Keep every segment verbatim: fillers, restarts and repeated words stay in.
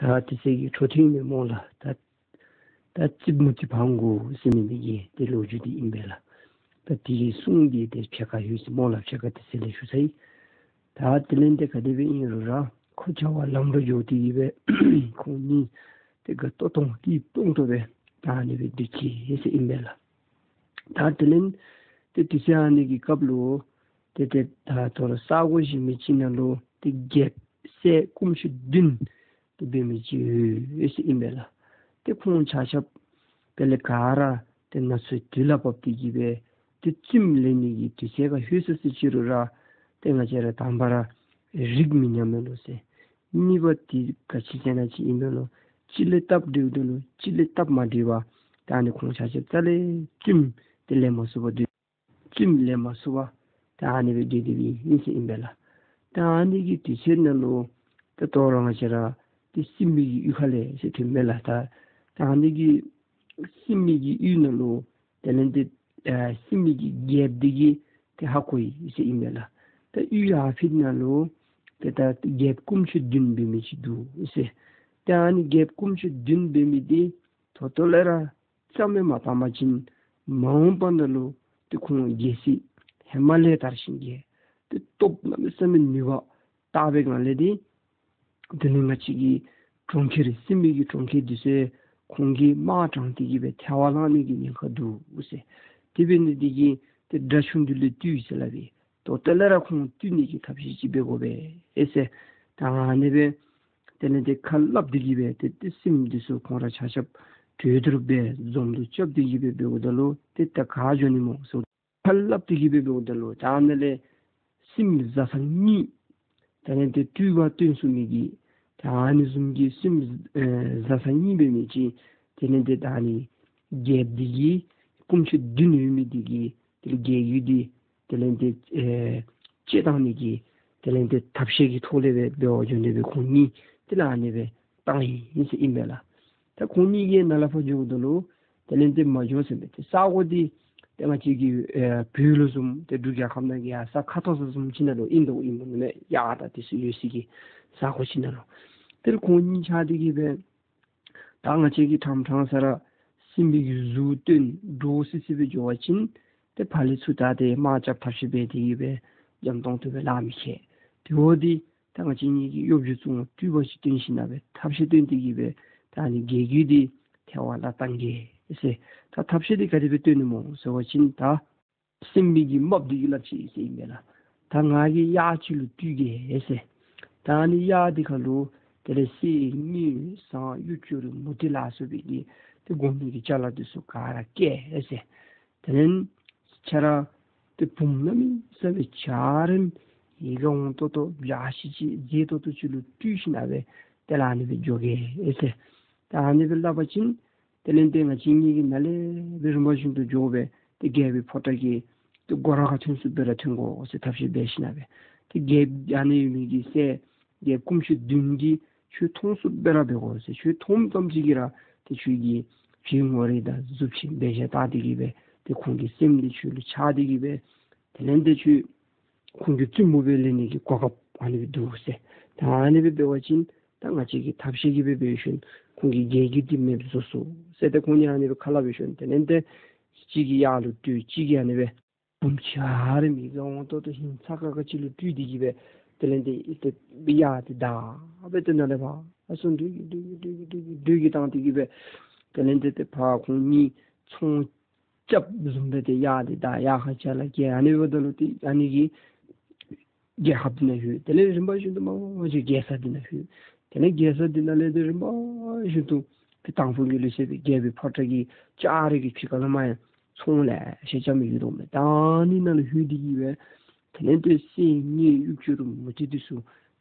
ད་དེ་ཚེ་གི་འཕྲོ་མཐུད་མི་སྨོ་ལགས། ད་ད་རྩིགཔ་མུ་ཏིག་འཕང་དགོ་ཟེར་མི་འདི་གི་ཏེ་ལོ་རྒྱུས་འདི་ཨིན་པས་ལགས། ད་དེ་གི་གསུང་འདི་ཏེ་ཕྱེད་ཀ་ཡོད་ཟེར་སྨོ་ལགས། ཕྱེད་ཀ་དེ་ཚེ་ལས་ཞུ་ཚར་ཡི། ད་དེ་ལས་ཏེ་ག་དེ་སྦེ་ཨིན་རུང་ར་ཁོ་བྱ་བ་ལམ་འགྲོ་འགྱོ་སྟེ་གི་སྦེ་ཁོང་གཉིས་ཏེ་དགའ་ཏོག་ཏོ་སྐྱིད་ཏོང་ཏོ་སྦེ་ད་ཨ་ནི་སྦེ་སྡོད་ཅི་ཟེར་ཨིན་པས་ལགས། ད་དེ་ལས་ཏེ་དུས་ཚོད་ཨ་ནི་གི་སྐབས་ལུ་ཏེ་ཏེ་ད་ད་རུང་ས་གོ་གཞན་མི་ཅིག་ནང་ལུ་ཏེ་རྒྱལཔོ་སྲས་སྐུ་མཆེད་བདུན་ཏེ་འབད་མི་ཅིག་ཡོད་ཟེར་ཨིན་པས་ལགས། ཏེ་ཁོང་ཆ་ཁྱབ་དེ་ལས་ག་ར་ཏེ་ན་ཚོད་དུས་ལ་བབ་སྟེ་གི་སྦེ་ཏེ་བཙུནམོ་ལེན་ནི་གི་དུས་ཚོད་ཁར་ལྷོད་སོ་སོ་ཅིག་རུང་ར་ཏེ་ང་བཅས་ར་དང་པ་ར་རིགས་མི་མཉམ་མས་ལོ་ཟེར། གཉིས་པ་འདི་ག་ཅི་ཟེར་ན་ཅིག་ཨིན་པས་ལོ། གཅིག་ལས་སྟབས་འགྲིག་འདུག་ལོ། གཅིག་ལས་སྟབས་མ་འགྲིག་པར་ད་ཨ་ནི་ཁོང་ཆ་ཁྱབ་རྩ་ལས་བཙུནམོ་དེ་ལེན་མ་ཚུགས་པར་སྡོད། བཙུནམོ་ལེན་མ་ཚུགས་པར་ད་ཨ་ནི་སྦེ་སྡོད་སྡོདཔ་ཨིན་ཟེར་ཨིན་པས་ལགས། ད་ཨ་ནི་གི་དུས་ཚོད་ནང་ལུ་ད་ལྟོ་ར་ང་བཅས་ར་ཏེ་སྲིན་པོའི་གཡུས་ཁ་ལས་ཟེར་ཐོན་མས་ལགས། ད་ད་ཨ་ནི་གི་སྲིན་པོའི་གཡུས་ནང་ལུ་དེ་ལས་ཏེ་ཨ་སྲིན་པོའི་རྒྱལཔོ་འདི་གིས་ཏེ་ཧ་གོ་ཡི་ཟེར་ཨིན་པས་ལགས། ད་གཡུས་ཡར་ཕྱི་ནང་ལུ་ཏེ་ད་རྒྱལཔོ་སྐུ་མཆེད་བདུན་འབད་མི་ཅིག་འདུག་ཟེར། ད་ཨ་ནི་རྒྱལཔོ་སྐུ་མཆེད་བདུན་འབད་མི་འདི་ད་ལྟོ་ལས་ར་རྩ་མེད་མ་བཏང་པ་ཅིན་མ་འོངས་པ་ནང་ལུ་ཏེ་ཁོང་རྒྱལ་སྲིད་ཧེ་མ་ལས་དར་ཞིང་རྒྱས། ཏེ་སྟོབས་གནམ་མེད་ས་མེད་ནུས་པ་དག་པའི་ངང་ལས་ཏེ་དེ་ནི་ང་བཅས་ཀྱི་གྲོང་ཁྱེར་སྲིན་པོའི་གི་གྲོང་ཁྱེར་འདི་ཚུ་ཁོང་གིས་དམག་དྲངས་ཏེ་གི་སྦེ་ཐལ་བར་བརླག་ནི་གི་ཉེན་ཁ་འདུག་ཟེར། དེ་འབད་ནི་འདི་གིས་ཏེ་དགྲ་ཆུང་འདི་ལས་བཏུལ་ཟེར་སླབ་ཨིན། ད་ལྟོ་ལས་ར་ཁོང་བཏུལ་ནི་གི་ཐབས་ཤེས་ཅིག་འབད་དགོ་པས་ཨེ་ཟེར། ད་ཨ་ནི་སྦེ་དེ་ལས་ཏེ་ཁ་སླབ་སྟེ་གི་སྦེ་ཏེ་ཏེ་སྲིནམོ་འདི་ཚུ་ཁོང་ར་ཆ་ཁྱབ་གྲོས་བསྡུར་འབད་འཛོམས་འདུ་རྐྱབ་སྟེ་གི་སྦེ་འབདཝ་ད་ལུ་ཏེ་ད་ག་འགྱོ་ནི་སྨོ་ཟེར་ཁ་སླབ་སྟེ་གི་སྦེ་འབདཝ་ད་ལུ་ད་ཨ་ནཱ་ལས་སྲིནམོ་བཟའ་ཚང་གཉིས་དེ་ལས་ཏེ་སྤྲུལ་པ་སྟོན་ཚུགས་མི་གི་ད་ཨ་ནི་བཟུམ་གྱི་སྲིནམོ་ཨེ་བཟའ་ཚང་གཉིས་འབད་མི་ཅིག་དེ་ལས་ཏེ་ད་ཨ་ནི་རྒྱལཔོ་འདི་གི་སྐུ་མཆེད་བདུན་ཡོད་མི་འདི་གིས་དེ་ལས་རྒྱལ་རྒྱུད་འདི་དེ་ལས་ཏེ་ཨེ་བཅད་བཏང་ནི་གི་དེ་ལས་ཏེ་ཐབས་ཤེས་ཀྱི་ཐོག་ལས་སྦེ་འབད་བར་འགྱོ་ནི་སྦེ་ཁོང་གཉིས་དེ་ལས་ཨ་ནི་སྦེ་བཏང་ཡི་ཟེར་ཨིན་པས་ལགས། ད་ཁོང་གཉིས་ཀྱིས་ནཱ་ལས་ཕར་འགྱོཝ་ད་ལུ་དེ་ལས་ཏེ་མ་འགྱོ་ཟེར་མས། ཏེ་ས་གོ་འདི་ཏེ་ང་བཅས་ཀྱི་ཨེ་བོད་ལུ་བཟུམ་ཏེ་འབྲུག་རྒྱལ་ཁབ་ནང་གི་ཡར་ས་ཁ་ཐོར་ས་བཟུམ་ཅིག་ནང་ལུ་ཨིན་དོ་ཨིན་མས་ནོ་མས། གཡག་དང་དེ་ཚུ་ཡོད་སའི་གི་ས་གོ་ཅིག་ནང་ལུ། དེ་ལས་ཁོང་གཉིས་ཆ་སྟེ་གི་སྦེ་ད་ང་བཅས་ཀྱིས་ཕྲང་ཕྲང་ས་ར་སྲིན་པོའི་གི་གཟུགས་སྟོན་འདྲོག་སི་སི་སྦེ་འགྱོ་བ་ཅིན་ཏེ་ཕར་ལས་ཚུར་ད་ཏེ་དམག་རྐྱབ་ཐབས་ཤེས་འབད་དེ་གི་སྦེ་འཇམ་ཏོང་ཏོ་སྦེ་ལཱ་མི་ཁེལ། དེ་འོ་འདི་ད་ང་བཅས་གཉིས་ཀྱིས་གཡོ་སྒྱུ་བཙོང་སྤྲུལ་པ་ཅིག་སྟོན་ཞིན་ན་སྦེ་ཐབས་ཤེས་སྟོན་ཏེ་གི་སྦེ་ད་ཨ་ནི་རྒྱལ་རྒྱུད་འདི་ཐལ་བར་བརླག་བཏང་གེ་ཟེར། ད་ཐབས་ཤེས་འདི་ག་དེ་སྦེ་སྟོན་ནི་སྨོ་ཟེར་བ་ཅིན་ད་སྲིན་པོའི་གི་རྨགཔ་འདི་གིས་སླབ་ཅི་ཟེར་ཨིན་པས་ལགས། ད་ང་གིས་གཡག་ཅིག་ལུ་སྤྲུལ་གེ་ཟེར། ད་ཨ་ནི་གཡག་འདི་ཁར་ལུ་དེ་ལས་གསེར་དངུལ་ཟངས་གཡུ་བྱུ་རུ་མུ་ཏིག་ལ་སོགས་པའི་གི་ཏེ་དགོ་མི་གི་ཅ་ལ་འདི་ཚུ་ག་ར་བསྐྱལ་ཟེར། དེ་ལས་ཁྱེད་ར་ཏེ་བུམོ་གནམ་མེད་ས་མེད་འཇའ་རིསམོ་ཡིད་ཁར་འོང་ཏོག་ཏོ་འཇའ་ཆི་ཆི་མཛེས་ཏོག་ཏོ་ཅིག་ལུ་སྤྲུལ་ཞིན་ན་སྦེ་དེ་ལས་ཨ་ནི་སྦེ་འགྱོ་གེ་ཟེར། ད་ཨ་ནི་སྦེ་སླབ་པ་ཅིན་དེ་ལས་ཏེ་ང་བཅས་གཉིས་ཀྱིས་ནཱ་ལས་སྦེ་རིམ་པ་བཞིན་དུ་འགྱོ་སྦེ་ཏེ་རྒྱལ་པོའི་ཕོ་བྲང་གི་ཏེ་སྒོ་ར་ཁར་ཐོན་ཚུགསཔ་སྦེ་ར་ཐོན་དགོ་ཟེར་ཐབས་ཤེས་འབད་ཞིན་ན་སྦེ་ཏེ་རྒྱལཔོ་ཨ་ནི་ཡོད་མི་གི་སྲས་རྒྱལཔོ་སྐུ་མཆེད་བདུན་གྱིས་ཁྱོད་མཐོང་ཚུགསཔ་སྦེ་ར་འབད་དགོ་ཟེར། ཁྱོད་མཐོངམ་ཙམ་ཅིག་གིས་ར་ཏེ་ཁྱོད་ཀྱི་ཕྱི་ངོ་རིས་དང་གཟུགས་ཅན་འབད་བཞག་བལྟ་སྟེ་གི་སྦེ་ཏེ་ཁོང་གི་སེམས་འདི་ཁྱོད་ལུ་ཆགས་ཏེ་གི་སྦེ་དེ་ལས་ཏེ་ཁྱོད་ཁོང་གི་བཙུན་མོ་སྦེ་ལེན་ནི་གི་གོ་སྐབས་ཨ་ནི་སྦེ་འདུག་ཟེར། ད་ཨ་ནི་སྦེ་འབད་བ་ཅིན་ད་ང་བཅས་ཀྱིས་ཐབས་ཤེས་ཀྱིས་སྦེ་འབད་ཞིནམ་ཁོང་གི་རྒྱལ་རྒྱུད་འདི་མེདཔ་བཟོ་ཚུགས་ཟེར་ཏེ་ཁོང་གཉིས་ཨ་ནི་སྦེ་ཁ་སླབ་ཞིནམ་དེ་ལས་ཏེ་གཅིག་གིས་གཡག་ལུ་སྤྲུལ་གཅིག་གིས་ཨ་ནི་སྦེ་བུམོ་འཇའ་རིསམོ་ཡིད་ཁར་འོང་ཏོག་ཏོ་ཧིང་ཚ་ཁ་ཁ་ཅིག་ལུ་སྤྲུལ་ཏེ་གི་སྦེ་དེ་ལས་ཏེ་ཨེ་ཏེ་གཡག་འདི་བདའ་སྦེ་ཏེ་ནཱ་ལས་ཕར་ཨ་ཚུར་འདྲུད་ཀྱིས་འདྲུད་ཀྱིས་འདྲུད་ཀྱིས་འདྲུད་ཀྱིས་འདྲུད་ཀྱིས་བཏང་སྟེ་གི་སྦེ་དེ་ལས་ཏེ་ཏེ་ཕར་ཁོང་གཉིས་ཚོང་རྐྱབ་བཟུམ་སྦེ་ཏེ་གཡག་འདི་བདའ་གཡག་ཁར་ཅ་ལ་བསྐྱལ། ཨ་ནི་འབདཝ་ད་ལུ་ཏེ་ཨ་ནི་གིས་རྒྱལ་ཁབ་འདི་ནང་ལྷོད། དེ་ལས་རིམ་པ་བཞིན་དུ་མར་མར་མར་ཅིག་རྒྱལ་ས་འདི་ནང་ལྷོད། དེ་ལས་རྒྱལ་ས་འདི་ནང་ལས་ཏེ་རིམ་པ་བཞིན་དུ་ཏེ་དང་ཕུ་གི་ལུགས་སྲོལ་སྦེ་རྒྱལ་པོའི་ཕོ་བྲང་གི་ལྕགས་རི་གི་ཕྱི་ཁ་ལུ་མར་ཡང་ཚོང་ལེ་ཤ་རྐྱབ་མི་ཡོད་དོ་མས། ད་ཨ་ནི་ནང་ལུ་ལྷོད་དེ་གི་སྦེ་དེ་ལས་ཏེ་གསེར་དངུལ་གཡུ་བྱུ་རུ་མུ་ཏིག་འདི་ཚུ་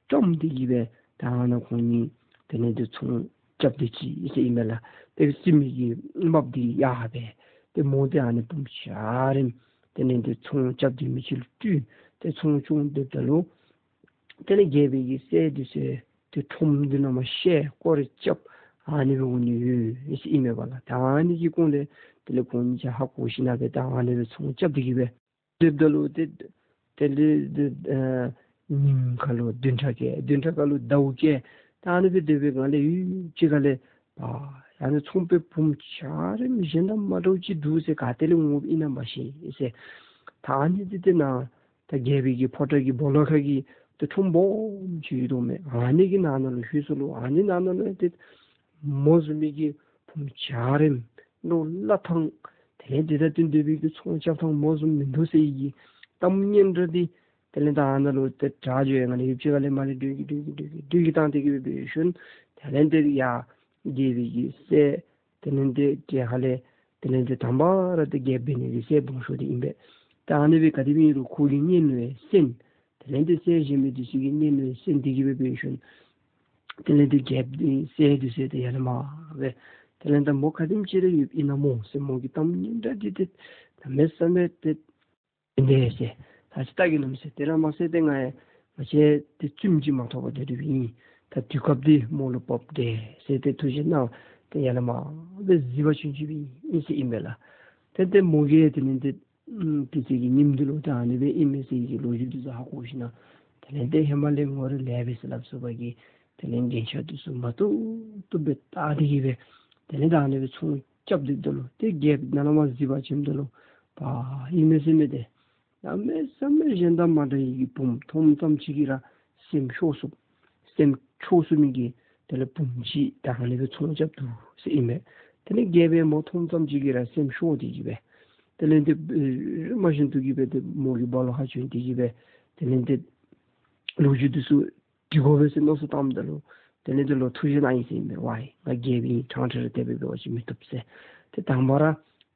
བཀྲམ་སྟེ་གི་སྦེ་ད་ཨ་ནཱ་ཁོང་གཉིས་དེ་ལས་ཏེ་ཚོང་རྐྱབ་སྡོད་ཅི་ཟེར་ཨིན་མས་ལགས། ཏེ་སྲིན་མོ་གི་རྨགཔ་འདི་གཡག་སྦེ་ཏེ་མོ་འདི་ཨ་ནི་བུམོ་འཇའ་རིསམོ་དེ་ལས་ཏེ་ཚོང་རྐྱབ་སྡོད་མི་ཅིག་ལུ་སྤྲུལ་ཏེ་ཚོང་སྐྱོང་སྡོདཔ་ད་ལུ་དེ་ལས་རྒྱལ་པོའི་གི་སྲས་འདི་ཚུ་ཏེ་ཁྲོམ་འདི་ནང་མར་བཤལ་སྐོར་ར་རྐྱབ་ཨ་ནི་སྦེ་འོང་ནི་ཡོད་ཟེར་ཨིན་མས་པ་ལགས། ད་ཨ་ནི་གི་སྐོར་ལས་དེ་ལས་ཁོང་གཉིས་ཆ་ཧ་གོ་ཞིན་ན་སྦེ་ད་ཨ་ནི་སྦེ་ཚོང་རྐྱབ་སྟེ་གི་སྦེ་སྡོདཔ་ད་ལུ་ཏེ་དེ་ལས་ཏེ་ཨ་ཉིམ་ཁར་ལུ་བདུན་ཕྲག་བཀལ། བདུན་ཕྲག་ཁར་ལུ་ཟླཝ་བཀལ། ད་ཨ་ནི་སྦེ་སྡོད་པའི་སྒང་ལས་ཡུན་ཅིག་ཁ་ལས་ཨ་ཡ་ནི་ཚོང་པའི་བུམོ་འཇའ་རིསམོ་གཞན་དང་མ་འདྲཝ་ཅིག་འདུག་ཟེར། ག་ཏེ་ལས་འོངམ་ཨིན་ན་མ་ཤེས་ཟེར། ད་ཨ་ནི་འདི་ཏེ་ནཱ་ད་རྒྱལ་པོའི་གི་ཕོ་བྲང་གི་སྦོ་ལོགས་ཁ་གི་ཏེ་ཁྲོམ་སྦོམ་ཅིག་ཡོད་དོ་མས། ཨ་ནི་གི་ནང་ན་ལུ་ལྷོད་སོ་ལོ། ཨ་ནི་ནང་ན་ལུ་ཏེ་མོ་བཟུམ་མའི་གི་བུམོ་འཇའ་རིསམོ་ལོ་ལ་ཐང་དེ་ལས་དེ་དང་བསྟུན་སྡོད་པའི་གི་ཚོང་རྐྱབ་ཐངས་མོ་བཟུམ་མིན་འདུག་ཟེར་བའི་གི་གཏམ་སྙན་གྲགས་འདི་དེ་ལས་ད་ཨ་ནཱ་ལུ་ཏེ་དྲག་འགྱོ་ཡི། ཨ་ནི་ཡུདཔ་ཅིག་ཁ་ལས་མར་ལས་སྒྲོལ་གྱིན་སྒྲོལ་གྱིན་སྒྲོལ་གྱིན་སྒྲོལ་གྱིན་བཏང་སྟེ་གི་སྦེ་འབད་ཞིནམ་དེ་ལས་ཏེ་ཡར་རྒྱལ་པོའི་གི་སྲས་དེ་ལས་ཏེ་གྲལ་ཁ་ལས་དེ་ལས་ཏེ་དང་པ་ར་ཏེ་རྒྱལཔོ་འབད་ནི་གི་སྲས་སྦོམ་ཤོས་འདི་ཨིན་པས། ད་ཨ་ནི་སྦེ་ག་དེ་སྦེ་ཨིན་རུང་ཁོ་གིས་གཉེན་བའི་སྲས་དེ་ལས་ཏེ་སྲས་གཞན་མི་འདི་ཚུ་གིས་གཉེན་བའི་སྲས་འདི་གིས་སྦེ་འབད་ཞིནམ་དེ་ལས་ཏེ་རྒྱལཔོ་འདི་སྲས་འདི་ཚུ་ཏེ་ཡར་ལས་མར་སྦེ་དེ་ལས་ད་མོ་ག་དེམ་ཅིག་ར་ཡོདཔ་ཨིན་ན་མོ་ཟེར་མོ་གི་གཏམ་སྙན་གྲགས་འདི་ཏེ་གནམ་མེད་ས་མེད་ཏེ་འདི་ཟེར། ད་ཅི་ལྟ་གི་ནམ་ཟེར། དེ་ར་མ་ཟེར་ཏེ་ང་ཡང་ང་བཅས་ཏེ་བཙུནམོ་ཅིག་མ་ཐོབ་པར་སྡོད་སྡོདཔ་ཨིན། ད་དུས་སྐབས་འདི་མོ་ལུ་བབས་ཏེ་ཟེར་ཏེ་ཐུགས་བཞེད་གནང་སྟེ་ཡར་ལས་མར་སྦེ་གཟིགས་པར་བྱོན་བྱོནམ་ཨིན་ཟེར་ཨིན་པས་ལགས། ཏེ་ཏེ་མོ་གིས་དེ་ལས་ཏེ་ཨམ་དེ་ཚེ་གི་ཉིནམ་འདི་ལུ་ད་ཨ་ནི་སྦེ་ཨིན་མས་ཟེར་གྱི་ལོ་རྒྱུས་འདི་ཚུ་ཧ་གོ་ཞིནམ་དེ་ལས་ཏེ་ཧེ་མ་ལས་ངོ་རེ་ལས་སྦེ་ཟེར་སླབ་སོ་བ་གི་དེ་ལས་རྒྱན་ཆ་འདི་ཚུ་མ་བཏུབ་བཏུབ་སྦེ་བཏགས་ཏེ་གི་སྦེ་དེ་ལས་ད་ཨ་ནི་སྦེ་ཚོང་རྐྱབ་སྡོདཔ་ད་ལུ་ཏེ་རྒྱལཔོ་ནཱ་ལས་མར་གཟིགས་པར་བྱོནམ་ད་ལུ་པ་ཨིན་མས་ཟེར་མས། ཏེ་གནམ་མེད་ས་མེད་གཞན་དང་མ་འདྲ་བའི་གི་བུམོ་མཐོངམ་ཙམ་ཅིག་གིས་ར་སེམས་ཤོར་སོ་སེམས་ཤོར་སོ་མི་གི་དེ་ལས་བུམོ་ཅིག་ད་ཨ་ནི་སྦེ་ཚོང་རྐྱབ་འདུག་ཟེར་ཨིན་མས། དེ་ལས་རྒྱལཔོ་མོ་མཐོངམ་ཙམ་ཅིག་གིས་ར་སེམས་ཤོར་ཏེ་གི་སྦེ་དེ་ལས་ཏེ་རིམ་པ་བཞིན་དུ་གི་སྦེ་ཏེ་མོ་གི་སྦོ་ལོགས་ཁར་བྱོན་ཏེ་གི་སྦེ་དེ་ལས་ཏེ་ལོ་རྒྱུས་འདི་ཚུ་འདྲི་དགོ་པས་ཟེར་མནོ་བསམ་བཏངམ་ད་ལུ་དེ་ལས་ཏེ་ལོག་ཐུགས་བཞེད་གནང་ཡི་ཟེར་ཨིན་པས། ཝའི་ང་རྒྱལཔོ་ཨིན། ཕྲང་ཕྲང་ར་དེ་སྦེ་འབད་བ་ཅིན་མི་བཏུབ་ཟེར། ཏེ་དང་པ་ར་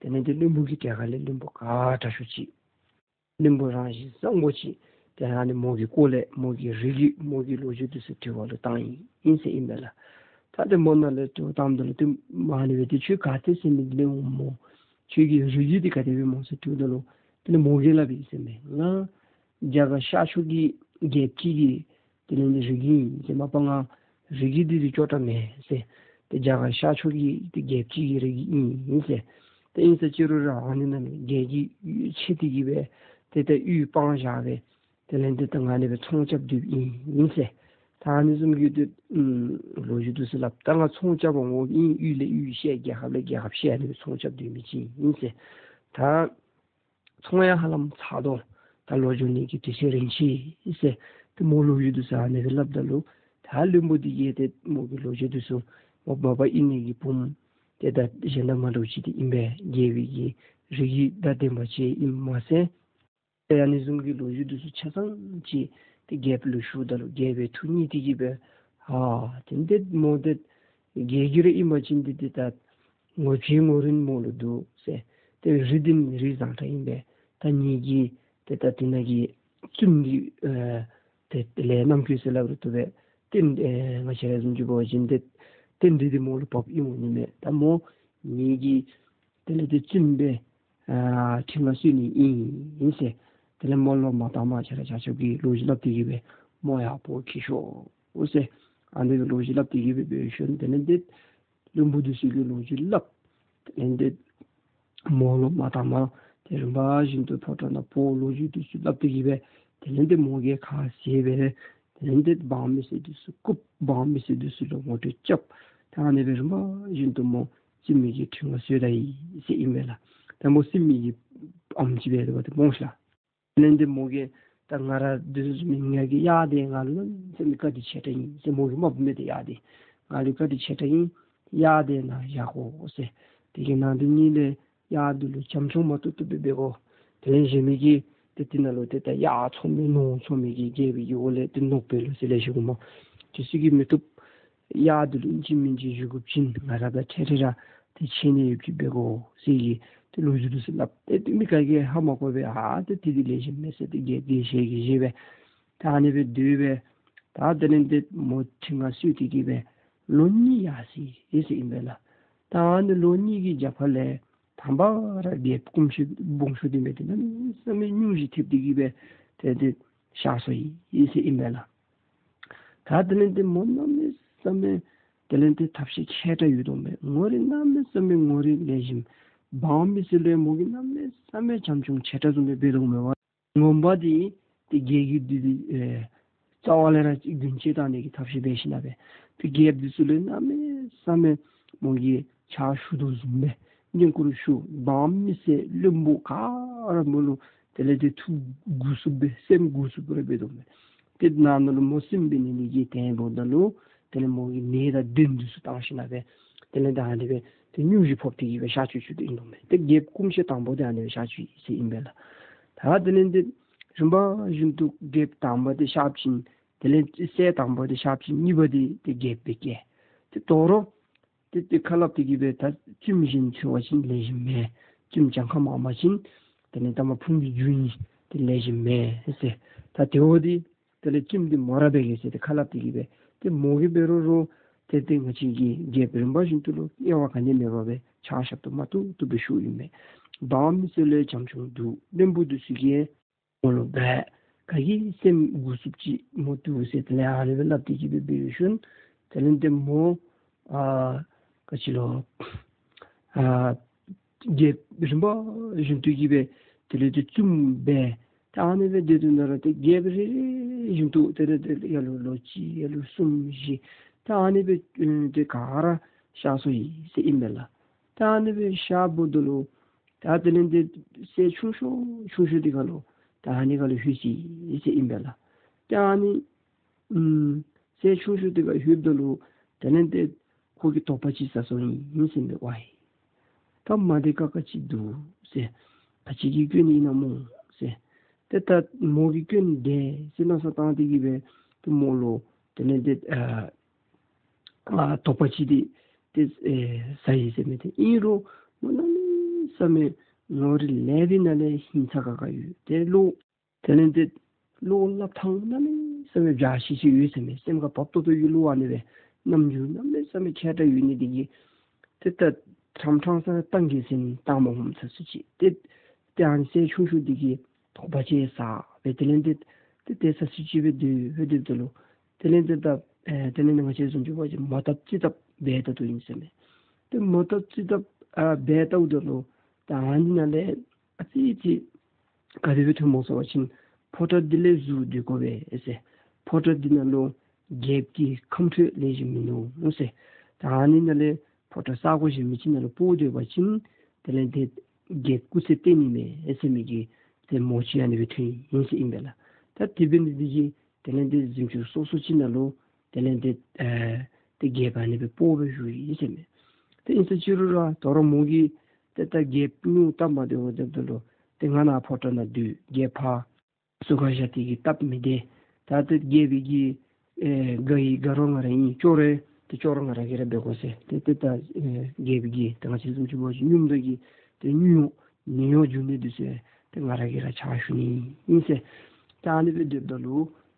དེ་ལས་ཏེ་བློན་པོ་གི་གྲལ་ཁ་ལས་བློན་པོ་དགའ་དྲགས་ཤོས་ཅིག་བློན་པོ་རང་བཞིན་བཟང་པོ་ཅིག་ཏེ་ཨ་ནི་མོ་གི་སྐོར་ལས་མོ་གི་རིགས་རྒྱུད་མོ་གི་ལོ་རྒྱུས་འདི་ཚུ་དྲི་བ་ལུ་བཏང་ཡི་ཨིན་ཟེར་ཨིན་པས་ལགས། ད་ཏེ་མོ་ནཱ་ལས་དྲིཝ་བཏངམ་ད་ལུ་ཏེ་མ་ཎི་སྦེ་ཏེ་ཁྱོད་ག་ཏེ་ཟེར་མི་འདི་ལས་འོངམ་སྨོ། ཁྱོད་ཀྱི་རིགས་རྒྱུད་འདི་ག་དེ་སྦེ་སྨོ་ཟེར་དྲིཝ་ད་ལུ་དེ་ལས་མོ་གིས་སླབ་ཡི་ཟེར་མས། ང་རྒྱ་གར་ཤར་ཕྱོགས་ཀྱི་རྒྱལཔོ་ཅིག་གི་དེ་ལས་ཏེ་རིགས་རྒྱུད་ཨིན་ཟེར། མ་པ་ང་རིགས་རྒྱུད་འདི་ཏེ་སྐྱོ་དྲགས་མེན་ཟེར། ཏེ་རྒྱ་གར་ཤར་ཕྱོགས་ཀྱི་ཏེ་རྒྱལཔོ་ཅིག་གི་རིགས་རྒྱུད་ཨིན་ཟེར། ཏེ་ཨིན་ས་ཅི་རུང་ར་ཨ་ནི་ནང་ལུ་རྒྱལ་གྱི་ཡུལ་ཕྱེ་སྟེ་གི་སྦེ་ཏེ་ད་ཡུལ་སྤང་བཞག་སྦེ་དེ་ལས་ཏེ་ད་ང་ཨ་ནི་སྦེ་ཚོང་རྐྱབ་སྡོདཔ་ཨིན་ཟེར། ད་ཨ་ནི་བཟུམ་གྱི་ཏེ་ཨམ་ལོ་རྒྱུས་འདི་ཚུ་སླབ། ད་ང་ཚོང་རྐྱབ་པར་འོངམ་ཨིན། ཡུལ་ལས་ཡུལ་བཤལ་རྒྱལ་ཁབ་ལས་རྒྱལ་ཁབ་བཤལ་ཨ་ནི་སྦེ་ཚོང་རྐྱབ་སྡོད་མི་ཅིག་ཨིན་ཟེར། ད་ཚོང་ཡང་ཧ་ལམ་ཚར་དོ། ད་ལོག་འགྱོ་ནི་གི་དུས་ཚོད་རན་ཅི་ཟེར། ཏེ་མོ་ལོ་རྒྱུས་འདི་ཚུ་ཨ་ནི་སྦེ་སླབ་ད་ལུ་ད་བློན་པོ་འདི་གིས་ཏེ་མོ་གི་ལོ་རྒྱུས་འདི་ཚུ་མོ་མ་པ་ཨིན་ནི་གི་བུམོ་ཏེ་ད་གཞན་དང་མ་འདྲཝ་ཅིག་འདི་ཨིན་པས། རྒྱལ་པོའི་གི་རིགས་རྒྱུད་དང་ལྡན་པ་ཅིག་ཨིནམ་མ་ཚད་ཏེ་ཨ་ནི་བཟུམ་གྱི་ལོ་རྒྱུས་འདི་ཚུ་ཆ་ཚང་ཅིག་ཏེ་རྒྱལཔོ་ལུ་ཞུཝ་ད་ལུ་རྒྱལཔོ་ཐུགས་མཉེས་ཏེ་གི་སྦེ་ཨ་དེ་འདི་མོ་འདི་རྒྱལ་གྱི་རིགས་ཨིན་པ་ཅིན་འདི་འདི་ད་ངོ་ཕྱེད་ངོ་རིན་མོ་ལུ་འདུག་ཟེར། ཏེ་རིགས་འདི་ནི་རིགས་བཟང་དྲགས་ཨིན་པས། ད་ངེ་གི་ཏེ་ད་དེ་ནང་གི་བཙུནམོ་འདི་ཨེ་ཏེ་དེ་ལས་རྣམ་ཀུན་ཟེར་སླབ་རུང་བཏུབ་པས། ཏེ་ཨེ་ང་བཅས་ར་བཟུམ་ཅིག་འབད་བ་ཅིན་ཏེ་ཏེ་འདི་འདི་མོ་ལུ་བབས་ཨིན་འོང་ནི་མས། ད་མོ་ངེ་གི་དེ་ལས་ཏེ་བཙུནམོ་སྦེ་ཨ་ཁྲི་མངའ་གསོལ་ནི་ཨིན་ཟེར། དེ་ལས་མོ་ལོག་མ་བཏང་མ་ཁྱེད་ར་ཆ་ཁྱབ་ཀྱིས་ལོ་རྒྱུས་སླབ་སྟེ་གི་སྦེ་མོ་ཡག་པོ་འཁྱིད་ཤོག་ཟེར། ཨ་ནི་སྦེ་ལོ་རྒྱུས་སླབ་སྟེ་གི་སྦེ་འབད་ཞིནམ་དེ་ལས་ཏེ་བློན་པོ་འདི་ཚུ་གིས་ལོ་རྒྱུས་སླབ། དེ་ལས་ཏེ་མོ་ལོག་མ་བཏང་མ་ཏེ་རིམ་པ་བཞིན་དུ་ཕོ་བྲང་ནང་འབོ་ལོ་རྒྱུས་འདི་ཚུ་སླབ་སྟེ་གི་སྦེ་དེ་ལས་ཏེ་མོ་གིས་ཁ་བཟེད་སྦེ་དེ་ལས་ཏེ་འབངས་མི་སེར་འདི་ཚུ་བཀུག། འབངས་མི་སེར་འདི་ཚུ་ལུ་ངོ་སྤྲོད་རྐྱབ། ད་ཨ་ནི་སྦེ་རིམ་པ་བཞིན་དུ་མོ་བཙུན་མོའི་གི་ཁྲི་མངའ་གསོལ་ད་ཡི་ཟེར་ཨིན་མས་ལགས། ད་མོ་བཙུན་མོའི་གི་ཨམ་ཅིག་སྦེ་འབད་དེ་འོང་ཤིག་ལགས། དེ་ལས་ཏེ་མོ་གིས་ད་ང་ར་འདི་ཚུ་མི་ང་གི་གཡག་འདི་ང་ལུ་གནམ་མེད་ས་མེད་བཀའ་དྲིན་ཆེ་དྲགས་ཨིན་ཟེར། མོ་གིས་སྨོ་མས་ཏེ་གཡག་འདི་ང་ལུ་བཀའ་དྲིན་ཆེ་དྲགས་ཨིན། གཡག་འདི་ནཱ་བཞག་དགོ་ཟེར། དེ་གི་ནང་དུ་ནི་ལས་གཡག་འདི་ལུ་བྱམས་སྐྱོང་མ་བཏུབ་བཏུབ་སྦེ་འབད་དགོ། དེ་ལས་གཞན་མི་གིས་ཏེ་དེ་ནང་ལུ་ཏེ་ད་གཡག་འཚོ་མི་ནོར་འཚོ་མི་གི་རྒྱལ་པོའི་གི་འོག་ལས་ཏེ་ནོར་བུ་ལོག་ཟེར་ལེ་ཤ་དགོ་སྨོ། དེ་ཚུ་གིས་མི་བཏུབ། གཡག་འདི་ལུ་ཨིན་ཅི་མིན་ཅི་ཞུ་དགོཔ་ཅིན་ང་ར་དང་འཕྲལ་འཕྲལ་ར་ཏེ་ཕྱད་ནི་ཡོདཔ་ཅིག་འབད་དགོ་ཟེར་གྱི་ཏེ་ལོ་རྒྱུས་འདི་ཚུ་སླབ། ཏེ་མི་ག་གིས་ཧ་མ་གོ་བར་ཨ་ཏེ་དེ་འདི་ལེགས་ཤོམ་མས་ཟེར་ཏེ་དགེ་དགེ་བཤེས་ཀྱིས་བཞེས་སྦེ་ད་ཨ་ནི་སྦེ་སྡོད་སྦེ་ད་དེ་ལས་ཏེ་མོ་ཁྲི་མངའ་གསོལ་ཏེ་གི་སྦེ་ལོ་གཉིས་ཡར་སོ་ཡི་ཟེར་ཨིན་པས་ལགས། ད་ཨ་ནི་ལོ་གཉིས་ཀྱི་རྒྱབ་ཁ་ལས་དང་པ་ར་རྒྱལཔོ་སྐུ་ཞབས་སྦོམ་ཤོས་འདི་མས། ཏེ་གནམ་མེད་ས་མེད་སྙུང་གཞི་ཐེབས་ཏེ་གི་སྦེ་ཏེ་ཏེ་གཤགས་སོ་ཡི་ཟེར་ཨིན་པས་ལགས། ད་དེ་ལས་ཏེ་མོ་གནམ་མེད་ས་མེད་དེ་ལས་ཏེ་ཐབས་ཤེས་ཆེ་དྲགས་ཡོད་དོ་མས། ངོ་རིས་གནམ་མེད་ས་མེད་ངོ་རིས་ལེགས་ཤོམ། འབངས་མི་སེར་ལུ་མོ་གིས་གནམ་མེད་ས་མེད་བྱམས་སྐྱོང་ཆེ་དྲགས་བཟུམ་སྦེ་འབད་དོ་མས་པ། ངོ་མ་འདི་ཏེ་རྒྱལ་གྱི་འདི་ཏེ་ཨེ་ རྩ་བ་ལས་ར་རྒྱུན་ཆད་བཏང་ནི་གི་ཐབས་ཤེས་འབད་ཞིནམ་ལས་ཏེ་རྒྱལཔོ་འདི་ཚུ་ལུ་གནམ་མེད་ས་མེད་མོ་གིས་ཕྱག་ཞུ་དོ་བཟུམ་སྦེ་བསྙེན་བཀུར་ཞུ། འབངས་མི་སེར་བློན་པོ་ག་ར་མོ་ལུ་དེ་ལས་ཏེ་ཐུགས་མགུ་འཚུབ་སྦེ་སེམས་མགུ་འཚུབ་སྦེ་འབད་དོ་མས། ཏེ་ནང་ན་ལུ་མོ་སྲིན་འབད་ནི་འདི་གིས་དེ་འབདཝ་ད་ལུ་དེ་ལས་མོ་གིས་ནད་དང་གདོན་འདི་ཚུ་བཏང་ཞིནམ་ལས་དེ་ལས་ད་ཨ་ནི་སྦེ་ཏེ་སྙུང་གཞི་ཕོག་སྟེ་གིས་སྦེ་གཤགས་བཅུག་བཅུགཔ་ཨིན་དོ་མས། ཏེ་རྒྱལཔོ་སྐུ་མཆེད་དང་པོ་འདི་ཨ་ནི་སྦེ་གཤགས་བཅུག་ཡི་ཟེར་ཨིན་པས་ལགས། ད་དེ་ལས་ཏེ་རིམ་པ་བཞིན་དུ་རྒྱལཔོ་དང་པ་འདི་གཤགས་པ་ཅིན་དེ་ལས་སྲས་དང་པ་འདི་གཤགས་པ་ཅིན་གཉིས་པ་འདི་ཏེ་རྒྱལཔོ་སྦེ་བཀལ། ཏེ་དོ་རུང་ཏེ་ཏེ་ཁ་སླབ་སྟེ་གིས་སྦེ་ད་བཙུནམོ་བཞིན་འཚོལ་བ་ཅིན་ལེགས་ཤོམ་མས། བཙུནམོ་གྱངས་ཁ་མང་པ་ཅིན་དེ་ལས་ད་མ་ཕུང་གི་རྒྱུ་ཨིན། ཏེ་ལེགས་ཤོམ་མས་ཟེར། ད་དེ་བ་འདི་དེ་ལས་བཙུནམོ་འདི་མོ་ར་འབད་གེ་ཟེར་ཏེ་ཁ་སླབ་སྟེ་གིས་སྦེ་ཏེ་མོ་གིས་འབད་རུང་རུང་ཏེ་ཏེ་ང་བཅས་ཀྱི་རྒྱལཔོ་རིམ་པ་བཞིན་དུ་ལུ་དབྱེ་བ་ག་ནི་མེད་པར་སྦེ་ཕྱག་ཞབས་ཏོག་མ་ཐུབ་ཐུབ་སྦེ་ཞུཝ་ཨིན་མས། འབངས་མི་སེར་ལས་བྱམས་སྐྱོང་འདུག། བློན་པོ་འདི་ཚུ་གིས་མོ་ལུ་འབད་ག་གིས་སེམས་མགུ་འཚུབ་ཅིག་མོ་འདུག་ཟེར་དེ་ལས་ཨ་ནི་སྦེ་སླབ་སྟེ་གིས་སྦེ་འབད་ཞིནམ་དེ་ལས་ཏེ་མོ་ཨ་ག་ཅི་ལོ་ཨ་རྒྱལཔོ་རིམ་པ་བཞིན་དུ་གིས་སྦེ་དེ་ལས་ཏེ་བཙུནམོ་འབད་ད་ཨ་ནི་སྦེ་སྡོད་དོ་ན་ར་ཏེ་རྒྱལཔོ་རེ་རེ་བཞིན་དུ་དེ་ལས་ཏེ་ལ་ལུ་ལོ་གཅིག་ལ་ལུ་གསུམ་བཞི་ད་ཨ་ནི་སྦེ་ཨེ་ཏེ་ག་ར་གཤགས་སོ་ཡི་ཟེར་ཨིན་པས་ལགས། ད་ཨ་ནི་སྦེ་གཤགསཔ་ད་ལུ་ད་དེ་ལས་ཏེ་སྲས་ཆུང་ཤོས་ཆུང་ཤོས་འདི་ག་ལུ་ད་ཨ་ནི་ག་ལུ་ལྷོད་ཅི་ཟེར་ཨིན་པས་ལགས། ད་ཨ་ནི་ཨམ་སྲས་ཆུང་ཤོས་འདི་ག་ལྷོདཔ་ད་ལུ་དེ་ལས་ཏེ་ཁོ་གིས་དོགས་པ་ཅིག་ཟ་སོང་ཡི་ཟེར་མས། ཝའི་ད་མ་བདེ་ཁག་ཁ་ཅིག་འདུག་ཟེར། ག་ཅི་གི་སྐྱོན་ཨིན་ན་སྨོ་ཟེར། ཏེ་ད་མོ་གི་སྐྱོན་འདི་ཟེར་མནོ་བསམ་བཏང་སྟེ་གིས་སྦེ་ཏེ་མོ་ལུ་དེ་ལས་ཏེ་ཨ་ཨ་དོགས་པ་ཅིག་འདི་ཏེ་ཨེ་ཟ་ཡི་ཟེར་མས། ཏེ་ཨིན་རུང་མོ་གནམ་མེད་ས་མེད་ངོ་རིས་ལེགས་པའི་ནང་ལས་ཧིང་ཚ་ཁ་ཁ་ཡོད། ཏེ་བློ་དེ་ལས་ཏེ་བློ་སླབ་ཐངས་གནམ་མེད་ས་མེད་འཇའ་ཆི་ཆི་ཡོད་ཟེར་མས། སེམས་ཁར་བབ་ཏོག་ཏོ་ཡོད། བློ་ཨ་ནི་སྦེ་རྣམ་འགྱུར་གནམ་མེད་ས་མེད་མཁས་དྲགས་ཡོད་ནི་འདི་གིས་ཏེ་ད་ཕྲང་ཕྲང་ས་བཏང་གེ་ཟེར་ནི་བཏང་མ་ནུམ་ས་སུ་ཅིག་ཏེ་ཏེ་ཨ་ནི་སྲས་ཆུང་ཤོས་འདི་གིས་དོགས་པ་ཅིག་ཟ་སྦེ་དེ་ལས་ཏེ་ཏེ་ཏེ་ས་སུ་ཅིག་སྦེ་སྡོད་སྦེ་སྡོདཔ་ད་ལུ་དེ་ལས་ཏེ་ད་ཨེ་དེ་ལས་ཏེ་ང་བཅས་བཟུམ་ཅིག་འབད་བ་ཅིན་མོ་བཏབ་རྩིས་བཏབ་འབད་ད་དོ་ཨིན་ཟེར་མས། ཏེ་མོ་བཏབ་རྩིས་བཏབ་ཨ་འབད་ད་འོངམ་ད་ལུ་ད་ཨ་ནི་ནང་ལས་ཨ་ཙི་ཅིག་ག་དེ་སྦེ་ཐོནམ་སྨོ་ཟེར་བ་ཅིན་ཕོ་བྲང་འདི་ལས་གཟུགས་སྡོད་དགོ་པས་ཟེར། ཕོ་བྲང་འདི་ནང་ལུ་རྒྱལཔོ་གི་ཁམས་ཁྲོད་ལེགས་ཤོམ་མིན་ནུག་ཟེར། ད་ཨ་ནི་ནང་ལས་ཕོ་བྲང་ས་གོ་གཞན་མི་ཅིག་ནང་ལུ་སྤོ་སྡོད་པ་ཅིན་དེ་ལས་ཏེ་རྒྱལཔོ་སྐུ་ཚེ་བརྟན་ནི་མས་ཟེར་མི་གི་ཏེ་མོ་ཅིག་ཨ་ནི་སྦེ་ཐོན་ཡི་ཟེར་ཨིན་པས་ལགས། ད་དེ་འབད་ནི་འདི་གིས་དེ་ལས་ཏེ་གཟིམ་ཅུང་སོ་སོ་ཅིག་ནང་ལུ་དེ་ལས་ཏེ་ཨེ་ཏེ་རྒྱལཔོ་ཨ་ནི་སྦེ་སྤོ་སྦེ་བཞུགས་ཡི་ཟེར་མས། ཏེ་ཨིན་ས་ཅི་རུང་ར་དོ་རུང་མོ་གིས་ཏེ་ད་རྒྱལཔོ་སྙུང་སྟབས་མ་བདེཝ་སྡོདཔ་ད་ལུ་ཏེ་ང་ནཱ་ཕོ་བྲང་ནང་སྡོད། རྒྱལཔོ་ཕར་ཟུར་ཁར་བཞག་སྟེ་གིས་སྟབས་མི་བདེ། ད་ཏེ་རྒྱལཔོ་གིས་ཨེ་དགའ་ཡི་དགའ་རོགས་ང་ར་ཨིན། སྐྱོ་རུང་ཏེ་སྐྱོ་རོགས་ང་ར་གིས་ར་འབད་དགོ་ཟེར། ཏེ་ཏེ་ད་ཨེ་རྒྱལཔོ་གིས་ད་ང་བཅས་བཟུམ་ཅིག་འབད་བ་ཅིན་སྙུངམ་ད་གིས་ཏེ་སྙུང་ནད་གཡོག་འགྱོ་ནི་འདི་ཚུ་ཏེ་ང་ར་གིས་ར་ཕྱག་ཞུ་ནི་ཨིན་ཟེར། ད་ཨ་ནི་སྦེ་སྡོདཔ་ད་ལུ་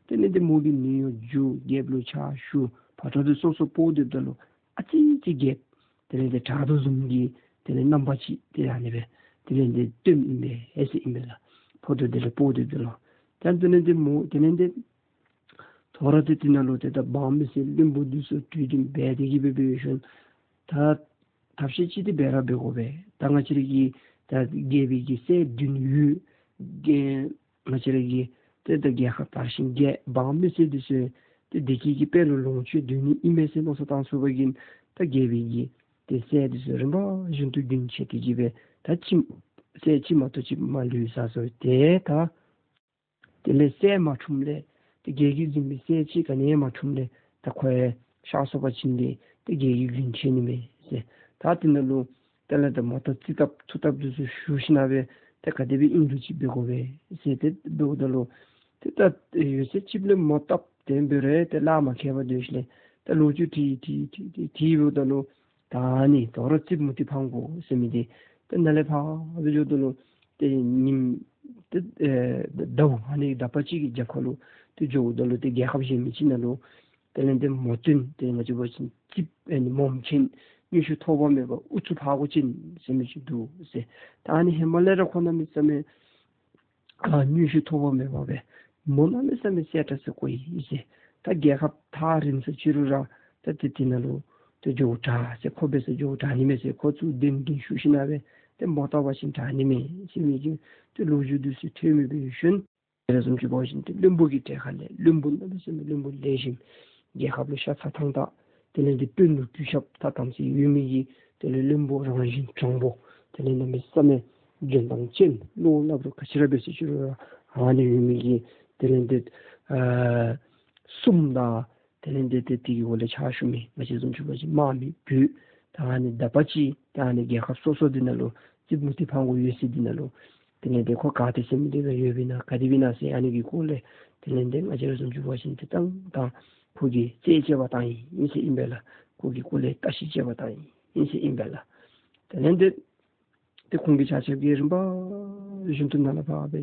དེ་ལས་ཏེ་མོ་གིས་ནད་གཡོག་འགྱོ། རྒྱལཔོ་ལུ་ཕྱག་ཞུ། ཕོ་བྲང་འདི་སོ་སོ་སྤོ་སྡོདཔ་ད་ལུ་ཨ་ཙི་ཅིག་རྒྱལཔོ་དེ་ལས་ཏེ་དྲག་དོ་བཟུམ་གྱི་དེ་ལས་རྣམ་པ་ཅིག་ཏེ་ཨ་ནི་སྦེ་དེ་ལས་ཏེ་སྟོནམ་ཨིན་པས་ཟེར་ཨིན་པས་ལགས། ཕོ་བྲང་འདི་ལས་སྤོ་སྡོདཔ་ད་ལུ། ད་དེ་ལས་ཏེ་མོ་དེ་ལས་ཏེ་དོ་རུང་ཏེ་དེ་ནང་ལུ་ཏེ་ད་འབངས་མི་སེར་བློན་པོ་འདི་ཚུ་གྲོས་བསྟུན་འབད་དེ་གིས་སྦེ་འབད་ཞིནམ་ད་ཐབས་ཤེས་ཅིག་འདི་འབད་ར་འབད་དགོ་པས། ད་ང་བཅས་ར་གི་ད་རྒྱལ་པོའི་གི་སྲས་བདུན་ཡོད། རྒྱལ་ང་བཅས་ར་གི་ཏེ་ད་རྒྱལ་ཁབ་དར་ཞིང་རྒྱས། འབངས་མི་སེར་འདི་ཚུ་ཏེ་བདེ་སྐྱིད་ཀྱི་དཔལ་ལུ་ལོངས་སྤྱོད་སྡོད་ནི་ཨིན་མས་ཟེར་མནོ་བསམ་བཏང་ཚུགས་པ་གིས་ད་རྒྱལ་པོའི་གི་ཏེ་སྲས་འདི་ཚུ་རིམ་པ་བཞིན་དུ་རྒྱུན་ཆད་དེ་གིས་སྦེ་ད་ཅིག་སྲས་ཅིག་མ་གཏོགས་ཅིག་མ་ལུས་ས་སོ། ཏེ་ད་དེ་ལས་སྲས་མ་འཁྲུངསམ་ལས་ཏེ་རྒྱལ་པོ་གིས་བཟུང་མི་སྲས་ཅིག་ག་ནི་ཡང་མ་འཁྲུངསམ་ལས་ད་ཁོ་ཡང་གཤགས་སོང་པ་ཅིན་ཏེ་ཏེ་རྒྱལ་པོའི་རྒྱུན་ཆད་ནི་མས་ཟེར། ད་དེ་ནང་ལུ་དེ་ལས་ད་མོ་བཏབ་རྩིས་བཏབ་ཐུགས་བཏབ་འདི་ཚུ་ཞུ་ཞིནམ་སྦེ་ཏེ་ག་དེ་སྦེ་ཨིན་རུང་ཅིག་འབད་དགོ་པས་ཟེར། ཏེ་འབདཝ་ད་ལུ་ཏེ་ད་ཡོད་ཚད་ཅིག་ལས་མོ་བཏབ་སྟེ་འབད་རུང་ཏེ་ལཱ་མ་ཁེལ་བར་སྡོད་ཞིནམ་ལས་ད་ལོ་རྒྱུས་དྲི་དྲི་དྲི་དྲི་དྲི་འབདཝ་ད་ལུ་ད་ཨ་ནི་དོ་རུང་རྩིགཔ་མུ་ཏིག་འཕང་དགོ་ཟེར་མི་འདི་ཏེ་ནཱ་ལས་ཕར་སྦེ་འགྱོཝ་ད་ལུ་ཏེ་ཉིནམ་ཏེ་ཨེ་ཟླཝ་ཨ་ནི་ཟླཝ་གཅིག་གི་རྒྱབ་ཁ་ལུ་ཏེ་འགྱོཝ་ད་ལུ་ཏེ་རྒྱལ་ཁབ་གཞན་མི་ཅིག་ནང་ལུ་དེ་ལས་ཏེ་མོ་སྟོན་ཏེ་ང་བཅས་འབད་བ་ཅིན་རྩིགཔ་ཨེ་ནི་མོ་མཁན་དངུལ་ཆུ་ཐོགས་པ་མེད་པ་ཨུ་ཚུགས་ཕར་གོ་ཅན་ཟེར་མི་ཅིག་འདུག་ཟེར། ད་ཨ་ནི་ཧེ་མ་ལས་ར་ཁོ་གནམ་མེད་ས་མེད་ཨ་དངུལ་ཆུ་ཐོགས་པ་མེད་པ་སྦེ་མོ་གནམ་མེད་ས་མེད་གསལ་དྲགས་ཟེར་གོ་ཡི་ཟེར། ད་རྒྱལ་ཁབ་ཐག་རིང་ས་ཅི་རུང་ར་ད་ཏེ་དེ་ནང་ལུ་ཏེ་འགྱོཝ་དྲག་ཟེར། ཁོ་འབད་ས་འགྱོཝ་དྲག་ནི་མས་ཟེར། ཁོ་ཚུ་གདན་འདྲེན་ཞུ་ཞིནམ་སྦེ་ཏེ་མོ་བཏབ་པ་ཅིན་དྲག་ནི་མས་ཟེར་མི་གི་ཏེ་ལོ་རྒྱུས་འདི་ཚུ་ཐོན་མི་འབད་ཞིནམ་ དེ་ལས་བཟུམ་ཅིག་འབད་བ་ཅིན་ཏེ་བློན་པོ་གི་གྲལ་ཁ་ལས་བློན་པོ་གནམ་མེད་ས་མེད་བློན་པོ་ལེགས་ཤོམ་རྒྱལ་ཁབ་ལུ་ཤ་ཚ་ཐང་ཐང་དེ་ལས་ཏེ་དཔོན་ལུ་གུས་ཞབས་ཚ་དམ་ཚིག་ཡོད་མི་གི་དེ་ལས་བློན་པོ་རང་བཞིན་དྲང་པོ་དེ་ལས་གནམ་མེད་ས་མེད་འཇོན་ཐང་ཅན་བློ་སླབ་རུང་ག་ཅི་ར་འབད་ཟེར་ཅི་རུང་ར་ཨ་ནི་ཡོད་མི་གི་དེ་ལས་ཏེ་ཨ་སྲུང་དང་དེ་ལས་ཏེ་ཏེ་དེ་གི་འོག་ལས་ཕྱག་ཞུ་མི་ང་བཅས་བཟུམ་ཅིག་འབད་བ་ཅིན་དམག་མི་བོད་ད་ཨ་ནི་དག་པ་ཅིག་ད་ཨ་ནི་རྒྱལ་ཁབ་སོ་སོ་འདི་ནང་ལུ་རྩིག་མུ་ཏིག་ཕང་གུ་ཡོད་ས་འདི་ནང་ལུ་དེ་ལས་ཏེ་ཁོ་ག་ཏེ་ཟེར་མི་འདི་ལུ་ཡོདཔ་ཨིན་ན་ག་དེ་སྦེ་ཨིན་ན་ཟེར་ཨ་ནི་གི་སྐོར་ལས་དེ་ལས་ཏེ་ང་བཅས་ར་བཟུམ་ཅིག་འབད་བ་ཅིན་ཏེ་ཏང་ཏང་ཁོ་གིས་རྩད་བཅད་པ་བཏང་ཡི་ཟེར་ཨིན་པས་ལགས། ཁོ་གིས་སྐོར་ལས་བརྟག་ཞིབ་བཅད་པ་བཏང་ཡི་ཟེར་ཨིན་པས་ལགས། དེ་ལས་ཏེ་ཏེ་ཁོང་གི་ཆ་ཁྱབ་ཀྱིས་རིམ་པ་བཞིན་དུ་ནཱ་ལས་ཕར་སྦེ་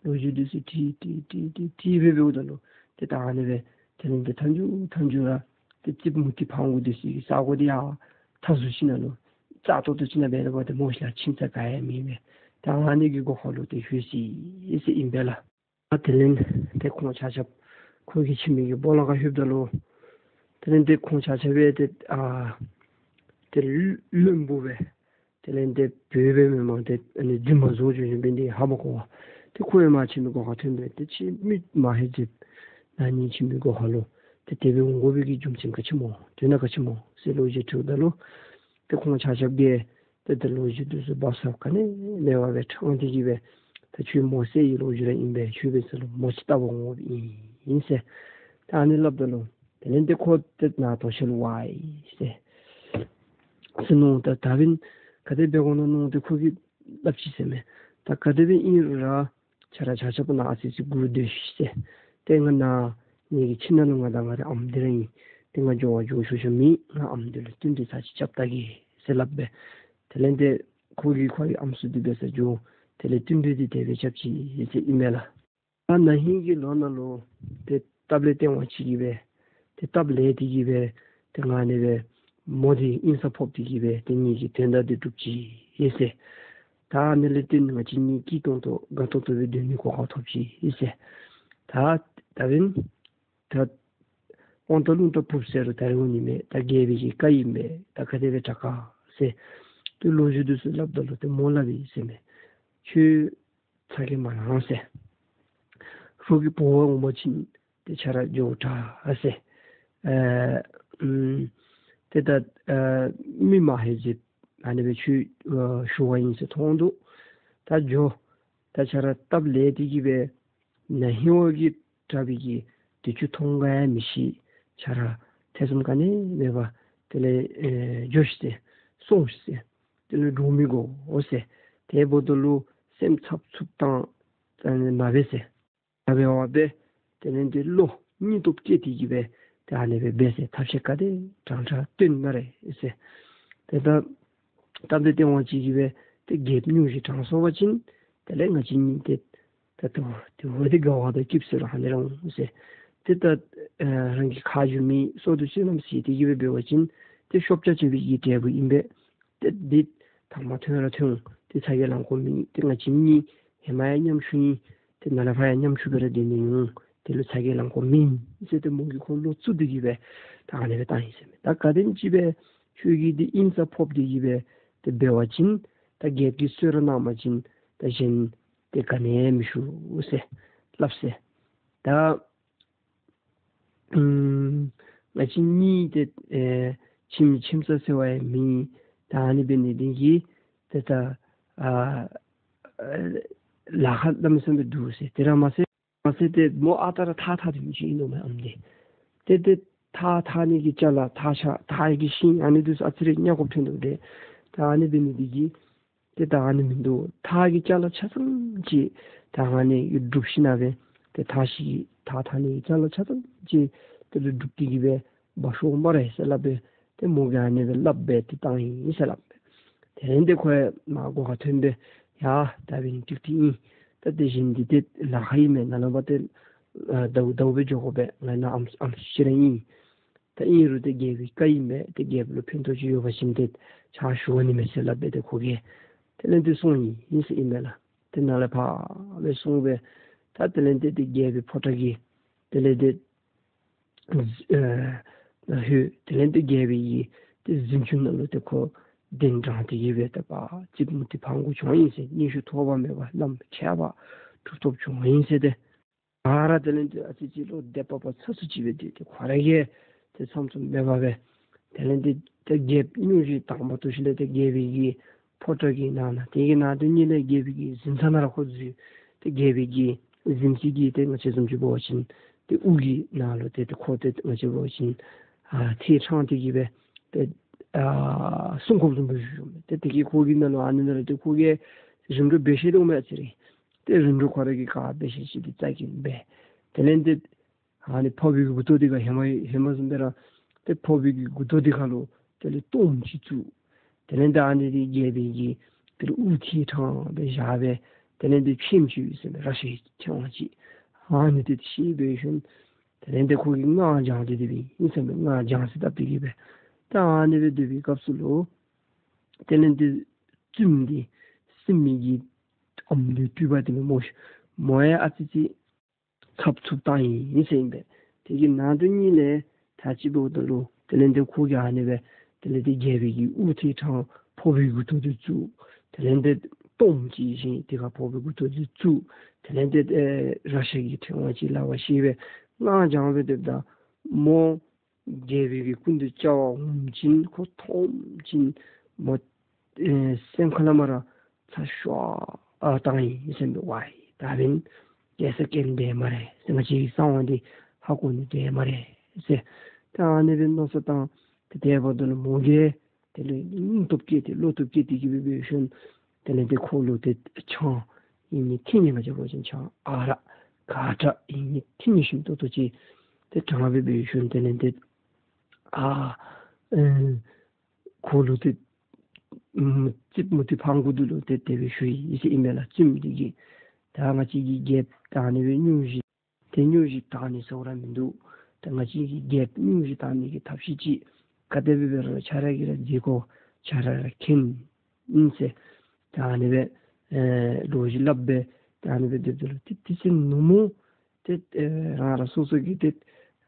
ལོ་རྒྱུས་འདི་ཚུ་དྲི་དྲི་དྲི་དྲི་དྲི་སྦེ་འབདཝ་ད་ལུ་ཏེ་ད་ཨ་ནི་སྦེ་དེ་ལས་ཏེ་མཐའ་མཇུག་མཐའ་མཇུག་ར་ཏེ་རྩིག་མུ་ཏིག་ཕང་གུ་འདི་ཚུ་གི་ས་གོ་འདི་ཡར་མཐའ་ཟུར་ཅིག་ནང་ལུ་རྩ་ཏོག་ཏོ་ཅིག་ནང་སྦེ་ར་འབད་དེ་མོ་ཤ་ཁྱིམ་ཚང་ག་ཡང་མེད་པས། ད་ཨ་ནི་གི་སྒོ་ཁར་ལུ་ཏེ་ལྷོད་ཅི་ཟེར་ཨིན་པས་ལགས། ཨ་དེ་ལས་ཏེ་ཁོང་ཆ་ཁྱབ་ཁོ་གི་ཁྱིམ་གྱི་སྦོ་ལོགས་ཁར་ལྷོདཔ་ད་ལུ་དེ་ལས་ཏེ་ཁོང་ཆ་ཁྱབ་སྦེ་ཏེ་ཨ་ཏེ་བློན་པོ་སྦེ་དེ་ལས་ཏེ་བོད་སྦེ་མེན་མ་ཏེ་ཨ་ནི་རྫུན་མ་བཟོ་བཅུག་བཅུག་འབད་ནི་འདི་ཧ་མ་གོ་བར་ཏེ་ཁོ་ཡང་མར་ཁྱིམ་གྱི་སྒོ་ཁར་ཐོན་སྦེ་ཏེ་ཁྱོད་མི་མ་ཧེ་ཟེར་ན་ནི་ཁྱིམ་གྱི་སྒོ་ཁར་ལུ་ཏེ་དེ་སྦེ་འོང་དགོ་པའི་གི་རྒྱུ་མཚན་ག་ཅི་སྨོ་དོན་དག་ག་ཅི་སྨོ་ཟེར་ལོ་རྒྱུས་དྲིཝ་ད་ལུ་ཏེ་ཁོང་ཆ་ཁྱབ་ཀྱིས་ཏེ་ཏེ་ལོ་རྒྱུས་འདི་ཚུ་སྦ་གསང་ག་ནི་མེད་པར་སྦེ་དྲང་སྟེ་གི་སྦེ་ད་ཁྱོད་མོ་སེར་གྱི་ལོ་རྒྱུས་ར་ཨིན་པས། ཁྱོད་འབད་ས་ལུ་མོ་ཅིག་བལྟ་བར་འོངམ་ཨིན་ཟེར་ད་ཨ་ནི་སླབ་ད་ལུ་དེ་ལས་ཏེ་ཁོ་ཏེ་ནཱ་དོ་ཤལ་ཝའི་ཟེར་ཟེར་མནོ་ད་ད་འབདན་ག་དེ་སྦེ་འོང་ན་མནོ་སྟེ་ཁོ་གིས་སླབ་ཅི་ཟེར་མས། ད་ག་དེ་སྦེ་ཨིན་རུང་ར་ཁྱོད་ར་ཆ་ཁྱབ་ནཱ་ཨ་ཙི་ཅིག་སྒུག་སྡོད་ཤིག་ཟེར། ཏེ་ང་ནཱ་ངེ་གི་ཁྱིམ་ནང་ལུ་ང་དང་ང་རའི་ཨམ་འདི་ར་ཨིན། ཏེ་ང་འགྱོ་བ་འགྱོ་ཆོག་ཆོག་མེད། ང་ཨམ་འདི་ལུ་བསྟུན་གྲོས་ཚར་ཅིག་རྐྱབ་བལྟ་གེ་ཟེར་སླབ་སྦེ་དེ་ལས་ཏེ་ཁོ་གིས་ཁོ་གི་ཨམ་སྲུ་འདི་འབད་སར་འགྱོ། དེ་ལས་བསྟུན་གྲོས་འདི་དེ་སྦེ་རྐྱབ་ཅི་ཟེར་ཨིན་མས་ལགས། ད་ན་ཧིང་གི་ལོ་ནང་ལུ་ཏེ་སྟབས་ལེགས་ཏེ་བ་ཅིག་གིས་སྦེ་ཏེ་སྟབས་ལེགས་ཏེ་གི་སྦེ་ཏེ་ང་ཨ་ནི་སྦེ་མོ་འདི་ཨིན་ས་ཕོག་སྟེ་གི་སྦེ་ཏེ་ངེ་གི་དོན་དག་འདི་འགྲུབ་ཅི་ཨིན་ཟེར། ད་ཨ་ནི་ལས་བརྟེན་ང་བཅས་གཉིས་སྐྱིད་ཏོང་ཏོ་དགའ་ཏོག་ཏོ་སྦེ་སྡོད་ནི་གོ་སྐབས་ཐོབ་ཅི་ཨིན་ཟེར། ད་ད་འབདན་ད་དབང་ཐང་རླུང་རྟ་འབུབ་ཟེར་རུང་ད་རུང་ནི་མེད། ད་རྒྱལ་པོའི་གི་བཀའ་ཨིན་པས། ད་ག་དེ་སྦེ་དྲག་ག་ཟེར་ཏེ་ལོ་རྒྱུས་འདི་ཚུ་སླབ་ད་ལུ་ཏེ་མོ་སླབ་ཡི་ཟེར་མས། ཁྱོད་ཚ་གྱང་མ་ལང་ཟེར། རོགས་ཀྱི་འབོ་བར་འོང་པ་ཅིན་ཏེ་ཁྱོད་ར་འགྱོ་དྲག་ཟེར། ཨེ་ཨམ་ཏེ་ད་ཨེ་མི་མ་ཧེ་ཟེར་ཨ་ནི་སྦེ་ཁྱོད་ཨེ་ཞུ་བ་ཨིན་ཟེར་མཐོང་འདུག། ད་འགྱོ། ད་ཁྱོད་ར་སྟབས་ལེགས་ཏེ་གི་སྦེ་ན་ཧིང་བ་གི་དྲག་པའི་གི་དུས་ཚོད་མཐོང་ག་ཡང་མི་ཤེས། ཁྱོད་ར་ཐེ་ཚོམ་ག་ནི་མེད་པར་དེ་ལས་ཨེ་འགྱོ་ཤིག་ཟེར། སོང་ཤིག་ཟེར། དེ་ལས་འདྲོག་མི་དགོ་ཟེར། དེ་འབདཝ་ད་ལུ་སེམས་འཚབ་འཚུབ་བཏང་ཨ་ནི་མ་འབད་ཟེར། ད་འབད་བ་སྦེ་དེ་ལས་ཏེ་བློ་སྙིང་སྟོབས་བསྐྱེད་དེ་གི་སྦེ་ཏེ་ཨ་ནི་སྦེ་འབད་ཟེར། ཐབས་ཤེས་ག་དེ་དྲང་དྲང་སྟོན་གནང་རེ་ཟེར། ཏེ་ད་སྟབས་བདེ་སྟེ་བ་ཅིག་གིས་སྦེ་ཏེ་རྒྱལཔོ་སྙུང་གཞི་དྲང་སོང་པ་ཅིན་དེ་ལས་ང་བཅས་གཉིས་ཏེ་ད་ཏེ་ཏེ་འོ་དེ་དགའ་བ་དང་སྐྱིད་སོང་ར་ཧ་ལས་ར་འོང་ཟེར། ཏེ་ད་ཨེ་རང་གི་ཁ་རྗེ་མི་སྲོག་དང་བཅས་རྣམས་ཟེར་ཏེ་གི་སྦེ་འབད་བ་ཅིན་ཏེ་ཤོབ་རྐྱབ་བྱེད་པའི་གི་འབྲས་བུ་ཨིན་པས། ཏེ་འདི་དང་པ་ཐོན་ར་ཐོན་འོང་། ཏེ་ཚ་གྱང་ལང་དགོཔ་མེད། ཏེ་ང་བཅས་གཉིས་ཧེ་མ་ཡང་མཉམ་ཞུགས་ཨིན། ཏེ་ནཱ་ལས་ཕར་ཡང་མཉམ་ཞུགས་སྦེ་ར་སྡོད་ནི་ཨིན། དེ་ལུ་ཚ་གྱང་ལང་དགོཔ་མེད་ཟེར་ཏེ་མོ་གིས་ཁོ་བློ་བཙུགས་ཏེ་གི་སྦེ་ད་ཨ་ནི་སྦེ་བཏང་ཡི་ཟེར་མས། ད་ག་དེམ་ཅིག་སྦེ་ཁྱོད་ཀྱིས་འདི་ཨིན་ས་ཕོག་སྟེ་གི་སྦེ་ཏེ་འབད་བ་ཅིན་ད་རྒྱལཔོ་གིས་གསོལ་རས་གནང་པ་ཅིན་ད་གཞན་ཏེ་ག་ནི་ཡང་མི་ཞུ་ཟེར་སླབ་ཟེར། ད་ཨམ་ང་བཅས་གཉིས་ཏེ་ཨེ་ཁྱིམ་ཁྱིམ་ཚང་ཟེར་བ་ཡང་མེད། ད་ཨ་ནི་འབད་ནི་འདི་གིས་ཏེ་ད་ཨ་ལཱ་ཁག་གནམ་མེད་ས་མེད་འདུག་ཟེར། དེ་ར་མ་ཚད་མ་ཚད་ཏེ་མོ་ཨ་རྟག་ར་ཐགས་འཐག་སྡོད་མི་ཅིག་ཨིན་ནོ་མས་ཨམ་འདི། ཏེ་ཏེ་ཐགས་འཐག་ནི་གི་ཅ་ལ་ཐགས་ཆ་ཐགས་ཀྱི་ཤིང་ཨ་ནི་འདི་ཚུ་ཨ་ཙི་རེ་ཉར་དགོཔ་ཐོན་དོ་ཏེ། ད་ཨ་ནི་འབད་ནི་འདི་གིས་ཏེ་ད་ཨ་ནི་མིན་འདུག། ཐགས་ཀྱི་ཅ་ལ་ཆ་ཚང་ཅིག་ད་ཨ་ནི་གིས་སྒྲུབ་ཞིན་ན་སྦེ་ཏེ་ཐགས་ཤིག་ཐགས་འཐག་ནི་གི་ཅ་ལ་ཆ་ཚང་ཅིག་ཏེ་སྒྲུབ་སྟེ་གི་སྦེ་འབག་ཤོག་སྨ་རེ་ཟེར་སླབ་སྦེ་ཏེ་མོ་གིས་ཨ་ནི་སྦེ་སླབ་སྦེ་ཏེ་བཏང་ཡི་ཟེར་སླབ་མས། དེ་ལས་ཏེ་ཁོ་ཡང་མར་སྒོ་ཁར་ཐོན་སྦེ་ཡ་ད་འབདན་ཏིག་ཏིག་ཨིན། ད་དེ་བཞིན་འདི་ཏེ་ལཱ་ཁག་ཨིན་མས། ནཱ་ལས་ཕར་ཏེ་ཨ་ཟླཝ་ཟླཝ་སྦེ་འགྱོ་དགོ་པས། ང་ནཱ་ཨམ་ཨམ་སྲུ་ཅིག་ར་ཨིན། ད་ཨིན་རུང་ཏེ་རྒྱལ་པོའི་བཀའ་ཨིན་པས། ཏེ་རྒྱལཔོ་ལུ་ཕན་ཐོགས་ཅིག་ཡོད་པ་ཅིན་ཏེ་ཕྱག་ཞུ་བ་ནི་མས་ཟེར་སླབ་སྦེ་ཏེ་ཁོ་གིས་དེ་ལས་ཏེ་སོང་ཡི་ཟེར་ཨིན་མས་ལགས། ཏེ་ནཱ་ལས་ཕར་སྦེ་སོང་སྦེ་ད་དེ་ལས་ཏེ་ཏེ་རྒྱལ་པོའི་ཕོ་བྲང་གི་དེ་ལས་ཏེ་ཨེ་ནཱ་ལྷོད། དེ་ལས་ཏེ་རྒྱལ་པོའི་གི་ཏེ་གཟིམ་ཅུང་ནང་ལུ་ཏེ་ཁོ་གདན་དྲངས་ཏེ་གི་སྦེ་ད་པ་རྩིག་མུ་ཏིག་ཕང་གུ་བྱོན་ཡི་ཟེར། སྙན་ཞུ་ཐོབ་པ་མེད་པར་བླམ་ཁྱད་པར་གྲུབ་ཐོབ་བྱོན་ཡི་ཟེར་ཏེ། ཨ་ར་དེ་ལས་ཏེ་ཨ་ཙི་ཅིག་བློ་བདེ་བ་བ་ཚ་ཚུ་ཅིག་སྦེ་ཏེ་ཏེ་ཁོ་ར་གིས་ཏེ་ཚམ་ཚུ་མེད་པར་སྦེ་དེ་ལས་ཏེ་ཏེ་རྒྱལཔོ་སྙུང་གཞི་དང་པ་འདི་ཚུ་ལས་ཏེ་རྒྱལ་པོའི་གི་ཕོ་བྲང་གི་ནང་ན་དེ་གི་ནང་དོན་ཉིད་ལས་རྒྱལ་པོའི་གི་གཟིམ་ས་ནང་ར་ཁོ་འཛུལ། ཏེ་རྒྱལ་པོའི་གི་གཟིམ་ས་གི་ཏེ་ང་བཅས་བཟུམ་ཅིག་འབད་བ་ཅིན་ཏེ་དབུ་གི་ནང་ལུ་ཏེ་ཏེ་ཁོ་ཏེ་ང་བཅས་འབད་བ་ཅིན་ཨ་ཐད་དྲངས་ཏེ་གི་སྦེ་ཏེ་ཨ་སྲུང་འཁོརཔ་བཟུམ་སྦེ་བཞུགས་ནུག། ཏེ་དེ་གི་ཁོ་གི་ནང་ལུ་ཨ་ནི་ནང་ལུ་ཏེ་ཁོ་གིས་རིམ་གྲོ་འབད་ཤེས་འདུག་མས་ཨ་ཙི་རེ། ཏེ་རིམ་གྲོ་ཁོ་ར་གིས་ག་འབད་ཤེས་ཅིག་ཏེ་རྩ་འགེངས་སྦེ། དེ་ལས་ཏེ་ཨ་ནི་ཕོ་བའི་མགུ་ཏོ་འདི་ཁར་ཧེ་མ་ཧེ་མ་བཟུམ་སྦེ་ར་ཏེ་ཕོ་བའི་གི་མགུ་ཏོ་འདི་ཁར་ལུ་དེ་ལས་གཏོརམ་ཅིག་བཙུགས། དེ་ལས་ཏེ་ཨ་ནི་འདི་རྒྱལ་པོའི་གི་དེ་ལས་དབུ་ཐད་དྲངས་སྦེ་བཞག་སྦེ། དེ་ལས་ཏེ་ཕྱེངམ་ཅིག་ཡོད་ཟེར་མས། ར་ཤའི་ཕྲེང་བ་ཅིག། ཨ་ནི་འདི་ཏེ་བཤེད་འབད་ཞིནམ་དེ་ལས་ཏེ་ཁོ་གིས་སྔགས་བགྱང་སྟེ་དེ་སྦེ་ཨིན་ཟེར་མས། སྔགས་བགྱང་ཟེར་བཏབ་སྟེ་གི་སྦེ། ད་ཨ་ནི་སྦེ་སྡོད་པའི་སྐབས་སུ་ལུ་དེ་ལས་ཏེ་བཙུནམོ་འདི་སྲིན་མོའི་གི་ཨམ་ལུའི་སྤྲུལ་པ་འདི་མོ་ཤ་མོ་ཡང་ཨ་ཙི་ཅིག་འཚབ་འཚུབ་བཏང་ཡི་ཟེར་ཨིན་པས། དེ་གི་ནང་དོན་ཉིད་ལས་ད་ཅི་འབདཝ་ད་ལུ་དེ་ལས་ཏེ་ཁོ་གིས་ཨ་ནི་སྦེ་དེ་ལས་ཏེ་རྒྱལ་པོའི་གི་དབུ་ཐད་དྲངས། ཕོ་བའི་མགུ་ཏོ་འདི་བཙུགས། དེ་ལས་ཏེ་གཏོརམ་ཅིག་བཞེངས། དེ་ཁར་ཕོ་བའི་མགུ་ཏོ་འདི་བཙུགས། དེ་ལས་ཏེ་ཨེ་ར་ཤ་གི་ཕྲེང་བ་ཅིག་ལག་པར་བཤེད་སྦེ་སྔགས་བགྱང་སྦེ་སྡོདཔ་ད་མོ་རྒྱལ་པོའི་གི་སྐུ་མདུན་བཅར་བར་འོངམ་ཅིག་ཁོ་མཐོངམ་ཅིག་མོ་ཨེ་སེམས་ཁ་ལས་མར་ཚ་ཤོར་བཏང་ཡི་ཟེར་མས། ཝའི་ད་འབདན་རྒྱལ་སྲས་རྐྱེན་འདས་སྨ་རེ་ཟེར། ང་བཅས་ཀྱི་གསང་བ་འདི་ཧ་གོ་ནི་འདས་སྨ་རེ་ཟེར། ད་ཨ་ནི་སྦེ་མནོ་བསམ་བཏང་། ཏེ་དེ་འབདཝ་ད་ལུ་མོ་གིས་དེ་ལས་སྙིང་སྟོབས་བསྐྱེད་དེ་བློ་སྟོབས་བསྐྱེད་དེ་གི་སྦེ་འབད་ཞིནམ་དེ་ལས་ཏེ་ཁོ་ལུ་ཏེ་ཆང་ཨིན་ནི་ཐིག་ཉི་ང་བཅས་འབད་བ་ཅིན་ཆང་ཨ་རག་ག་ཏྲ་ཨིན་ནི་ཐིག་ཉི་ཤིན་ཏོག་ཏོ་ཅིག་ཏེ་དྲངས་སྦེ་འབད་ཞིནམ་དེ་ལས་ཏེ་ཨ་ཨེ་ཁོ་ལུ་ཏེ་ཨམ་རྩིགཔ་མུ་ཏིག་ཕང་གུ་འདི་ལུ་ཏེ་དེ་སྦེ་ཞུ་ཡི་ཟེར་ཨིན་མས་ལགས། བཙུནམོ་འདི་གིས་ད་ང་བཅས་ཀྱི་རྒྱལཔོ་ད་ཨ་ནི་སྦེ་སྙུང་གཞི་ཏེ་སྙུང་གཞི་དྲང་ནི་ཟེར་བ་ར་མིན་འདུག། ད་ང་བཅས་ཀྱི་རྒྱལཔོ་སྙུང་གཞི་དྲང་ནི་གི་ཐབས་ཤེས་ཅིག་ག་དེ་སྦེ་འབད་རུང་ཁྱོད་ར་གིས་ར་མཛད་དགོ། ཁྱོད་ར་ར་མཁྱེན་ཨིན་ཟེར། ད་ཨ་ནི་སྦེ་ཨེ་ལོ་རྒྱུས་སླབ་སྦེ་ད་ཨ་ནི་སྦེ་སྡོདཔ་ད་ལུ་ཏེ་དེ་ཚེ་ནུབ་མོ་ཏེ་ཨེ་རང་རང་སོ་སོ་གི་ཏེ་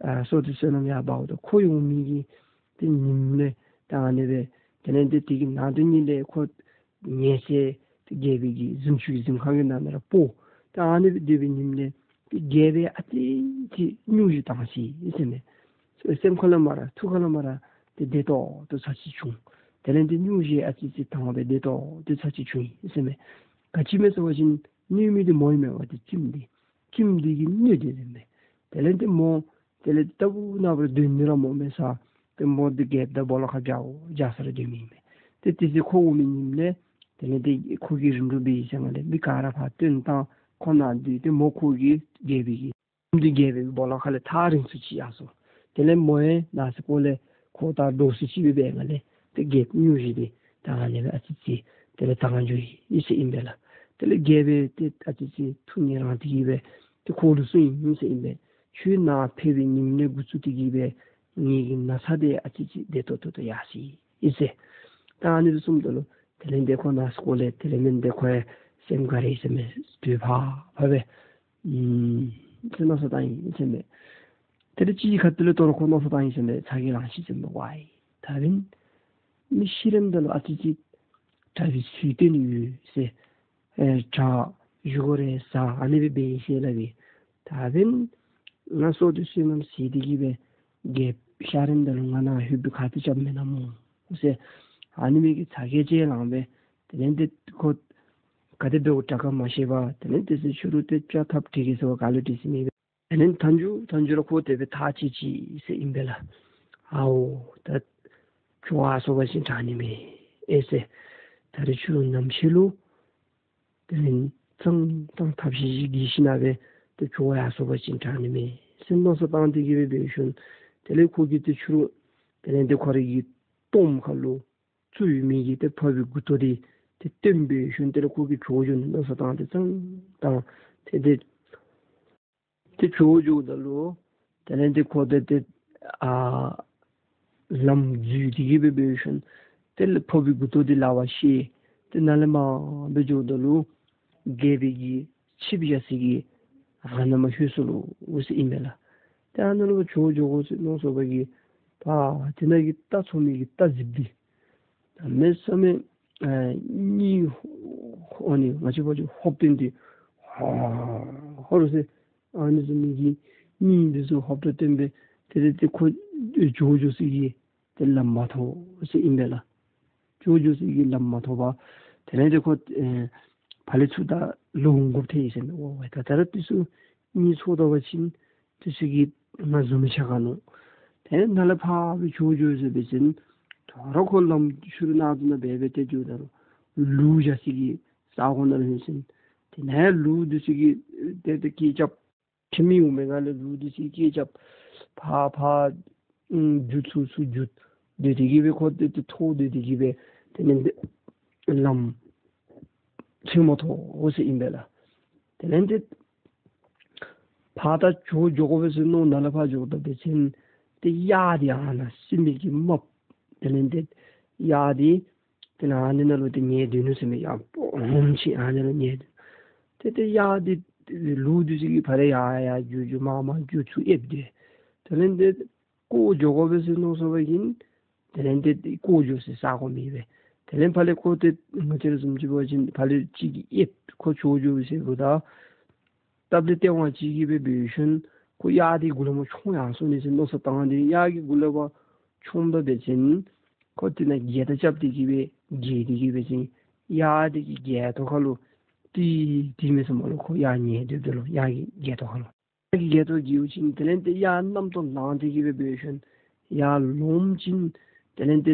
ཨ་བསོད་བདེ་བསོད་ནམས་ཡར་འབག་འོང་ད་ཁོ་འོང་མི་གི་ཏེ་ཉིནམ་ལས་ད་ཨ་ནི་སྦེ་དེ་ལས་ཏེ་དེ་གི་ནང་དོན་ཉིད་ལས་ཁོ་ཉལ་སའི་ཏེ་རྒྱལ་པོའི་གི་གཟིམ་ཆུང་གི་གཟིམ་ཁང་གི་ནང་ན་ར་སྤོ། ད་ཨ་ནི་སྦེ་སྡོད་པའི་ཉིནམ་ལས་ཏེ་རྒྱལ་པོ་ཨ་ཙི་ཅིག་སྙུང་གཞི་དྭངས་སི་ཟེར་མས། སེམས་ཁ་ལས་མར་ཐུགས་ཁ་ལས་མར་ཏེ་བདེ་ཏོག་ཏོ་ཚར་ཅིག་བྱུང་། དེ་ལས་ཏེ་སྙུང་གཞི་ཨ་ཙི་ཅིག་དྭངས་སྦེ་བདེ་ཏོག་ཏོ་ཚར་ཅིག་བྱུང་ཡི་ཟེར་མས། ག་ཅི་སྨོ་ཟེར་བ་ཅིན་གནོད་མི་འདི་མོ་ཨིན་མས་པ། ཏེ་བཙུནམོ་འདི་བཙུནམོ་འདི་གིས་གནོད་དེ་ཟེར་མས། དེ་ལས་ཏེ་མོ་དེ་ལས་ལྟ་བུ་ན་བུ་ར་སྡོད་ནི་ར་མོ་མེད་ས། ཏེ་མོ་འདི་རྒྱལཔོ་དང་སྦོ་ལོགས་ཁར་བྱ་བྱ་ས་ར་སྡོད་མི་ཨིན་མས། ཏེ་དེ་ཚེ་ཁོ་འོང་མི་ཉིནམ་ལས་དེ་ལས་ཏེ་ཁོ་གིས་རིམ་གྲོ་འབད་ཡི་ཟེར་ང་ལས་མི་ག་ར་ཕར་བཏོན་བཏང་། ཁོ་ནཱ་སྡོད། ཏེ་མོ་ཁོ་གིས་རྒྱལ་པོའི་གི་འདི་རྒྱལ་པོའི་སྦོ་ལོགས་ཁ་ལས་ཐག་རིང་སུ་ཅིག་ཡར་སོང་། དེ་ལས་མོ་ཡང་ནང་སེམས་ཁ་ལས་ཁོ་དང་འདྲོག་སུ་ཅིག་སྦེ་འབད་ང་ལས་ཏེ་རྒྱལཔོ་སྙུང་གཞི་འདི་ད་ཨ་ནི་སྦེ་ཨ་ཙི་ཅིག་དེ་ལས་དྭངས་འགྱོ་ཡི་ཟེར་ཨིན་པས་ལགས། དེ་ལས་རྒྱལ་པོ་ཏེ་ཨ་ཙི་ཅིག་ཐུགས་མཉེས་རངས་ཏེ་གི་སྦེ་ཏེ་ཁོ་ལུ་གསུངས་ཡི་ཟེར་ཨིན་པས། ཁྱོད་ནཱ་ཕེབས་པའི་ཉིནམ་ལས་འགོ་བཙུགས་ཏེ་གི་སྦེ་ངེ་གི་ན་ཚ་འདི་ཨ་ཙི་ཅིག་བདེ་ཏོག་ཏོ་ཏོ་ཡར་སོ་ཡི་ཟེར། ད་ཨ་ནི་སྦེ་གསུངམ་ད་ལུ་དེ་ལས་ཏེ་ཁོ་ནང་སེམས་ཁ་ལས་དེ་ལས་མེན་ཏེ་ཁོ་ཡང་སེམས་དགའ་རེ་ཟེར་མས། དུས་ཕར་ཕར་སྦེ་ཨུམ་ཟེར་མནོ་བསམ་བཏང་ཡི་ཟེར་མས། དེ་ལས་ཅིག་གི་ཁ་ཐུག་ལས་དོ་རུང་ཁོ་མནོ་བསམ་བཏང་ཡི་ཟེར་མས། ཚ་གྱང་ལང་ཅི་ཟེར་མས། ཝའི་ད་འབདན་མི་ཤི་རནམ་ད་ལུ་ཨ་ཙི་ཅིག་གྲྭ་པའི་ཚུལ་སྟོན་ཡོད་ཟེར། ཨེ་གྲྭ་བཞུགས་སྒོ་རེ་བཟའ་ཨ་ནི་སྦེ་འབད་ཡི་ཟེར་སླབ་ཨིན། ད་འབདན་ང་སྲོག་འདི་བསོད་ནམས་ཟད་དེ་གི་སྦེ་རྒྱལཔོ་གཤགས་རནམ་ད་ལུ་ང་ནཱ་ལྷོད་པའི་ཁ་ཐུག་རྐྱབ་མེན་ན་མོ་ཟེར་ཨ་ནི་མི་གི་ཚ་གྱང་ཅིག་ལངས་སྦེ་དེ་ལས་ཏེ་ཁོ་ག་དེ་འབདཝ་དྲག་ག་མ་ཤེས་པར་དེ་ལས་ཏེ་ཟེར་ཕྱི་རུ་ཏེ་ཅ་ཐབ་དྲི་གི་ཟེར་བ་ག་ལུ་དྲི་ཟེར་མི་སྦེ། དེ་ལས་མཐའ་མཇུག་མཐའ་མཇུག་ར་ཁོ་དེ་སྦེ་ཐག་བཅད་ཅི་ཟེར་ཨིན་པས་ལགས། ཨའོ་ད་བྱོག་ཡར་སོང་པ་ཅིན་དྲག་ནི་མས་ཨེ་ཟེར། ད་རེས་ཕྱི་རུ་ནམ་ཕྱེད་ལུ་དེ་ལས་གཙང་གཙང་ཐབས་ཤེས་ཅིག་གིས་ཞིནམ་སྦེ་ཏེ་བྱོག་ཡར་སོང་པ་ཅིན་དྲག་ནི་མས་ཟེར་མནོ་བསམ་བཏང་སྟེ་གི་སྦེ་འབད་ཞིནམ་དེ་ལས་ཁོ་གིས་ཏེ་ཕྱི་རུ་དེ་ལས་ཏེ་ཁོ་རའི་གི་གཏོརམ་ཁར་ལུ་བཙུགས་ཡོད་མི་གི་ཏེ་ཕོ་བའི་མགུ་ཏོ་འདི་ཏེ་བཏོན་འབད་ཞིནམ་དེ་ལས་ཁོ་གིས་བྱོག་འགྱོ་ནི་མནོ་བསམ་བཏང་སྟེ་གཙང་དྲག་ཏེ་ཏེ་ཏེ་བྱོག་འགྱོཝ་ད་ལུ་དེ་ལས་ཏེ་ཁོ་ཏེ་ཏེ་ཨ་ལམ་འཛོལ་ཏེ་གི་སྦེ་འབད་ཞིནམ་དེ་ལས་ཕོ་བའི་མགུ་ཏོ་འདི་ལག་པར་བཤེད། ཏེ་ནཱ་ལས་མར་སྦེ་འགྱོཝ་ད་ལུ་རྒྱལ་པོའི་གི་ཆིབས་བཞག་ས་གི་ཨ་ནཱ་མར་ལྷོད་སོ་ལོ་ཟེར་ཨིན་པས་ལགས། ཏེ་ཨ་ནཱ་ལུ་བྱོག་འགྱོ་དགོ་ཟེར་མནོ་སོང་པ་གིས་ད་དེ་ནང་གི་རྟ་འཚོ་མི་གི་རྟ་གཟིགཔ་འདི་གནམ་མེད་ས་མེད་ཨ་གཉིད་ཨ་ནི་ང་བཅས་འབད་བ་ཅིན་ཧོབ་སྟེ་འདི་ཧོ་ཧོ་རུ་ཟེར་ ཨ་ནི་བཟུམ་མའི་གི་མི་འདི་ཚུ་ཧོབ་ཏེ་སྟོན་སྦེ་ཏེ་ཏེ་ཏེ་ཁོ་འགྱོ་འགྱོ་ས་གི་ཏེ་ལམ་མ་ཐོབ་ཟེར་ཨིན་པས་ལགས། འགྱོ་འགྱོ་ས་གི་ལམ་མ་ཐོབ་པར་དེ་ལས་ཏེ་ཁོ་ཨེ་ཕར་ལས་ཚུར་ད་ལོག་འོང་དགོཔ་ཐལ་ཡི་ཟེར་མས། འོ་ཝའི་ད་ད་ར་འདི་ཚུ་གཉིད་ཚོར་ད་པ་ཅིན་འདི་ཚུ་གིས་ང་བཟུམ་མའི་ཆ་ག་ནུག། ཏེ་ནཱ་ལས་ཕར་སྦེ་འགྱོ་འགྱོ་ཟེར་འབད་བ་ཅིན་དོ་རུང་ཁོ་ལམ་ཤུལ་ནང་དུ་ནང་འབད་སྦེ་ཏེ་འགྱོཝ་ད་ལུ་ལུག་བཞག་ས་གི་ས་གོ་ནང་ལུ་ལྷོད་ཞིནམ་ཏེ་ནཱ་ལུག་འདི་ཚུ་གིས་ཏེ་ཏེ་སྐད་རྐྱབ། ཁྱིམ་མི་འོང་མི་ནང་ལས་ལུག་འདི་ཚུ་སྐད་རྐྱབ། ཕར་ཕར་ཨམ་རྒྱུག་ཚུར་ཚུར་རྒྱུག་སྡོད་དེ་གི་སྦེ་ཁོ་ཏེ་ཏེ་ཐོག་སྡོད་དེ་གི་སྦེ་དེ་ལས་ཏེ་ལམ་འཚོལ་མ་ཐོབ་འོང་ཟེར་ཨིན་པས་ལགས། དེ་ལས་ཏེ་ཕར་ད་འགྱོ་འགྱོ་དགོ་པས་ཟེར་མནོ་ནཱ་ལས་ཕར་འགྱོཝ་ད་འབད་བ་ཅིན་ཏེ་གཡག་འདི་ཨ་ནཱ་སྲིན་པོའི་གི་རྨགཔ། དེ་ལས་ཏེ་གཡག་འདི་དེ་ནཱ་ཨ་ནི་ནང་ལུ་ཏེ་ཉལ་སྡོད་ནུག་ཟེར་མས། ཡར་སྤོ་འོངམ་ཅིག་ཨ་ནི་ལུ་ཉལ་སྡོད། ཏེ་ཏེ་གཡག་འདི་ལུག་འདི་ཚུ་གིས་ཕར་ལས་ཡར་ཡར་རྒྱུག་རྒྱུག་མར་མར་རྒྱུག་ཚུར་ཨེབ་སྡོད། དེ་ལས་ཏེ་བཀོ་འགྱོ་དགོ་པས་ཟེར་མནོ་སོང་བ་ཅིན་དེ་ལས་ཏེ་བཀོ་འགྱོ་སའི་ས་གོ་མེད་པས། དེ་ལས་ཕར་ལས་ཁོ་ཏེ་ང་བཅས་ར་བཟུམ་ཅིག་འབད་བ་ཅིན་ཕར་ལས་གཅིག་གིས་ཨེབ་ཁོ་འགྱོ་འགྱོ་ཟེརཝ་ད་སྟབས་ལེགས་སྟེས་དབང་ཅིག་གིས་སྦེ་འབད་ཞིནམ་ཁོ་གཡག་འདི་གུ་ལས་མར་མཆོང་ཡར་སོང་ནི་ཟེར་མནོ་བསམ་བཏང་སྟེ་གཡག་གི་གུ་ལས་མར་མཆོངམ་ད་འབད་བ་ཅིན་ཁོ་དེ་ནང་འགྱེལ་ད་རྐྱབ་སྟེ་གི་སྦེ་འགྱེལ་ཏེ་གི་འབད་བ་ཅིན་གཡག་འདི་གི་སྒལ་ཏོ་ཁ་ལུ་ཏེ་ཏེ་མས་ཟེར་མས་ལོ། ཁོ་གཡག་ཉལ་སྡོདཔ་ད་ལུ་གཡག་གི་སྒལ་ཏོ་ཁ་ལུ། གཡག་གི་སྒལ་ཏོ་འགྱེལཝ་ཅིག་དེ་ལས་ཏེ་གཡག་རྣམ་རྟོག་ལངས་ཏེ་གི་སྦེ་འབད་ཞིནམ་ཡར་ལོངམ་ཅིག་དེ་ལས་ཏེ་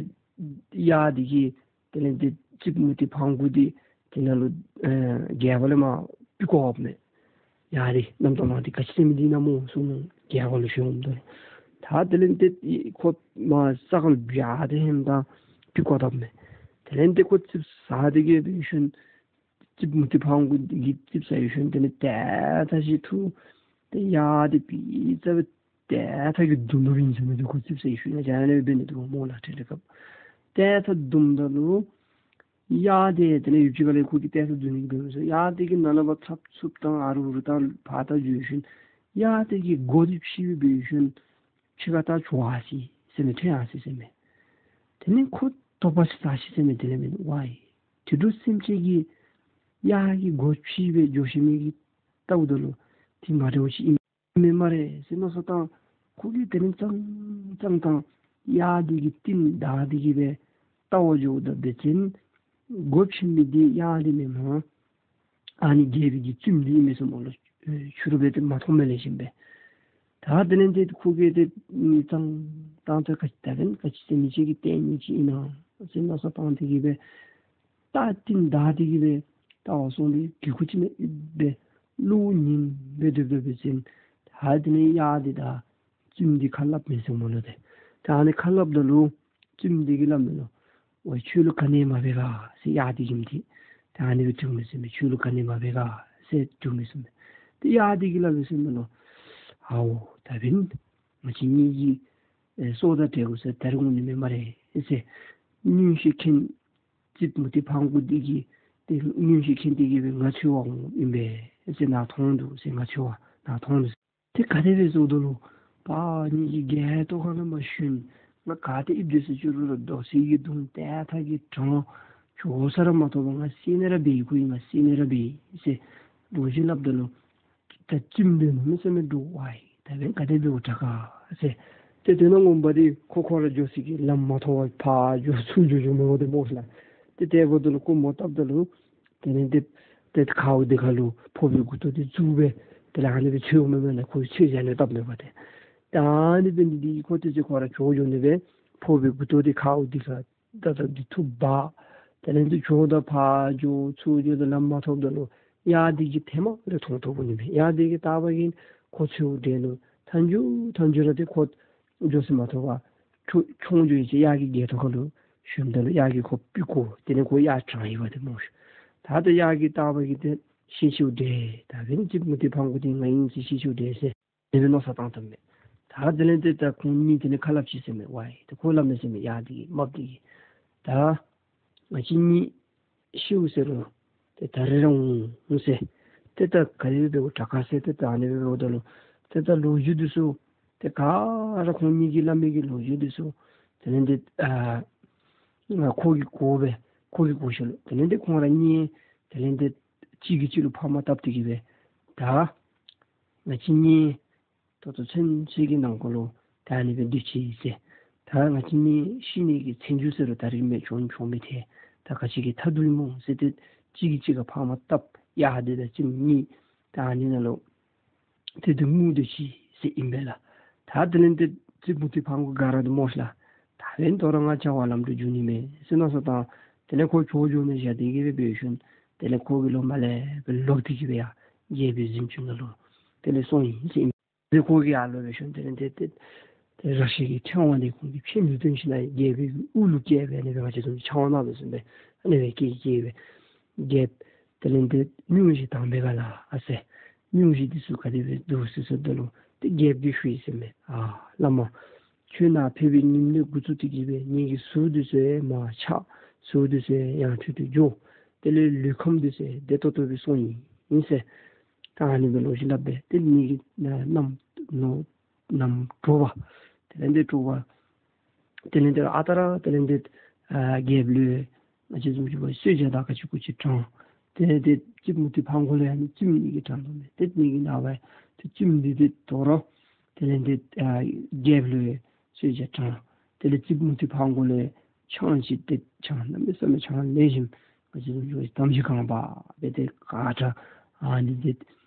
གཡག་འདི་གིས་དེ་ལས་ཏེ་རྩིགཔ་མུ་ཏིག་ཕང་གུ་འདི་དེ་ནང་ལུ་ཨེ་སྒལ་པ་ལས་མར་ཕུད་བཀོ་བ་མས། གཡག་འདི་རྣམ་རྟོག་ལངས་ཏེ་ག་ཅི་ཟེར་མི་འདི་ཨིན་ན་སྨོ་གསུངས་ནུག། སྒལ་པ་ལུ་ཤོརཝ་ད་ལུ་ད་དེ་ལས་ཏེ་ཁོ་མར་ས་ཁར་ལུ་བྱག་སྟེ་ཧེམ་དང་ཕུད་བཀོ་བཏངམ་མས། དེ་ལས་ཏེ་ཁོ་རྩིགཔ་ཟ་སྟེ་གི་འབད་ཞིནམ་རྩིགཔ་མུ་ཏིག་ཕང་གུ་འདི་གིས་རྩིགཔ་ཟ་ཡི་ཞིནམ་དེ་ལས་ཏེ་ད་ཅི་ཐུག་ཏེ་གཡག་འདི་སྦེ་རྩ་སྦེ་ཏེ་ད་གི་བརྡུང་དོ་ཨིན་ཟེར་མས། ཏེ་ཁོ་རྩིགཔ་ཟ་ཡི་ཤུལ་ལས་ཡར་ནི་སྦེ་འབད་ནི་འདུག་སྨོ་ལགས། ཏེ་དེ་སྐབས་ཏེ་ད་བརྡུངམ་ད་ལུ་གཡག་འདི་དེ་ལས་ཡུདཔ་ཅིག་ཁ་ལས་ཁོ་གིས་ཏེ་ད་བརྡུང་ནི་གི་འབད་མི་ཚུགས། གཡག་འདི་གིས་ནཱ་ལས་ཕར་འཚབ་འཚུབ་བཏང་ཨ་རུ་རུ་བཏང་ཕར་ད་འགྱོ་ཞིནམ་གཡག་འདི་གི་མགུ་འདི་ཕྱིས་སྦེ་འབད་ཞིནམ་ཕྱི་ཁར་ད་བྱོག་ཡར་སོ་ཟེར་མས། ཐོན་ཡར་སོ་ཟེར་མས། དེ་ལས་ཁོ་དོགས་པ་ཅིག་ཟ་ཅི་ཟེར་མས། དེ་ལས་མས་ཝའི་དུད་འགྲོ་སེམས་ཅན་གྱིས་གཡག་གི་མགུ་ཕྱིས་སྦེ་འགྱོ་ཞིནམ་གི་ལྟཝ་ད་ལུ་འདི་མ་འདྲཝ་ཅིག་ཨིན་མས་སྨ་རེ་ཟེར་མནོ་བསམ་བཏང་། ཁོ་གིས་དེ་ལས་ཙང་ཙང་བཏང་གཡག་འདི་གི་རྟིང་བདའ་སྟེ་གི་སྦེ་བལྟ་བར་འགྱོཝ་ད་འབད་བ་ཅིན་མགུ་ཕྱིས་མི་འདི་གཡག་འདི་མེན་མས། ཨ་ནི་རྒྱལ་པོའི་གི་བཙུནམོ་འདི་ཨིན་མས་ཟེར་མས་ལོ། ཨེ་ཕྱི་རུ་སྦེ་ཏེ་མ་མཐོང་མས་ལེགས་ཤོམ་སྦེ། ད་དེ་ལས་ཏེ་ཁོ་གིས་ཏེ་ཙང་ཙང་ཏེ་ག་ཅི་ད་འབདན་ག་ཅི་ཟེར་མི་ཅིག་གིས་བལྟ་ནི་ཅིག་ཨིན་ན་ཟེར་མནོ་བསམ་བཏང་སྟེ་གི་སྦེ་ད་རྟིང་བདའ་སྟེ་གི་སྦེ་བལྟ་བར་སོང་སྟེ་གི་ཁོ་ཅིག་མེདཔ་སྦེ་གློ་བུར་ཉིམ་སྦེ་སྡོདཔ་ད་འབད་བ་ཅིན་ད་དེ་ལས་གཡག་འདི་དང་བཙུནམོ་འདི་ཁ་སླབ་མས་ཟེར་མས་ལོ། ཏེ་ད་ཨ་ནི་ཁ་སླབ་ད་ལུ་བཙུནམོ་འདི་གིས་སླབ་མས་ལོ། ཝའི་ཁྱོད་ལུ་ག་ནི་མ་འབད་ག་ཟེར། གཡག་འདི་གིས་ཏེ་ད་ཨ་ནི་སྦེ་དྲིཝ་མས་ཟེར་མས། ཁྱོད་ལུ་ག་ནི་མ་འབད་ག་ཟེར་དྲིཝ་མས་ཟེར་མས། ཏེ་གཡག་འདི་གིས་སླབ་མས་ཟེར་མས་ལོ། ཨའོ་ད་འབདན་ང་བཅས་གཉིས་ཀྱི་ཨེ་སྲོག་དང་བྲལ་དགོ་ཟེར་ད་རིས་འོང་ནི་མེད་སྨ་རེ་ཟེར། མངོན་ཤེས་མཁྱེན་རྩིགཔ་མུ་ཏིག་ཕང་གུ་འདི་གིས་ཏེ་མངོན་ཤེས་མཁྱེན་ཏེ་གི་སྦེ་ང་འཚོལ་བར་འོངམ་ཨིན་པས་ཟེར། ནཱ་མཐོང་འདུག་ཟེར། ང་འཚོལ་བར་ནཱ་མཐོང་འདུག་ཟེར། ཏེ་ག་དེ་སྦེ་བཟོ་དོ་ལོ། པ་ཉིད་ཀྱི་སྒལ་ཏོ་ཁ་ལས་མར་ཞོན། ང་ག་ཏེ་ཨིབ་སྡོད་ས་ཅིག་རུང་རྡོ་སེ་གིས་བརྡུང་ཏེ་ཐག་གིས་དྲངས། བྱོག་ས་ར་མ་ཐོབ་པར་ང་བསད་ནི་ར་འབད་ཡི། ཁོ་ཡང་ང་བསད་ནི་ར་འབད་ཡི་ཟེར་ལོ་རྒྱུས་སླབ་ད་ལུ་ད་བཙུནམོ་འདི་གནམ་མེད་ས་མེད་འདྲོག་པ་ཡི། ད་འབདན་ག་དེ་འབདཝ་དྲག་ག་ཟེར། ཏེ་དེ་ནང་ངོ་མ་འདི་ཁོ་ཁོ་ར་འགྱོ་ས་གི་ལམ་མ་ཐོབ་པར་ཕར་འགྱོ་ཚུར་འགྱོ་འགྱོཝ་མས་པ་ཏེ་སྨོ་ལགས། ཏེ་དེ་འབདཝ་ད་ལུ་ཁོ་མོ་བཏབ་ད་ལུ་དེ་ལས་ཏེ་ཏེ་ཁཝ་འདི་ཁ་ལུ་ཕོར་པའི་མགུ་ཏོ་འདི་བཙུགས་སྦེ་དེ་ལས་ཨ་ནི་སྦེ་འཚོལཝ་མས་མེན་ན། ཁོ་ཚུར་བཞག་ནི་བཏབ་མས་པ་ཏེ། ད་ཨ་ནི་འབད་ནི་འདི་གིས་ཁོ་ཏེ་ཚེ་ཁོ་ར་བྱོག་འགྱོ་ནི་སྦེ་ཕོར་པའི་མགུ་ཏོ་འདི་ཁཝ་འདི་ཁར་ད་ད་འདི་འཐུ་འབག། དེ་ལས་ཏེ་བྱོག་ད་ཕར་འགྱོ་ཚུར་འགྱོ་ད་ལམ་མ་ཐོབ་ད་ལུ་གཡག་འདི་གིས་ཐེངས་མ་རེ་མཐོང་མཐོངམ་ཨིན་པས། གཡག་འདི་གིས་བལྟ་བ་ཅིན་ཁོ་འཚོལཝ་འདྲས་ནུག། མཐའ་མཇུག་མཐའ་མཇུག་ར་ཏེ་ཁོ་འགྱོ་ས་མ་ཐོབ་པར་མཆོང་མཆོང་འགྱོ་ཡི་ཟེར། གཡག་གི་སྒལ་ཏོ་ཁ་ལུ་ཞོནམ་ད་ལུ་གཡག་གིས་ཁོ་ཕུད་བཀོ། དེ་ལས་ཁོ་གཡག་དྲངས་ཡི་པ་ཏེ་སྨོ་ཤ། ད་ད་གཡག་གིས་བལྟ་བ་ཅིན་ཏེ་ཤེས་ཤེསཔ་འདྲས། ད་འབདན་རྩིགཔ་མུ་ཏིག་ཕང་གུ་འདི་ང་ཨིན་ཟེར་ཤེས་ཤེསཔ་འདྲས་ཟེར་དེ་སྦེ་མནོ་བསམ་བཏང་བཏངམ་མས། ད་དེ་ལས་ཏེ་ད་ཁོང་གཉིས་དེ་ལས་ཁ་སླབ་ཅི་ཟེར་མས། ཝའི་ད་ཁོ་སླབ་མས་ཟེར་མས། གཡག་འདི་གིས་རྨགཔ་འདི་གིས་ད་ང་བཅས་གཉིས་ཤིཝ་ཟེར་རུང་ཏེ་ད་རེས་ར་འོང་ཟེར། ཏེ་ད་ག་དེ་སྦེ་འབདཝ་དྲག་ག་ཟེར། ཏེ་ད་ཨ་ནི་སྦེ་འབདཝ་ད་ལུ་ཏེ་ད་ལོ་རྒྱུས་འདི་ཚུ་ཏེ་ག་ར་ཁོང་གཉིས་ཀྱིས་སླབ་མི་གི་ལོ་རྒྱུས་འདི་ཚུ་དེ་ལས་ཏེ་ཨ་ཁོ་གིས་གོ་སྦེ་ཁོ་གིས་གོ་ཞིནམ་ལས་དེ་ལས་ཏེ་ཁོང་ར་གཉིས་དེ་ལས་ཏེ་གཅིག་གིས་གཅིག་ལུ་ཕམ་བཏབ་སྟེ་གི་སྦེ་ད་ ང་བཅས་གཉིས་ད་ལྟོ་ཚུན་ཚོད་ཀྱི་ནང་འཁོད་ལུ་ད་ཨ་ནི་སྦེ་སྡོད་ཅི་ཟེར། ད་ང་བཅས་གཉིས་ཤི་ནི་གི་ཚེ་མཇུག་ཟེར་རུང་ད་རིས་མེད་བྱུང་བྱུང་མི་ཐལ། ད་ག་ཅི་གི་མཐའ་བསྡུ་ཡི་སྨོ་ཟེར་ཏེ་གཅིག་གིས་གཅིག་ཁར་ཕངས་མ་བཏབ། ཡར་སྡོད་ད་ཙིམ་གཉིས་ད་ཨ་ནི་ནང་ལུ་ཏེ་དེ་ངུ་སྡོད་ཅི་ཟེར་ཨིན་པས་ལགས། ད་དེ་ལས་ཏེ་རྩིག་མུ་ཏིག་ཕང་སྒོ་ག་ར་འདི་སྨོ་ཤ་ལགས། ད་འབདན་དོ་རུང་ང་བྱ་བ་ལམ་འགྲོ་འགྱོ་ནི་མས་ཟེར་མནོ་བསམ་བཏང་། དེ་ལས་ཁོ་ཕྱོགས་བཞག་ནི་བཞག་སྟེ་གི་སྦེ་འབད་ཞིནམ་དེ་ལས་ཁོ་གིས་ལོག་མར་ལས་སྦེ་ལོག་སྟེ་གི་སྦེ་ཡར་རྒྱལ་པོའི་གཟིམ་ཅུང་ནང་ལུ་དེ་ལས་སོང་ཡི་ཟེར་ཨིན། དེ་ཁོ་གིས་ཡར་ལོག་འབད་ཞིནམ་དེ་ལས་ཏེ་ཏེ་ཏེ་ར་ཤི་གི་ཕྲེང་བ་འདི་ཁོང་གིས་ཕྱེ་མི་བཏུབ་ཞིནམ་ལས་རྒྱལ་པོའི་གི་དབུ་ལུ་བཀལ་སྦེ་ཨ་ནི་སྦེ་ང་བཅས་བཟུམ་ཕྱག་དབང་གནང་དོ་བཟུམ་སྦེ་ཨ་ནི་སྦེ་བཀལ་བཀལ་སྦེ་རྒྱལཔོ་དེ་ལས་ཏེ་སྙུང་གཞི་དྭངས་པའི་ག་ལ་ཨ་ཟེར། སྙུང་གཞི་འདི་ཚུ་ག་དེ་སྦེ་འདུག་ཟེར་ཟེརཝ་ད་ལུ་ཏེ་རྒྱལཔོ་གིས་ཞུ་ཡི་ཟེར་མས། ཨ་བླ་མ་ཁྱོད་ནཱ་ཕེབས་པའི་ཉིནམ་ལས་འགོ་བཙུགས་ཏེ་གི་སྦེ་ངེ་གི་ཟུག་འདི་ཚུ་མར་ཆག། ཟུག་འདི་ཚུ་ཡང་ཐོན་ཏེ་འགྱོ། དེ་ལས་ལུས་ཁམས་འདི་ཚུ་བདེ་ཏོག་ཏོ་སྦེ་སོང་ཡི་ཟེར། ད་ཨ་ནི་སྦེ་ལོ་རྒྱུས་སླབ་སྦེ་ཏེ་ངེ་གི་ནམ་ནམ་དྲོ་པ་དེ་ལས་ཏེ་དྲོ་པ་དེ་ལས་ཏེ་ཨ་རྟག་ར་དེ་ལས་ཏེ་ཨ་རྒྱལཔོ་ལུ་ང་བཅས་བཟུམ་ཅིག་འབད་བ་ཅིན་གསོལ་ཇ་དང་ག་ཅི་གུ་ཅི་དྲངས། དེ་ལས་ཏེ་རྩིག་མུ་ཏིག་ཕང་སྒོ་ལུ་ཡང་ནི་བཙུནམོ་གཉིས་ཀྱིས་དྲངས་དོ་མས། ཏེ་གཉིས་ཀྱི་ནང་པའི་ཏེ་བཙུནམོ་འདི་ཏེ་དོ་རུང་དེ་ལས་ཏེ་ཨ་རྒྱལཔོ་ལུ་གསོལ་ཇ་དྲངས། དེ་ལས་རྩིག་མུ་ཏིག་ཕང་སྒོ་ལུ་ཆང་ཅིག་ཏེ་ཆང་གནམ་མེད་ས་མེད་ཆང་ལེགས་ཤོམ་ང་བཅས་བཟུམ་ཅིག་འབད་བ་ཅིན་དམ་ཞིང་གང་བ་སྦེ་ཏེ་ག་དྲག་ཨ་ནི་ཏེ་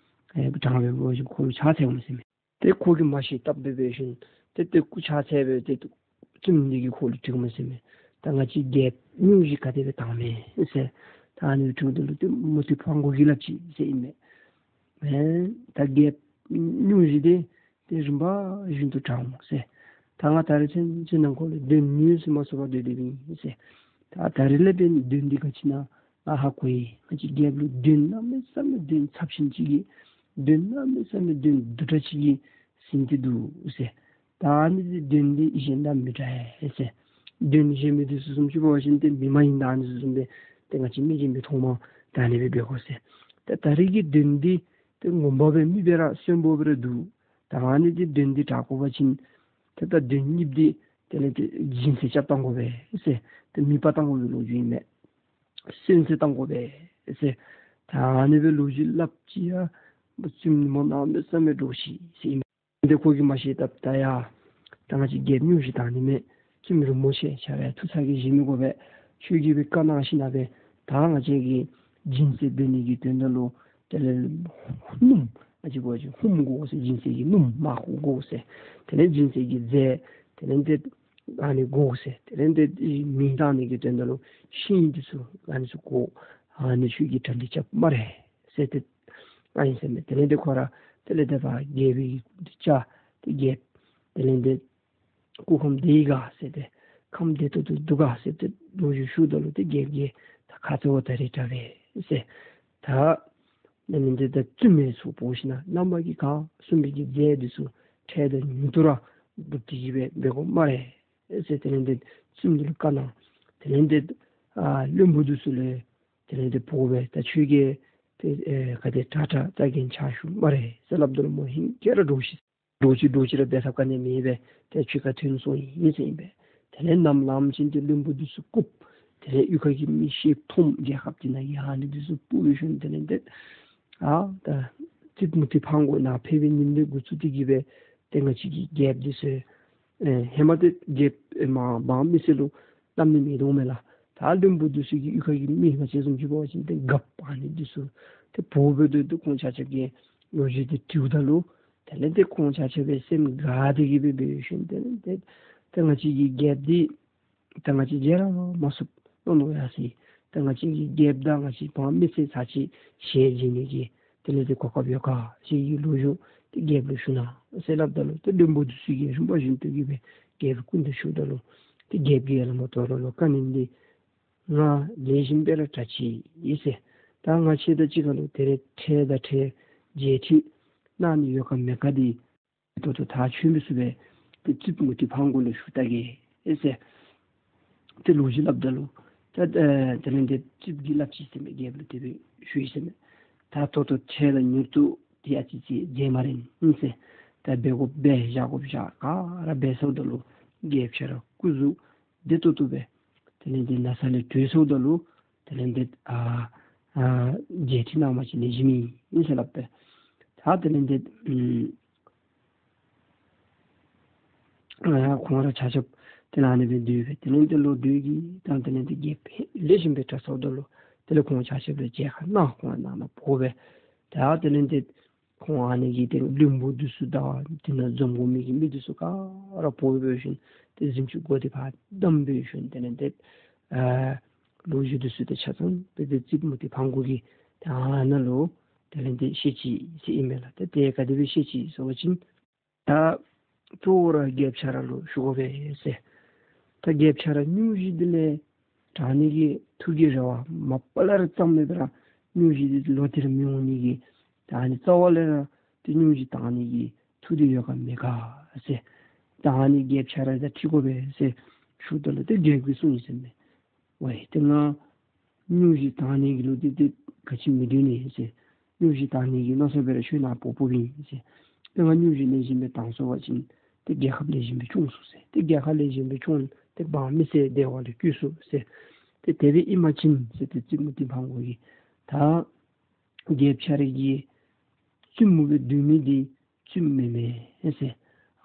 ཨེ་དྲངས་སྦེ་འབད་བ་ཅིན་ཁོ་ལུ་ཕྱག་འཚལཝ་མས་ཟེར་མས། ཏེ་ཁོ་གིས་མ་ཤེས་བཏབ་སྦེ་འབད་ཞིནམ་ཏེ་ཏེ་སྐུ་ཕྱག་འཚལ་སྦེ་ཏེ་བཙུནམོ་འདི་གིས་ཁོ་ལུ་དྲིཝ་མས་ཟེར་མས། ད་ང་བཅས་རྒྱལཔོ་སྙུང་གཞི་ག་དེ་སྦེ་དྭངས་མས་ཟེར། ད་ཨ་ནི་སྦེ་དྲིཝ་ད་ལུ་ཏེ་མུ་ཏིག་ཕང་སྒོ་གིས་སླབ་ཅི་ཟེར་ཨིན་མས། ཨེ་ད་རྒྱལཔོ་སྙུང་གཞི་འདི་ཏེ་རིམ་པ་བཞིན་དུ་དྲང་འོང་ཟེར། ད་ང་ད་རིས་ཚུན་ཚོད་ནང་འཁོད་ལུ་གདོན་ཉིད་ཟེར་མ་སོང་བར་སྡོད་སྡོདཔ་ཨིན་ཟེར། ད་ད་རིས་ལས་འབདན་གདོན་འདི་ག་ཅི་ཨིན་ན་ང་ཧ་གོ་ཡི། ང་བཅས་རྒྱལཔོ་ལུ་གདོན་གནམ་མེད་ས་མེད་གདོན་ཚབས་ཆེན་ཅིག་གིས་གདོན་གནམ་མེད་ས་མེད་གདོན་སྡུག་དྲགས་ཅིག་གིས་ཟིན་ཏེ་འདུག་ཟེར། ད་ཨ་ནི་འདི་གདོན་འདི་གཞན་དང་མི་འདྲ་བས་ཟེར། གདོན་གཞན་མི་འདི་ཚུ་བཟུམ་ཅིག་འབད་བ་ཅིན་ཏེ་མི་མ་ཡིན་ད་ཨ་ནི་ཚུ་བཟུམ་སྦེ་ཏེ་ང་བཅས་མི་གིས་མི་མཐོངམ་ད་ཨ་ནི་སྦེ་འབད་དགོ་ཟེར། ད་ད་རིས་ཀྱི་གདོན་འདི་ཏེ་ངོ་མ་སྦེ་མི་སྦེ་ར་གསོན་པོ་སྦེ་ར་འདུག། ད་ཨ་ནི་འདི་གདོན་འདི་དྲག་དགོ་པ་ཅིན་ཏེ་ད་གདོན་གཉིསཔོ་འདི་དེ་ལས་ཏེ་སྦྱིན་སྲེག་རྐྱབ་བཏང་དགོ་པས་ཟེར། ཏེ་མེདཔ་བཏང་དགོ་པའི་ལོ་རྒྱུས་ཨིན་མས། གསོན་སྲེག་བཏང་དགོ་པས་ཟེར། ད་ཨ་ནི་སྦེ་ལོ་རྒྱུས་སླབ་ཅི་ཡང་བཙུནམོ་གནམ་མེད་ས་མེད་འདྲོག་ཅི་ཟེར་ཨིན་མས། ཏེ་ཁོ་གིས་མ་ཤེས་བཏབ། ད་ཡ་ད་ང་བཅས་རྒྱལཔོ་སྙུང་གཞི་དྭངས་ནི་མས། བཙུནམོ་རིན་པོ་ཆེ་ཆ་བས་ཐུགས་ཚ་གྱང་བཞེས་མི་དགོ་པས། ཁྱོད་ཀྱིས་སྦེ་བཀའ་གནང་ཞིནམ་ལས་ད་ང་བཅས་ཀྱིས་སྦྱིན་སྲེག་འབད་ནི་གི་དོན་དག་ལུ་དེ་ལས་སྣུམ་ཨ་ཙི་གོ་ཅིག་ཧུམ་དགོ་ཟེར། སྦྱིན་སྲེག་གི་སྣུམ་མར་ཧུ་དགོ་ཟེར། དེ་ལས་སྦྱིན་སྲེག་གི་རྫས་དེ་ལས་ཏེ་ཨ་ནི་དགོ་ཟེར། དེ་ལས་ཏེ་མེ་བཏང་ནི་གི་དོན་དག་ལུ་ཤིང་འདི་ཚུ་ཨ་ནི་ཚུ་དགོ། ཨ་ནི་ཚུ་གིས་གྲ་སྒྲིག་རྐྱབ་སྨ་རེ་ཟེར་ཏེ་ཨ་ཨིན་ཟེར་མས། དེ་ལས་ཏེ་ཁོ་ར་དེ་ལས་ཏེ་ཕར་རྒྱལ་པོའི་གི་སྐུ་མདུན་བཅར་ཏེ་རྒྱལཔོ་དེ་ལས་ཏེ་སྐུ་ཁམས་བདེ་ག་ཟེར་ཏེ་ཁམས་བདེ་ཏོག་ཏོ་འདུག་ག་ཟེར་ཏེ་ལོ་རྒྱུས་ཞུཝ་ད་ལུ་ཏེ་རྒྱལཔོ་གིས་ད་ཁ་ཙ་བ་ད་རིས་དྲག་པས་ཟེར། ད་ཨ་ནི་འདི་ད་བཙུནམོ་ཚུ་འབོ་ཞིནམ་ལས་བླ་མ་གིས་ག་གསུངས་པའི་གི་རྫས་འདི་ཚུ་འཕྲལ་དང་མྱུར་དུ་ར་སྒྲུབ་སྟེ་གི་སྦེ་འབད་དགོ་སྨ་རེ་ཟེར། དེ་ལས་ཏེ་བཙུནམོ་འདི་ལུ་བཀའ་གནང་། དེ་ལས་ཏེ་ཨ་བློན་པོ་འདི་ཚུ་ལས་དེ་ལས་ཏེ་འབོ་སྦེ་ད་ཁྱོད་ཀྱིས་ཏེ་ཨེ་ག་དེ་དྲག་དྲག་རྩ་འགེངས་ཕྱག་ཞུ་སྨ་རེ་ཟེར་སླབ་ད་ལུ་མོ་ཧིང་གིས་ར་འདྲོག་ཤི། འདྲོག་ཅི་འདྲོག་ཅི་ར་འབད་ཐབས་ག་ནི་མེད་པས། ཏེ་ཁྱོད་ག་ཐོན་སོང་ཡི་ཟེར་ཨིན་པས། དེ་ལས་ནམ་ལངམ་ཅིག་ཏེ་བློན་པོ་འདི་ཚུ་བཀུག། དེ་ལས་གཡུས་ཁ་གི་མི་ཤེས་མཐོངམ་རྒྱལ་ཁབ་འདི་ནང་གི་ཨ་ནི་འདི་ཚུ་སྤུབ་སྦེ་ཞིནམ་དེ་ལས་ཏེ་ཨ་ད་རྩིག་མུ་ཏིག་ཕང་སྒོ་ནང་ཕེབས་པའི་ཉིནམ་ལས་འགོ་བཙུགས་ཏེ་གི་སྦེ་ཏེ་ང་བཅས་ཀྱི་རྒྱལཔོ་འདི་ཚུ་ཨེ་ཧེ་མ་ཏེ་རྒྱལཔོ་ཨེ་མ་འབངས་མི་སེར་ལུ་གནམ་མེད་ས་མེད་འདྲོག་མས་ལགས། ད་བློན་པོ་འདི་ཚུ་གིས་གཡུས་ཁ་གི་མི་ང་བཅས་བཟུམ་ཅིག་འབད་བ་ཅིན་ཏེ་རྒཔོ་ཨ་ནི་འདི་ཚུ་ཏེ་འབོ་སྦེ་སྡོད་དོ། ཁོང་ཆ་ཁྱབ་ཀྱིས་ལོ་རྒྱུས་འདི་དྲིཝ་ད་ལུ་དེ་ལས་ཏེ་ཁོང་ཆ་ཁྱབ་སྦེ་སེམས་དགའ་སྟེ་གི་སྦེ་འབད་ཞིནམ་དེ་ལས་ཏེ་ད་ང་བཅས་ཀྱི་རྒྱལཔོ་འདི་ད་ང་བཅས་མཇལ་ར་མ་ཚུགས་མནོ་མནོ་ཡར་སོ་ཡི། ད་ང་བཅས་ཀྱི་རྒྱལཔོ་དང་ང་བཅས་འབངས་མི་སེར་ཚར་གཅིག་ཞལ་མཇལ་ནི་གི་དེ་ལས་ཏེ་གོ་སྐབས་ཡོད་ག་ཟེར་གྱི་ལོ་རྒྱུས་འདི་རྒྱལཔོ་ལུ་ཞུ་གནང་ཟེར་སླབ་ད་ལུ་ཏེ་བློན་པོ་འདི་ཚུ་གིས་རིམ་པ་བཞིན་དུ་གི་སྦེ་རྒྱལཔོ་སྐུ་མདུན་ཞུཝ་ད་ལུ་ཏེ་རྒྱལཔོ་གིས་ཡ་ལ་མོ་དོ་རུང་ལོ་བཀའ་གནང་འདི་ང་ལེགས་ཤོམ་སྦེ་ར་དྲག་ཅི་ཨིན་ཟེར། ད་ང་ཁྱེད་དང་གཅིག་ཁར་ལུ་ད་རིས་འཕྲལ་དང་འཕྲལ་མཇལ་ཕྲད་གནང་ནི་ཡོད་ག་མེད་ག་འདི་ད་ལྟོ་ཐག་ཆོད་མི་ཚུགས་པས། ཏེ་རྩིག་མུ་ཏིག་ཕང་སྒོ་ལུ་ཞུ་བལྟ་གེ་ཨེ་ཟེར། ཏེ་ལོ་རྒྱུས་སླབ་ད་ལུ་ད་ཨེ་དེ་ལས་ཏེ་རྩིག་གིས་སླབ་ཅི་ཟེར་མས། རྒྱལཔོ་ལུ་དེ་སྦེ་ཞུ་ཡི་ཟེར་མས། ད་ད་ལྟོ་འཕྲལ་དང་མྱུར་དུ་ཏེ་ཨ་ཙི་ཅིག་མཛད་སྨ་རེ་ཨིན་ཟེར། ད་འབད་དགོཔ་འབད་བཞག་དགོཔ་བཞག་ག་ར་འབད་ཚརཝ་ད་ལུ་རྒྱལཔོ་ཁྱོད་ར་སྐུ་གཟུགས་བདེ་ཏོག་ཏོ་སྦེ་དེ་ལས་ཏེ་ན་ཚ་ལས་གྲོལ་སོངམ་ད་ལུ་དེ་ལས་ཏེ་ཨ་ཨ་མཇལ་ཕྲད་གནང་བ་ཅིན་ལེགས་ཤོམ་ཨིན་ཟེར་སླབ་པས། ད་ ད་དེ་ལས་ཏེ་ཨམ་ཨ་ཁོང་ར་ཆ་ཁྱབ་དེ་ལས་ཨ་ནི་སྦེ་སྡོད་སྦེ་དེ་ལས་ཏེ་ལོག་སྡོད་ཀྱི་དང་དེ་ལས་ཏེ་རྒྱལཔོ་ལེགས་ཤོམ་སྦེ་གྲྭ་ཚང་ལུ་དེ་ལས་ཁོང་ཆ་ཁྱབ་ལུ་མཇལ་ཁ་གནང་། ཁོང་ནང་ན་འབོ་སྦེ་ད་དེ་ལས་ཏེ་ཁོང་ཨ་ནི་གི་ཏེ་བློན་པོ་འདི་ཚུ་དང་དེ་ནང་འཛོམས་དགོ་མི་གི་མི་འདི་ཚུ་ག་ར་འབོ་སྦེ་ཞིནམ་ཏེ་གཟིམ་ཅུང་སྒོ་འདི་ཕར་བསྡམས་སྦེ་ཞིནམ་དེ་ལས་ཏེ་ཨ་ལོ་རྒྱུས་འདི་ཚུ་ཏེ་ཆ་ཚང་སྦེ་ཏེ་རྩིསཔ་མུ་ཏིག་ཕག་མགོ་གིས་ད་ཨ་ནཱ་ལུ་དེ་ལས་ཏེ་བཤད་ཅི་ཟེར་ཨིན་མས་ལགས། ཏེ་དེ་ག་དེ་སྦེ་བཤད་ཅི་ཟེར་བ་ཅིན་ད་གཙོ་བོ་ར་རྒྱལཔོ་ཁྱོད་ར་ལུ་ཞུ་དགོ་པས་ཟེར། ད་རྒྱལཔོ་ཁྱོད་ར་སྙུང་གཞི་འདི་ལས་དྲང་ནི་གི་ཐུགས་ཀྱི་རེ་བ་མ་པ་ལས་ར་བརྩམས་མེད་པར་སྙུང་གཞི་འདི་ལོག་སྟེ་ར་མི་འོང་ནི་གི་ད་ཨ་ནི་རྩ་བ་ལས་ར་ཏེ་སྙུང་གཞི་དྲང་ནི་གི་ཐུགས་འདི་ཡོད་ག་མེད་ག་ཟེར། ད་ཨ་ནི་རྒྱལཔོ་ཁྱོད་ར་ད་དྲི་དགོ་པས་ཟེར་ཞུཝ་ད་ལུ་ཏེ་རྒྱལཔོ་གིས་གསུངས་ཡི་ཟེར་མས། ཝའི་ཏེ་ང་སྙུང་གཞི་དྲང་ནི་གི་ལུ་ཏེ་ཏེ་ག་ཅི་མི་འདོད་ནི་ཟེར། སྙུང་གཞི་དྲང་ནི་གི་མནོ་བསམ་སྦེ་ར་ཁྱོད་ནཱ་འབོ་འབོཝ་ཨིན་ཟེར། ཏེ་ང་སྙུང་གཞི་ལེགས་ཤོམ་སྦེ་དྲང་སོང་བ་ཅིན་ཏེ་རྒྱལ་ཁབ་ལེགས་ཤོམ་སྦེ་སྐྱོང་ཚུགས་ཟེར། ཏེ་རྒྱལ་ཁབ་ལེགས་ཤོམ་སྦེ་སྐྱོང་ཏེ་འབངས་མི་སེར་བདེ་བ་ལུ་བཀོད་ཚུགས་ཟེར། ཏེ་དེ་སྦེ་ཨིན་པ་ཅིན་ཟེར་ཏེ་རྩིསཔ་མུ་ཏིག་ཕག་མགོ་གིས་ད་རྒྱལཔོ་ཁྱོད་ར་གི་བཙུནམོ་སྦེ་སྡོད་མི་འདི་བཙུནམོ་མེན་མས་ཟེར།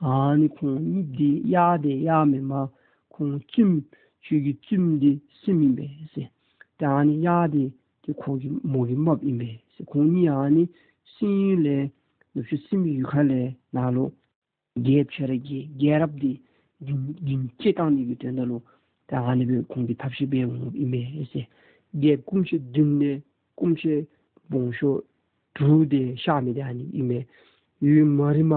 ཨ་ནི་ཁོང་གཉིས་འདི་གཡག་འདི་གཡག་མེན་པར་ཁོང་བཙུནམོ་ཁྱོད་ཀྱི་བཙུནམོ་འདི་སྲིནམོ་ཨིན་པས་ཟེར། ཏེ་ཨ་ནི་གཡག་འདི་ཏེ་ཁོ་གི་མོ་གི་རྨགཔ་ཨིན་པས་ཟེར། ཁོང་གཉིས་ཨ་ནི་སྲིན་ལས་ནུབ་ཕྱོགས་སྲིན་པོའི་ཡུལ་ཁ་ལས་ནཱ་ལུ་རྒྱལཔོ་ཁྱོད་ར་གི་རྒྱལ་རབས་འདི་རྒྱུན་རྒྱུན་བཅད་གཏང་ནི་གི་དོན་དག་ལུ་ད་ཨ་ནི་སྦེ་ཁོང་གིས་ཐབས་ཤེས་འབད་འོངམ་ཨིན་མས་ཟེར། རྒྱལཔོ་སྐུ་མཆེད་བདུན་ལས་སྐུ་མཆེད་སྦོམ་ཤོས་དྲུག་འདི་གཤགས་མི་འདི་ཨ་ནི་ཨིན་མས། ཡུན་མ་རིངམ་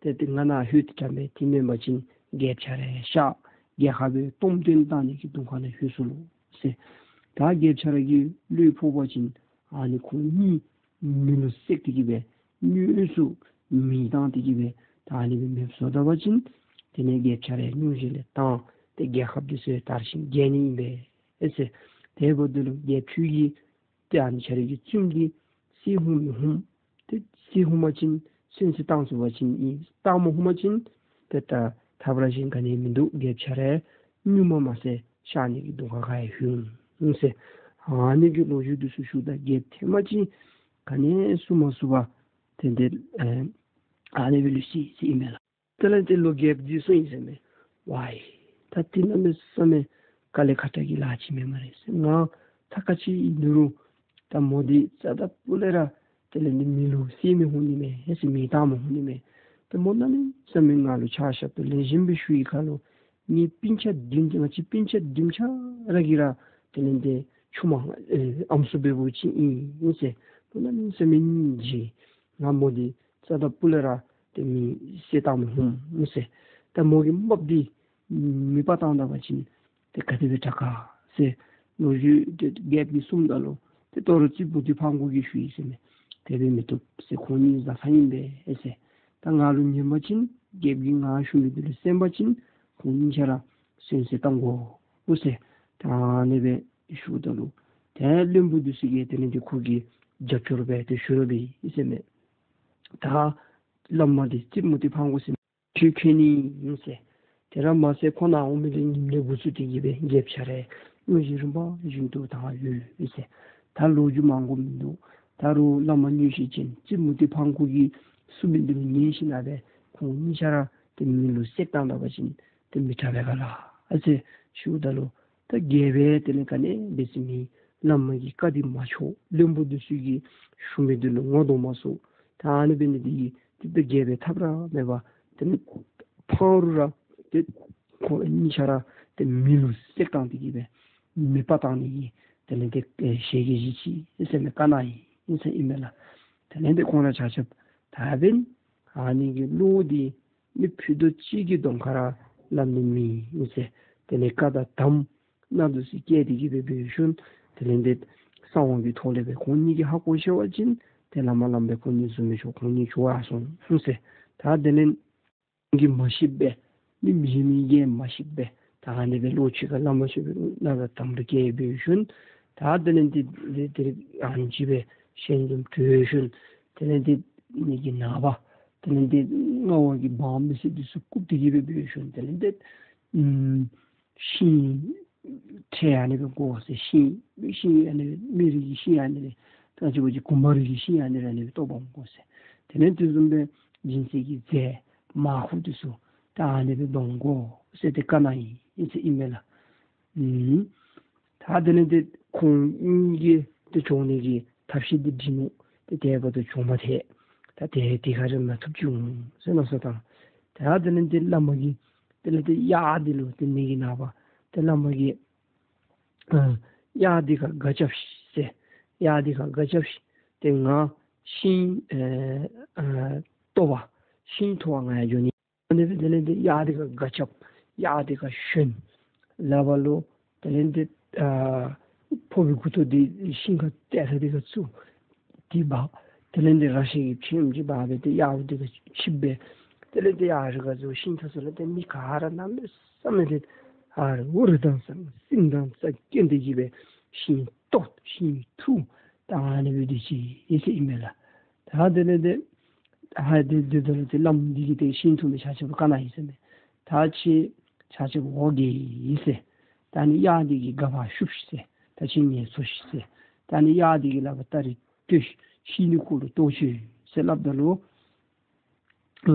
ཏེ་ཏེ་ང་ནཱ་ལྷོད་དེ་དྲག་མས། དེ་མེན་པ་ཅིན་རྒྱལཔོ་ཁྱོད་ར་གཤགས་རྒྱལ་ཁབ་སྦེ་སྟོངམ་བཏོན་གཏང་ནི་གི་གདོང་ཁ་ནང་ལྷོད་སོ་ལོ་ཟེར། ད་རྒྱལཔོ་ཁྱོད་ར་གི་བློ་ཕོག་པ་ཅིན་ཨ་ནི་ཁོང་གཉིས་མེ་ལུ་བསྲེགས་ཏེ་གི་སྦེ་དངོས་སུ་མེ་བཏང་སྟེ་གི་སྦེ་ད་ཨ་ནི་སྦེ་མེདཔ་བཟོ་ད་པ་ཅིན་དེ་ལས་རྒྱལཔོ་ཁྱོད་ར་སྙུང་གཞི་ལས་དྲང་སྟེ་རྒྱལ་ཁབ་འདི་ཚུ་དར་ཞིང་རྒྱས་ནི་ཨིན་པས་ཟེར། དེ་འབདཝ་ད་ལུ་རྒྱལཔོ་ཁྱོད་ཀྱིས་ཏེ་ཨ་ནི་ཁྱོད་ར་གི་བཙུནམོ་འདི་བསད་འོང་མི་འོང་། ཏེ་བསད་འོང་པ་ཅིན་གསོན་བསད་བཏང་ཚུགས་པ་ཅིན་ཨིན། བཏང་མ་འོང་པ་ཅིན་ཏེ་ད་ཐབས་ར་གཞན་ག་ནི་མིན་འདུག། རྒྱལཔོ་ཁྱོད་ར་སྙུང་མ་མ་ཟེར་གཤགས་ནི་གི་གདོང་ཁ་ཁར་ཡང་ལྷོད་འོང་ཟེར། ཨ་ནི་གི་ལོ་རྒྱུས་འདི་ཚུ་ཞུཝ་ད་རྒྱལཔོ་ཐེངས་མ་ཅིག་ག་ནི་གསུང་མ་ཚུགས་པར་ཏེ་ཏེ་ཨ་ཨ་ནི་སྦེ་ལུས་ཅི་ཟེར་ཨིན་མས་ལགས། དེ་ལས་ཏེ་ལོག་རྒྱལཔོ་འདི་གསུངས་ཡི་ཟེར་མས། ཝའི་ད་འདི་གནམ་མེད་ས་མེད་དཀའ་ལས་ཁག་དྲགས་ཀྱི་ལཱ་ཅིག་མེན་སྨ་རེ་ཟེར། ང་ད་ག་ཅི་ཨིན་རུང་ད་མོ་འདི་རྩ་དང་སྤུ་ལས་ར་དེ་ལས་ནི་མེ་ལུ་བསད་མི་འོང་ནི་མས་ཟེར། མེ་བཏང་མི་འོང་ནི་མས། ད་མོ་གནམ་མེད་ས་མེད་ང་ལུ་ཕྱག་ཞབས་ཏོག་ལེགས་ཤོམ་སྦེ་ཞུ་ཡི་ཁར་ལུ་ངེའི་སྤུན་ཆ་བདུན་ང་བཅས་སྤུན་ཆ་བདུན་ཆ་ར་གིས་ར་དེ་ལས་ཏེ་ཆུང་མ་ཨེ་ཨམ་སྲུ་འབདཝ་ཅིག་ཨིན་ཟེར། མོ་གནམ་མེད་ས་མེད་སྙིང་རྗེ། ང་མོ་འདི་རྩ་དང་སྤུ་ལས་ར་ཏེ་མེ་བསད་བཏང་མི་འོང་ཟེར། ད་མོ་གི་རྨགཔ་འདི་མེ་སྦར་བཏང་ད་པ་ཅིན་ཏེ་ག་དེ་སྦེ་དྲག་ག་ཟེར་ལོ་རྒྱུས་ཏེ་རྒྱལཔོ་གིས་གསུངམ་ད་ལུ་ཏེ་དོ་རུང་རྩིསཔ་མུ་ཏིག་ཕག་མགོ་གིས་ཞུ་ཡི་ཟེར་མས། དེ་སྦེ་མི་བཏུབ་ཟེར། ཁོང་གཉིས་བཟའ་ཚང་ཨིན་པས་ཟེར། ད་ང་ལུ་ཉན་པ་ཅིན་རྒྱལཔོ་གིས་ང་ཞུ་མི་འདི་ལུ་གསན་པ་ཅིན་ཁོང་གཉིས་ཆ་ར་གསོན་བསད་བཏང་དགོ་ཟེར། ད་ཨ་ནི་སྦེ་ཞུཝ་ད་ལུ་ཏེ་བློན་པོ་འདི་ཚུ་གིས་དེ་ལས་ཏེ་ཁོ་གི་རྒྱབ་སྐྱོར་འབད་དེ་ཞུ་རུང་འབད་ཡི་ཟེར་མས། ད་བླ་མ་འདི་རྩིསཔ་མུ་ཏིག་ཕག་མགོ་ཟེར་མི་ཁྱོད་མཁྱེན་ནི་ཨིན་ཟེར། དེ་ར་མ་ཚད་ཁོ་ནཱ་འོང་མི་འདི་ཉིནམ་ལས་འགོ་བཙུགས་ཏེ་གི་སྦེ་རྒྱལཔོ་ཁྱོད་ར་དངོས་གཞི་རིམ་པ་བཞིན་དུ་དང་ཡོད་ཟེར། ད་ལོ་རྒྱུས་མང་པོ་མིན་འདུག། ད་རུང་བླ་མ་མངོན་ཤེས་ཅན་རྩིསཔ་མུ་ཏིག་ཕག་མགོ་གིས་གསུངས་མི་འདི་ལུ་ཉན་ཞིན་ན་སྦེ་ཁོང་གཉིས་ཆ་ར་ཏེ་མེ་ལུ་བསྲེགས་བཏང་ད་པ་ཅིན་ཏེ་མི་དྲག་པས་ག་ལགས་ཨ་ཟེར་ཞུཝ་ད་ལུ་ད་རྒྱལཔོ་དེ་ལས་ག་ནི་འབད་ཟེར་མི་བླ་མ་གི་བཀའ་འདི་མ་ཆོག། བློན་པོ་འདི་ཚུ་གིས་ཞུ་མི་འདི་ལུ་ངོ་གདོང་མ་ཚུགས། ད་ཨ་ནི་འབད་ནི་འདི་གིས་ཏེ་ད་རྒྱལཔོ་ཐབས་ར་མེད་པར་དེ་ལས་ཕང་རུང་ར་ཏེ་ཁོང་གཉིས་ཆ་ར་ཏེ་མེ་ལུ་བསྲེགས་བཏང་སྟེ་གི་སྦེ་མེ་སྦར་བཏང་ནི་གི་དེ་ལས་ཏེ་ཨེ་ཞལ་གྱིས་བཞེས་ཅི་ཟེར་མས། བཀའ་གནང་ཡི་ཟེར་ཨིན་མས་ལགས། དེ་ལས་ཏེ་ཁོང་ར་ཆ་ཁྱབ་ད་འབདན་ཨ་ནི་གི་བློ་འདི་མི་ཕུད་རྡོག་གཅིག་གི་གདོང་ཁར་ལམ་ནི་མེད་ཟེར། དེ་ལས་བཀའ་དང་དམ་སྣ་འདི་ཚུ་བཀལ་ཏེ་གི་སྦེ་འབད་ཞིནམ་དེ་ལས་ཏེ་གསང་བ་གི་ཐོག་ལས་སྦེ་ཁོང་གཉིས་ཀྱིས་ཧ་གོ་ཤེས་པ་ཅིན་ཏེ་ལམ་ལམ་སྦེ་ཁོང་གཉིས་བཟུང་མི་ཆོག། ཁོང་གཉིས་བྱོག་ཡར་སོང་ཟེར། ད་དེ་ལས་གིས་མ་ཤེསཔ་སྦེ་མི་མི་གཞན་མི་གིས་མ་ཤེསཔ་སྦེ་ད་ཨ་ནི་སྦེ་བློ་ཕྱི་ཁར་ལམ་ཕྱི་ཁར་སྣ་དང་དམ་རུ་བཀལ་འབད་ཞིནམ་ད་དེ་ལས་ཏེ་དེ་དེ་ཨ་ནི་ཅིག་སྦེ་ཞལ་འཛུམ་གྲོལ་ཞིནམ་དེ་ལས་ཏེ་ནི་གི་ནངས་པ་དེ་ལས་ཏེ་མངའ་འོག་གི་འབངས་མི་སེར་འདི་ཚུ་བཀུག་སྟེ་གི་སྦེ་འབད་ཞིནམ་དེ་ལས་ཏེ་ཨམ་ཤིང་ཁྲལ་ཨ་ནི་སྦེ་དགོ་ཟེར། ཤིང་ཤིང་ཨ་ནི་སྦེ་མི་རིགས་ཀྱི་ཤིང་ཨ་ནི་སྦེ་ད་ཅི་བ་ཅིན་གུང་པ་རིགས་ཀྱི་ཤིང་ཨ་ནི་སྦེ་ཨ་ནི་སྦེ་བཏོག་པར་དགོ་ཟེར། དེ་ལས་དེ་བཟུམ་སྦེ་སྦྱིན་སྲེག་གི་རྫས་མར་ཁུ་འདི་ཚུ་ད་ཨ་ནི་སྦེ་འདོན་དགོ་ཟེར་ཏེ་བཀའ་གནང་ཡི་ཟེར་ཨིན་མས་ལགས། ཨུམ། ད་དེ་ལས་དེ་ཁོང་གཉིས་ཀྱིས་ཏེ་བྱོག་ནི་གི་ཐབས་ཤེས་འདི་བྲིས་ནུག། ཏེ་དེ་འབདཝ་ད་བྱོག་མ་ཐལ། ད་དེ་དེ་ཁར་མ་ཐུབ་ཅི་འོང་ཟེར་མནོ་བསམ་བཏང་། ད་དེ་ལས་དེ་བླ་མ་གིས་དེ་ལས་དེ་གཡག་འདི་ལུ་དེ་ནི་གི་ནངས་པ་ཏེ་བླ་མ་གིས་ཨ་གཡག་འདི་ཁར་སྒ་རྐྱབ་ཤིག་ཟེར། གཡག་འདི་ཁར་སྒ་རྐྱབ་ཤིག། ཏེ་ང་ཤིང་ཨེ་ཨ་བཏོག་པར་ཤིང་འཐུ་བར་ང་ཡར་འགྱོ་ནི། ཨ་ནི་སྦེ་དེ་ལས་དེ་གཡག་འདི་ཁར་སྒ་རྐྱབ། གཡག་འདི་ཁར་ཞོན། ལགཔ་ལུ་དེ་ལས་དེ་ཨ་ཕོར་པའི་མགུ་ཏོ་འདི་ཤིང་ཁར་གཏད་ས་འདི་ཁར་བཙུགས། འདི་འབག། དེ་ལས་དེ་ར་ཤིང་གི་ཕྱེངམ་ཅིག་འབག་སྦེ་ཏེ་གཡག་འདི་ཁར་ཆིབས་སྦེ། དེ་ལས་དེ་གཡག་རི་ཁར་འཛུལ་ཤིང་འཐུ་ས་ལུ་ཏེ་མི་ག་ར་གནམ་མེད་ས་མེད་དེ་ཨ་རི་འུ་རི་དང་ས་སིམ་དང་ས་སྐྱོན་ཏེ་གི་སྦེ་ཤིང་བཏོག་ཤིང་འཐུ། ད་ཨ་ནི་སྦེ་དེ་ཅིག་ཨིན་ཟེར་ཨིན་མས་ལགས། ད་དེ་ལས་དེ་ཧ་དེ་དེ་དེ་ལས་དེ་བླམ་འདི་གིས་དེ་ཤིང་འཐུ་མི་ཆ་ཁྱབ་བཀའ་གནང་ཡི་ཟེར་མས། ད་ཁྱེད་ཆ་ཁྱབ་འོ་བརྒྱལ་ཡི་ཟེར། ད་ཨ་ནི་གཡག་འདི་གི་སྒ་ཕར་བཤུབས་ཤིག་ཟེར། ད་ཁྱེད་ངལ་འཚོ་ཤིག་ཟེར། ད་ཨ་ནི་གཡག་འདི་གི་ལག་པར་སྟ་རེ་གཏོད་ཤིག། ཤིང་འདི་ཁོ་ལུ་གཏོར་ཤིག་ཟེར་སླབ་ད་ལུ་ཨ་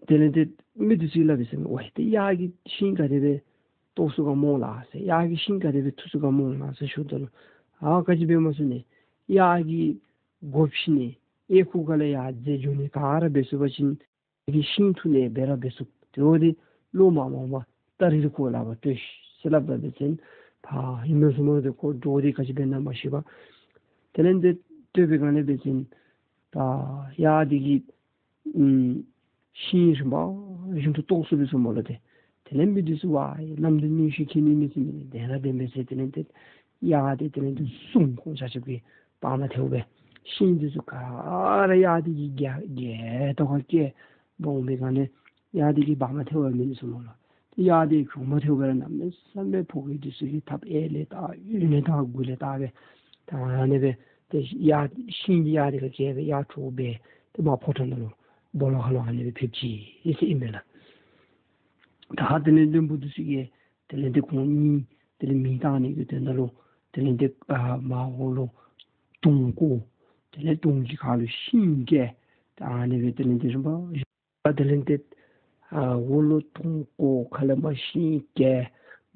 དེ་ལས་དེ་མི་འདི་ཚུ་གིས་སླབ་ཡི་ཟེར་མས། ཝའི་ཏེ་གཡག་གིས་ཤིང་ག་དེ་སྦེ་བཏོག་ཚུགས་ག་སྨོ་ལགས་ཟེར། གཡག་གིས་ཤིང་ག་དེ་སྦེ་འཐུ་ཚུགས་ག་སྨོ་ལགས་ཟེར་ཞུཝ་ད་ལུ་ཨ་ག་ཅི་འབད་མ་ཚུགས་ནི། གཡག་གིས་སྒོ་ཕྱེ་ནི་གཡས་ཁུག་ཁ་ལས་ཡར་འཛེགས་འགྱོ་ནི་ག་ར་འབད་ཚུགས་པ་ཅིན་གཡག་གིས་ཤིང་འཐུ་ནི་འབད་ར་འབད་ཚུགས། དེ་འོ་དེ་ལོག་མ་འོང་པར་སྟ་རེ་འདི་ཁོ་ལག་པར་གཏོད་ཤིག་ཟེར་སླབ་ད་འབད་བ་ཅིན་ཕར་ཧེ་མ་བཟུམ་སྦེ་ཁོ་འདྲོག་སྟེ་ག་ཅི་འབད་ན་མ་ཤེས་པར། དེ་ལས་དེ་གཏོད་པའི་སྒང་ལས་འབད་བ་ཅིན་ད་གཡག་འདི་གིས་ཨམ་ཤིང་རིམ་པ་བཞིན་དུ་བཏོག་ཚུགས་པས་ཟེར་སྨོ་ལགས། ཏེ་དེ་ལས་མི་འདི་ཚུ་ཝའི་བླམ་འདི་མངོན་ཤེས་མཁྱེན་ནི་མས་ཟེར་མི་འདི་བདེན་ར་བདེན་པས་ཟེར། དེ་ལས་དེ་གཡག་འདི་དེ་ལས་དེ་བཟུང་། ཁོང་ཆ་ཁྱབ་ཀྱིས་བར་མ་ཐལཝ་སྦེ་ཤིང་འདི་ཚུ་ག་ར་གཡག་འདི་གིས་བརྒལ་བརྒལ་དོ་ཁ་བཀལ་འོང་པའི་སྒང་ལས་གཡག་འདི་གིས་བར་མ་ཐལཝ་མེད་ཟེར་སྨོ་ལགས། གཡག་འདི་གྱོང་མ་ཐལཝ་སྦེ་ར་གནམ་མེད་ས་མེད་ཕོ་རྒྱས་འདི་ཚུ་གིས་ཐབས་ཨེ་ལས་བཏགས་གཡོན་ལས་བཏགས་མགུ་ལས་བཏགས་སྦེ་ད་ཨ་ནི་སྦེ་ཏེ་གཡག་ཤིང་གཡག་འདི་ཁར་བཀལ་སྦེ་གཡག་འདྲོག་སྦེ་ཏེ་མར་ཕོ་བྲང་ནང་ལུ་སྦོ་ལོགས་ཁར་ལུ་ཨ་ནི་སྦེ་ཕེབས་ཅི་ཨིན་ཟེར་ཨིན་མས་ལགས། ད་དེ་ལས་བློན་པོ་འདི་ཚུ་གིས་དེ་ལས་དེ་ཁོང་གཉིས་དེ་ལས་མེ་བཏང་ནི་གི་དོན་དག་ལུ་དེ་ལས་དེ་ཨ་མར་འོག་ལུ་དོང་བརྐོ། དེ་ལས་དོང་གི་ཁ་ལུ་ཤིང་བཀལ། ད་ཨ་ནི་སྦེ་དེ་ལས་དེ་རིམ་པ་དེ་ལས་དེ་ཨ་འོག་ལུ་དོང་བརྐོ། ཁ་ལས་མར་ཤིང་བཀལ།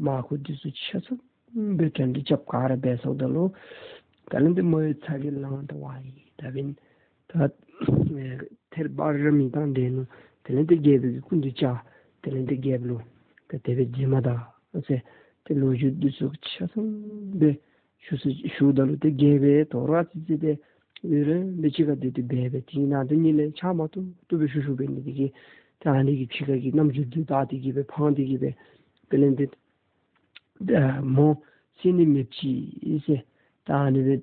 མར་ཁུ་འདི་ཚུ་ཆ་ཚང་སྦེ་གྲ་སྒྲིག་རྐྱབ་ག་ར་འབད་ཚརཝ་ད་ལུ་དེ་ལས་དེ་མོ་ཡང་ཚ་གྱང་ལངས་ད་ཝའི་ད་འབདན་ད་ཨེ་ཐེར་འབག་ར་མེ་བཏང་སྡོད་ནུག། དེ་ལས་དེ་རྒྱལ་པོ་གི་སྐུ་མདུན་བཅར། དེ་ལས་དེ་རྒྱལཔོ་ལུ་ད་དེ་སྦེ་བྱིན་མ་ད་ཟེར་ཏེ་ལོ་རྒྱུས་འདི་ཚུ་ཆ་ཚང་སྦེ་ཞུ་ས་ཞུཝ་ད་ལུ་ཏེ་རྒྱལ་པོ་དོ་རུང་ཨ་ཙི་ཅིག་ཏེ་ཡུན་རིངམོ་སྦེ་ཕྱི་ཁར་སྡོད་དེ་འབད་སྦེ་དེ་ནང་དེ་ཉིད་ལས་ཆ་མ་ཏོག་ཏོ་སྦེ་ཞུ་ཞུཝ་འབད་ནི་དེ་གིས་ད་ཨ་ནི་གི་ཕྱི་ཁ་གི་རྣམ་འགྱུར་འདི་བལྟ་སྟེ་གི་སྦེ་ཕངས་ཏེ་གི་སྦེ་དེ་ལས་དེ་ད་མོ་གསད་ནི་མེདཔ་ཅིག་ཟེར། ད་ཨ་ནི་སྦེ་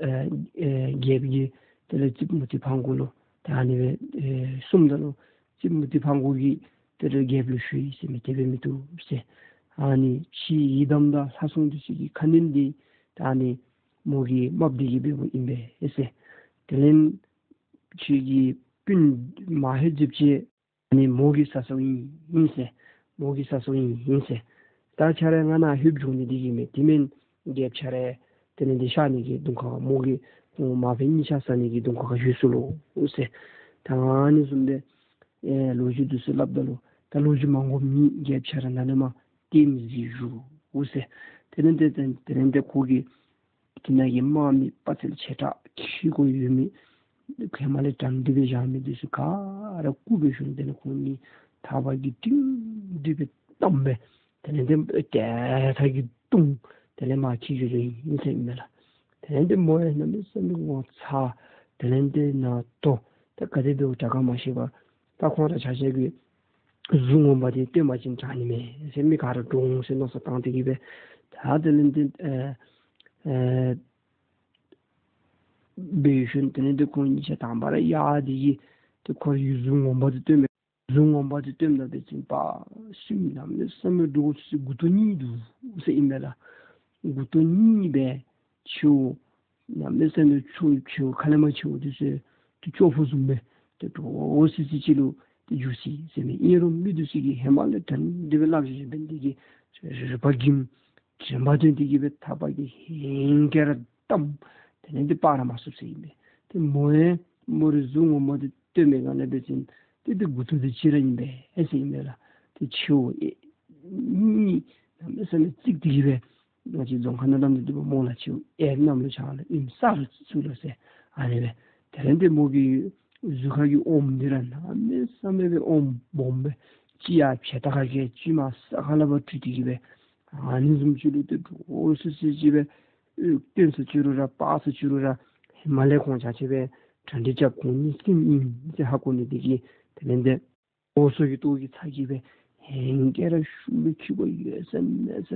ཨེ་ཨེ་རྒྱལཔོ་གིས་དེ་ལས་རྩིསཔ་མུ་ཏིག་ཕག་མགོ་ལུ་ད་ཨ་ནི་སྦེ་ཨེ་གསུངམ་ད་ལུ་རྩིསཔ་མུ་ཏིག་ཕག་མགོ་གིས་དེ་ལས་རྒྱལཔོ་ལུ་ཞུ་ཡི་ཟེར་མས། དེ་སྦེ་མི་བཏུབ་ཟེར། ཨ་ནི་ཕྱིའི་ཡི་དམ་དང་ལྷ་སྲུང་འདི་ཚུ་གི་ཁ་གནོན་འདི་ད་ཨ་ནི་མོ་གིས་དམའ་འབེབས་ཀྱིས་འབདཝ་ཨིན་པས་ཟེར། དེ་ལས་ཁྱོད་ཀྱི་སྤུན་མ་ཧེ་རྫིཔ་ཅིག་ཨ་ནི་མོ་གིས་བསད་བསདཔ་ཨིན་ཨིན་ཟེར། མོ་གིས་བསད་བསདཔ་ཨིན་ཨིན་ཟེར། ད་ཁྱོད་ར་ང་ནཱ་ལྷོདཔ་འགྱོ་ནི་འདི་གིས་མས། དེ་མེན་རྒྱལཔོ་ཁྱོད་ར་དེ་ལས་དེ་གཤགས་ནི་གི་གདོང་ཁ་མོ་གིས་མ་ཕམ་གཉིས་ཆ་བསད་ནི་གི་གདོང་ཁ་ཁར་ཞུ་སོ་ལོ་ཟེར། ད་ཨ་ནི་བཟུམ་སྦེ་ཨེ་ལོ་རྒྱུས་འདི་ཚུ་སླབ་ད་ལུ་ད་ལོ་རྒྱུས་མང་པོ་མེད། རྒྱལཔོ་ཁྱོད་ར་ནཱ་ལས་མར་ལྟདམོ་གཟིགས་བཞུགས་ཟེར། དེ་ལས་དེ་དེ་དེ་ལས་དེ་ཁོ་གིས་དེ་ནང་གི་དམག་མི་དཔའ་རྩལ་ཆེ་དྲགས་ཁྱི་གུ་ཡོད་མི་ཧེ་མ་ལས་དྲན་ཏེ་སྦེ་བཞག་མི་འདི་ཚུ་ག་ར་བཀུག་སྦེ་ཞོན། དེ་ལས་ཁོང་གཉིས་ཐགཔ་གིས་བསྒྲིགས་ཏེ་སྦེ་བསྡམས་སྦེ་དེ་ལས་དེ་ཏེ་ཐགཔ་གིས་བརྡུང་། དེ་ལས་མར་ཁྱིད་འགྱོ་འགྱོཝ་ཨིན་ཟེར་ཨིན་མས་ལགས། དེ་ལས་དེ་མོ་ཡང་གནམ་མེད་ས་མེད་ངོ་ཚ། དེ་ལས་དེ་ན་ལྟོ་ད་ག་དེ་འབདཝ་དྲག་ག་མ་ཤེས་པར་ད་ཁོང་ར་ཆ་ཁྱབ་ཀྱིས་གཟུགས་ངོ་མ་འདི་སྟོན་པ་ཅིན་དྲག་ནི་མས་ཟེར། མི་ག་ར་འདྲོག་འོང་ཟེར་མནོ་བསམ་བཏང་སྟེ་གི་སྦེ་ད་དེ་ལས་དེ་ཨེ་ཨེ་འབད་ཞིནམ་དེ་ལས་དེ་ཁོང་གཉིས་ཆ་དང་པ་ར་གཡག་འདི་གིས་དེ་ཁོ་གི་གཟུགས་ངོ་མ་འདི་སྟོན་མས། གཟུགས་ངོ་མ་འདི་སྟོནམ་ད་འབད་བ་ཅིན་པ་སེམས་གནམ་མེད་ས་མེད་འདྲོག་སྟེ་མགུ་ཏོ་གཉིས་འདུག་ཟེར་ཨིན་མས་ལགས། མགུ་ཏོ་གཉིས་སྦེ་ཁྱེའུ་གནམ་མེད་ས་མེད་ཁྱེའུ་ཁྱེའུ་ཁ་ལས་མར་ཁྱེའུ་འདི་ཚུ་དེ་སྐྱོ་པོ་བཟུམ་སྦེ་དེ་འདྲོག་སི་སི་ཅིག་ལུ་དེ་འགྱུར་སོ་ཡི་ཟེར་མས། ཨིན་རུང་མི་འདི་ཚུ་གིས་ཧེ་མ་ལས་དྲན་ཏེ་སྦེ་སླབ་བཞག་བཞིན་པའི་འདི་གིས་རིག་པ་གིས་དྲན་པ་བཏོན་ཏེ་གི་སྦེ་ཐགཔ་གིས་ཧིང་གིས་ར་བསྡམས། དེ་ལས་དེ་སྤར་ར་མ་ཚུགས་ཟེར་ཨིན་པས། དེ་མོ་ཡང་ མོ་རའི་གཟུགས་ངོ་མ་འདི་སྟོན་མི་ག་ལས་འབད་བ་ཅིན་ཏེ་འདི་མགུ་ཏོ་འདི་གཅིག་ར་ཨིན་པས་ཟེར་ཨིན་པས་ལགས། ཏེ་མཆེཝ་ཨེ་གཉིས་གནམ་མེད་ས་མེད་བརྩིགས་ཏེ་གི་སྦེ་ང་བཅས་རྫོང་ཁ་ནང་བསྡམས་ཏེ་འདུག་པ། མོ་ལགས་མཆེཝ་ཨེ་གནམ་ལུ་འཕྱང་ལོ་ཨིནམ་ས་ལུ་ཚུད་ལོ་ཟེར། ཨ་ནི་སྦེ་དེ་ལས་ཏེ་མོ་གི་གཟུགས་ཁ་གི་ཨོམ་འདི་ར་གནམ་མེད་ས་མེད་སྦེ་ཨོམ་སྦོམ་སྦེ་ཅིག་ཡར་བྱེ་ཐང་ཁ་གི་ཅིག་མར་ས་ཁ་ལས་ཕར་འཕྲོས་ཏེ་གི་སྦེ་ཨ་ནི་བཟུམ་ཅིག་ལུ་ཏེ་འདྲོག་སི་སི་ཅིག་སྦེ་སྟོན་ས་ཅིག་རུང་ར་འབག་ས་ཅིག་རུང་ར་ཧེ་མ་ལས་ཁོང་ཆ་ཁྱབ་སྦེ་གྲ་སྒྲིག་རྐྱབ། ཁོང་གཉིས་སྲིངམ་ཨིན་ཟེར་ཧ་གོ་ནི་དེ་གིས་དེ་ལས་ཏེ་ཨོ་ཚོད་ཀྱི་ལྟོ་གིས་ཚ་གྱང་སྦེ་ཧེང་སྐལ་ར་ཤུགས་སྦེ་འཁྱུད་པ་ཡོད་ས་མེད་ས་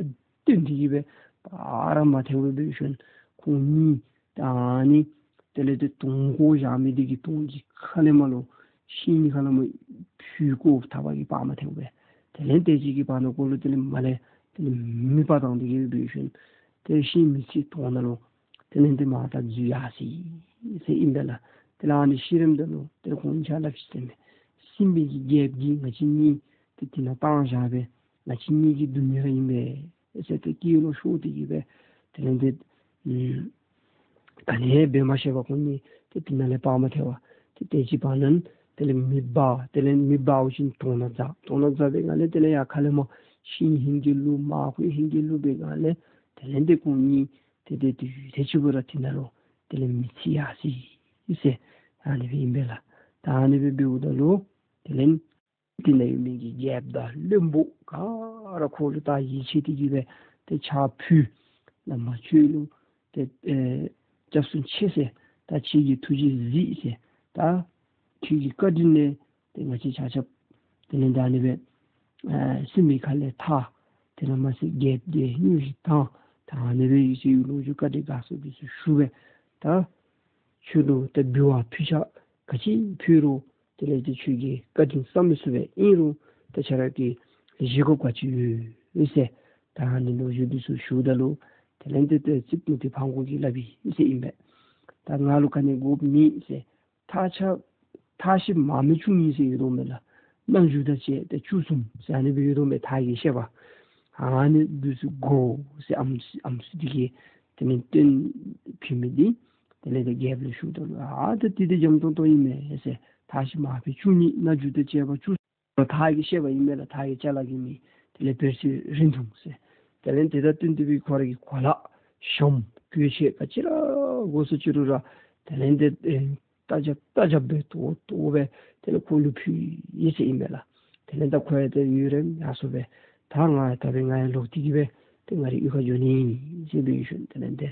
བཏོན་ཏེ་གི་སྦེ་བར་མ་ཐལཝ་སྦེ་འབད་ཞིནམ་ཁོང་གཉིས་ད་ཨ་ནི་དེ་ལས་ཏེ་དོང་བརྐོ་བཞག་མི་དེ་གི་དོང་གི་ཁ་ལས་མར་ལུ་ཤིང་ཁ་ལས་མར་ཕུད་བརྐོ་ཐལ་བ་གིས་བར་མ་ཐལཝ་སྦེ་དེ་ལས་ཏེ་ཅིག་གི་བར་ན་ཀོ་ལུ་དེ་ལས་མར་ལས་དེ་ལས་མེ་འབར་བཏང་སྟེ་གི་སྦེ་འབད་ཞིནམ་ཏེ་ཤིང་མི་ཚེ་དོང་ནང་ལུ་དེ་ལས་ཏེ་མར་ད་འཛུལ་ཡར་སོ་ཡི་ཟེར་ཨིན་པས་ལགས། དེ་ལས་ཨ་ནི་ཤི་རནམ་ད་ལུ་དེ་ལས་ཁོང་ཆ་ལ་ཕྱི་སེམས་མེད་སྲིན་པོའི་གི་རྒྱལཔོ་གིས་ང་བཅས་གཉིས་ཏེ་དེ་ནང་བཏང་བཞག་སྦེ་ང་བཅས་གཉིས་ཀྱི་སྡུག་བསྔལ་ར་ཨིན་པས་ཟེར་ཏེ་སྐད་ལོག་ཤོར་ཏེ་གི་སྦེ་དེ་ལས་ཏེ་ཨམ་ག་ནི་འབད་མ་ཤེས་པར་ཁོང་གཉིས་ཏེ་དེ་ནང་ལས་བར་མ་ཐལ་བ་ཏེ་དེ་ཅིག་བར་ན་དེ་ལས་མེ་འབར། དེ་ལས་མེ་འབར་བ་ཅིན་དོང་ནང་འཛག། དོང་ནང་འཛག་པའི་སྒང་ལས་དེ་ལས་ཡར་ཁ་ལས་མར་ཤིང་ཧིང་གིས་བླུག། མར་ཁུ་ཧིང་གིས་བླུག་པའི་སྒང་ལས་དེ་ལས་ཏེ་ཁོང་གཉིས་ཏེ་ཏེ་དུས་ཚོད་ཅིག་ཕུ་ར་དེ་ནང་ལུ་དེ་ལས་མི་ཚེ་ཡར་སོ་ཡི་ཟེར་ཨ་ནི་སྦེ་ཨིན་པས་ལགས། ད་ཨ་ནི་སྦེ་འབདཝ་ད་ལུ་དེ་ལས་དེ་ནང་ཡོད་མི་གི་རྒྱལཔོ་དང་བློན་པོ་ག་ར་ཁོ་ལུ་ད་ཡིད་ཆེས་ཏེ་གི་སྦེ་ཏེ་ཕྱག་ཕུལ། བླ་མ་ཁྱོད་ལུ་ཏེ་ཨེ་སྐྱབས་སུ་མཆི་ཟེར། ད་ཁྱོད་ཀྱི་ཐུགས་རྗེ་གཟིགས་ཟེར། ད་ཁྱོད་ཀྱི་བཀའ་དྲིན་ལས་ཏེ་ང་བཅས་ཆ་ཁྱབ་དེ་ལས་ད་ཨ་ནི་སྦེ་ཨེ་སྲིན་པོའི་ཁ་ལས་ཐར། དེ་ལས་མ་ཚད་རྒྱལཔོ་དེ་སྙུང་གཞི་དྭངས། ད་ཨ་ནི་སྦེ་ཡིད་ཆེས་ཡོད་ལོ་རྒྱུས་བཀའ་དྲིན་དགའ་ཚོར་འདི་ཚུ་ཞུ་སྦེ་ད་ཁྱོད་ལུ་ད་འབུལ་བ་ཕུལ་ཆ་ག་ཅི་ཕུལ་རུང་དེ་ལས་ཏེ་ཁྱོད་ཀྱི་བཀའ་དྲིན་བསམ་མི་ཚུགས་པས། ཨིན་རུང་ད་ཁྱོད་ར་གིས་བཞེས་དགོཔ་ག་ཅི་ཡོད་ཟེར་ད་ཨ་ནི་ལོ་རྒྱུས་འདི་ཚུ་ཞུཝ་ད་ལུ་དེ་ལས་ཏེ་ཏེ་རྩིག་པོ་དེ་ཕང་གོ་གིས་སླབ་ཡི་ཟེར་ཨིན་པས། ད་ང་ལུ་ག་ནི་དགོཔ་མེད་ཟེར། ཐག་ཆ་ཐག་ཤི་མ་རྨོས་བཅུ་གཉིས་ཟེར་ཡོད་དོ་མས་ལགས། མནའ་མཇུག་དང་བཅས་ཏེ་བཅུ་གསུམ་ཟེར་ཨ་ནི་སྦེ་ཡོད་དོ་མས། ཐག་གི་བཤད་པ་ཨ་ནི་འདི་ཚུ་དགོ་ཟེར་ཨམ་ཨམ་སྲུ་འདི་གིས་དེ་ལས་བཏོན་ཕུལ་མི་འདི་དེ་ལས་ཏེ་རྒྱལཔོ་ལུ་ཞུཝ་ད་ལུ་ཨ་ད་འདི་ཏེ་འཇམ་ཏོང་ཏོ་ཨིན་མས་ཟེར། ཐག་ཤི་མ་རྨོས་བཅུ་གཉིས་མནའ་མཇུག་དང་བཅས་པ་བཅུ་ཐག་གི་བཤད་པ་ཨིན་མས་ལགས། ཐག་གི་ཅ་ལ་གི་མི་དེ་ལས་བེར་ཆེན་རིང་ཐུང་ཟེར། དེ་ལས་དེ་དང་བསྟུན་ཏེ་སྦེ་ཁོ་ར་གི་གོ་ལ་ཞྭམོ་གོས་ཆེན་ག་ཅི་ར་དགོ་ས་ཅི་རུང་ར་དེ་ལས་ཏེ་ཨེ་རྟ་རྒྱབ་རྟ་རྒྱབ་སྦེ་ཏོག་ཏོ་སྦེ་དེ་ལས་ཁོ་ལུ་ཕུལ་ཡི་ཟེར་ཨིན་མས་ལགས། དེ་ལས་ད་ཁོ་ཡང་ཏེ་ཡུན་རིངམོ་ཡར་སོ་སྦེ་ད་ང་ད་འབདན་ང་ཡང་ལོག་སྟེ་གི་སྦེ་ཏེ་ང་རའི་གཡུས་ཁར་འགྱོ་ནི་ཨིན་ཟེར་སྦེ་ཡོད་ཞིནམ་དེ་ལས་ཏེ་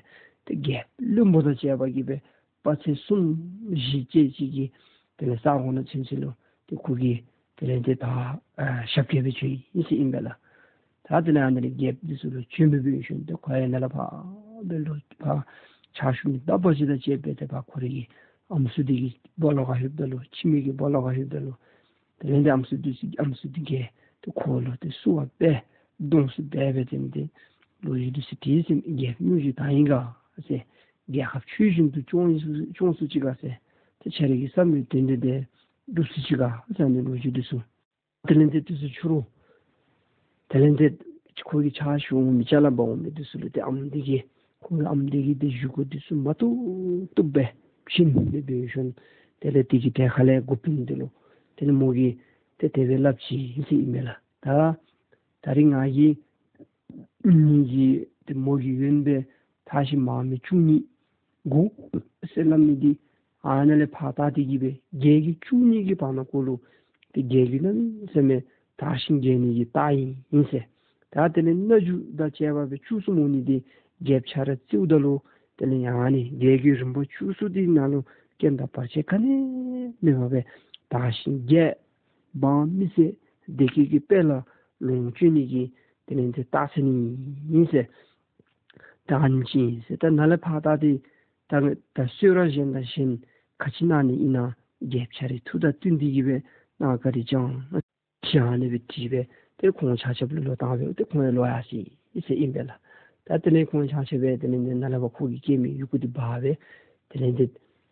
ཏེ་རྒྱལཔོ་བློན་པོ་དང་བཅས་པ་གིས་སྦེ་དཔག་ཚད་གསུམ་བཞི་བཅས་ཅིག་གིས་དེ་ལས་ས་གོ་ནང་ཚུན་ཚོད་ལུ་ཏེ་ཁོ་གིས་དེ་ལས་ཏེ་ད་ཨ་ཞབས་སྐྱེལ་སྦེ་བྱོན་ཡི་ཟེར་ཨིན་པས་ལགས། ད་དེ་ལས་ཨ་ནི་ལས་རྒྱལཔོ་འདི་ཚུ་ལུ་བྱོན་སྦེ་འབད་ཞིནམ་ཏེ་ཁོ་ཡང་ནཱ་ལས་ཕར་སྦེ་ལོག་ཕར་ཕྱག་ཞུ་ནི་ད་པ་ཅིག་དང་བཅས་སྦེ་ཏེ་ཕར་ཁོ་རའི་གི་ཨམ་སྲུ་འདི་གི་སྦོ་ལོགས་ཁར་ལྷོདཔ་ད་ལུ་ཁྱིམ་གྱི་སྦོ་ལོགས་ཁར་ལྷོདཔ་ད་ལུ་དེ་ལས་ཏེ་ཨམ་སྲུ་འདི་ཚུ་ཨམ་སྲུ་འདི་གིས་ཏེ་ཁོ་ལུ་ཏེ་བསུ་བ་འབད་གདུང་སེམས་འབད་སྦེ་དེ་ལས་ཏེ་ལོ་རྒྱུས་འདི་ཚུ་དྲིས་ཟེར། རྒྱལཔོ་སྙུང་གཞི་དྭངས་ཨིན་ག་ཟེར། རྒྱལ་ཁབ་ཆོས་བཞིན་དུ་སྐྱོང་སྐྱོང་ཚུགས་ཅི་ག་ཟེར། ཏེ་ཁྱོད་ར་གི་བསམ་པའི་དོན་འདི་ཏེ་འགྲུབ་ཚུགས་ཅི་ག་ཟེར་ཨ་ནི་ལོ་རྒྱུས་འདི་ཚུ། དེ་ལས་ཏེ་དེ་ཚུ་ཞུ་རུང་དེ་ལས་ཏེ་ཁོ་གི་ཕྱག་ཞུ་འོང་མི་ཅ་ལ་འབག་འོང་མི་འདི་ཚུ་ལུ་ཏེ་ཨམ་འདི་གིས་ཁོ་གི་ཨམ་འདི་གིས་ཏེ་བཞེས་སྒོ་འདི་ཚུ་མ་བཏུབ་བཏུབ་སྦེ་བྱིན་སྦེ་འབད་ཞིནམ་དེ་ལས་དེ་གི་གྲལ་ཁ་ལས་འགོ་དཔོན་འདི་ལུ་དེ་ལས་མོ་གིས་ཏེ་དེ་སྦེ་སླབ་ཅི་ཟེར་ཨིན་མས་ལགས། ད་ད་རིས་ང་གིས་ངེ་གི་ཏེ་མོ་གི་ཡོན་སྦེ་ཐག་ཤི་མ་རྨོས་བཅུ་གཉིས་དགོ་ཟེར་སླབ་མི་འདི་ཨ་ནཱ་ལས་ཕར་བལྟ་སྟེ་གི་སྦེ་རྒྱལ་བརྒྱུད་བཅུ་གཉིས་ཀྱི་བར་ན་ཀོ་ལུ་ཏེ་རྒྱལ་བརྒྱུད་གནམ་མེད་ས་མེད་དར་ཞིང་རྒྱས་ནི་གི་རྟགས་ཨིན་ཟེར། ད་དེ་ལས་མནའ་མཇུག་དང་བཅས་པ་སྦེ་བཅུ་གསུམ་འོང་ནི་འདི་རྒྱལཔོ་ཁྱོད་ར་བརྩིཝ་ད་ལུ་དེ་ལས་ཡང་ཨ་ནི་རྒྱལ་བརྒྱུད་རིམ་པ་བཅུ་གསུམ་འདི་ནང་ལུ་རྐྱེན་དང་བར་ཆད་ག་ནི་མེད་པར་སྦེ་དར་ཞིང་རྒྱས་འབངས་མི་སེར་བདེ་སྐྱིད་ཀྱི་དཔལ་ལ་ལོངས་སྤྱོད་ནི་གི་དེ་ལས་ཏེ་རྟགས་མཚན་ཨིན་ཟེར། ད་ཨ་ནེམ་ཅིག་ཨིན་ཟེར། ད་ནཱ་ལས་ཕར་བལྟ་སྟེ་ད་ད་གསོལ་རས་གཞན་དང་གཞན་ག་ཅི་གནང་ནི་ཨིན་ན་རྒྱལཔོ་ཁྱོད་རའི་ཐུགས་དང་བསྟུན་ཏེ་གི་སྦེ་གནང་བཀའ་དྲིན་བསྐྱང་ཟེར་ཨ་ནི་སྦེ་དྲིས་སྦེ་ཏེ་ཁོང་ཆ་ཁྱབ་ལུ་ལོག་བཏང་སྦེ་ཏེ་ཁོང་ཡང་ལོག་ཡར་སོ་ཡི་ཟེར་ཨིན་པས་ལགས། ད་དེ་ལས་ཁོང་ཆ་ཁྱབ་སྦེ་དེ་ལས་ཏེ་ནཱ་ལས་ཕར་ཁོ་གིས་བསྐྱལ་མི་ཡི་གུ་འདི་འབག་སྦེ་དེ་ལས་ཏེ་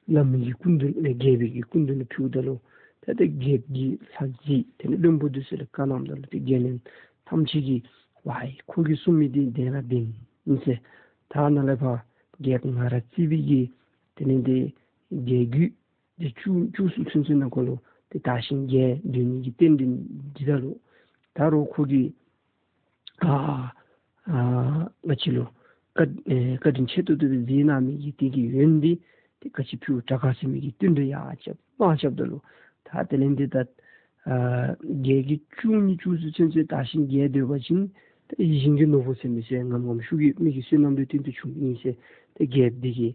བླ་མ་གི་སྐུ་མདུན་ལུ་རྒྱལ་པོའི་གི་སྐུ་མདུན་ལུ་ཕུལཝ་ད་ལུ་ད་ཏེ་རྒྱལཔོ་གིས་ལྷ་རྗེ་དེ་ལས་བློན་པོ་འདི་ཚུ་ལུ་བཀའ་གནངམ་ད་ལུ་ཏེ་དགེ་སློང་ཐམས་ཅད་ཀྱིས་ཝའི་ཁོ་གིས་གསུང་མི་འདི་བདེན་ར་བདེན་ཨིན་ཟེར། ད་ནཱ་ལས་ཕར་རྒྱལཔོ་ང་ར་བརྩིས་པའི་གི་དེ་ལས་ཏེ་རྒྱལ་བརྒྱུད་ དེ་བཅུ་བཅུ་གསུམ་ཚུན་ཚོད་ནང་འཁོད་ལུ་ཏེ་དར་ཞིང་རྒྱས་སྡོད་ནི་གི་རྟེན་འབྲེལ་འདི་ད་ལུ་ད་རུང་ཁོ་གིས་ཨ་ཨ་ང་བཅས་ལུ་བཀའ་ཨེ་བཀའ་དྲིན་ཆེ་ཏོག་ཏོ་སྦེ་མཛད་གནང་མི་གི་དེ་གི་ཡོན་འདི་ཏེ་ག་ཅི་ཕུལ་དྲག་ག་ཟེར་མི་གི་བསྟུན་གྲོས་ཡང་རྐྱབ་མ་རྐྱབ་ད་ལུ་ད་དེ་ལས་འདི་ད་ཨ་རྒྱལ་གྱི་བཅུ་གཉིས་བཅུ་གསུམ་ཚུན་ཚོད་དར་ཞིང་རྒྱས་སྡོད་པ་ཅིན་ཏེ་ཡིད་བཞིན་གྱི་ནོར་བུ་ཟེར་མི་ཚུ་ངམ་ངམ་ཤུགས་ཀྱིས་མི་གི་བསོད་ནམས་ལུ་བརྟེན་ཏེ་བྱུངམ་ཨིན་ཟེར། ཏེ་རྒྱལཔོ་འདི་གི་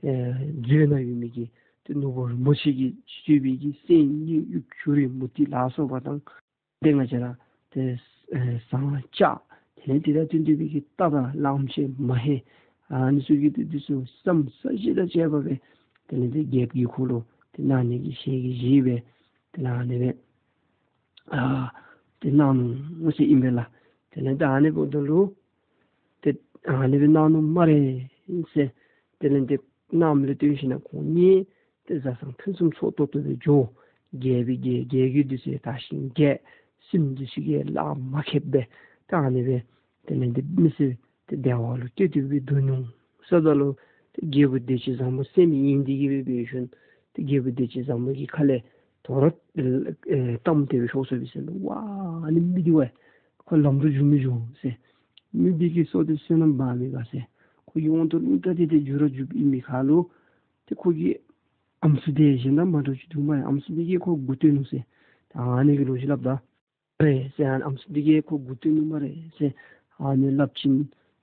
ཨེ་མཛོད་ནང་ཡོད་མི་གི་ཏེ་ནོར་བུ་རིན་པོ་ཆེ་གིས་སྤྱོད་པའི་གི་སེང་གེ་གཡུ་བྱུ་རུ་མུ་ཏིག་ལ་སོགས་པ་དང་ཏེ་ང་བཅས་ར་ཏེ་ཨེ་ཟངས་ལྕགས་དེ་ལས་དེ་དང་བསྟུན་ཏེ་སྦེ་གི་རྟ་དང་གླངམོ་ཆེ་མ་ཧེ་ཨ་ནི་ཚུ་གི་ཏེ་འདི་ཚུ་ཟམ་ས་གཞི་དང་བཅས་པ་སྦེ་དེ་ལས་ཏེ་རྒྱལཔོ་གིས་ཁོ་ལུ་ཏེ་གནང་ནི་གི་ཞལ་གྱིས་བཞེས་སྦེ་དེ་ལས་ཨ་ནི་སྦེ་ཨ་ཏེ་གནང་ནུག་ཟེར་ཨིན་པས་ལགས། དེ་ལས་ཏེ་ཨ་ནི་འབདཝ་ད་ལུ་ཏེ་ཨ་ནི་སྦེ་གནང་ནུག་སྨ་རེ་ཟེར། དེ་ལས་ཏེ་གནངམ་ལས་བརྟེན་ཞིནམ་ལས་ཁོང་གཉིས་ཏེ་བཟའ་ཚང་ཕུན་སུམ་ཚོགས་ཏོག་ཏོ་སྦེ་འགྱོ། རྒྱལ་པོའི་རྒྱལ་རྒྱལ་གྱི་འདུ་ཚེ་དར་ཞིང་རྒྱས། སེམས་འདུ་ཤེས་ཀྱི་ལཱ་མ་ཁེབས་པས། ད་ཨ་ནི་སྦེ་དེ་ལས་ཏེ་མི་ཚེ་ཏེ་བདེ་བ་ལུ་སྤྲོ་སྟེ་སྦེ་སྡོད་ནུག་ཟེརཝ་ད་ལུ་ཏེ་རྒྱལ་པོ་བདེ་སྤྱོད་བཟང་པོ་སེམས་ཡེངས་ཏེ་གི་སྦེ་འབད་ཞིནམ་ཏེ་རྒྱལ་པོ་བདེ་སྤྱོད་བཟང་པོ་གི་ཁ་ལས་དོ་རུང་ཨེ་གཏམ་དེ་སྦེ་ཤོར་སོ་ཡི་ཟེར་ལོ། ཝ་ཨ་ནི་མི་འདི་ཝའི་ཁོ་ལམ་འགྲོ་འགྱོ་མི་འགྱོ་ཟེར། མི་འདི་གིས་སོ་ཏེ་བསོད་ནམས་འབག་མི་ག་ཟེར། ཁོ་གི་དབང་དུ་བློ་གཏད་དེ་ཏེ་འགྱོ་ར་འགྱོཝ་ཨིན་མི་ཁར་ལུ་ཏེ་ཁོ་གི་ཨམ་སྲུ་དེ་གཞན་དང་མ་འདྲཝ་ཅིག་འདུག་སྨ་རེ། ཨམ་སྲུ་འདི་གིས་ཁོ་མགུ་བཏོན་ནུག་ཟེར། ད་ཨ་ནི་གི་ལོ་རྒྱུས་སླབ་ད། རེད་ཟེར། ཨ་ནི་ཨམ་སྲུ་འདི་གིས་ཁོ་མགུ་བཏོན་ནུག་སྨ་རེ་ཟེར། ཨ་ནི་སླབ་ཞིནམ་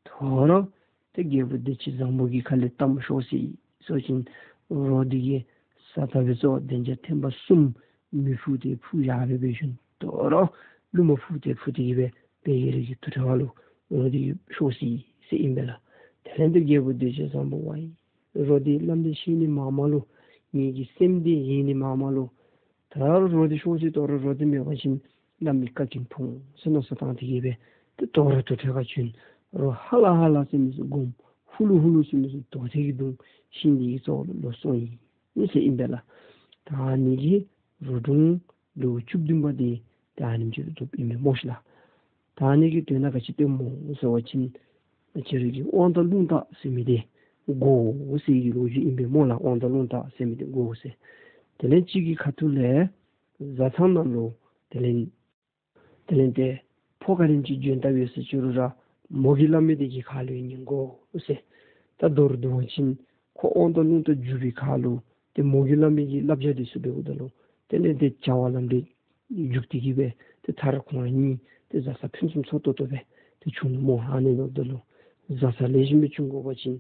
དོ་རུང་ཏེ་རྒྱལ་པོ་བདེ་སྤྱོད་བཟང་པོ་གི་ཁ་ལས་གཏམ་ཤོར་སོ་ཡི་ཟེར་ཞིནམ་རོ་འདི་གིས་ས་ཐག་པའི་ཚོ་དན་ཅན་ཐེམ་པ་གསུམ་མེ་ཕུ་སྟེ་ཕུ་བཞག་སྦེ་འབད་ཞིནམ་དོ་རུང་རླུང་མ་ཕུ་སྟེ་ཕུ་སྟེ་གི་སྦེ་དཔལ་གྱི་རི་གི་དུར་ཁྲོད་ཁ་ལུ་རོ་འདི་ཤོར་སོ་ཡི་ཟེར་ཨིན་པས་ལགས། དེ་ལས་ཏེ་རྒྱལ་པོ་བདེ་སྤྱོད་བཟང་པོ་ཝའི་རོ་འདི་བླམ་འདི་ཤེས་ནི་མ་མ་ལོ། ངེ་གི་སེམས་འདི་ཡེངས་ནི་མ་མ་ལོ། ད་རོ་འདི་ཤོར་སོ་ཡི། དོ་རུང་རོ་འདི་མེད་པ་ཅིན་བླམ་གི་བཀའ་དྲིན་ཕོག་འོང་ཟེར་མནོ་བསམ་བཏང་སྟེ་གི་སྦེ་ཏེ་དོ་རུང་དུར་ཁྲོད་ཁར་བྱོན། རོ་ཧ་ལ་ཧ་ལ་ཟེར་མི་ཚུ་སྒོམ། ཧུ་ལུ་ཧུ་ལུ་ཟེར་མི་ཚུ་དོ་ཐེངས་ཀྱིས་བརྡུང་ཤིང་འདི་གི་རྩ་བ་ལུ་ལོག་སོང་ཡི་ཟེར་ཨིན་པས་ལགས། ད་ཨ་ནི་གི་རོ་སྒྲུང་ལེའུ་བཅུ་བདུན་པ་འདི་ད་ཨ་ནེམ་ཅིག་གྲུབ་ཨིན་པས་སྨོ་ཤིག་ལགས། ད་ཨ་ནི་གི་དོན་དག་ག་ཅི་སྟོནམ་སྨོ་ཟེར་བ་ཅིན་ང་བཅས་ར་གི་དབང་ཐང་རླུང་རྟ་ཟེར་མི་འདི་འགོར་ཟེར་གྱི་ལོ་རྒྱུས་ཨིན་པས་སྨོ་ལགས། དབང་ཐང་རླུང་རྟ་ཟེར་མི་འདི་འགོར་ཟེར། དེ་ལས་གཅིག་གི་ཁ་ཐུག་ལས་བཟའ་ཚང་ནང་ལུ་དེ་ལས་དེ་ལས་ཏེ་ཕོ་ག་དེམ་ཅིག་འབྱོན་བཏུབ་ཡོད་ཟེར་ཅི་རུང་ར་མོ་གིས་སླབ་མི་འདི་གི་ཁ་ལུ་ཉན་དགོ་ཟེར། ད་མདོར་བསྡུ་བ་ཅིན་ཁོ་དབང་ཐང་རླུང་རྟ་འཇུ་བའི་ཁ་ལུ་ཏེ་མོ་གིས་སླབ་མི་གི་བསླབ་བྱ་འདི་ཚུ་འབདཝ་ད་ལུ་དེ་ལས་ཏེ་བྱ་བ་ལམ་འགྲོ་འཇུག་སྟེ་གི་སྦེ་ཏེ་མཐར་ཁོང་ར་གཉིས་ཏེ་བཟའ་ཚང་ཕུན་སུམ་ཚོགས་ཏོག་ཏོ་སྦེ་ཏེ་བྱུང་ནུག་སྨོ། ཨ་ནི་འབདཝ་ད་ལུ་བཟའ་ཚང་ལེགས་ཤོམ་སྦེ་བྱུང་དགོ་པ་ཅིན་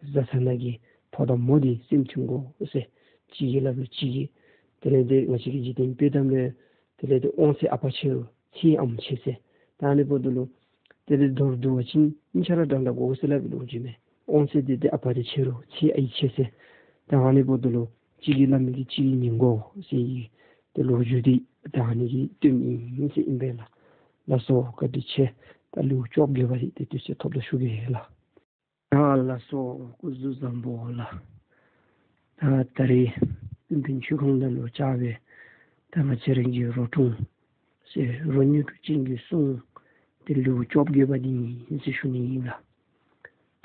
བཟའ་ཚང་ནང་གི་ཕོ་དང་མོ་འདི་སེམས་མཐུན་དགོ་ཟེར། གཅིག་གིས་སླབ་རུང་གཅིག་གིས་དེ་ལས་ཏེ་ང་བཅས་ཀྱི་འཇིག་རྟེན་དཔྱེ་གཏམ་ལས་དེ་ལས་ཏེ་དབང་ཚད་ཨ་པ་ཆེ་རུང་ཚེ་ཨམ་ཆེ་ཟེར། ད་ཨ་ནི་འབདཝ་ད་ལུ་དེ་ལས་མདོར་བསྡུ་བ་ཅིན་གཉིས་ཆ་ར་འདྲ་འདྲ་དགོ་ཟེར་སླབ་པའི་ལོ་རྒྱུས་མས། དབང་ཚད་འདི་ཏེ་ཨ་པ་འདི་ཆེ་རུང་ཚེ་ཨའི་ཆེ་ཟེར། ད་ཨ་ནི་འབདཝ་ད་ལུ་གཅིག་གིས་སླབ་མི་གི་གཅིག་གིས་ཉན་དགོ་ཟེར་བའི་ཏེ་ལོ་རྒྱུས་འདི་ད་ཨ་ནི་གིས་སྟོནམ་ཨིན་ཟེར་ཨིན་པས་ལགས། ལགས་སོ་བཀའ་དྲིན་ཆེ། ད་ལེའུ་བཅོ་བརྒྱད་པ་འདི་ཏེ་དུས་ཚོད་ཐོབ་ད་ཞུ་གེ་ལགས། ཡ་ལགས་སོ། སྐུ་གཟུགས་བཟང་པོ་ལགས། ད་ད་རིས་ཀུན་ཕན་ཆོས་ཁང་ནང་ལུ་བཅར་བའི་ད་ང་བཅས་ར་གི་རོ་སྒྲུང་ཟེར་རོ་མྱུར་དུ་ཅན་གྱི་སྲུང་འདི་ལེའུ་བཅོ་བརྒྱད་པ་འདི་ཨིན་ཟེར་ཞུ་ནི་ཨིན་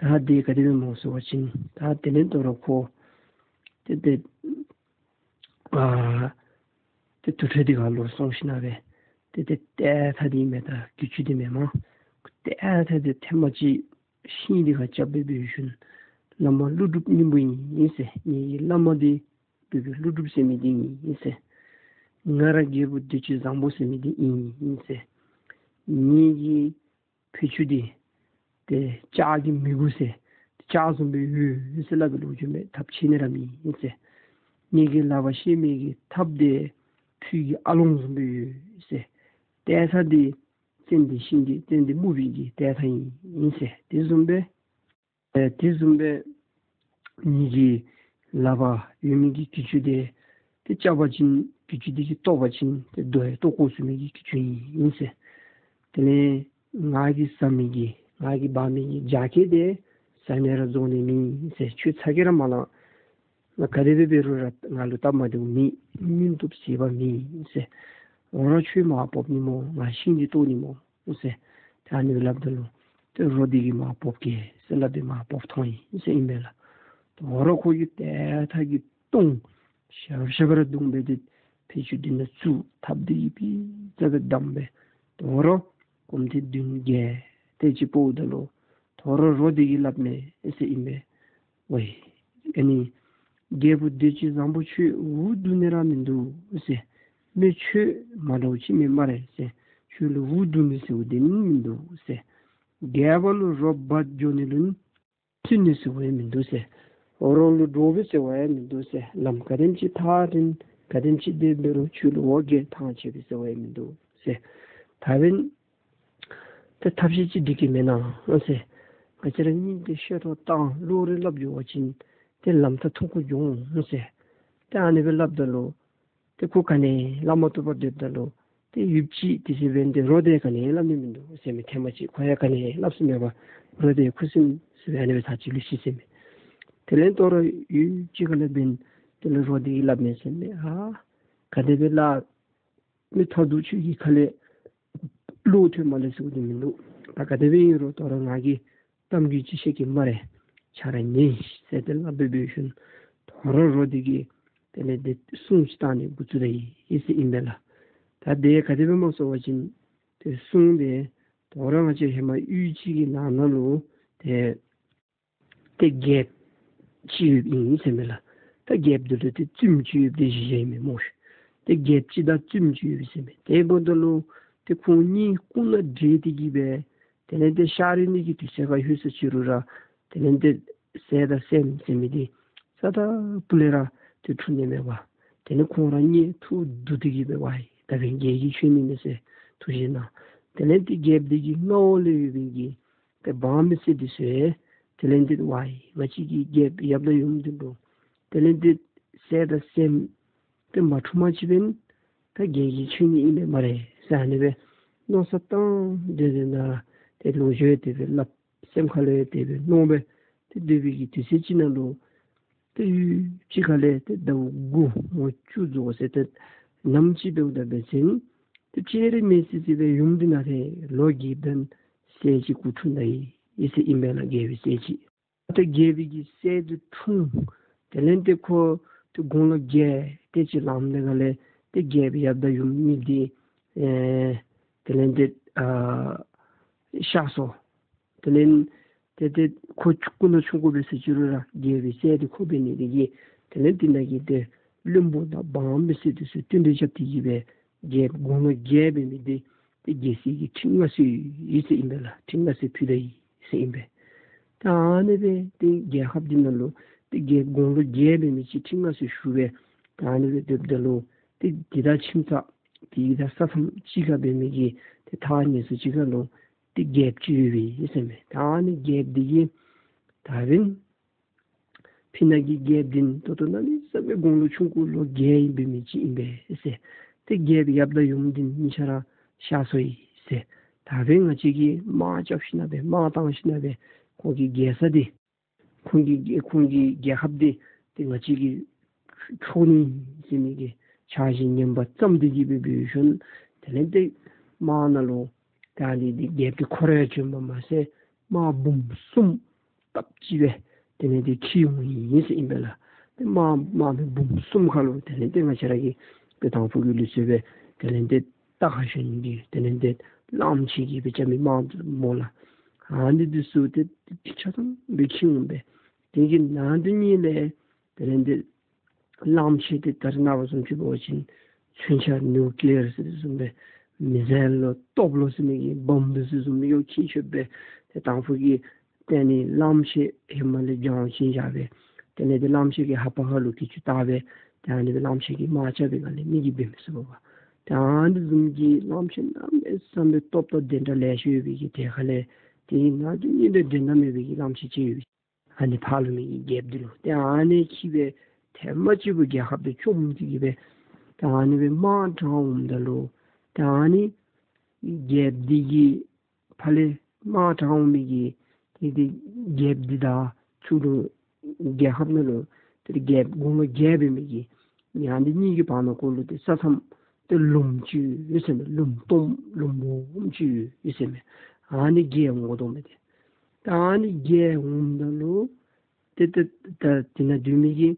ལགས། ད་འདི་ག་དེ་སྦེ་སྨོ་ཟེར་བ་ཅིན་ད་དེ་ལས་དོ་རུང་ཁོ་ཏེ་ཏེ་ཨ་ཏེ་དུར་ཁྲོད་འདི་ཁ་ལུ་སོང་ཞིནམ་ལས་ཏེ་ཏེ་ཏེ་ད་འདི་མེན་ད་གྱི་ཅུང་འདི་མེན་སྨོ། ཏེ་ད་འདི་ཐེངས་མ་ཅིག་ཤིང་འདི་ཁར་རྐྱབ་སྦེ་འབད་ཞིནམ་བླ་མ་ཀླུ་སྒྲུབ་སྙིང་པོ་ཨིན་ཟེར། ངེ་གི་བླ་མ་འདི་སྒྲུབ་པའི་ཀླུ་སྒྲུབ་ཟེར་མི་འདི་ཨིན་ཟེར། ང་ར་རྒྱལ་པོ་བདེ་སྤྱོད་བཟང་པོ་ཟེར་མི་འདི་ཨིན་ཟེར། ངེ་གི་ཕུ་ཆུ་འདི་ཏེ་ལྕགས་ཀྱི་མི་གུ་ཟེར་ལྕགས་བཟུམ་སྦེ་ཡོད་ཟེར་སླབ་པའི་ལོ་རྒྱུས་མས། ཐགཔ་ཆད་ནི་ར་མེད་ཟེར། ངེ་གི་ལག་པར་བཤེད་མི་གི་ཐགཔ་འདི་ཁྱོད་ཀྱི་ཨ་ལོང་བཟུམ་སྦེ་ཡོད་ཟེར། ཏེ་ད་འདི་ཙན་དན་ཤིང་གི་ཙན་དན་སྨུག་པོའི་གི་ཏེ་ད་ཨིན་ཟེར། དེ་བཟུམ་སྦེ་ཨེ་དེ་བཟུམ་སྦེ་ངེ་གི་ལག་པར་ཡོད་མི་གི་གྱི་ཅུང་འདི་ཏེ་རྐྱབ་པ་ཅིན་གྱི་ཅུང་འདི་གིས་བཏོག་པ་ཅིན་ཏེ་རྡོ་ཡང་བཏོག་བཀོ་ཚུགས་མི་གི་གྱི་ཅུང་ཨིན་ཟེར། དེ་ལས་ང་གིས་ཟ་མི་གི་ང་གིས་འབག་མི་གི་རྒྱ་སྐྱེགས་འདི་ཟ་ནི་ར་རྫོགས་ནི་མེད་ཟེར། ཁྱོད་ཚ་གྱང་ར་མ་ལང་། ང་ག་དེ་སྦེ་འབད་རུང་ར་ང་ལུ་སྟབས་མ་བདེཝ་མེད། སྙིང་སྟོབས་ཟད་པ་མེད་ཟེར། འོ་ར་ཁྱོད་མར་བབས་ནི་སྨོ། ང་ཤིང་འདི་བཏོག་ནི་སྨོ་ཟེར། ད་ཨ་ནི་སླབ་ད་ལུ་ཏེ་རོ་འདི་གིས་མར་བབས་གེ་ཟེར་སླབ་སྦེ་མར་བབས་ཐོན་ཡི་ཟེར་ཨིན་པས་ལགས། ད་འོ་ར་ཁོ་གིས་ཏེ་ད་གི་ལྟུང་ ཤབ་ཤབ་ར་བརྡུངས་སྦེ་ཏེ་ཕད་ཅུང་དེ་ནང་བཙུགས་ཐགཔ་འདི་གིས་ཕྱི་ཁར་བསྡམས་སྦེ་དོ་རུང་གོམ་ཐེངས་བདུན་བརྒྱད་དེ་ཅིག་སྤོཝ་ད་ལུ་དོ་རུང་རོ་དེ་གིས་སླབ་མས་ཟེར་ཨིན་པས། ཝའི་ཨ་ནི་རྒྱལ་པོ་བདེ་སྐྱིད་བཟང་པོ་ཁྱོད་འུ་སྡུག་ནི་ར་མིན་འདུག་ཟེར། མི་ཁྱོད་མ་འདྲཝ་ཅིག་མེན་སྨ་རེ་ཟེར། ཁྱོད་ལུ་འུ་སྡུག་ནི་ཟེརཝ་འདི་ནི་མིན་འདུག་ཟེར། རྒྱལ་པོ་ལུ་རོགས་འབད་འགྱོ་ནི་ལུ་ནི་བརྩི་ནི་ཟེར་བ་ཡང་མིན་འདུག་ཟེར། རོགས་ལུ་འདྲོག་པས་ཟེར་བ་ཡང་མིན་འདུག་ཟེར། ལམ་ག་དེམ་ཅིག་ཐག་རིང་ག་དེམ་ཅིག་སྡོད་འབད་རུང་ཁྱོད་ལུ་འོ་བརྒྱལ་ཐང་ཆད་པས་ཟེར་བ་ཡང་མིན་འདུག་ཟེར། ད་འབདན་ཏེ་ཐབས་ཤེས་ཅིག་འགྲིག་གི་མེན་ན་ཟེར། ང་བཅས་ར་གཉིས་ཏེ་ཤེས་ཏོག་བཏང་བློ་རེ་སླབ་འགྱོ་བ་ཅིན་ཏེ་ལམ་ཐག་ཐུང་ཀུ་འགྱོ་འོང་ཟེར། ཏེ་ཨ་ནི་སྦེ་སླབ་ད་ལུ་ཏེ་ཁོ་ག་ནི་སླབ་མ་བཏུབ་པར་སྡོདཔ་ད་ལུ་ཏེ་ཡུདཔ་ཅིག་དེ་ཚེ་འབདན་ཏེ་རོ་དེ་གིས་ག་ནི་སླབ་ནི་མིན་འདུག་ཟེར་མས། ཐེངས་མ་ཅིག་ཁོ་ཡང་ག་ནི་སླབ་ས་མེད་པར་རོ་དེ་ཁུ་སིམ་སིམ་སྦེ་ཨ་ནི་སྦེ་ཚར་གཅིག་ལུས་ཅི་ཟེར་མས། དེ་ལས་དོ་རུང་ཡུདཔ་ཅིག་ཁ་ལས་འབདན་དེ་ལས་རོ་དེ་གིས་སླབ་མས་ཟེར་མས། ཨ་ག་དེ་སྦེ་སླབ་མི་ཐོག་དུ་ཆུ་གི་ཁ་ལས་བློ་ཐོན་མ་ལེགས་ཟེར་དེ་མིན་འདུག། ད་ག་དེ་སྦེ་ཨིན་རུང་དོ་རུང་ང་གིས་གཏམ་རྒྱུད་ཅིག་བཤད་གེ་སྨ་རེ། ཆ་ར་ཉན་ཤིག་ཟེར་ཏེ་སླབ་སྦེ་འབད་ཞིནམ་དོ་རུང་རོ་དེ་གིས་དེ་ལས་ཏེ་སྲུང་ཅིག་བཏང་ནི་འགོ་བཙུགས་ད་ཡི་ཟེར་ཨིན་པས་ལགས། ད་དེ་ག་དེ་སྦེ་སྨོ་ཟེར་བ་ཅིན་ཏེ་སྲུང་དེ་དོ་རུང་ང་བཅས་ཧེ་མ་གཡུས་ཅིག་གི་ནང་ན་ལུ་ཏེ་ཏེ་རྒྱལཔོ་ཅིག་ཡོདཔ་ཨིན་ཟེར་མས་ལགས། ད་རྒྱལཔོ་དེ་ལུ་ཏེ་བཙུནམོ་ཅིག་ཡོདཔ་དེ་བཞི་བཞི་ཨིན་མས་སྨོ་ཤིག། ཏེ་རྒྱལཔོ་ཅིག་དང་བཙུནམོ་ཅིག་ཡོདཔ་ཨིན་ཟེར་མས། དེ་འབདཝ་ད་ལུ་ཏེ་ཁོང་གཉིས་སྐུ་ན་བགྲེས་ཏེ་གི་སྦེ་དེ་ལས་ཏེ་ཤ་རུལ་ནི་གི་དུས་ཚོད་ཁར་ལྷོད་སོ་ཅི་རུང་ར་དེ་ལས་ཏེ་ཟས་དང་སེམས་ཟེར་མི་འདི་རྩ་དང་སྤུ་ལས་ར་ཏེ་འཁྲུག་ནི་མེད་པར་དེ་ལས་ཁོང་ར་གཉིས་ཐུགས་སྡུག་སྟེ་གི་སྦེ་ཝའི་ད་འབདན་རྒྱལ་གྱིས་ཆོད་ནི་མས་ཟེར་ཐུགས་བཞེད་གནང་། དེ་ལས་ཏེ་རྒྱལཔོ་དེ་གི་མངའ་འོག་ལུ་ཡོད་པའི་གི་ཏེ་འབངས་མི་སེར་འདི་ཚུ་ཡང་དེ་ལས་ཏེ་ཝའི་ང་བཅས་ཀྱི་རྒྱལཔོ་ཡབ་དང་ཡུམ་འདི་ལུ་དེ་ལས་ཏེ་ཟས་དང་སེམས་ཏེ་མ་འཁྲུགས་པ་ཅིན་འབདན་ད་རྒྱལ་གྱིས་ཆོད་ནི་ཨིན་པས་སྨ་རེ་ཟེར་ཨ་ནི་སྦེ་མནོ་བསམ་བཏང་སྡོད་སྡོདཔ་ད་ཏེ་ལོ་རྒྱུས་དེ་སྦེ་སླབ། སེམས་ཁ་ལུ་ཡང་དེ་སྦེ་མནོ་སྦེ་ཏེ་སྡོད་པའི་གི་དུས་ཚོད་ཅིག་ནང་ལུ་ཏེ་ཡུདཔ་ཅིག་ཁ་ལས་ཏེ་ཟླཝ་དགུ་ངོ་བཅུ་རྫོགས་ཟེར་ཏེ་ནམ་ཅིག་འབདཝ་ད་འབད་བ་ཅིན་ཏེ་སྤྱན་རས་མི་གཟིགས་ཅིག་སྦེ་ཡུམ་འདི་ནང་ཏེ་ལོ་རྒསཔ་ད་སྲས་ཅིག་སྐུ་འཁྲུངས་ད་ཡི་ཟེར་ཨིན་པས་ལགས། རྒྱལ་པོའི་སྲས་ཅིག། ད་རྒྱལ་པོའི་གི་སྲས་འདི་འཁྲུངས། དེ་ལས་ཏེ་ཁོ་ཏེ་དགུང་ལོ་བརྒྱད་དེ་ཅིག་ལངམ་ད་ག་ལས་ཏེ་རྒྱལ་པོའི་ཡབ་དང་ཡུམ་གཉིས་འདི་ཨེ་དེ་ལས་ཏེ་ཨ་གཤགས་སོ། དེ་ལས་ཏེ་ཏེ་ཁོ་སྐུ་ན་ཆུང་ཀུ་འབད་སོ་ཅི་རུང་ར་རྒྱལ་པོའི་སྲས་འདི་ཁོ་འབད་ནི་དེ་གིས་དེ་ལས་ཏེ་ནཱ་གི་ཏེ་བློན་པོ་དང་འབངས་མི་སེར་འདི་ཚུ་བསྟུན་གྲོས་རྐྱབ་སྟེ་གི་སྦེ་རྒྱལཔོ་དགུང་ལོ་བརྒྱད་འབད་མི་འདི་ཏེ་རྒྱལ་སྲིད་ཀྱི་ཁྲི་མངའ་གསོལ་ཡི་ཟེར་ཨིན་པས་ལགས། ཁྲི་མངའ་གསོལ་ཕུལ་ད་ཡི་ཟེར་ཨིན་པས། ད་ཨ་ནི་སྦེ་ཏེ་རྒྱལ་ཁབ་འདི་ནང་ལུ་ཏེ་རྒྱལཔོ་དགུང་ལོ་བརྒྱད་འབད་མི་ཅིག་ཁྲི་མངའ་གསོལ་ཞུ་སྦེ་ད་ཨ་ནི་སྦེ་སྡོདཔ་ད་ལུ་ཏེ་དེ་དང་ཁྱིམ་ཚང་དེ་དང་ས་མཚམས་གཅིག་ཁར་འབད་མི་གི་ཏེ་ཐག་ཉེ་སུ་ཅིག་ཁར་ལུ་ཏེ་རྒྱལཔོ་ཅིག་ཡོད་པས་ཟེར་མས། ད་ཨ་ནི་རྒྱལཔོ་འདི་གིས་ད་འབདན་ཕྱི་ནང་གི་རྒྱལཔོ་འདི་ད་ལྟོ་གནམ་མེད་ས་མེད་དགུང་ལོ་ཆུང་ཀུ་ལོ་བརྒྱད་ཨིན་པའི་མི་ཅིག་ཨིན་པས་ཟེར། ཏེ་རྒྱལཔོ་ཡབ་དང་ཡུམ་འདི་གཉིས་ཆ་ར་གཤགས་སོ་ཡི་ཟེར། ད་འབདན་ང་བཅས་ཀྱིས་དམག་རྐྱབ་ཞིནམ་སྦེ་དམག་བཏང་ཞིནམ་སྦེ་ཁོང་གི་རྒྱལ་ས་འདི་ཁོང་གི་ཁོང་གི་རྒྱལ་ཁབ་འདི་ཏེ་ང་བཅས་ཀྱིས་འཕྲོག་ནི་ཟེར་མི་གི་འཆར་གཞི་ངན་པ་བརྩམས་ཏེ་གི་སྦེ་འབད་ཞིནམ་དེ་ལས་ཏེ་དམག་ནང་ལུ་ད་ཨ་ནི་འདི་རྒྱལཔོ་འདི་ཁོ་ར་ཡང་བྱོན་པ་མ་ཚད་དམག་འབུམ་གསུམ་སྟབས་གཅིག་སྦེ་དེ་ལས་ཏེ་འཁྱིད་འོང་ཡི་ཟེར་ཨིན་པས་ལགས། ཏེ་དམག་དམག་མི་འབུམ་གསུམ་ཁར་ལུ་དེ་ལས་ཏེ་ང་བཅས་ར་གི་ཏེ་དང་ཕུ་གི་ལུགས་སྲོལ་སྦེ་དེ་ལས་ཏེ་རྟ་ཁར་ཞོན་ཏེ་དེ་ལས་ཏེ་གླངམོ་ཆེ་གི་སྦེ་རྐྱབ་མི་དམག་སྨོ་ལགས། ཨ་ནི་འདི་ཚུ་ཏེ་ཆ་ཚང་སྦེ་འཁྱིད་འོང་པས། དེ་གི་ནང་དོན་ཉིད་ལས་དེ་ལས་ཏེ་གླངམོ་ཆེ་འདི་ད་རེས་ནངས་པ་བཟུམ་ཅིག་འབད་བ་ཅིན་མཚོན་ཆ་ནིའུ་ཀི་ལི་ཡར་ཟེར་དེ་བཟུམ་སྦེ་མི་སིལ་ལོ་ཏོབ་ལོ་ཟེར་མི་གི་བོམ་འདི་ཚུ་བཟུམ་སྦེ་ཡོད་ཁྱིད་ཆོགཔ་སྦེ་ཏེ་དང་ཕུ་གི་ཏེ་ཨ་ནི་གླངམོ་ཆེ་ཧེ་མ་ལས་སྦྱང་བ་ཅིན་བཞག་སྦེ་དེ་ལས་ཏེ་གླངམོ་ཆེ་གི་ལྷ་པ་ཁར་ལུ་གྱི་ཅུ་བཏགས་སྦེ་ཏེ་ཨ་ནི་སྦེ་གླངམོ་ཆེ་གི་དམག་རྐྱབ་པའི་སྒང་ལས་མི་གིས་འབད་མི་ཚུགས་པས། ཏེ་ཨ་ནི་བཟུམ་གྱི་གླངམོ་ཆེ་གནམ་མེད་ས་མེད་སྟོབས་དང་དེ་འདྲ་ལེ་ཤ་ཡོད་པའི་གི་དེ་ཁ་ལས་ཏེ་ནང་དོན་ཉིད་ལས་འགྲན་ཟླ་མེད་པའི་གི་གླངམོ་ཆེ་ཅིག་ཡོད་པས། ཨ་ནི་ཕར་ལུ་མི་གི་རྒྱལཔོ་འདི་ལུ་ཏེ་ཨ་ནི་འཁྱིད་སྦེ་ཐེངས་མ་གཅིག་པོ་རྒྱལ་ཁབ་འདི་བཅོམ་སྟེ་གི་སྦེ་ཏེ་ཨ་ནི་སྦེ་དམག་དྲངས་འོངམ་ད་ལུ་ཏེ་ཨ་ནི་རྒྱལཔོ་འདི་གི་ཕར་ལས་དམག་དྲངས་འོང་མི་གི་ཏེ་ཏེ་རྒྱལཔོ་འདི་དང་ཚུར་ལུ་རྒྱལ་ཁབ་ནང་ལུ་ཏེ་རྒྱལཔོ་དགུང་ལོ་བརྒྱད་འབད་མི་གི་ཡང་འདི་གཉིས་ཀྱི་བར་ན་ཁོ་ལུ་ཏེ་ས་མཚམས་ཏེ་ལུངམ་ཅིག་ཡོད་ཟེར་མས། ལུངམ་སྟོངམ་ལུངམ་སྦོམ་ཅིག་ཡོད་ཟེར་མས། ཨ་ནི་བརྒལ་འོང་དོ་མས་ཏེ། ད་ཨ་ནི་བརྒལ་འོངམ་ད་ལུ་ཏེ་ཏེ་ད་དེ་ནང་སྡོད་མི་གི་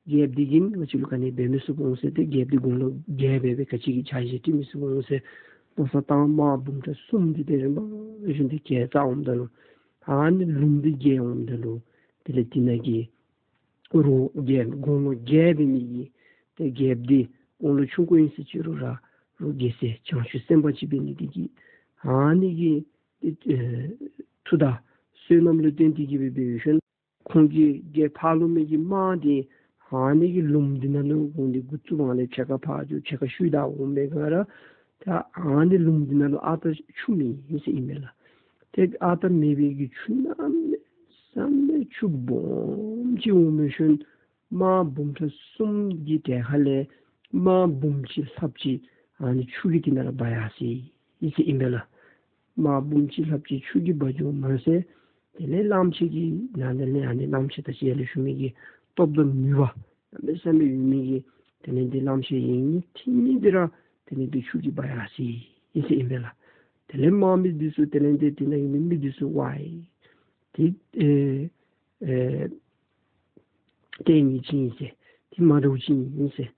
རྒྱལཔོ་འདི་གིས་ང་བཅས་ལུ་ག་ནི་འབད་མི་ཚུགས་འོང་ཟེར་ཏེ་རྒྱལཔོ་འདི་དགུང་ལོ་བརྒྱད་སྦེ་སྦེ་ག་ཅི་གི་ཆ་བཞག་སྟེ་མི་ཚུགས་འོང་ཟེར་མནོ་བསམ་བཏང་དམག་འབུམ་ཕྲག་གསུམ་འདི་ཏེ་རིམ་པ་བཞིན་ཏེ་གྱལ་རྩ་འོངམ་ད་ལུ་ཨ་ནི་ལུངམ་འདི་བརྒལ་འོངམ་ད་ལུ་དེ་ལས་དེ་ནང་གི་རོགས་རྒྱལ་དགུང་ལོ་བརྒྱད་འབད་མི་གི་ཏེ་རྒྱལཔོ་འདི་དགུང་ལོ་ཆུང་ཀུ་ཨིན་ཟེར་ཅི་རུང་ར་རོགས་རྒྱལ་སྲས་བྱང་ཆུབ་སེམས་དཔའ་ཅིག་འབད་ནི་འདི་གིས་ཨ་ནི་གི་ཏེ་ཨེ་མཐུ་དང་བསོད་ནམས་ལུ་བརྟེན་ཏེ་གི་སྦེ་འབད་ཞིནམ་ཁོང་གི་རྒྱལཔོ་ཕར་ལུ་མི་གི་དམག་འདི་ཨ་ནི་གི་ལུངམ་འདི་ནང་ལུ་ཁོང་འདི་འགོ་བཙུགས་པའི་ལས་ཕྱེད་ཀ་ཕར་འགྱོ་ཕྱེད་ཀ་ཤུལ་ད་འོང་མི་ག་ར་ད་ཨ་ནི་ལུངམ་འདི་ནང་ལུ་ཨ་རྟག་ཆུ་མེད་ཟེར་ཨིན་མས་ལགས། ཏེ་ཨ་རྟག་མེད་པའི་གི་ཆུ་གནམ་མེད་ས་མེད་ཆུ་སྦོམ་ཅིག་འོང་མི་ཤུལ་དམག་འབུམ་ཕྲག་གསུམ་གྱི་གྲལ་ཁ་ལས་དམག་འབུམ་གཅིག་ལྷགཔ་ཅིག་ཨ་ནི་ཆུ་གི་དེ་ནང་ལུ་འབག་ཡར་སོ་ཡི་ཟེར་ཨིན་པས་ལགས། དམག་འབུམ་གཅིག་ལྷགཔ་ཅིག་ཆུ་གིས་འབག་འགྱོཝ་མ་ཚད་དེ་ལས་གླངམོ་ཆེ་གི་ནང་དེ་ལས་ཨ་ནི་གླངམོ་ཆེ་ད་ཅི་ཡར་ལས་ཞུ་མི་གི་སྟོབས་དང་ནུས་པ་གནམ་མེད་ས་མེད་ཡོད་མི་གི་དེ་ལས་འདི་གླངམོ་ཆེ་ཡིན་ནི་ཐིམ་ནི་འདི་ར་དེ་ལས་འདི་ཆུ་གིས་འབག་ཡར་སོ་ཡི་ཟེར་ཨིན་པས་ལགས། དེ་ལས་དམག་མི་འདི་ཚུ་དེ་ལས་འདི་དེ་ནང་ཡོད་མི་མི་འདི་ཚུ་ཝའི་ཏེ་ཨེ་ཨེ་ལྟས་ངན་ཅིག་ཨིན་ཟེར། ཏེ་མ་འདྲཝ་ཅིག་ཨིན་ཟེར།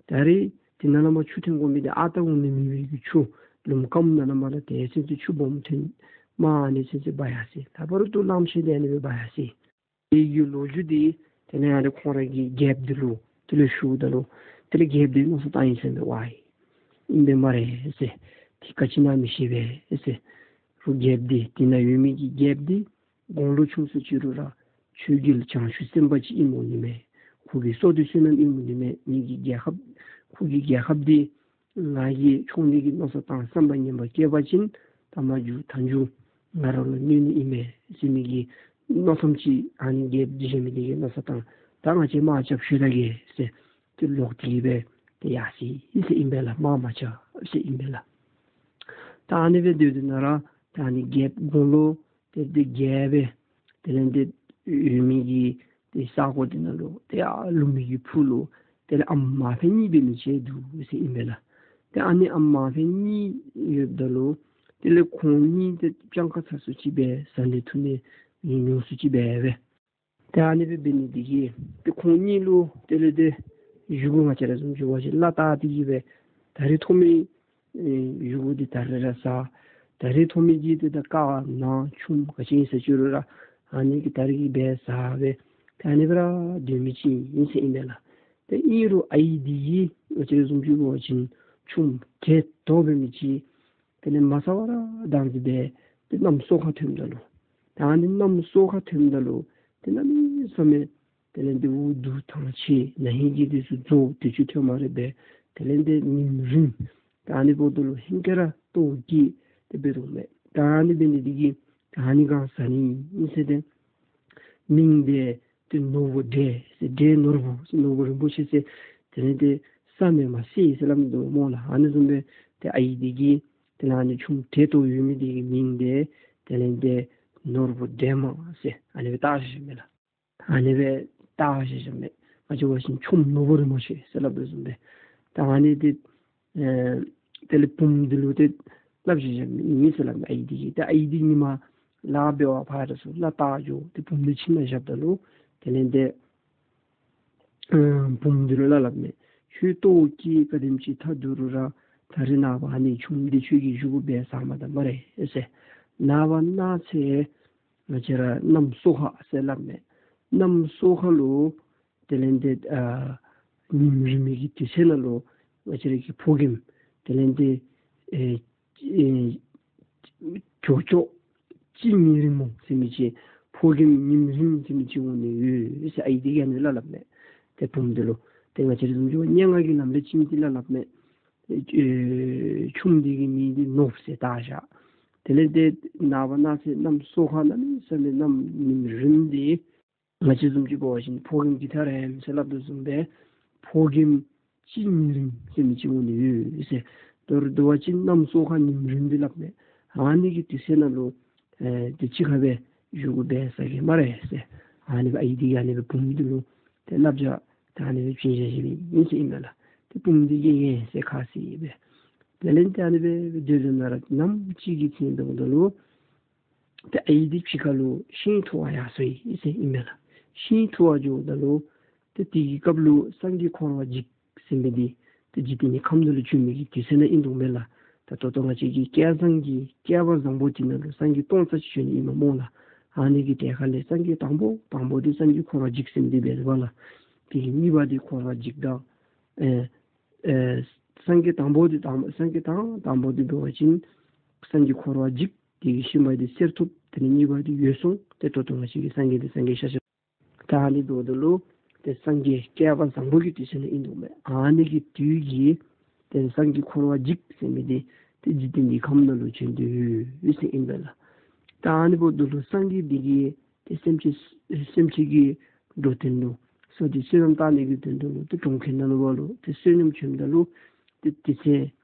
ད་རེས་དེ་ནང་ལས་མར་ཆུ་ཐོན་དགོ་མི་འདི་ཨ་རྟག་འོང་ནི་མེད་པའི་གི་ཆུ་ལུངམ་སྐམ་ནང་ལས་མར་ལུ་དེ་ཚུན་ཚོད་ཆུ་སྦོམ་ཐོན་མར་ཨ་ནི་ཚུན་ཚོད་འབག་ཡར་སོ་ཡི། ད་བར་དུ་གླངམོ་ཆེ་འདི་ཨ་ནི་སྦེ་འབག་ཡར་སོ་ཡི། དེ་གི་ལོ་རྒྱུས་འདི་དེ་ལས་ཨ་ནི་ཁོང་ར་གི་རྒྱལཔོ་འདི་ལུ་དེ་ལས་ཞུཝ་ད་ལུ་དེ་ལས་རྒྱལཔོ་འདི་མནོ་བསམ་བཏང་ཡི་ཟེར་མས། ཝའི་ཨིན་པས་སྨ་རེ་ཟེར། ཏེ་ག་ཅི་ཨིན་ན་མི་ཤེས་པས་ཟེར། རོགས་རྒྱལཔོ་འདི་དེ་ནང་ཡོད་མི་གི་རྒྱལཔོ་འདི་དགུང་ལོ་ཆུང་ཟེར་ཅི་རུང་ར་ཆོས་རྒྱལ་བྱང་ཆུབ་སེམས་དཔའ་ཅིག་ཨིནམ་འོང་ནི་མས། ཁོ་གི་སྲོག་འདི་བསོད་ནམས་ཨིནམ་འོང་ནི་མས། ངེ་གི་རྒྱལ་ཁབ་ཁོ་གི་རྒྱལ་ཁབ་འདི་ང་གིས་འཕྱོག་ནི་གི་མནོ་བསམ་བཏང་བསམ་པ་ངན་པ་བསྐྱེད་པ་ཅིན་ད་མ་གྱུར་ད་གྱུར་ང་ར་ལུ་གནོད་ནི་ཨིན་མས་ཟེར་མི་གི་མནོ་བསམ་ཅིག་ཨ་ནི་རྒྱལཔོ་འདི་བཞེས་མི་འདི་གིས་མནོ་བསམ་བཏང་། ད་ང་བཅས་དམག་རྐྱབ་ཤོད་ད་གེ་ཟེར་ཏེ་ལོག་སྟེ་གི་སྦེ་ཏེ་ཡར་སོ་ཡི་ཟེར་ཨིན་པས་ལགས། དམག་མ་རྐྱབ་ཟེར་ཨིན་པས་ལགས། ད་ཨ་ནི་སྦེ་སྡོད་དེ་ནང་ར་ད་ཨ་ནི་རྒྱལཔོ་དགུང་ལོ་ཏེ་ཏེ་བརྒྱད་སྦེ་དེ་ལས་ཏེ་ཡོད་མི་གི་ཏེ་ས་གོ་འདི་ནང་ལུ་ཏེ་ཨ་ལུང་མའི་གི་ཕུ་ལུ་དེ་ལས་ཨམ་མ་ཕན་གཉིས་འབད་མི་ཅིག་འདུག་ཟེར་ཨིན་པས་ལགས། ཏེ་ཨ་ནི་ཨམ་མ་ཕན་གཉིས་ཡོདཔ་ད་ལུ་དེ་ལས་ཁོང་གཉིས་ཏེ་སྤྱང་ཀ་ཚ་སུ་ཅིག་སྦེ་བཟའ་ནི་འཐུང་ནི་ཉུང་སུ་ཅིག་སྦེ་སྦེ། ཏེ་ཨ་ནི་སྦེ་འབད་ནི་འདི་གིས་ཏེ་ཁོང་གཉིས་ལུ་དེ་ལས་ཏེ་བཞེས་སྒོ་ང་བཅས་ར་བཟུམ་ཅིག་འབད་བ་ཅིན་བླ་བཏགས་ཏེ་གི་སྦེ་ད་རིས་ཐོབ་མི་ཨེ་བཞེས་སྒོ་འདི་ད་རིས་ར་བཟའ། ད་རིས་ཐོབ་མི་གི་ཏེ་ད་ཀ་ནང་ཆུམ་ག་ཅི་ཨིན་ཟེར་ཅི་རུང་ར་ཨ་ནི་གི་ད་རིས་ཀྱི་སྦེ་བཟའ་སྦེ་ཏེ་ཨ་ནི་སྦེ་ར་སྡོད་མི་ཅིག་ཨིན་ཟེར་ཨིན་པས་ལགས། ཏེ་ཨིན་རུང་ཨའི་འདི་གིས་ང་བཅས་ར་བཟུམ་ཅིག་འབད་བ་ཅིན་ཆུམ་གྲལ་དོག་འབད་མི་ཅིག་དེ་ལས་མ་ཚ་བར་བདག་འཛིན་འབད་ཏེ་གནམ་སོ་ཁ་ཐོནམ་ད་ལུ་ད་ཨ་ནི་གནམ་སོ་ཁ་ཐོནམ་ད་ལུ་ཏེ་གནམ་མེད་ས་མེད་དེ་ལས་ཏེ་འུ་སྡུག་ཐང་ཆད་ན་ཧིང་གི་དུས་སུ་རྫོགས་ཏེ་ཆུ་ཐོན་མ་རེ་སྦེ་དེ་ལས་ཏེ་ཉིམ་རིམ་ད་ཨ་ནི་འབདཝ་ད་ལུ་ཧིང་ཁར་ར་ལྟོཝ་བཀྱེས་ཏེ་འབད་དོ་མས། ད་ཨ་ནི་འབད་ནི་འདི་གིས་ད་ཨ་ནི་གང་བཟའ་ནི་ཨིན་ཟེར་ཏེ་མིང་འདི་ཏེ་ནོར་བུ་འབྲས་ཟེར་འབྲས་ནོར་བུ་ཟེར་ནོར་བུ་རིན་པོ་ཆེ་ཟེར་དེ་ལས་ཏེ་ས་མེད་མ་ཟེར་ཟེར་སླབ་ནི་འདུག་སྨོ་ལགས། ཨ་ནི་བཟུམ་སྦེ་ཏེ་ཨའི་འདི་གིས་དེ་ལས་ཨ་ནི་ཆུམ་གྲལ་དོག་ཡོད་མི་འདི་གི་མིང་འདི་དེ་ལས་ཏེ་ནོར་བུ་འབྲས་མ་ཟེར་ཨ་ནི་སྦེ་བཏགས་བཞག་མས་ལགས། ཨ་ནི་སྦེ་བཏགས་བཞག་མས། ང་བཅས་འབད་བ་ཅིན་ཆུམ་ནོར་བུ་རིན་པོ་ཆེ་ཟེར་སླབ་དོ་བཟུམ་སྦེ། ད་ཨ་ནི་འདི་ཨེ་དེ་ལས་བུམོ་འདི་ལུ་ཏེ་སླབ་བཞག་བཞགཔ་ཨིན་ཟེར་སླབ་མས། ཨའི་འདི་གིས་ད་ཨའི་འདི་ཉིན་མ་ལཱ་འབད་བར་ཕར་སོང་ལཱ་བལྟ་འགྱོ་སྟེ་བུམོ་འདི་ཁྱིམ་ནང་བཞགཔ་ད་ལུ་དེ་ལས་ཏེ་ཨེ་བུམོ་འདི་ལུ་སླབ་སླབ་མས། ཁྱོད་ལྟོཝ་བཀྱེས་ག་དེམ་ཅིག་ཐལ་འདུག་རུང་ར་ད་རིས་ནངས་པ་ཨ་ནི་ཆུམ་འདི་ཁྱོད་ཀྱིས་བཞེས་སྒོ་འབད་བཟའ་མ་ད་སྨ་རེ་ཟེར། ནངས་པ་གནངས་ཚེ་ང་བཅས་ར་གནམ་སོ་ཁ་ཟེར་སླབ་མས། གནམ་སོ་ཁ་ལུ་དེ་ལས་ཏེ་ཨ་ཉིམ་རིང་མི་གི་དུས་ཚོད་ནང་ལུ་ང་བཅས་ར་གི་ཕོ་རྒནམ་དེ་ལས་ཏེ་ཨེ་ཨེ་ཅོག་ཅོག་ཅི་མི་རིང་མོ་ཟེར་མི་ཅིག་ཕོ་རྒནམ་ཉིམ་རིང་ཟེར་མི་ཅིག་འོང་ནི་ཡོད་ཟེར་ཨའི་འདི་གིས་ཨ་ནི་སླབ་སླབ་མས། ཏེ་བུམོ་འདི་ལུ་ཏེ་ང་བཅས་ར་བཟུམ་ཅིག་སྙན་ངག་གི་ལམ་ལས་ཅིག་འདི་སླབ་སླབ་མས། ཨེ་ཆུམ་འདི་གི་མིང་འདི་ནོར་བུ་ཟེར་བཏགས་བཞག། དེ་ལས་ཏེ་ནངས་པ་གནངས་ཚེ་གནམ་སོ་ཁ་གནམ་མེད་ས་མེད་གནམ་ཉིམ་རིང་འདི་ང་བཅས་བཟུམ་ཅིག་འབད་བ་ཅིན་ཕོ་རྒནམ་གྱི་ཐད་ར་ཨིནམ་ཟེར་སླབ་དོ་བཟུམ་སྦེ་ཕོ་རྒནམ་ཅི་མི་རིང་ཟེར་མི་ཅིག་འོང་ནི་ཡོད་ཟེར། མདོར་བསྡུ་བ་ཅིན་གནམ་སོ་ཁ་ཉིམ་རིང་འདི་སླབ་མས། ཨ་ནི་གི་དུས་ཚོད་ནང་ལུ་ཨེ་ཏེ་གཅིག་ཁར་སྦེ་བཞེས་སྒོ་འབད་བཟའ་གེ་སྨ་རེ་ཟེར། ཨ་ནི་སྦེ་ཨའི་འདི་གིས་ཨ་ནི་སྦེ་བུམོ་འདི་ལུ་ཏེ་བསླབ་བྱ་ད་ཨ་ནི་སྦེ་བྱིན་བཞག་བཞགཔ་ཨིན་ཟེར་ཨིན་མས་ལགས། ཏེ་བུམོ་འདི་གིས་ཡ་ཟེར་ཁ་བཟེད་སྦེ། དེ་ལས་ཏེ་ཨ་ནི་སྦེ་སྡོད་སྡོད་ནང་ར་ནམ་ཅིག་གི་ཚེ་འབདཝ་ད་ལུ་ཏེ་ཨའི་འདི་ཕྱི་ཁ་ལུ་ཤིང་འཐུ་བར་ཡར་སོ་ཡི་ཟེར་ཨིན་མས་ལགས། ཤིང་འཐུ་བར་འགྱོཝ་ད་ལུ་ ཏེ་དེ་གི་སྐབས་ལུ་སངས་རྒྱས་འཁོར་བ་འཇིག་ཟེར་མི་འདི་ཏེ་འཇིག་རྟེན་གྱི་ཁམས་ནང་ལུ་བྱོན་མི་གི་དུས་ཚོད་ནང་ཨིན་དོ་མས་ལགས། ད་ད་ལྟོ་ང་བཅས་ཀྱི་བསྐལ་བཟང་གི་བསྐལ་པ་བཟང་པོ་འདི་ནང་ལུ་སངས་རྒྱས་སྟོང་རྩ་ཅིག་བྱོན་ནི་ཨིནམ་སྨོ་ལགས། ཨ་ནི་གི་ཐད་ཁ་ལས་སངས་རྒྱས་དང་པོ་དང་པོ་འདི་སངས་རྒྱས་འཁོར་བ་འཇིག་ཟེར་མི་འདི་འབད་དོ་བ་ལགས། དེ་གི་གཉིས་པ་འདི་འཁོར་བ་འཇིག་དང་ཨེ་ཨེ་སངས་རྒྱས་དང་པོ་འདི་དང་སངས་རྒྱས་དང་དང་པོ་འདི་འབད་བ་ཅིན་སངས་རྒྱས་འཁོར་བ་འཇིག། དེ་གི་གཤིན་པ་འདི་གསེར་ཐུབ། དེ་ལས་གཉིས་པ་འདི་འོད་སྲུང་། ཏེ་ད་ལྟོ་ང་བཅས་ཀྱི་སངས་རྒྱས་འདི་སངས་རྒྱས་ཤཱཀྱ། ད་ཨ་ནི་འབདཝ་ད་ལུ་ཏེ་སངས་རྒྱས་བསྐལ་པ་བཟང་པོ་གི་དུས་ཚོད་ནང་ཨིན་དོ་མས། ཨ་ནི་གི་དུས་ཀྱི་ཏེ་སངས་རྒྱས་འཁོར་བ་འཇིག་ཟེར་མི་འདི་ཏེ་འཇིག་རྟེན་གྱི་ཁམས་ནང་ལུ་བྱོན་དོ་ཡོད་ཟེར་ཨིན་པས་ལགས། ད་ཨ་ནི་འབདཝ་ད་ལུ་སངས་རྒྱས་འདི་གིས་ཏེ་སེམས་ཅན་སེམས་ཅན་གྱི་འགྲོ་དོན་ལུ་སོ་སོའི་བསོད་ནམས་བཏང་ནི་གི་དོན་དུ་ལུ་ཏེ་གྲོང་ཁྱེར་ནང་ལུ་བ་ལུ་ཏེ་བསོད་སྙོམས་བྱོནམ་ད་ལུ་ཏེ་དེ་ཚེ་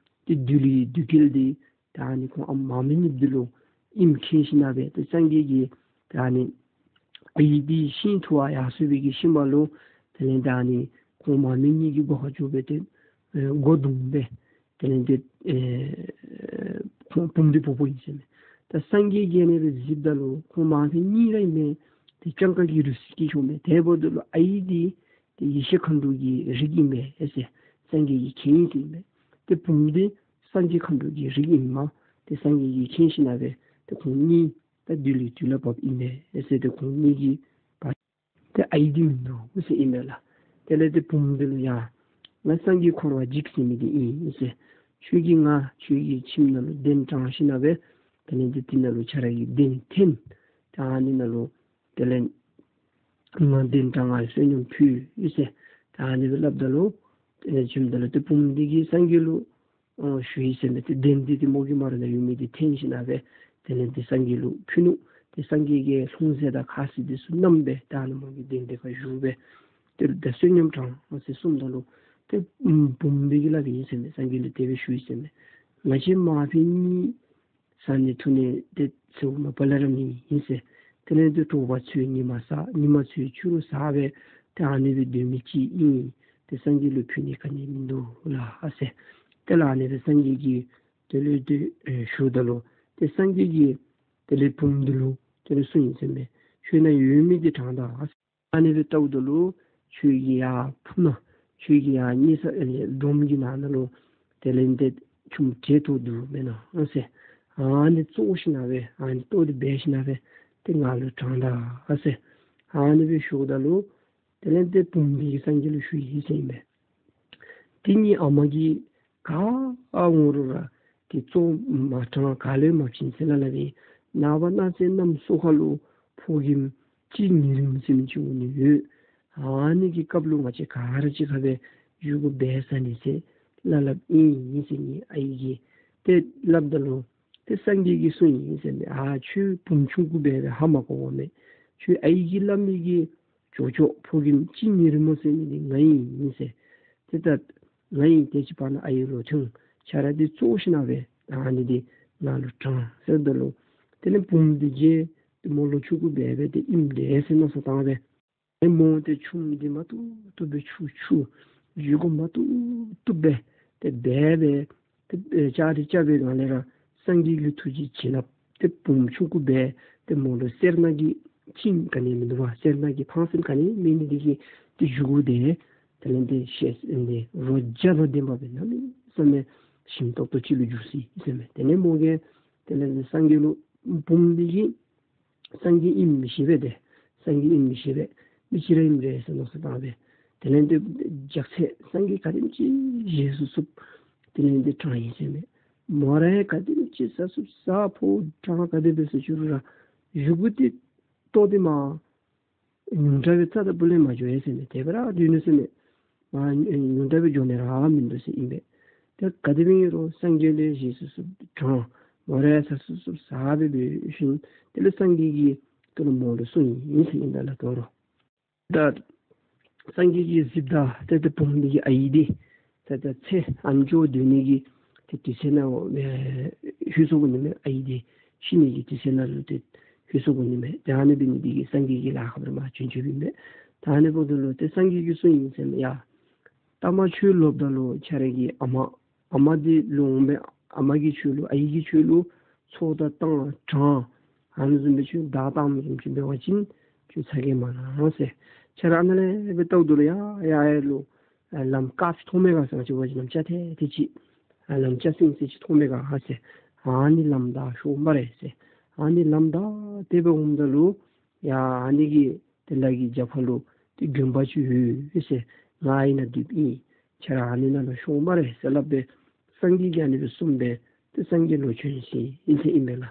ཏེ་བདུད་ཀྱི་བདུད་རྒྱལ་འདི་ད་ཨ་ནི་ཁོང་ཨ་མ་མི་གཉིས་འདི་ལུ་ཨེམ་མཁྱེན་ཞིན་ན་སྦེ་ཏེ་སངས་རྒྱས་ཀྱིས་ད་ཨ་ནི་ཨའི་འདི་ཤིང་འཐུ་བར་ཡར་སོང་བའི་གི་ཤུལ་མ་ལུ་དེ་ལས་ད་ཨ་ནི་ཁོང་མ་མི་གཉིས་ཀྱི་སྒོ་ཁར་འགྱོ་སྦེ་ཏེ་ཨེ་སྒོ་རྡུང་སྦེ་དེ་ལས་ཏེ་ཨེ་ཁོང་བུམོ་འདི་འབོ་འབོཝ་ཨིན་ཟེར་མས། ད་སངས་རྒྱས་ཀྱིས་ཨ་ནི་སྦེ་གཟིགསཔ་ད་ལུ་ཁོང་མ་མི་གཉིས་ར་ཨིན་མས། ཏེ་སྤྱང་ཀ་གི་རུས་སྐྱེས་ཆོ་མས། དེ་འབདཝ་ད་ལུ་ཨའི་འདི་ཏེ་ཡེ་ཤེས་མཁའ་འགྲོ་གི་རིགས་ཨིན་པས་ཨེ་ཟེར། སངས་རྒྱས་ཀྱི་ཁྱེད་ཨིན་ཟེར་ཨིན་པས། ཏེ་བུམོ་འདི་སངས་རྒྱས་མཁའ་འགྲོ་གི་རིགས་ཨིནམ་ཏེ་སངས་རྒྱས་ཀྱིས་མཁྱེན་ཞིན་ན་སྦེ་ཏེ་ཁོང་གཉིས་ད་བདུད་ལས་བདུད་ལས་བབས་ཨིན་པས་ཨེ་ཟེར། ཏེ་ཁོང་གཉིས་ཀྱི་བ་ཏེ་ཨའི་འདི་མིན་འདུག་ཟེར་ཨིན་པས་ལགས། དེ་ལས་ཏེ་བུམོ་འདི་ལུ་ཡ་ང་སངས་རྒྱས་འཁོར་བ་འཇིག་ཟེར་མི་འདི་ཨིན་ཟེར། ཁྱོད་ཀྱིས་ང་ཁྱོད་ཀྱི་ཁྱིམ་ནང་ལུ་གདན་དྲངས་ཞིན་ན་སྦེ་དེ་ལས་ཏེ་དེ་ནང་ལུ་ཁྱོད་ར་གི་གདན་འཐེན། ད་ཨ་ནི་ནང་ལུ་དེ་ལས་ང་གདན་དྲངས། ང་བསོད་སྙོམས་ཕུལ་ཡི་ཟེར། ད་ཨ་ནི་སྦེ་སླབ་ད་ལུ་དེ་ལས་བྱོནམ་ད་ལུ་ཏེ་བུམོ་འདི་གིས་སངས་རྒྱས་ལུ་ཨོ་ཞུ་ཡི་ཟེར་མས། ཏེ་གདན་འདི་ཏེ་མོ་གི་མར་ན་ཡོད་མི་འདི་འཐེན་ཞིན་ན་སྦེ་དེ་ལས་ཏེ་སངས་རྒྱས་ལུ་ཕུལ་ནུག། ཏེ་སངས་རྒྱས་ཀྱིས་ལྷུང་བཟེད་དང་ཁ་ཟས་འདི་ཚུ་བསྣམས་སྦེ་ད་ཨ་ནི་མོ་གི་གདན་འདི་ཁར་བཞུགས་སྦེ་ཏེ་ད་བསོད་སྙོམས་དྲངས་ཟེར་གསུངམ་ད་ལུ་ཏེ་བུམོ་འདི་གིས་སླབ་ཨིན་ཟེར་མས། སངས་རྒྱས་ལུ་དེ་སྦེ་ཞུ་ཡི་ཟེར་མས། ང་བཅས་མ་ཕམ་གཉིས་བཟའ་ནི་འཐུང་ནི་དེ་ཚུ་མ་པ་ལས་ར་མེད་ཨིན་ཟེར། དེ་ལས་ཏེ་དྲོ་པ་ཚུན་ཉིན་མ་བཟའ་ཉིན་མ་ཚུན་ཕྱི་རུ་བཟའ་སྦེ་ཏེ་ཨ་ནི་སྦེ་སྡོད་མི་ཅིག་ཨིན། ཏེ་སངས་རྒྱས་ལུ་ཕུལ་ནི་ག་ནི་མིན་འདུག་ལགས་ཟེར། དེ་ལས་ཨ་ནི་སྦེ་སངས་རྒྱས་ཀྱིས་དེ་ལས་ཏེ་ཨེ་ཞུཝ་ད་ལུ་ཏེ་སངས་རྒྱས་ཀྱིས་དེ་ལས་བུམོ་འདི་ལུ་དེ་ལས་གསུངས་ཡི་ཟེར་མས། ཁྱོད་ནཱ་ཡོད་མི་འདི་དྲངས་ད་ཟེར། ཨ་ནི་སྦེ་བལྟཝ་ད་ལུ་ཁྱོད་ཀྱི་ཡར་ཕུ་ནང་ཁྱོད་ཀྱི་ཡར་གཉིས་ས་ཨེ་སྒྲོམ་གྱི་ནང་ན་ལུ་དེ་ལས་ཏེ་ཆུམ་བྲེ་ཏོག་འདུག་མེན་ན་ཟེར། ཨ་ནི་བཙོ་ཞིན་ན་སྦེ་ཨ་ནི་ཏོག་འདི་སྦས་ཞིན་ན་སྦེ་ཏེ་ང་ལུ་དྲངས་ད་ཟེར། ཨ་ནི་སྦེ་ཞུཝ་ད་ལུ་དེ་ལས་ཏེ་བུམོ་འདི་གིས་སངས་རྒྱས་ལུ་ཞུ་ཡི་ཟེར་ཨིན་པས། དེ་ཉིད་ཨ་མ་གིས་ག་འོང་རུང་ར་ཏེ་བཙོ་མ་དྲངས་ག་ལུ་ཡང་མ་བྱིན་ཟེར་སླབ་སླབ་ཨིན། ནངས་པ་གནངས་ཚེ་གནམ་སོ་ཁ་ལུ་ཕོ་རྒནམ་ཅིག་ཉིན་རིངམ་ཟེར་མི་ཅིག་འོང་ནི་ཡོད། ཨ་ནི་གི་སྐབས་ལུ་ང་བཅས་ག་ར་གཅིག་ཁར་སྦེ་བཞེས་སྒོ་འབད་བཟའ་ནི་ཟེར་སླབ་སླབ་ཨིན་ཟེར་ངེའི་ཨའི་གིས་ཏེ་སླབ་ད་ལུ་ཏེ་སངས་རྒྱས་ཀྱིས་གསུངས་ཡི་ཟེར་མས། ཨ་ཁྱོད་བུམོ་ཆུང་ཀུ་འབད་སྦེ་ཧ་མ་གོ་བས་མས། ཁྱོད་ཨའི་གིས་སླབ་མི་གི་ཇོ་ཇོ་ཕོ་རྒནམ་ཅིག་ཉིན་རིངམ་ཟེར་མི་འདི་ང་ཨིན་ཟེར། ཏེ་ད་ང་ཨིན། དེ་ཅིག་བར་ན་ཨའི་ལོག་འཐོན། ཁྱོད་ར་འདི་བཙོ་ཞིན་ན་སྦེ་ཨ་ནི་འདི་ང་ལུ་དྲངས་ཟེརཝ་ད་ལུ་དེ་ལས་བུམོ་འདི་གིས་ཏེ་མོ་ལོ་ཆུང་ཀུ་འབད་སྦེ་ཏེ་ཨིནམ་འདྲས་ཟེར་མནོ་བསམ་བཏང་སྦེ་ཨེ་མོ་ཏེ་ཆུམ་འདི་མ་བཏུབ་བཏུབ་སྦེ་འཁྱུ་འཁྱུ་བཞེས་སྒོ་མ་བཏུབ་བཏུབ་སྦེ་ཏེ་འབད་སྦེ་ཏེ་ཨེ་བཅའ་སྟེ་བཅའ་བའི་སྒང་ལས་ར་སངས་རྒྱས་ཀྱི་ཐུགས་རྗེ་བྱིན་རླབས་ཏེ་བུམོ་ཆུང་ཀུ་འབད་ཏེ་མོ་ལུ་སེར་སྣ་གི་ཅིན་ག་ནི་མིན་འདུག་པ། སེར་སྣ་གི་ཕངས་སེམས་ག་ནི་མེད་ནི་འདི་གིས་ཏེ་བཞེས་སྒོ་འདི་དེ་ལས་ཏེ་ཤེས་ཏེ་རོ་བརྒྱ་དང་ལྡན་པ་སྦེ་གནམ་མེད་ས་མེད་ཞིམ་ཏོག་ཏོ་ཅིག་ལུ་འགྱུར་སོ་ཡི་ཟེར་མས། དེ་ལས་མོ་གིས་དེ་ལས་ཏེ་སངས་རྒྱས་ལུ་བུམོ་འདི་གིས་སངས་རྒྱས་ཨིནམ་མི་ཤེས་པས། ཏེ་སངས་རྒྱས་ཨིནམ་མི་ཤེས་པས། མི་ཅིག་ར་ཨིནམ་འདྲས་ཟེར་མནོ་བསམ་བཏང་སྦེ་དེ་ལས་ཏེ་ལྗགས་ཚད་སངས་རྒྱས་ག་དེམ་ཅིག་བཞེས་ཚུགས་ཚུགས་དེ་ལས་ཏེ་དྲངས་ཡི་ཟེར་མས། མོ་ར་ག་དེམ་ཅིག་བཟའ་ཚུགས་བཟའ་ཕོཝ་དྲངས་ག་དེ་སྦེ་ཟེར་བཅུག་རུང་ར་བཞེས་སྒོ་འདི་ལྟོ་འདི་མ་ཉུང་དྲགས་སྦེ་རྩ་དང་སྤུ་ལས་མ་འགྱོ་ཡི་ཟེར་མས། དེ་སྦེ་ར་སྡོད་ནུག་ཟེར་མས། མ་ཉུང་དྲགས་སྦེ་འགྱོ་ནི་ར་མིན་འདུག་ཟེར་ཨིན་པས། ཏེ་ག་དེ་སྦེ་ཨིན་རུང་སངས་རྒྱས་ལས་བཞེས་ཚུགས་ཚུགས་དྲངས། མོ་ར་བཟའ་ཚུགས་ཚུགས་བཟའ་སྦེ་འབད་ཞིནམ་དེ་ལས་སངས་རྒྱས་ཀྱིས་དེ་ལུ་མོ་ལུ་གསུངས་ཡི་ཟེར་ཨིན་ད་ལགས། དོ་རུང་ད་སངས་རྒྱས་ཀྱིས་གཟིགསཔ་ད་ཏེ་ཏེ་བུམོ་འདི་གི་ཨའི་འདི་ཏེ་ཏེ་ཚེ་ཨ་ནི་ཅིག་སྡོད་ནི་གི་ཏེ་དུས་ཚོད་ནང་ཨེ་ལྷོད་སོ་བ་ནི་མས། ཨའི་འདི་ཤི་ནི་གི་དུས་ཚོད་ནང་ལུ་ཏེ་ལྷོད་སོ་བ་ནི་མས། ཏེ་ཨ་ནི་འབད་ནི་འདི་གིས་སངས་རྒྱས་ཀྱི་ལཱ་ཁག་པར་མ་བྱོན་བྱོནམ་ཨིན་པས། ད་ཨ་ནི་འབདཝ་ད་ལུ་ཏེ་སངས་རྒྱས་ཀྱིས་གསུངས་ཡི་ཟེར་མས། ཡ་ལྟ་མ་ཁྱོད་ལོགཔ་ད་ལུ་ཁྱོད་ར་གི་ཨ་མ་ཨ་མ་འདི་ལོང་སྦེ་ཨ་མ་གིས་ཁྱོད་ལུ་ཨའི་གིས་ཁྱོད་ལུ་ཚོགས་བརྡ་བཏང་དྲངས་ཨ་ནི་བཟུམ་སྦེ་ཁྱོད་བརྡ་བཏངམ་བཟུམ་ཅིག་འབད་བ་ཅིན་ ཁྱོད་ཚ་གྱང་མ་ན་ཟེར། ཁྱོད་ར་ཨ་ནཱ་ལས་སྦེ་ལྟཝ་ད་ལུ་ཡར་ཡར་ལུ་ཨ་ལམ་ཀ་ཅིག་མཐོང་མས་ག་ཟེར། ང་བཅས་འབད་བ་ཅིན་ལམ་ལྕགས་ཐེ་ཐེ་ཅིག་ཨ་ལམ་ལྕགས་སྲིང་སྲིང་ཅིག་མཐོང་མས་ག་ཟེར། ཨ་ནི་ལམ་བདའ་ཤོག་སྨ་རེ་ཟེར། ཨ་ནི་ལམ་བདའ་སྟེ་སྦེ་འོངམ་ད་ལུ་ཡ་ཨ་ནི་གི་དེ་ལས་ཀྱི་རྒྱབ་ཁ་ལུ་ཏེ་དགོན་པ་ཅིག་ཡོད་ཟེར། ང་ཨ་ནཱ་སྡོདཔ་ཨིན། ཁྱོད་ར་ཨ་ནི་ནང་ལུ་ཤོག་སྨ་རེ་ཟེར་སླབ་སྦེ་སངས་རྒྱས་ཀྱིས་ཨ་ནི་སྦེ་གསུངས་སྦེ་ཏེ་སངས་རྒྱས་ལོག་བྱོན་ཅི་ཨིན་ཟེར་ཨིན་པས་ལགས།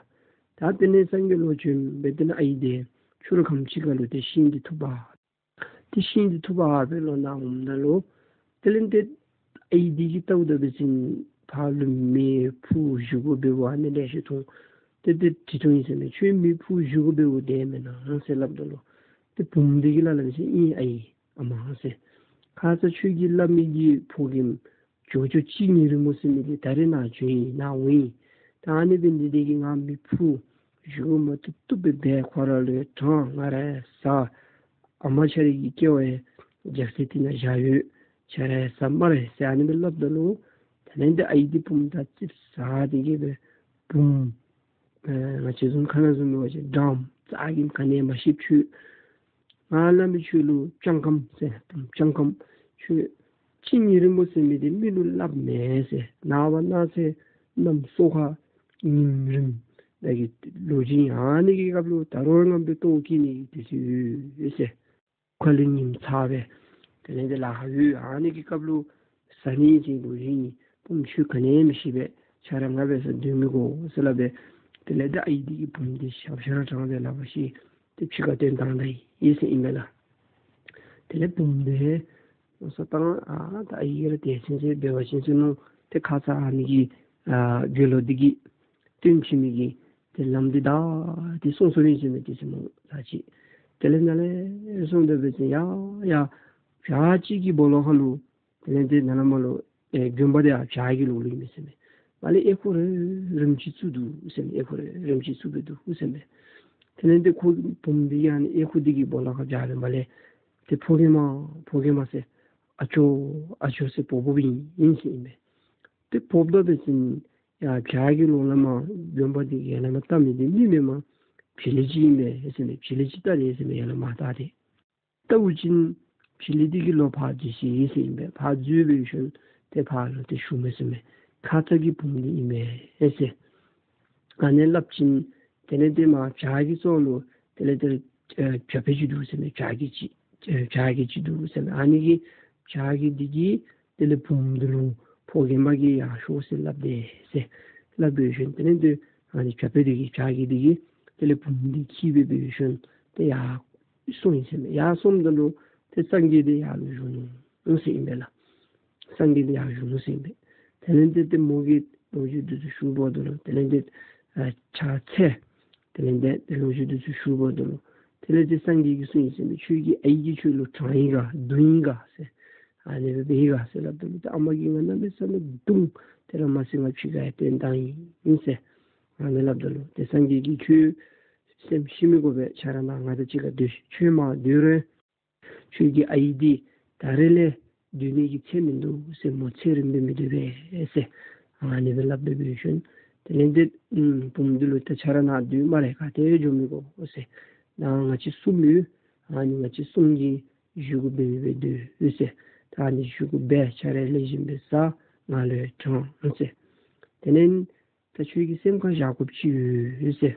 ད་དེ་ལས་སངས་རྒྱས་ལོག་བྱོན་སྦེ་དེ་ལས་ཨའི་དེ་ཕྱི་རུ་ཁམས་ཅིག་ཁ་ལུ་ཏེ་ཤིང་འདི་འཐུ་འབག། ཏེ་ཤིང་འདི་འཐུ་འབག་སྦེ་ལོག་ནཱ་འོངམ་ད་ལུ་དེ་ལས་ཏེ་ཨའི་འདི་གིས་བལྟཝ་ད་འབད་བ་ཅིན་ཕར་ལུ་མེ་ཕུ་བཞེས་སྒོ་འབདཝ་ཨ་ནི་ལེ་ཤ་མཐོང་། ཏེ་ཏེ་དྲི་མཐོང་ཡི་ཟེར་མས། ཁྱོད་མེ་ཕུ་བཞེས་སྒོ་འབདཝ་དེ་མེན་ན་ཟེར་སླབ་ད་ལུ་ཏེ་བུམོ་འདི་གིས་སླབ་སླབ་ཟེར་ཨིན་ཨའི་ཨ་མ་ཟེར། ཁ་ཙ་ཁྱོད་ཀྱིས་སླབ་མི་གི་ཕོ་རྒནམ་ཇོ་ཇོ་གཅིག་གཉིས་རིང་མོ་ཟེར་མི་འདི་ད་རེས་ནཱ་བྱོན་ཡི་ནཱ་འོང་ཡི། ད་ཨ་ནི་འབད་ནི་འདི་གིས་ང་མེ་ཕུ་བཞེས་སྒོ་མ་བཏུབ་བཏུབ་སྦེ་འབད། ཁོ་ར་ལུ་དྲངས་ང་ར་ཟ། ཨ་མ་ཁྱོད་རའི་གི་སྐྱེ་བ་ཡང་རྒྱལ་སྲིད་འདི་ནང་བཞག་ཡོད། ཁྱོད་ར་ཟ་སྨ་རེ་ཟེར་ཨ་ནི་སྦེ་སླབ་ད་ལུ་དེ་ལས་ཏེ་ཨའི་འདི་བུམོ་དང་ཙིགཔ་ཟ་སྟེ་གི་སྦེ་བུམོ་ཨེ་ང་བཅས་བཟུམ་ཁ་ནང་བཟུམ་འབད་བ་ཅིན་འདྲན་ཙག་གི་ག་ནི་ཡང་མ་ཤེསཔ་ཁྱོད། ང་སླབ་མི་ཁྱོད་ལུ་སྤྱང་ཀམ་ཟེར་སྤྱང་ཀམ་ཁྱོད་གཅིག་གཉིས་རིང་མོ་ཟེར་མི་འདི་མི་ལུ་སླབ་མེད་ཟེར། ནངས་པ་གནངས་ཚེ་གནམ་སོ་ཁ་ཉིམ་རིངམ་ད་གི་ལོ་རྒྱུས་ཨ་ནི་གི་སྐབས་ལུ་ད་རུང་ང་འབད་ལྟོཝ་བཀྱེས་ནི་གི་དུས་ཚོད་ཡོད་ཟེར། ཁ་ལུ་ཉིམ་ཚ་སྦེ་དེ་ལས་ཏེ་ལཱ་ཁག་ཡོད། ཨ་ནི་གི་སྐབས་ལུ་ཟ་ནི་ཅིག་ལོ་རྒྱུས་ཨིན། བུམོ་ཁྱོད་ག་ནི་ཡང་མི་ཤེས་པས། ཁྱོད་ར་ང་འབད་སར་སྡོད་མི་དགོ་ཟེར་སླབ་སྦེ་དེ་ལས་ཏེ་ཨའི་འདི་གིས་བུམོ་འདི་ཞབས་ཕྱི་ར་དྲངས་ཏེ་ལག་པ་བཤེད་དེ་ཕྱི་ཁར་བཏོན་བཏང་ད་ཡི་ཟེར་ཨིན་པས་ལགས། དེ་ལས་བུམོ་འདི་ལོག་ས་བཏང་ཨ་ད་ཨའི་གིས་ར་དེ་ཚུན་ཚོད་འབད་བ་ཅིན་ཟེར་མནོ་སྟེ་ཁ་ཙ་ཨ་ནི་གི་ཨ་དགེ་སློང་འདི་གིས་སྟོན་བྱིན་མི་གི་ཏེ་ལམ་འདི་བདའ་སྟེ་སོང་སོངམ་ཨིན་ཟེར་མས། དེ་ཚེ་མོ་ཚར་ཅིག་དེ་ལས་ནཱ་ལས་སོང་སྟེ་འབད་བ་ཅིན་ཡར་ཡར་བྱག་ཅིག་གི་སྦོ་ལོགས་ཁ་ལུ་དེ་ལས་ཏེ་ནཱ་ལས་མར་ལུ་ཨེ་དགོན་པ་འདི་ཡར་བྱག་གི་ལོགས་ལུ་ཨིན་མས་ཟེར་མས། མར་ལས་ཨེ་ཁུ་རེ་རེམ་ཅིག་བཙུགས་འདུག་ཟེར་མས། ཨེ་ཁུ་རེ་རེམ་ཅིག་བཙུགས་སྦེ་འདུག་ཟེར་མས། དེ་ལས་ཏེ་ཁོ་བུམོ་འདི་ཡང་ཨེ་ཁུ་འདི་གི་སྦོ་ལོགས་ཁར་བྱག་སྦེ་མར་ལས་ཏེ་ཕོ་རྒནམ་ཕོ་རྒནམ་ཟེར་ཨ་ཅོ་ཨ་ཅོ་ཟེར་འབོ་འབོཝ་ཨིན་ཟེར་ཨིན་པས། ཏེ་འབོཝ་ད་འབད་བ་ཅིན་ཡར་བྱག་གི་ལོགས་ལས་མར་དགོན་པ་འདི་ཡར་ལས་མར་བལྟ་མི་འདི་མི་མེན་མར་བྱི་ལི་ཅིག་ཨིན་པས་ཟེར་མས། བྱི་ལི་ཅིག་བལྟ་དེས་ཟེར་མས། ཡར་ལས་མར་བལྟ་སྟེ་བལྟ་བ་ཅིན་བྱི་ལི་འདི་གིས་ལོག་ཕར་འཛུལ་ཅི་ཟེར་ཨིན་པས། ཕར་འཛུལ་སྦེ་ཞིནམ་ཏེ་ཕར་ལུ་ཏེ་ཞུ་མས་ཟེར་མས། ཁ་ཙ་གི་བུམོ་འདི་ཨིན་མས་ཟེར། ཨ་ནི་སླབ་ཅིན་དེ་ལས་ཏེ་མར་བྱག་གི་ཕྱོགས་ལུ་དེ་ལས་ཏེ་ཨེ་བྱ་ཕོ་ཅིག་འདུག་ཟེར་མས། བྱ་རྒོད་ཅིག་ཨེ་བྱ་རྒོད་ཅིག་འདུག་ཟེར་མས། ཨ་ནི་གི་བྱ་རྒོད་འདི་གིས་དེ་ལས་བུམོ་འདི་ལུ་ཕོ་རྒནམ་གིས་ཡར་ཤོག་ཟེར་སླབ་དེས་ཟེར་སླབ་སྦེ་ཞིནམ་དེ་ལས་ཏེ་ཨ་ནི་བྱ་ཕོ་འདི་གིས་བྱ་རྒོད་འདི་གིས་དེ་ལས་བུམོ་འདི་འཁྱིད་སྦེ་འབད་ཞིནམ་ཏེ་ཡར་སོང་ཡི་ཟེར་མས། ཡར་སོངམ་ད་ལུ་ཏེ་སངས་རྒྱས་འདི་ཡར་ལུ་བཞུགས་ནུག་ཟེར་ཨིན་པས་ལགས། སངས་རྒྱས་འདི་ཡར་བཞུགས་ནུག་ཟེར་ཨིན་པས། དེ་ལས་ཏེ་ཏེ་མོ་གིས་ལོ་རྒྱུས་འདི་ཚུ་ཞུཝ་ད་ལུ་དེ་ལས་ཏེ་ཨ་ཕྱག་འཚལ། དེ་ལས་ཏེ་ཏེ་ལོ་རྒྱུས་འདི་ཚུ་ཞུཝ་ད་ལུ་དེ་ལས་ཏེ་སངས་རྒྱས་ཀྱིས་གསུངས་ཡི་ཟེར་མས། ཁྱོད་ཀྱི་ཨའི་གིས་ཁྱོད་ལུ་དྲངས་ཡི་ག་བརྡུང་ཡི་ག་ཟེར། ཨ་ནི་སྦེ་འབད་ཡི་ག་ཟེར་སླབ་ད་ལུ་ཏེ་ཨ་མ་གིས་ང་གནམ་མེད་ས་མེད་བརྡུང་། དེ་ར་མ་ཚད་ང་ཕྱི་ཁར་ཡང་བཏོན་བཏང་ཡི་ཟེར། ཨ་ནི་སླབ་ད་ལུ་ཏེ་སངས་རྒྱས་ཀྱིས་ཁྱོད་སེམས་ཤི་མི་དགོ་པས། ཁྱོད་ར་ནཱ་ང་དང་གཅིག་ཁར་སྡོད། ཁྱོད་མར་སྡོད་རུང་ཁྱོད་ཀྱི་ཨའི་འདི་ད་རེས་ལས་སྡོད་ནི་གི་ཚེ་མིན་འདུག་ཟེར། མོ་ཚེ་རིངམོ་སྦེ་མི་སྡོད་པས་ཟེར། ཨ་ནི་སྦེ་སླབ་སྦེ་འབད་ཞིནམ་དེ་ལས་ཏེ་ཨམ་བུམོ་འདི་ལུ་ཏེ་ཁྱོད་ར་ནཱ་སྡོད་སྨ་རེ། ག་ཏེ་འགྱོ་མི་དགོ་ཟེར། ནཱ་ང་བཅས་གསུམ་ཡོད། ཨ་ནི་ང་བཅས་གསུམ་གྱིས་བཞེས་སྒོ་འབད་མི་སྦེ་སྡོད་ཟེར། ད་ཨ་ནི་བཞེས་སྒོ་འབད། ཁྱོད་ར་ལེགས་ཤོམ་སྦེ་ཟ། ང་ལུ་ཡང་དྲངས་ཟེར། དེ་ལས་ད་ཁྱོད་ཀྱི་སེམས་ཁར་བཞག་དགོཔ་ཅིག་ཡོད་ཟེར།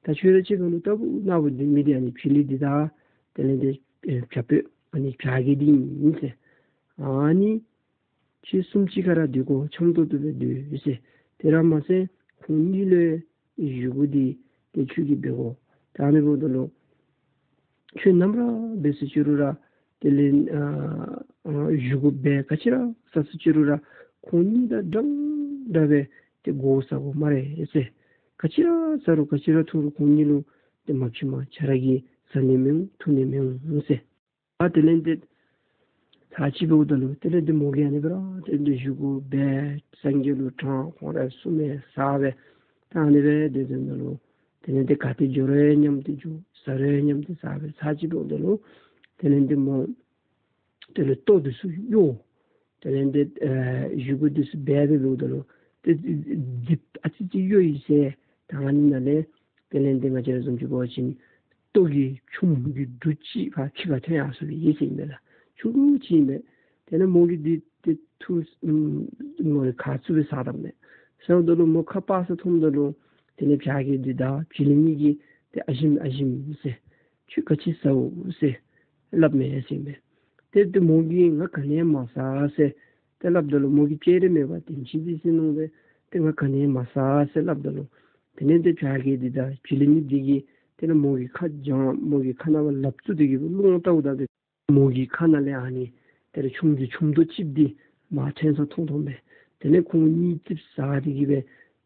ད་ཁྱོད་ར་གཅིག་ཁར་ལུ་ལྟ་བུ་ན་བུ་སྡོད་མི་འདི་ཨ་ནི་བྱི་ལི་འདི་དང་དེ་ལས་ཏེ་ཨེ་བྱ་ཕོ་ཨ་ནི་བྱ་རྒོད་འདི་ཨིན་ཟེར། ཨ་ནི་ཁྱོད་གསུམ་གཅིག་ཁར་ར་སྡོད་དགོ། འཆམ་ཏོག་ཏོ་སྦེ་སྡོད་ཟེར། དེ་ར་མ་ཚད་ཁོང་གཉིས་ལུ་བཞེས་སྒོ་འདི་ཏེ་ཁྱོད་ཀྱིས་འབད་དགོ། ད་ཨ་ནི་འབདཝ་ད་ལུ་ཁྱོད་ནམ་ར་འབད་ཟེར་ཅི་རུང་ར་དེ་ལས་ཨ་ཨ་བཞེས་སྒོ་འབད་ག་ཅི་ར་ཟ་ཟེར་ཅི་རུང་ར་ཁོང་གཉིས་དང་འདྲན་འདྲ་སྦེ་ཏེ་གོ་ས་དགོ་སྨ་རེ་ཟེར། ག་ཅི་ར་ཟ་རུང་ག་ཅི་ར་འཐུང་རུང་ཁོང་གཉིས་ལུ་ཏེ་མ་ཕྱི་མ་ཁྱོད་ར་གིས་ཟ་ནི་མི་འོང་འཐུང་ནི་མི་འོང་ཟེར། ཨ་དེ་ལས་ཏེ་ཚར་ཅིག་འབདཝ་ད་ལུ་དེ་ལས་ཏེ་མོ་གིས་ཨ་ནི་སྦེ་ར་དེ་ལས་ཏེ་བཞེས་སྒོ་འབད། སངས་རྒྱས་ལུ་དྲངས། ཁོང་ར་གསུམ་ཡང་ཟ་སྦེ་ད་ཨ་ནི་སྦེ་སྡོད་དོ་ནང་ལུ་དེ་ལས་ཏེ་ག་ཏེ་འགྱོ་རུང་མཉམ་དུ་འགྱོ། ཟ་རུང་མཉམ་དུ་ཟ་སྦེ་ཚར་ཅིག་འབདཝ་ད་ལུ་དེ་ལས་ཏེ་མོ་དེ་ལས་ལྟོ་འདི་ཚུ་གཡོ། དེ་ལས་ཏེ་ཨེ་བཞེས་སྒོ་འདི་ཚུ་འབད་སྦེ་འབདཝ་ད་ལུ་ཏེ་རྫིབ་ཨ་ཙི་ཅིག་གཡོ་ཡི་ཟེར། ད་ཨ་ནི་ནང་ལས་དེ་ལས་ཏེ་ང་བཅས་ར་བཟུམ་ཅིག་འབད་བ་ཅིན་ ལྟོ་གི་ཆུམ་གྱི་འབྲུ་ཅིག་ཕར་ཕྱི་ཁར་ཐོན་ཡར་སོ་བའི་ཨིན་ཟེར་ཨིན་པས་ལགས། ཆུང་ཀུ་ཅིག་ཨིན་པས། དེ་ལས་མོ་གིས་འདི་ཏེ་འཐུ་ཨམ་ངོ་ཁ་བཙུམས་སྦེ་ཟ་དོ་མས། ཟཝ་ད་ལུ་མོ་ཁ་པར་ས་མཐོངམ་ད་ལུ་དེ་ལས་བྱ་སྐྱེས་འདི་དང་བྱི་ལི་གཉིས་ཀྱིས་ཏེ་ཨ་ཞིམ་ཨ་ཞིམ་ཟེར་ཁྱོད་ག་ཅི་ཟཝ་ཟེར་སླབ་མས་ཟེར་ཨིན་པས། ཏེ་ཏེ་མོ་གིས་ང་ག་ནི་ཡང་མ་ཟ་ཟེར་ཏེ་སླབ་ད་ལུ་མོ་གིས་ཅེ་རེ་མེད་པར་དེམ་ཅིག་འདི་ཟེར་མནོ་སྦེ་ཏེ་ང་ག་ནི་ཡང་མ་ཟ་ཟེར་སླབ་ད་ལུ་དེ་ལས་ཏེ་བྱ་སྐྱེས་འདི་དང་བྱི་ལི་གཉིས་འདི་གིས་དེ་ལས་མོ་གི་ཁ་བརྒྱངས་མོ་གི་ཁ་ནང་ལུ་ལགཔ་བཙུགས་ཏེ་གིས་སྦེ་རླུང་བཏབ་ད་སྦེ་མོ་གི་ཁ་ནང་ལས་ཨ་ནི་དེ་ལས་ཆུམ་གྱི་ཆུམ་ཏོ་ཅིག་འདི་མར་ཐོན་ས་མཐོང་མཐོངམ་མས། དེ་ལས་ཁོང་གཉིས་ཙིགཔ་ཟ་སྟེ་གིས་སྦེ་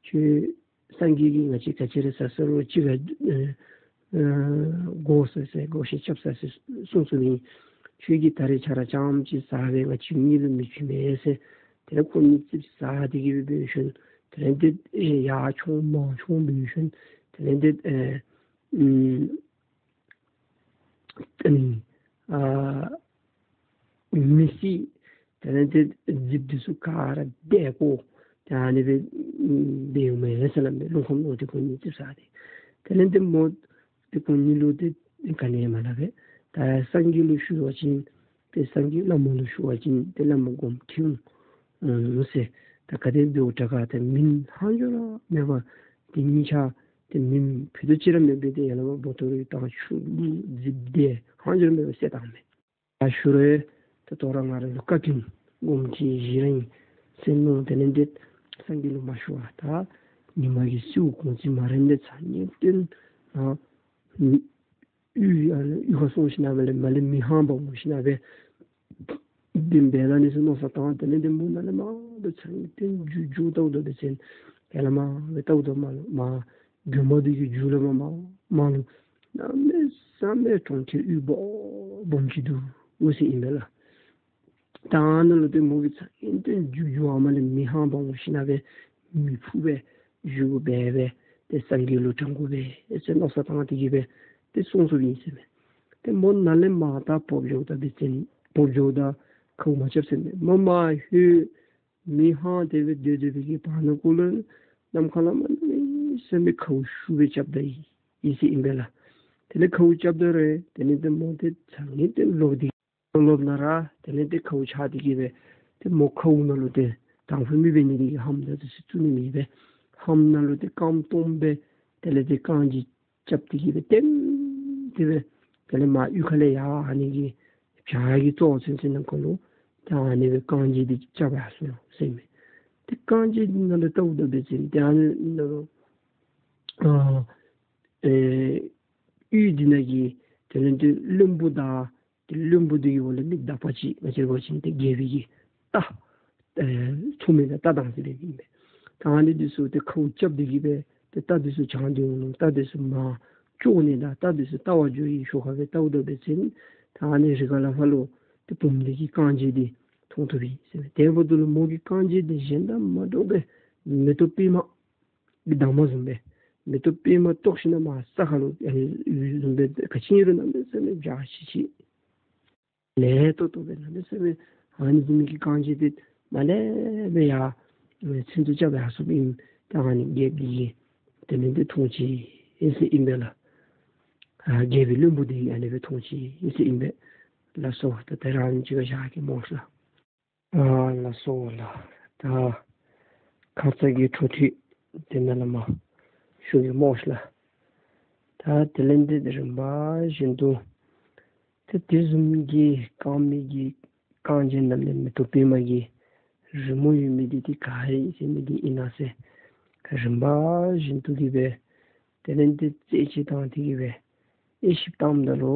ཁྱོད་སངས་རྒྱས་ཀྱིས་ང་བཅས་ག་ཅི་ར་ཟ་ཟ་རུང་གཅིག་ཁར་ཨེ་ཨེ་བགོ་ཟེར་ཟེར་བགོ་བཤའ་རྐྱབ་ཟེར་ཟེར་གསུངས་གསུངསམ་ཨིན། ཁྱོད་ཀྱིས་ད་རེས་ཆ་ར་རྐྱངམ་ཅིག་ཟ་སྦེ་ང་བཅས་གཉིས་ལུ་མི་བྱིན་མས་ཟེར། དེ་ལས་ཁོང་གཉིས་ཙིགཔ་ཟ་སྟེ་གིས་སྦེ་འབད་ཞིནམ་དེ་ལས་ཏེ་ཡར་མཆོང་མར་མཆོང་འབད་ཞིནམ་དེ་ལས་ཏེ་ཨེ་ཨམ་ཨ་ནི་ཨ་མི་སེར་དེ་ལས་ཏེ་རྫིཔ་འདི་ཚུ་ག་ར་བརྡལ་བཀོ་ད་ཨ་ནི་སྦེ་འབད་འོང་མས་ཟེར་སླབ་མས། རླུང་ཁམས་ནང་ཏེ་ཁོང་གཉིས་ཙིགཔ་ཟ་སྟེ། དེ་ལས་ཏེ་མོ་ཏེ་ཁོང་གཉིས་ལུ་ཏེ་ག་ནི་ཡང་མ་སླབ་པས། ད་སངས་རྒྱས་ལུ་ཞུ་བ་ཅིན་ཏེ་སངས་རྒྱས་བླ་མ་ལུ་ཞུ་བ་ཅིན་ཏེ་བླ་མ་དགོངསམ་ཁྲེལ་འོང་ཟེར། ད་ག་དེ་འབདཝ་དྲག་ག་ཏེ་མིང་ཧང་ཇོ་ར་མེད་པར་ཏེ་གཉིས་ཆ་ཏེ་མིང་ཕུད་རྡོག་ཅིག་ར་མེད་པར་ཏེ་ཡ་ལ་མ་བོ་ཏོ་རི་དང་ཆུ་ལུད་རྫིཔ་འདི་ཧང་ཇོ་ར་མེད་པར་བསད་བཏང་མས། ད་ཞུ་རུང་ད་ལྟོ་ར་ང་ར་ལུ་བཀའ་དྲིན་དགོངསམ་ཁྲེལ་བཞེས་ར་ཨིན་ཟེར་མནོ། དེ་ལས་ཏེ་སངས་རྒྱས་ལུ་མ་ཞུ་བར་ད་ཉི་མ་གི་སེརཝ་གུང་ཚིགས་མ་རན་ཏེ་ཚ་ཉེ་སྟོན་ཨ་གཡུས་ཨ་ནི་གཡུས་ཁར་སོང་ཞིནམ་ལས་མ་ལས་མི་ཧང་པ་འོང་ཞིནམ་སྦེ་དེ་འབད་ནི་ཟེར་མནོ་བསམ་བཏང་། དེ་ལས་ཏེ་མོ་ནཱ་ལས་མར་སྦེ་ཚང་སྟེ་རྒྱུག་རྒྱུག་བལྟཝ་ད་འབད་བ་ཅིན་ཡ་ལ་མ་སྦེ་བལྟཝ་ད་མར་ལུ་མར་མགྱོནམ་འདི་གི་མཇུག་ལས་མར་མར་མར་ལུ་གནམ་མེད་ས་མེད་གྲོང་ཁྱེར་ཡུལ་སྦོམ་སྦོམ་ཅིག་འདུག་འོང་ཟེར་ཨིན་པས་ལགས། ད་ཨ་ནཱ་ལུ་ཏེ་མོ་གིས་ཚང་སྟེ་རྒྱུག་རྒྱུག་ཨ་མ་ལས་མི་ཧང་པ་འོང་ཞིནམ་སྦེ་མི་ཕུད་སྦེ་བཞུགས་སྦེ་སྦེ་ཏེ་སངས་རྒྱས་ལུ་དྲང་དགོ་པས་ཟེར་མནོ་བསམ་བཏང་སྟེ་གིས་སྦེ་ཏེ་སོང་སོངམ་ཨིན་ཟེར་མས། ཏེ་མོ་ནཱ་ལས་མར་ད་བབས་འགྱོཝ་ད་འབད་བ་ཅིན་བབས་འགྱོཝ་ད་ཁཝ་མ་རྐྱབ་ཟེར་མས། མོ་མར་ལྷོད་མི་ཧང་སྟེ་སྦེ་སྡོད་སྡོད་པའི་གི་བར་ན་གུ་ལུ་ནམ་མཁའ་ལས་མར་གནམ་མེད་ས་མེད་ཁཝ་ཤུགས་སྦེ་རྐྱབ་ད་ཡི་ཟེར་ཨིན་པས་ལགས། དེ་ལས་ཁཝ་རྐྱབ་ད་རུང་དེ་ལས་ཏེ་མོ་ཏེ་ཚང་ནི་ཏེ་ལོག་སྟེ་ལོག་ནཱ་ར་དེ་ལས་ཏེ་ཁཝ་ཆགས་ཏེ་གིས་སྦེ་ཏེ་མོ་ཁཝ་ནང་ལུ་ཏེ་དང་ཕུ་མི་འབད་ནི་དེ་གིས་ཧམ་ད་འདི་ཚུ་བཙུགས་ནི་མེད་པས། ཧམ་ནང་ལུ་ཏེ་རྐངམ་སྟོངམ་སྦེ་དེ་ལས་ཏེ་རྐང་རྗེས་རྐྱབ་སྟེ་གིས་སྦེ་ཏེམ་ཏེ་སྦེ་དེ་ལས་མར་གཡུས་ཁ་ལས་ཡར་ཨ་ནི་གི་བྱག་གི་ཙོག་ཚུན་ཚོད་ནང་ཁོ་ལུ་ད་ཨ་ནི་སྦེ་རྐང་རྗེས་འདི་རྐྱབ་ཡར་སོ་ཟེར་མས། ཏེ་རྐང་རྗེས་འདི་ནང་ལུ་བལྟཝ་ད་འབད་བ་ཅིན་ཏེ་ཨ་ནི་ནང་ལུ་ཨ་ཨེ་གཡུས་འདི་ནང་གི་དེ་ལས་ཏེ་བློན་པོ་དང་ཏེ་བློན་པོ་འདི་གི་འོག་ལས་མི་དག་པ་ཅིག་ང་བཅས་འབད་བ་ཅིན་ཏེ་རྒྱལ་པོའི་གི་རྟ་ཨེ་ཚོང་མི་དང་རྟ་གདང་ཟེར་མི་ཨིན་པས། ད་ཨ་ནི་འདི་ཚུ་ཏེ་ཁཝ་རྐྱབ་སྟེ་གིས་སྦེ་ཏེ་རྟ་འདི་ཚུ་བྱང་སྟེ་འོང་ནུག། རྟ་འདི་ཚུ་མར་བཅོ་ནི་དང་རྟ་འདི་ཚུ་བལྟ་བར་འགྱོ་བའི་ཤུལ་ཁར་སྦེ་བལྟཝ་ད་འབད་བ་ཅིན་ད་ཨ་ནི་རི་ཁ་ལས་ཕར་ལུ་ཏེ་བུམོ་འདི་གི་རྐང་རྗེས་འདི་མཐོང་ཐུབ་ཡི་ཟེར་མས། དེ་འབདཝ་ད་ལུ་མོ་གི་རྐང་རྗེས་འདི་གཞན་དང་མ་འདྲཝ་སྦེ་མེ་ཏོག་པདྨ་གི་འདབ་མ་བཟུམ་སྦེ་མེ་ཏོག་པདྨ་བཏོག་ཞིནམ་ལས་མར་ས་ཁར་ལུ་ཨ་ནི་བཟུམ་སྦེ་ག་ཅི་ཨིན་རུང་གནམ་མེད་ས་མེད་འཇའ་ཆི་ཆི་ལེགས་ཏོག་ཏོ་སྦེ་གནམ་མེད་ས་མེད་ཨ་ནི་བཟུམ་གྱི་རྐང་རྗེས་འདི་མར་ལས་སྦེ་ཡར་ཚུན་ཚོད་རྐྱབ་ཡར་སོཔ་ཨིནམ་ད་ཨ་ནི་རྒྱལཔོ་འདི་གིས་དེ་ལས་ཏེ་མཐོང་ཅི་ཨིན་ཟེར་ཨིན་པས་ལགས། ཨ་རྒྱལ་པོའི་བློན་པོ་འདི་གིས་ཨ་ནི་སྦེ་མཐོང་ཅི་ཨིན་ཟེར་ཨིན་པས། ལགས་སོ། ད་ད་རིས་ཨ་ནི་ཅིག་ཁར་བཞག་གེ་སྨོ་ལགས། ཨ་ལགས་སོ་ལགས། ད་ཁ་ཙ་གི་འཕྲོ་མཐུད་དེ་ནཱ་ལས་མར་ཞུ་གེ་སྨོ་ལགས། ད་དེ་ལས་ཏེ་རིམ་པ་བཞིན་དུ་ཏེ་དེ་བཟུམ་གྱི་རྐང་མི་གི་རྐང་རྗེས་ནང་ལས་མེ་ཏོག་པདྨ་གི་རི་མོ་ཡོད་མི་འདི་ཏེ་ག་ར་ཨིན་ཟེར་མི་འདི་ཨིན་ན་ཟེར། རིམ་པ་བཞིན་དུ་གིས་སྦེ་དེ་ལས་ཏེ་རྩད་གཅོད་བཏང་སྟེ་གིས་སྦེ་དབྱེ་ཞིབ་བཏངམ་ད་ལུ་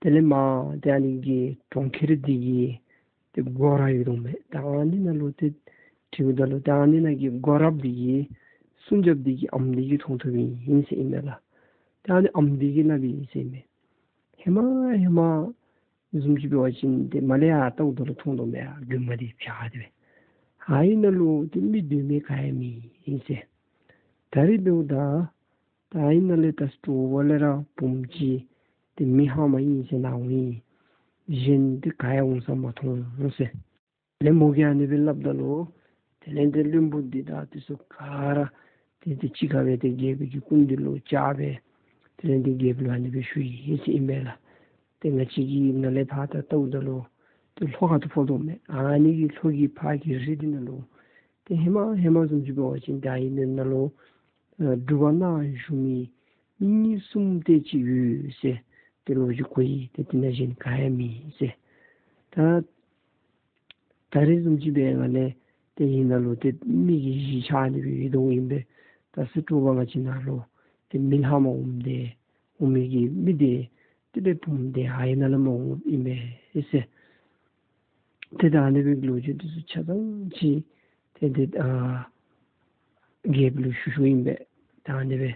དེ་ལས་མར་ཏེ་ཨ་ནི་གི་གྲོང་ཁྱེར་འདི་གི་ཏེ་སྒོ་ར་ཡོད་དོ་མས། ད་ཨ་ནི་ནང་ལུ་ཏེ་དྲིཝ་ད་ལུ་ད་ཨ་ནི་ནང་གི་སྒོ་རཔ་འདི་གིས་སྲུང་རྒྱབ་འདི་གི་ཨམ་འདི་གིས་མཐོང་ཐུབ་ཨིན་ཟེར་ཨིན་མས་ལགས། ད་ཨ་ནི་ཨམ་འདི་གིས་སླབ་ཨིན་ཟེར་མས། ཧེ་མ་ཧེ་མ་བཟུམ་ཅིག་འབད་བ་ཅིན་ཏེ་མར་ལས་ཡར་བལྟཝ་ད་ལུ་མཐོང་དོ་མས། ཨ་མགྱོནམ་འདི་བྱག་འདི་སྦེ་ཨ་ནི་ནང་ལུ་ཏེ་མི་སྡོད་མི་ག་ཡང་མེད་ཨིན་ཟེར། ད་རིས་འབདཝ་ད་ད་ཨ་ནི་ནང་ལས་ད་སྤྲོ་བ་ལས་ར་བུམོ་ཅིག་ཏེ་མི་ཧང་མ་ཨིན་ཟེར་ནཱ་འོང་ཡི། གཞན་ཏེ་ག་ཡང་འོང་ས་མ་མཐོང་ཟེར། དེ་ལས་མོ་གིས་ཨ་ནི་སྦེ་སླབ་ད་ལུ་དེ་ལས་ཏེ་བློན་པོ་འདི་དང་འདི་ཚུ་ག་ར་ཏེ་ཏེ་གཅིག་ཁར་སྦེ་ཏེ་རྒྱལ་པོའི་གི་སྐུ་མདུན་ལུ་བཅར་སྦེ་ དེ་ལས་ཏེ་རྒྱལཔོ་ལུ་ཨ་ནི་སྦེ་ཞུ་ཡི་ཟེར་ཨིན་པས་ལགས། ཏེ་ང་བཅས་ཀྱིས་ནཱ་ལས་ཕར་ད་བལྟཝ་ད་ལུ་ཏེ་ལྷོ་ཁ་ཐུག་ཕོག་དོ་མས། ཨ་ནི་གི་ལྷོ་གི་ཕར་གྱི་རི་འདི་ནང་ལུ་ཏེ་ཧེ་མ་ཧེ་མ་བཟུམ་ཅིག་འབད་བ་ཅིན་ད་ཨ་ནི་ནང་ལུ་ཨ་སྒྲུབ་པ་ནང་བཞུགས་མི་མི་གཉིས་གསུམ་དེ་ཅིག་ཡོད་ཟེར་ཏེ་ལོ་རྒྱུས་གོ་ཡི། ཏེ་དེ་ནང་གཞན་ག་ཡང་མེད་ཟེར། ད་ད་རེས་བཟུམ་ཅིག་འབད་བ་ལས་ཏེ་ཨ་ནི་ནང་ལུ་ཏེ་མི་གི་གཞིས་ཆགས་ནི་སྦེ་ཡོད་དོ་ཨིན་པས། ད་ཟེར་དྲོ་པ་ང་བཅས་ནཱ་ལུ་ཏེ་མི་ལྷག་མ་འོངམ་དེ་འོང་མི་གི་མི་དེ་ཏེ་ཏེ་བུམོ་དེ་ཨ་ནི་ནང་ལས་མར་འོངམ་ཨིན་པས་ཟེར། ཏེ་ད་ཨ་ནི་སྦེ་ལོ་རྒྱུས་འདི་ཚུ་ཆ་ཚང་ཅིག་ཏེ་ཏེ་ཨ་རྒྱལཔོ་ལུ་ཞུ་ཞུཝ་ཨིན་པས། ད་ཨ་ནི་སྦེ་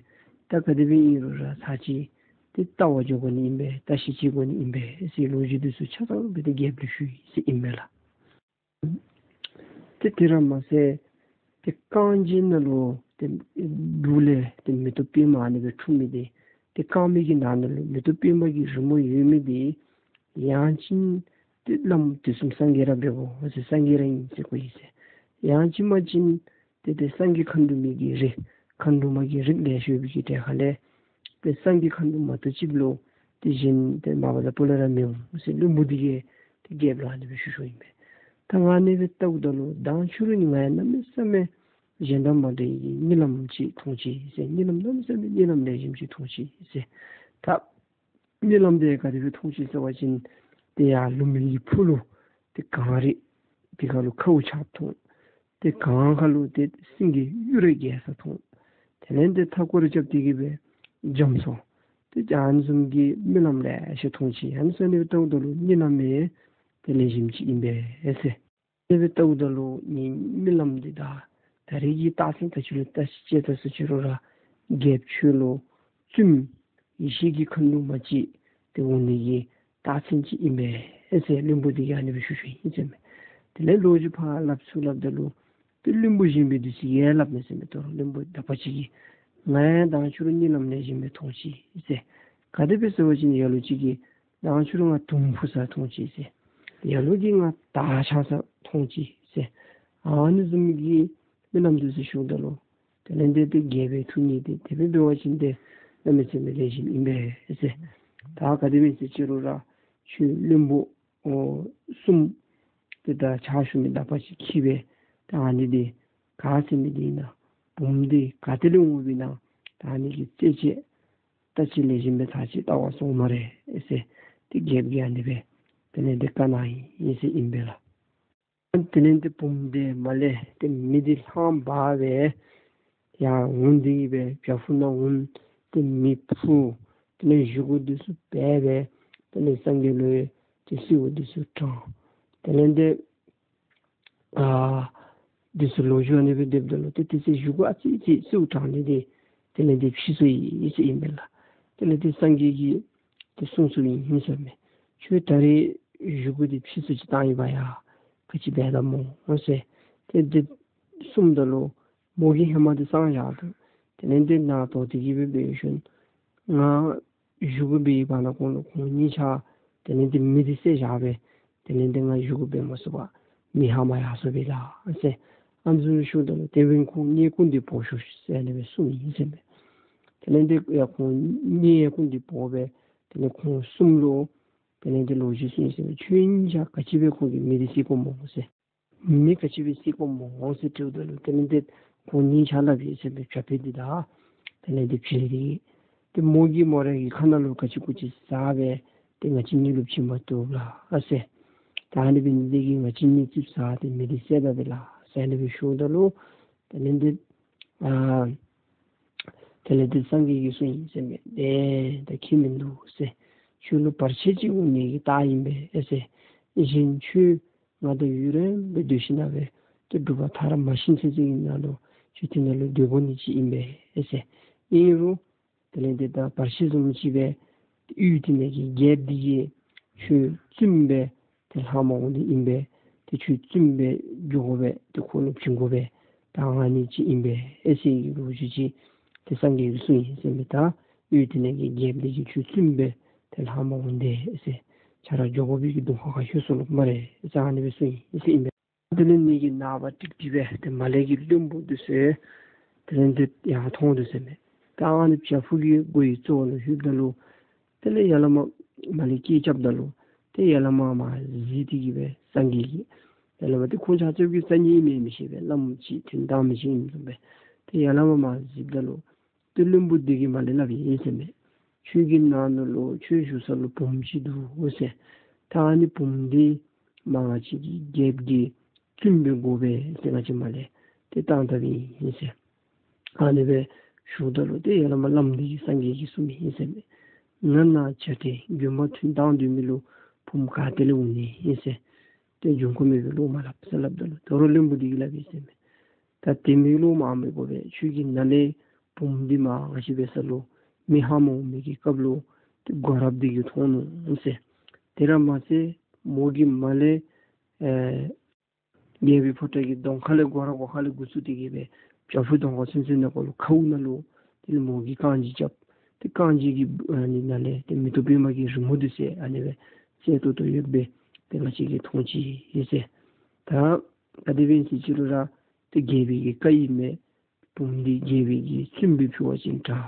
ད་ག་དེ་སྦེ་ཨིན་རུང་ར་ཚར་ཅིག་ཏེ་བལྟ་བར་འགྱོ་དགོ་ནི་ཨིན་པས། བརྟག་ཞིབ་བྱེད་དགོ་ནི་ཨིན་པས་ཟེར་ལོ་རྒྱུས་འདི་ཚུ་ཆ་ཚང་སྦེ་ཏེ་རྒྱལཔོ་ལུ་ཞུ་ཡི་ཟེར་ཨིན་པས་ལགས། ཏེ་དེ་ར་མ་ཚད་ཏེ་རྐང་རྗེས་ནང་ལུ་ཏེ་སྦུག་ལས་ཏེ་མེ་ཏོག་པདྨ་ཨ་ནི་སྦེ་འཁྲུངས་མི་དེ་ཏེ་རྐང་མའི་གི་ནང་ན་ལུ་མེ་ཏོག་པདྨ་གི་རི་མོ་ཡོད་མི་དེ་ཡང་ཅིན་ཏེ་བླམ་དུས་གསུམ་སངས་རྒྱས་ར་འབད་དགོ་ཟེར་སངས་རྒྱས་ར་ཨིན་ཟེར་གོ་ཡི་ཟེར། ཡང་ཅིན་མ་ཅིན་ཏེ་ཏེ་སངས་རྒྱས་མཁའ་འགྲོ་མའི་གི་རིགས་མཁའ་འགྲོ་མ་གི་རིགས་ལེ་ཤ་ཡོད་པའི་གི་གྲས་ཁ་ལས་ཏེ་སངས་རྒྱས་མཁའ་འགྲོ་མ་གཏོགས་ཅིག་ལུ་ཏེ་གཞན་ཏེ་མ་པ་ལས་སྤུ་ལས་ར་མི་འོང་ཟེར་བློན་པོ་འདི་གིས་ཏེ་རྒྱལཔོ་ལུ་ཨ་ནི་སྦེ་ཞུ་ཞུཝ་ཨིན་པས། ད་ང་ཨ་ནི་སྦེ་བལྟཝ་ད་ལུ་མདང་ཕྱི་རུ་ནི་ང་ཡང་གནམ་མེད་ས་མེད་གཞན་དང་མ་འདྲ་བའི་གཉིད་ལམ་ཅིག་མཐོང་ཅི་ཟེར། གཉིད་ལམ་གནམ་མེད་ས་མེད་གཉིད་ལམ་ལེགས་ཤོམ་ཅིག་མཐོང་ཅི་ཟེར། ད་གཉིད་ལམ་དེ་ག་དེ་སྦེ་མཐོང་ཅི་ཟེར་བ་ཅིན་ཏེ་ཡར་ལུང་པའི་ཕུ་ལུ་ཏེ་གངས་རི་དེ་ཁ་ལུ་ཁཝ་ཆགས་མཐོང་། ཏེ་གངས་ཁ་ལུ་ཏེ་སེང་གེ་གཡུ་རལ་རྒྱས་ས་མཐོང་། དེ་ལས་ཏེ་མཐའ་སྐོར་ར་རྐྱབ་སྟེ་གི་སྦེ་རྒྱ་མཚོ་ཏེ་ཨ་ནི་བཟུམ་གྱི་རྨི་ལམ་ལེ་ཤ་མཐོང་ཅི། ཨ་ནི་ཚུ་ཨ་ནི་སྦེ་བལྟཝ་ད་ལུ་གཉིད་ལམ་ཡང་ཏེ་ལེགས་ཤོམ་ཅིག་ཨིན་པས་ཟེར། ཨ་ནི་སྦེ་བལྟཝ་ད་ལུ་ངེའི་རྨི་ལམ་འདི་དང་ད་རེས་ཀྱི་རྟགས་མཚན་ད་ཅི་ལུ་བརྟག་ཞིབ་དཔྱད་ད་ཟེར་ཅི་རུང་ར་རྒྱལཔོ་ཁྱོད་ལུ་བཙུནམོ་ཡེ་ཤེས་ཀྱི་མཁའ་འགྲོ་མ་ཅིག་ཏེ་འོང་ནི་གི་རྟགས་མཚན་ཅིག་ཨིན་པས་ཟེར་བློན་པོ་འདི་གིས་ཨ་ནི་སྦེ་ཞུ་ཞུཝ་ཨིན་ཟེར་མས། དེ་ལས་ལོ་རྒྱུས་ཕར་སླབ་ཚུར་སླབ་ད་ལུ་ཏེ་བློན་པོ་གཞན་པའི་འདི་ཚུ་ཡང་སླབ་མས་ཟེར་མས། ད་རུང་བློན་པོ་དག་པ་ཅིག་གིས་ང་ཡང་མདང་ཕྱི་རུ་གཉིད་ལམ་ལེགས་ཤོམ་སྦེ་མཐོང་ཅི་ཟེར། ག་དེ་སྦེ་ཟེར་བ་ཅིན་ལ་ལུ་ཅིག་གིས་མདང་ཕྱི་རུ་ང་དུང་འཕུ་ས་མཐོང་ཅི་ཟེར། ལ་ལུ་གིས་ང་དར་འཕྱར་ས་མཐོང་ཅི་ཟེར། ཨ་ནི་བཟུམ་གྱི་རྨི་ལམ་འདི་ཚུ་ཞུཝ་ད་ལུ་དེ་ལས་ཏེ་ཏེ་རྒྱལ་པོའི་ཐུགས་མཉེས་ཏེ་དེ་སྦེ་འབད་བ་ཅིན་ཏེ་གནམ་མེད་ས་མེད་ལེགས་ཤོམ་ཨིན་པས་ཟེར། ད་ག་དེ་སྦེ་ཟེར་ཅི་རུང་ར་ཁྱོད་བློན་པོ་ཨོ་གསུམ་ཏེ་ད་ཕྱག་ཞུ་མི་དག་པ་ཅིག་འཁྱིད་སྦེ་ད་ཨ་ནི་འདི་ག་ཟེར་མི་འདི་ཨིན་ན་བུམོ་འདི་ག་ཏེ་ལས་འོངམ་ཨིན་ན་ད་ཨ་ནི་གི་རྩད་ཅིག་ད་ཅི་ལེགས་ཤོམ་སྦེ་ད་ཅི་བལྟ་བར་སོང་སྨ་རེ་ཟེར་ཏེ་རྒྱལཔོ་གིས་ཨ་ནི་སྦེ་དེ་ལས་ཏེ་བཀའ་གནང་ཡི་ཟེར་ཨིན་པས་ལགས། དེ་ལས་ཏེ་བུམོ་འདི་མར་ལས་ཏེ་མེ་འདི་ལྷང་འབར་སྦེ་ཡར་འོང་སྟེ་གི་སྦེ་བྱག་ཕུག་ནང་འོང་། ཏེ་མེ་ཕུ། དེ་ལས་བཞེས་སྒོ་འདི་ཚུ་འབད་སྦེ་དེ་ལས་སངས་རྒྱས་ལུ་ཏེ་གསོལཝ་འདི་ཚུ་དྲངས། དེ་ལས་ཏེ་ཨ་འདི་ཚུ་ལོ་རྒྱུས་ཨ་ནི་སྦེ་སྡོདཔ་ད་ལུ་ཏེ་དེ་ཚེ་བཞེས་སྒོ་ཨ་ཙི་ཅིག་གསོལཝ་དྲངས་ནི་འདི་དེ་ལས་ཏེ་ཕྱིས་སོ་ཡི་ཟེར་ཨིན་པས་ལགས། དེ་ལས་ཏེ་སངས་རྒྱས་ཀྱིས་ཏེ་གསུངས་གསུངསམ་ཨིན་ཟེར་མས། ཁྱོད་ད་རེས་བཞེས་སྒོ་འདི་ཕྱིས་སོ་ཅིག་བཏང་ཡི་བ་ཡ། ག་ཅི་འབད་དོ་སྨོ་ཟེར། ཏེ་འདི་གསུངམ་ད་ལུ་མོ་གིས་ཧེ་མ་འདི་གསང་བཞག་འདུག། དེ་ལས་ཏེ་ནཱ་དོ་དེ་གི་སྦེ་འབད་ཞིནམ་ང་བཞེས་སྒོ་འབད་བའི་བར་ན་ཁོང་ལུ་ཁོང་གཉིས་ཆ་དེ་ལས་ཏེ་མེ་འདི་བསད་བཞག་སྦེ་དེ་ལས་ཏེ་ང་བཞེས་སྒོ་འབད་མ་ཚུགས་པར་མེ་ཧ་མ་ཡར་སོ་བས་ལགས་ཟེར། ཨ་ནི་བཟུམ་ཞུཝ་ད་ལུ་དེ་འབདན་ཁོང་གཉིས་སྐུ་འདི་བོར་ཤོག་ཟེར་ཨ་ནི་སྦེ་གསུངས་ཡི་ཟེར་མས། དེ་ལས་ཏེ་ཡ་ཁོང་གཉིས་སྐུ་འདི་བོར་སྦེ་དེ་ལས་ཁོང་གསུམ་ལུ་དེ་ལས་ཏེ་ལོ་རྒྱུས་གསུངས་ཡི་ཟེར་མས། ཁྱོད་གཉིས་ཆ་ག་ཅི་སྦེ་ཁོང་གི་མེ་འདི་བསད་དགོཔ་སྨོ་ཟེར། མེ་ག་ཅི་སྦེ་བསད་དགོཔ་སྨོ་ཟེར་དྲིཝ་ད་ལུ་དེ་ལས་ཏེ་ཁོང་གཉིས་ཆ་སླབ་ཡི་ཟེར་མས། བྱ་ཕོ་འདི་དང་དེ་ལས་ཏེ་བྱི་ལི་འདི་གིས། ཏེ་མོ་གིས་མོ་རའི་གི་ཁ་ནང་ལུ་ག་ཅི་གུ་ཅི་ཟ་སྦེ་ཏེ་ང་བཅས་གཉིས་ལུ་བྱིན་མ་བཏུབ་ལགས་ཟེར། ད་ཨ་ནི་འབད་ནི་འདི་གིས་ང་བཅས་གཉིས་ཙིགཔ་ཟ་སྟེ་མེ་འདི་བསད་ད་པས་ལགས་ཟེར་ཨ་ནི་སྦེ་ཞུཝ་ད་ལུ་དེ་ལས་ཏེ་ཨ་དེ་ལས་ཏེ་སངས་རྒྱས་ཀྱིས་གསུངས་ཡི་ཟེར་མས། ཏེ་ད་ཁྱད་མིན་འདུག་ཟེར། ཁྱོད་ལུ་བར་ཆད་ཅིག་འོང་ནི་གི་རྟགས་ཨིན་པས་ཟེར། གཞན་ཁྱོད་ང་དང་ཡུན་རིངམོ་སྦེ་སྡོད་ཞིན་ན་སྦེ་ཏེ་སྒྲུབ་པ་མཐར་མ་ཕྱིན་ཚད་ཅིག་གི་ནང་ལུ་ཁྱོད་དེ་ནང་ལུ་སྡོད་དགོ་ནི་ཅིག་ཨིན་པས་ཟེར། ཨིན་རུང་དེ་ལས་ཏེ་ད་བར་ཆད་བཟུམ་ཅིག་སྦེ་ཡུལ་དེ་ནང་གི་རྒྱལཔོ་འདི་གིས་ཁྱོད་བཙུནམོ་སྦེ་ཏེ་ལྷངམ་འོང་ནི་ཨིན་པས། ཏེ་ཁྱོད་བཙུནམོ་སྦེ་འགྱོ་དགོ་པས། ཏེ་ཁོ་ལུ་བྱིན་དགོ་པས། ད་ཨ་ནི་ཅིག་ཨིན་པས་ཨེ་ཟེར་གྱི་ལོ་རྒྱུས་ཅིག་ཏེ་སངས་རྒྱས་ཀྱིས་གསུངས་ཡི་ཟེར་མས། ད་ཡུལ་དེ་ནང་གི་རྒྱལཔོ་འདི་གིས་ཁྱོད་བཙུནམོ་སྦེ་ཏེ་ལྷངམ་འོང་དེས་ཟེར། ཁྱོད་ར་འགྱོ་དགོ་པའི་གི་གདོང་ཁ་ཁར་ལྷོད་སོ་ལོ་སྨ་རེ་ཟེར་ཨ་ནི་སྦེ་གསུངས་ཡི་ཟེར་ཨིན་པས། དེ་ལས་ནི་གི་ནངས་པ་ཀྲིག་ཀྲི་སྦེ་ཏེ་མར་ལས་ཀྱི་བློན་པོ་འདི་ཚུ་དེ་ལས་ཏེ་ཡར་ཐོན་དོ་ཟེར་མས། ད་ཨ་ནི་བྱག་ཕུག་གི་སྒོའི་རྩ་བ་ལུ་ལྷོདཔ་ད་ལུ་དེ་ལས་ཡར་ལས་མར་མར་ལས་སྐད་རྐྱབ་ད་ལུ་ཏེ་ཡར་ལས་མར་མར་གཟིགས་ཏེ་གི་སྦེ་སངས་རྒྱས་ཀྱི་ཡར་ལས་མར་ཏེ་ཁོང་ཆ་ཁྱབ་ཀྱིས་སངས་རྒྱས་ཨིན་མི་མི་ཤེས་པས། བླམ་ཅིག་དོན་དག་མི་ཤེས་ཨིནམ་བཟུམ་སྦེ་ཏེ་ཡར་ལས་མར་མར་གཟིགསཔ་ད་ལུ་ཏེ་བློན་པོ་འདི་གིས་མར་ལས་སླབ་ཡི་ཟེར་མས། ཁྱོད་ཀྱི་ནང་ན་ལུ་ཁྱོད་བཞུགས་ས་ལུ་བུམོ་ཅིག་འདུག་ཟེར། ད་ཨ་ནི་བུམོ་འདི་མར་ང་བཅས་ཀྱི་རྒྱལཔོ་གི་བཙུནམོ་སྦེ་དགོ་པས་ཟེར་ང་བཅས་མར་ལས་ཏེ་བཏང་བཏངམ་ཨིན་ཟེར། ཨ་ནི་སྦེ་ཞུཝ་ད་ལུ་ཏེ་ཡར་ལས་མར་བླམ་འདི་གིས་སངས་རྒྱས་ཀྱིས་གསུངམ་ཨིན་ཟེར་མས། ང་ནཱ་བྱ་བྲལ་མགོན་པོ་ཐུན་བཏང་སྡོད་མི་ལུ་བུམོ་ག་ཏེ་ལས་འོང་ནི་ཨིན་ཟེར། ཏེ་འབྱུང་ཁུངས་མེད་པའི་བློ་མ་སླབ་ཟེར་སླབ་ད་ལུ་དོ་རུང་བློན་པོ་འདི་གིས་སླབ་ཡི་ཟེར་མས། ད་དེ་མི་བློ་མ་མི་དགོ་པས། ཁྱོད་ཀྱི་ནང་ལས་བུམོ་འདི་མར་ང་བཅས་འབད་ས་ལུ་མི་ཧ་མ་གོ་མི་གི་སྐབས་ལུ་ཏེ་སྒོ་རཔ་འདི་གིས་མཐོང་ནུག་ཟེར། དེ་ར་མ་ཚད་མོ་གིས་མར་ལས་ཨེ་རྒྱལ་པོའི་ཕོ་བྲང་གི་གདོང་ཁ་ལས་སྒོ་ར་སྒོ་ཁ་ལས་འགོ་བཙུགས་ཏེ་གི་སྦེ་བྱག་ཕུག་གདོང་ཁ་ཚུན་ཚོད་ནང་འཁོད་ལུ་ཁཝ་ནང་ལུ་དེ་ལས་མོ་གིས་རྐང་རྗེས་རྐྱབ། ཏེ་རྐང་རྗེས་ཀྱི་ཨ་ནི་ནང་ལས་ཏེ་མེ་ཏོག་པདྨ་གི་རི་མོ་འདི་ཚུ་ཨ་ནི་སྦེ་གསལ་ཏོག་ཏོ་ཡོདཔ་སྦེ་ཏེ་ང་བཅས་ཀྱིས་མཐོང་ཅི་ཨིན་ཟེར། ད་ག་དེ་སྦེ་ཨིན་ཟེར་ཅི་རུང་ར་ཏེ་རྒྱལ་པོའི་གི་བཀའ་ཨིན་མས། བུམོ་འདི་རྒྱལ་པོའི་གི་བཙུནམོ་སྦེ་ཕུལ་བ་ཅིན་དྲག་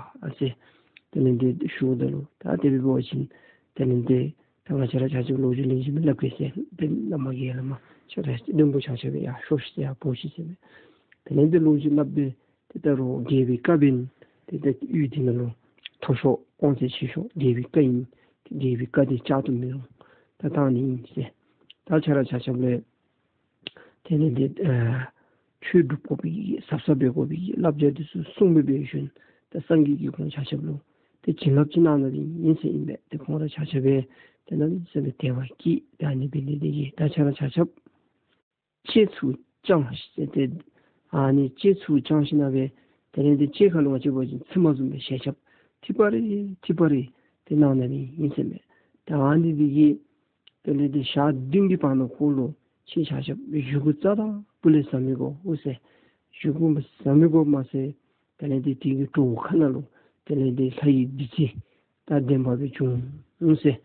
ཟེར། དེ་ལས་ཏེ་ཞུཝ་ད་ལུ་ད་དེ་སྦེ་འབད་བ་ཅིན་དེ་ལས་ཏེ་ད་ང་བཅས་ར་ཆ་ཁྱབ་ལོ་རྒྱུས་ལེགས་ཤོམ་སླབ་གེ་ཟེར། ཏེ་བླ་མ་གིས་ཡར་ལས་མར་ཆ་ར་བློན་པོ་ཆ་ཁྱབ་ཡར་ཤོག་ཤིག་ཟེར་ཡར་འབོ་ཤིག་ཟེར་མས། དེ་ལས་ཏེ་ལོ་རྒྱུས་སླབ་སྦེ་ཏེ་ད་རུང་རྒྱལ་པོའི་བཀའ་འབདན་ཏེ་ད་ཡུལ་འདི་ནང་ལུ་ཐོབ་ཤོག། དབང་ཚད་ཆེ་ཤོག། རྒྱལ་པོའི་བཀའ་ཨིན། ཏེ་རྒྱལ་པོའི་བཀའ་འདི་བཅག་ཏུ་མི་རུང་། ད་བཏང་ནི་ཨིན་ཟེར། ད་ཆ་ར་ཆ་ཁྱབ་ལས་དེ་ལས་ཏེ་ཨ་ཆོས་སྒྲུབ་དགོ་པའི་གི་ཟབ་ཟབ་འབད་དགོ་པའི་གི་བསླབ་བྱ་འདི་ཚུ་གསུངས་སྦེ་འབད་ཞིནམ་ད་སངས་རྒྱས་ཀྱིས་ཁོང་ཆ་ཁྱབ་ལུ་ཏེ་བྱིན་རླབས་ཅིག་གནང་ནི་ཨིན་ཟེར་ཨིན་པས། ཏེ་ཁོང་ར་ཆ་ཁྱབ་སྦེ་ཏེ་ནཱ་ཟེར་སྦེ་དད་པ་སྐྱེས། ད་ཨ་ནི་འབད་ནི་འདི་གིས་ད་ཆ་ར་ཆ་ཁྱབ་ལྕེ་ཚུ་བཅང་ཟེར་ཏེ་ཨ་ནི་ལྕེ་ཚུ་བཅང་ཞིནམ་ལས་དེ་ལས་ཏེ་ལྕེ་ཁ་ལུ་ང་བཅས་འབད་བ་ཅིན་ཚིག་མ་བཟུམ་སྦེ་ཞལ་ཆབ་ཐིབས་པ་རེ་ཐིབས་པ་རེ་ཏེ་གནང་ནི་ཨིན་ཟེར་མས། ད་ཨ་ནི་འདི་གིས་དེ་ལས་ཏེ་ཞག་བདུན་གྱི་བར་ན་ཁོ་ལུ་ཁྱེད་ཆ་ཁྱབ་བཞེས་སྒོ་རྩ་དང་པོ་ལས་ཟ་མི་དགོ་འོང་ཟེར། བཞེས་སྒོ་ཟ་མི་དགོ་མ་ཚད་དེ་ལས་ཏེ་དེ་གི་གྲོགས་ཁ་ནང་ལུ་དེ་ལས་ཏེ་ལྷ་ཡི་བདུད་རྩི་ད་ལྡན་པ་སྦེ་བྱུང་འོང་ཟེར།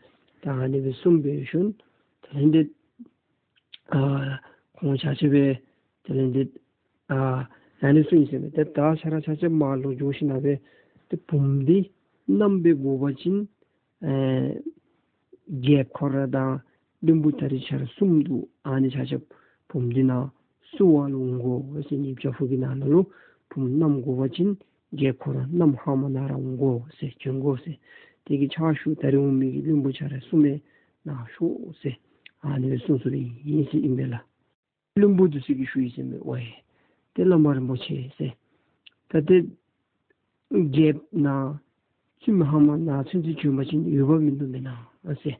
ད་ཨ་ནི་སྦེ་གསུངས་འབད་ཞིནམ་དེ་ལས་ཏེ་ཨ་ཁོང་ཆ་ཁྱབ་སྦེ་དེ་ལས་ཏེ་ཨ་ཨ་ནི་གསུངས་ཡི་ཟེར་མས། ཏེ་ད་ཆ་ར་ཆ་ཁྱབ་མར་ལོག་འགྱོ་ཞིནམ་ལས་ཏེ་བུམོ་འདི་མནའམ་སྦེ་དགོ་པ་ཅིན་ཨེ་རྒྱལཔོ་ཁོ་ར་དང་བློན་པོ་ད་རིས་ཆ་ར་གསུམ་འདུག། ཨ་ནི་ཆ་ཁྱབ་བུམོ་འདི་ནཱ་བསུ་བ་ལུ་འོང་དགོ་ཟེར། ཨ་ནི་བྱག་ཕུག་གི་ནང་ན་ལུ་བུམོ་མནའམ་དགོ་པ་ཅིན་རྒྱལཔོ་ཁོ་ར་མནའམ་ཧ་མ་ན་ར་འོང་དགོ་ཟེར། བྱོན་དགོ་ཟེར། དེ་གི་ཕྱག་ཞུ་ད་རིས་འོང་མི་གི་བློན་པོ་ཆ་ར་གསུམ་ཡང་ནཱ་ཤོག་ཟེར། ཨ་ནི་སྦེ་གསུངས་གསུངསམ་ཨིན་ཟེར་ཨིན་པས་ལགས། བློན་པོ་འདི་ཚུ་གིས་ཞུ་ཡི་ཟེར་མས། ཝའེ་ཏེ་བླ་མ་རིན་པོ་ཆེ་ཟེར། ད་ཏེ་རྒྱལཔོ་ནཱ་བཙུནམོ་ཧ་མ་ན་ཚུན་ཚོད་བྱོན་པ་ཅིན་འོས་འབབ་མིན་འདུག་མེན་ན་ཟེར།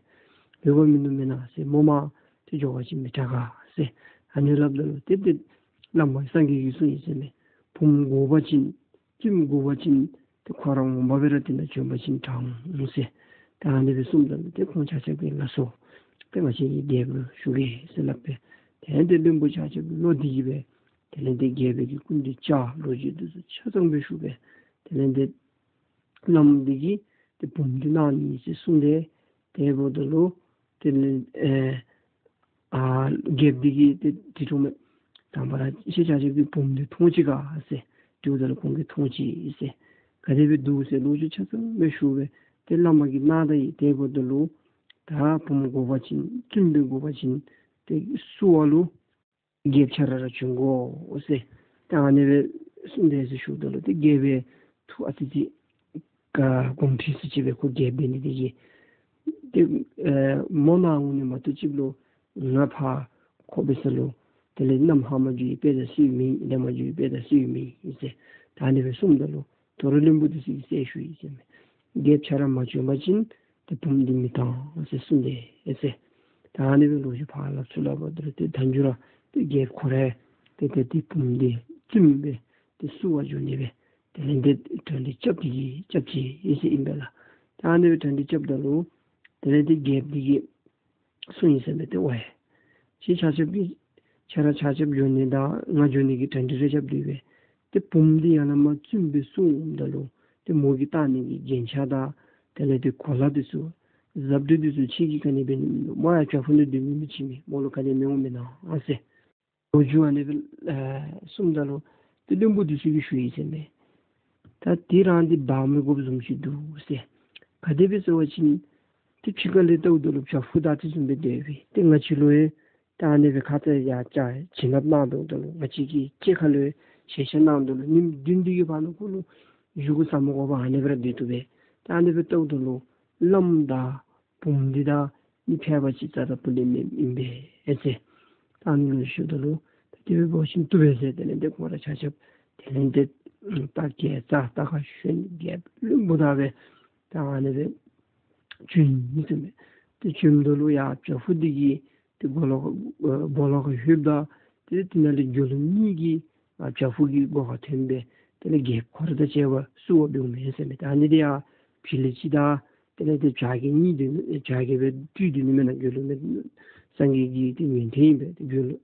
འོས་འབབ་མིན་འདུག་མེན་ན་ཟེར། མོ་མར་ཏེ་འགྱོ་བ་ཅིན་མི་དྲག་ག་ཟེར། ཨ་ནི་སླབ་ད་ལུ་ཏེ་ཏེ་བླ་མ་སངས་རྒྱས་ཀྱིས་གསུངས་ཡི་ཟེར་མས། བུམོ་དགོ་པ་ཅིན་བཙུནམོ་དགོ་པ་ཅིན་ཏེ་ཁོ་ར་འོང་འབབ་སྦེ་ར་ཏེ་ནཱ་བྱོན་པ་ཅིན་དྲག་འོང་ཟེར། ད་ཨ་ནི་སྦེ་གསུངམ་ད་ལུ་ཏེ་ཁོང་ཆ་ཁྱབ་ཀྱིས་ལགས་སོ། ཏེ་ང་བཅས་ཀྱིས་རྒྱལཔོ་ལུ་ཞུ་གེ་ཟེར་སླབ་སྦེ་དེ་ལས་ཏེ་བློན་པོ་ཆ་ཁྱབ་བློ་བདེ་གི་སྦེ་དེ་ལས་ཏེ་རྒྱལཔོ་གི་སྐུ་མདུན་བཅར། ལོ་རྒྱུས་འདི་ཚུ་ཆ་ཚང་སྦེ་ཞུ་སྦེ་དེ་ལས་ཏེ་བླམ་འདི་གིས་ཏེ་བུམོ་འདི་གནང་ནི་ཨིན་ཟེར་གསུངས་ཏེ་དེ་འབདཝ་ད་ལུ་དེ་ལས་ཨེ་ཨ་རྒྱལཔོ་འདི་གིས་ཏེ་དེ་འདྲ་མས། དང་པ་ར་ཁྱེད་ཆ་ཁྱབ་ཀྱིས་བུམོ་འདི་མཐོང་ཅི་ག་ཟེར། དེ་འབདཝ་ད་ལུ་ཁོང་གིས་མཐོང་ཅི་ཟེར། ག་དེ་སྦེ་འདུག་ཟེར་ལོ་རྒྱུས་ཆ་ཚང་སྦེ་ཞུ་སྦེ་ཏེ་བླ་མ་གིས་གནང་ད་ཡི། དེ་འབདཝ་ད་ལུ་ད་བུམོ་དགོ་པ་ཅིན་བཙུནམོ་སྦེ་དགོ་པ་ཅིན་ཏེ་བསུ་བ་ལུ་རྒྱལཔོ་ཆ་ར་ར་བྱོན་དགོ་ཟེར། ད་ཨ་ནི་སྦེ་གསུངས་ཏེ་ཟེར་ཞུཝ་ད་ལུ་ཏེ་རྒྱལཔོ་ཐུགས་ཨ་ཙི་ཅིག་ག་དགོངསམ་ཁྲེལ་ས་ཅིག་སྦེ་ཁོ་རྒྱལཔོ་འབད་ནི་དེ་གིས་ཏེ་ཨེ་མོ་ནཱ་འོང་ནི་མ་གཏོགས་ཅིག་ལུ་ང་ཕར་ཁོ་འབད་ས་ལུ་དེ་ལས་མནའམ་ཧ་མ་འགྱོ་བའི་དཔེ་དང་སྲོལ་ཡང་མེད། ལེན་མ་འགྱོ་བའི་དཔེ་དང་སྲོལ་ཡང་མེད་ཟེར། ད་ཨ་ནི་སྦེ་གསུངམ་ད་ལུ་དོ་རུང་བློན་པོ་འདི་ཚུ་གིས་ཟེར་ཞུ་ཡི་ཟེར་མས། རྒྱལཔོ་ཆ་ར་མ་བྱོན་པ་ཅིན་ཏེ་བུམོ་འདི་མི་བཏང་ཟེར་གསུངས་ཏེ་ཨེ་ཟེར། ད་ཨ་ནི་སྦེ་ལོ་རྒྱུས་ཕར་སླབ་ཚུར་སླབ་པ་ད་ལུ་ཏེ་མཐའ་མཇུག་ར་ཏེ་རྒྱལཔོ་ཁོ་ར་ཏེ་ཏེ་ཏེ་བུམོ་འདི་བཙུནམོ་སྦེ་ཏེ་བསུ་བར་འགྱོ་ནི་སྦེ་དེ་ལས་ཏེ་གྲ་སྒྲིག་རྐྱབ་སྟེ་གི་རྐྱབ་ཅི་ཨེ་ཟེར་ཨིན་པས་ལགས། ད་ཨ་ནི་སྦེ་གྲ་སྒྲིག་རྐྱབ་ད་ལུ་དེ་ལས་ཏེ་རྒྱལཔོ་འདི་གིས་གསུངས་ཡི་ཟེར་མས། ཏེ་ཝའེ་ཁྱེད་ཆ་ཁྱབ་ཀྱིས་ཆ་ར་ཆ་ཁྱབ་འགྱོ་ནི་དང་ང་འགྱོ་ནི་གི་གྲ་སྒྲིག་རེ་རྐྱབ་སྟེ་སྦེ་ཏེ་བུམོ་འདི་ཡར་ལས་མར་བཙུནམོ་སྦེ་བསུ་འོངམ་ད་ལུ་ཏེ་མོ་གིས་བཏང་ནི་གི་རྒྱན་ཆ་དང་དེ་ལས་ཏེ་གོ་ལ་འདི་ཚུ་གཟབ་སྤྲོས་འདི་ཚུ་ཁྱེད་ཀྱིས་ག་ནི་འབད་ནི་མིན་འདུག། མོ་ཡང་བྱག་ཕུག་ནང་སྡོད་མི་མི་ཅིག་མས། མོ་ལུ་ག་ནི་མི་འོང་མེན་ན་ཨ་ཟེར། ལོ་རྒྱུས་ཨ་ནི་སྦེ་ཨེ་གསུངམ་ད་ལུ་ཏེ་བློན་པོ་འདི་ཚུ་གིས་ཞུ་ཡི་ཟེར་མས། ད་དེ་རང་འདི་འབག་མི་དགོཔ་བཟུམ་ཅིག་འདུག་ཟེར། ག་དེ་སྦེ་ཟེར་བ་ཅིན་ཏེ་ཕྱི་ཁ་ལས་བལྟཝ་ད་ལུ་བྱག་ཕུག་དང་དེ་བཟུམ་སྦེ་སྡོད་པས། ཏེ་ང་བཅས་ལུ་ཡང་ད་ཨ་ནི་སྦེ་ཁ་ཙ་ཡར་བྱིན་རླབས་གནང་དོ་ད་ལུ་ང་བཅས་ཀྱི་སྐྱེ་ཁ་ལུ་ཞལ་ཆད་གནང་དོ་ལུ་ཉིནམ་བདུན་དེ་གི་བར་ན་ཁོ་ལུ་བཞུགས་ས་མ་དགོ་པར་ཨ་ནི་སྦེ་ར་སྡོད་བཏུབ་པས། ད་ཨ་ནི་སྦེ་བལྟཝ་ད་ལུ་བླམ་དང་བུམོ་འདི་དང་ནི་ཕལ་པ་ཅིག་རྩ་དང་སྤུ་ལས་མེདཔ་ཨིན་པས་ཟེར། ད་ཨ་ནི་ལུ་ཞུཝ་ད་ལུ་ད་དེ་སྦེ་འབད་བ་ཅིན་བཏུབ་པས་ཟེར། དེ་ལས་ཏེ་ཁོང་ར་ཆ་ཁྱབ་དེ་ལས་ཏེ་རྟ་གས་རྩྭ་རྟ་ཁར་ཞོན་རྒྱལཔོ་བློན་པོ་དང་སྦེ་ད་ཨ་ནི་སྦེ་བྱོན་ཡི་ཟེར་མས། ཏེ་བྱོནམ་ད་ལུ་ཡར་བྱག་ཕུག་འདི་གི་ཏེ་སྦོ་ལོགས་ཁར་སྦོ་ལོགས་ཁར་ལྷོདཔ་ད་ཏེ་དེ་ནང་ལས་དགེ་སློང་གཉིས་ཀྱིས་ཨ་བྱག་ཕུག་གི་སྒོ་ཁར་ཐོན་སྦེ་དེ་ལས་རྒྱལཔོ་ཁོ་ར་དང་བཅས་པ་བསུ་བ་འབདཝ་མས་ཟེར་མས། ད་ཨ་ནི་འདི་ཡང་ཕི་ལི་ཅིག་དང་དེ་ལས་ཏེ་བྱ་རྒོད་གཉིས་འདི་བྱ་རྒོད་སྦེ་སྤྲུལ་ཏེ་ནི་མེན་ན། དགེ་སློང་མེན་སངས་རྒྱས་ཀྱི་ཏེ་ཡོན་ཏན་ཨིན་པས། ཏེ་དགེ་སློང་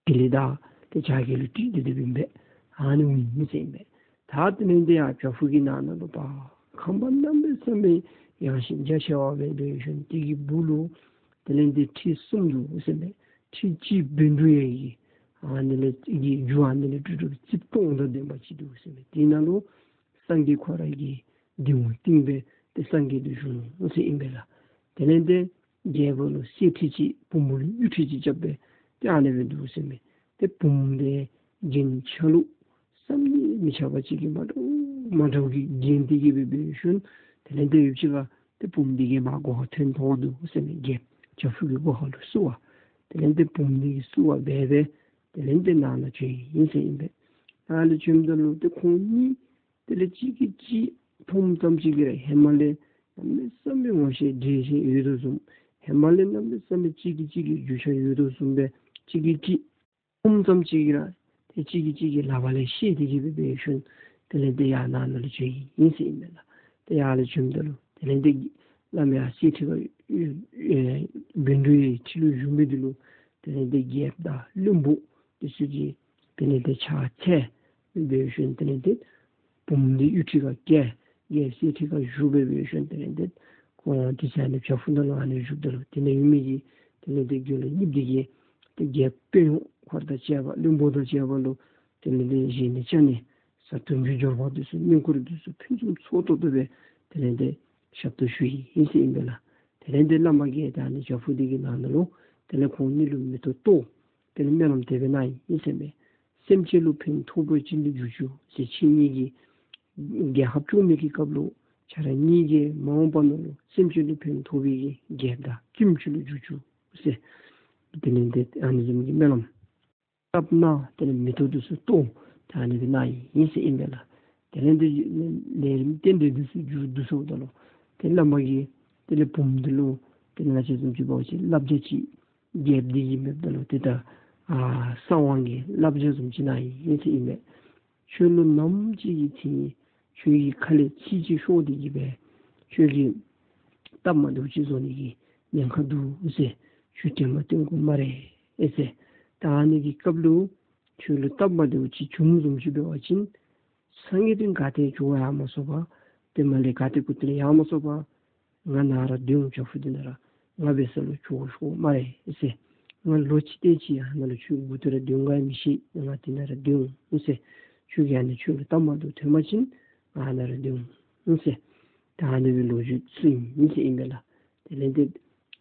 ཕི་ལི་དང་ཏེ་བྱ་རྒོད་ལུ་སྤྲུལ་ཏེ་སྡོདཔ་ཨིན་པས། ཨ་ནི་འོང་ཡི་ཟེར་ཨིན་པས། ད་དེ་ལས་ཏེ་ཡར་བྱག་ཕུག་གི་ནང་ན་ལུ་པ་ཁང་པ་གནམ་མེད་ས་མེད་ཡངས་ཤིང་རྒྱ་ཆེ་བ་སྦེ་འབད་ཞིནམ་དེ་གི་སྦུག་ལུ་དེ་ལས་ཏེ་ཁྲི་གསུམ་འདུག་ཟེར་མས། ཁྲི་གཅིག་བཻ་ཌཱུརྱ་ཡི་ཨ་ནི་ལས་ཀྱི་རྒྱུ་ཨ་ནི་ལས་གྲུབ་གྲུབ་རྩིབས་སྟོང་དང་ལྡན་པ་ཅིག་འདུག་ཟེར་མས། དེ་ནང་ལུ་སངས་རྒྱས་ཁོ་ར་གི་གདིང་བ་བཏིང་སྦེ་ཏེ་སངས་རྒྱས་འདི་བཞུགས་ནུག་ཟེར་ཨིན་པས་ལགས། དེ་ལས་ཏེ་རྒྱལཔོ་ལུ་གསེར་ཁྲི་གཅིག་བུམོ་ལུ་གཡུ་ཁྲི་གཅིག་རྐྱབ་སྦེ་ཏེ་ཨ་ནི་སྦེ་འདུག་ཟེར་མས། ཏེ་བུམོ་འདི་རྒྱན་ཆ་ལུགས་བསམ་གྱིས་མི་ཁྱབ་པ་ཅིག་གིས་མ་འདྲཝ་མ་འདྲཝ་གིས་བརྒྱན་ཏེ་གི་སྦེ་འབད་ཞིནམ་དེ་ལས་ཏེ་ཡུདཔ་ཅིག་ཁར་ཏེ་བུམོ་འདི་གིས་མར་སྒོ་ཁར་ཐོན་ཐོན་འདུག་ཟེར་མས། རྒྱལཔོ་བྱག་ཕུག་གི་སྒོ་ཁ་ལུ་བསུ་བ། དེ་ལས་ཏེ་བུམོ་འདི་གིས་བསུ་བ་འབད་སྦེ་དེ་ལས་ཏེ་ནང་ན་བྱོན་ཡི་ཟེར་ཨིན་པས། ནང་ལུ་བྱོནམ་ད་ལུ་ཏེ་ཁོང་གཉིས་དེ་ལས་གཅིག་གིས་གཅིག་མཐོངམ་ཙམ་ཅིག་གིས་ར་ཧེ་མ་ལས་གནམ་མེད་ས་མེད་ངོ་ཤེས་འདྲིས་ཤིང་ཡོད་དོ་བཟུམ། ཧེ་མ་ལས་གནམ་མེད་ས་མེད་གཅིག་གིས་གཅིག་གི་རྒྱུས་ཆ་ཡོད་དོ་བཟུམ་སྦེ་གཅིག་གིས་གཅིག་མཐོངམ་ཙམ་ཅིག་གིས་ར་ཏེ་གཅིག་གིས་གཅིག་གི་ལག་པ་ལས་ཤེས་ཏེ་གི་སྦེ་འབད་ཞིནམ་དེ་ལས་ཏེ་ཡར་ནང་ན་ལུ་བྱོན་ཡི་ཟེར་ཨིན་པས་ལགས། ཏེ་ཡར་ལུ་བྱོནམ་ད་ལུ་དེ་ལས་ཏེ་བླམ་ཡར་གསེར་ཁྲི་ཁར་ཨེ་བཻ་ཌཱུརྱ་ཡི་ཁྲི་ལུ་བཞུགས་མི་འདི་ལུ་དེ་ལས་ཏེ་རྒྱལཔོ་དང་བློན་པོ་འདི་ཚུ་གིས་དེ་ལས་ཏེ་ཕྱག་འཚལ་འབད་ཞིནམ་དེ་ལས་ཏེ་བུམོ་འདི་གཡུ་ཁྲི་ཁར་བཀལ། རྒྱལཔོ་གསེར་ཁྲི་ཁར་བཞུགས་སྦེ་འབད་ཞིནམ་དེ་ལས་ཏེ་ཁོང་དེ་ཚུ་ཨ་ནི་བྱག་ཕུག་ནང་ལུ་ཨ་ནི་བཞུགསཔ་ད་ལུ་དེ་ནང་ཡོད་མི་གི་དེ་ལས་ཏེ་དགེ་སློང་གཉིས་འདི་གིས་ཏེ་རྒྱལཔོ་དཔོན་གཡོག་ཁོ་ར་དང་བཅས་པ་བློན་པོ་དང་བཅས་པ་ལུ་དེ་ལས་ཏེ་བཞེས་ནི་བཅའ་ནི་ཟ་འཐུང་གི་འབྱོར་པ་འདི་ཚུ་བསྙེན་བཀུར་འདི་ཚུ་ཕུན་སུམ་ཚོགས་ཏོག་ཏོ་སྦེ་དེ་ལས་ཏེ་ཞབས་ཏོག་ཞུ་ཡི་ཟེར་ཨིན་པས་ལགས། དེ་ལས་ཏེ་བླ་མ་གིས་ད་ཨ་ནི་བྱག་ཕུག་འདི་གི་ནང་ན་ལུ་དེ་ལས་ཁོང་གཉིས་ལུ་མེ་ཏོག་གཏོར། དེ་ལས་སྨོན་ལམ་དེ་སྦེ་གནང་ཡི་ཟེར་མས། སེམས་ཅན་ལུ་ཕན་ཐོགས་པའི་ཅིག་ལུ་གྱུར་ཅིག་ཟེར། ཁྱེད་གཉིས་ཀྱིས་རྒྱལ་ཁབ་སྐྱོང་མི་གི་སྐབས་ལུ་ཁྱེད་ར་གཉིས་ཀྱིས་མ་འོངས་པ་ནང་ལུ་སེམས་ཅན་ལུ་ཕན་ཐོགས་པའི་གི་རྒྱལཔོ་དང་བཙུནམོ་ཅིག་ལུ་གྱུར་ཅིག་ཟེར། དེ་ལས་ཏེ་ཨ་ནི་བཟུམ་གྱི་སྨོན་ལམ་བཏབ་གནང་། དེ་ལས་མེ་ཏོག་འདི་ཚུ་གཏོར། ད་ཨ་ནི་སྦེ་གནང་ཡི་ཟེར་ཨིན་པས་ལགས། དེ་ལས་ཏེ་ལས་རིམ་རྟེན་འབྲེལ་འདི་ཚུ་མཇུག་བསྡུ་སོངམ་ད་ལུ་ཏེ་བླ་མ་གིས་དེ་ལས་བུམོ་འདི་ལུ་དེ་ལས་ང་བཅས་བཟུམ་ཅིག་འབད་བ་ཅིན་བསླབ་བྱ་ཅིག་རྒྱལཔོ་འདི་གིས་མེདཔ་ད་ལུ་ཏེ་ད་ཨ་གསང་དབང་གི་བསླབ་བྱ་བཟུམ་ཅིག་གནང་ཡི་ཟེར་ཨིན་པས། ཁྱོད་ལུ་ནམ་ཅིག་གི་ཚེ་ཁྱོད་ཀྱི་ཁ་ལས་ཚིག་ཅིག་ཤོར་ཏེ་གི་སྦེ་ཁྱོད་ཀྱི་སྟབས་མ་བདེཝ་ཅིག་བཟོ་ནི་གི་ཉེན་ཁ་འདུག་ཟེར། ཁྱོད་དྲན་མ་བཏོན་དགོ་སྨ་རེ་ཟེར། ད་ཨ་ནི་གི་སྐབས་ལུ་ཁྱོད་ལུ་སྟབས་མ་བདེཝ་ཅིག་བྱུངམ་བཟུམ་ཅིག་འབད་བ་ཅིན་སངས་རྒྱས་དེ་ག་ཏེ་འགྱོ་ཡང་མ་སོང་བར་དེ་མ་ལས་ག་ཏེ་གུ་ཏེ་ལས་ཡང་མ་སོང་བར་ང་ནཱ་ར་སྡོད་འོང་། བྱག་ཕུག་འདི་ནང་ར་ང་འབད་ས་ལུ་འགྱོ་ཤོག་སྨ་རེ་ཟེར། ང་ལོ་གཅིག་དེ་ཅིག་ཡང་ནཱ་ལུ་ཁྱོད་གུ་ཏེ་ར་སྡོད་འོང་ག་མི་ཤེས། ང་དེ་ནང་ར་སྡོད་འོང་ཟེར། ཁྱོད་ཀྱིས་ཨ་ནི་ཁྱོད་ལུ་སྟབས་མ་བདེཝ་ཐོན་པ་ཅིན་ང་ནཱ་ར་སྡོད་འོང་ཟེར། ད་ཨ་ནི་སྦེ་ལོ་རྒྱུས་གསུངས་ཡི་ཟེར་ཨིན་པས་ལགས། དེ་ལས་ཏེ་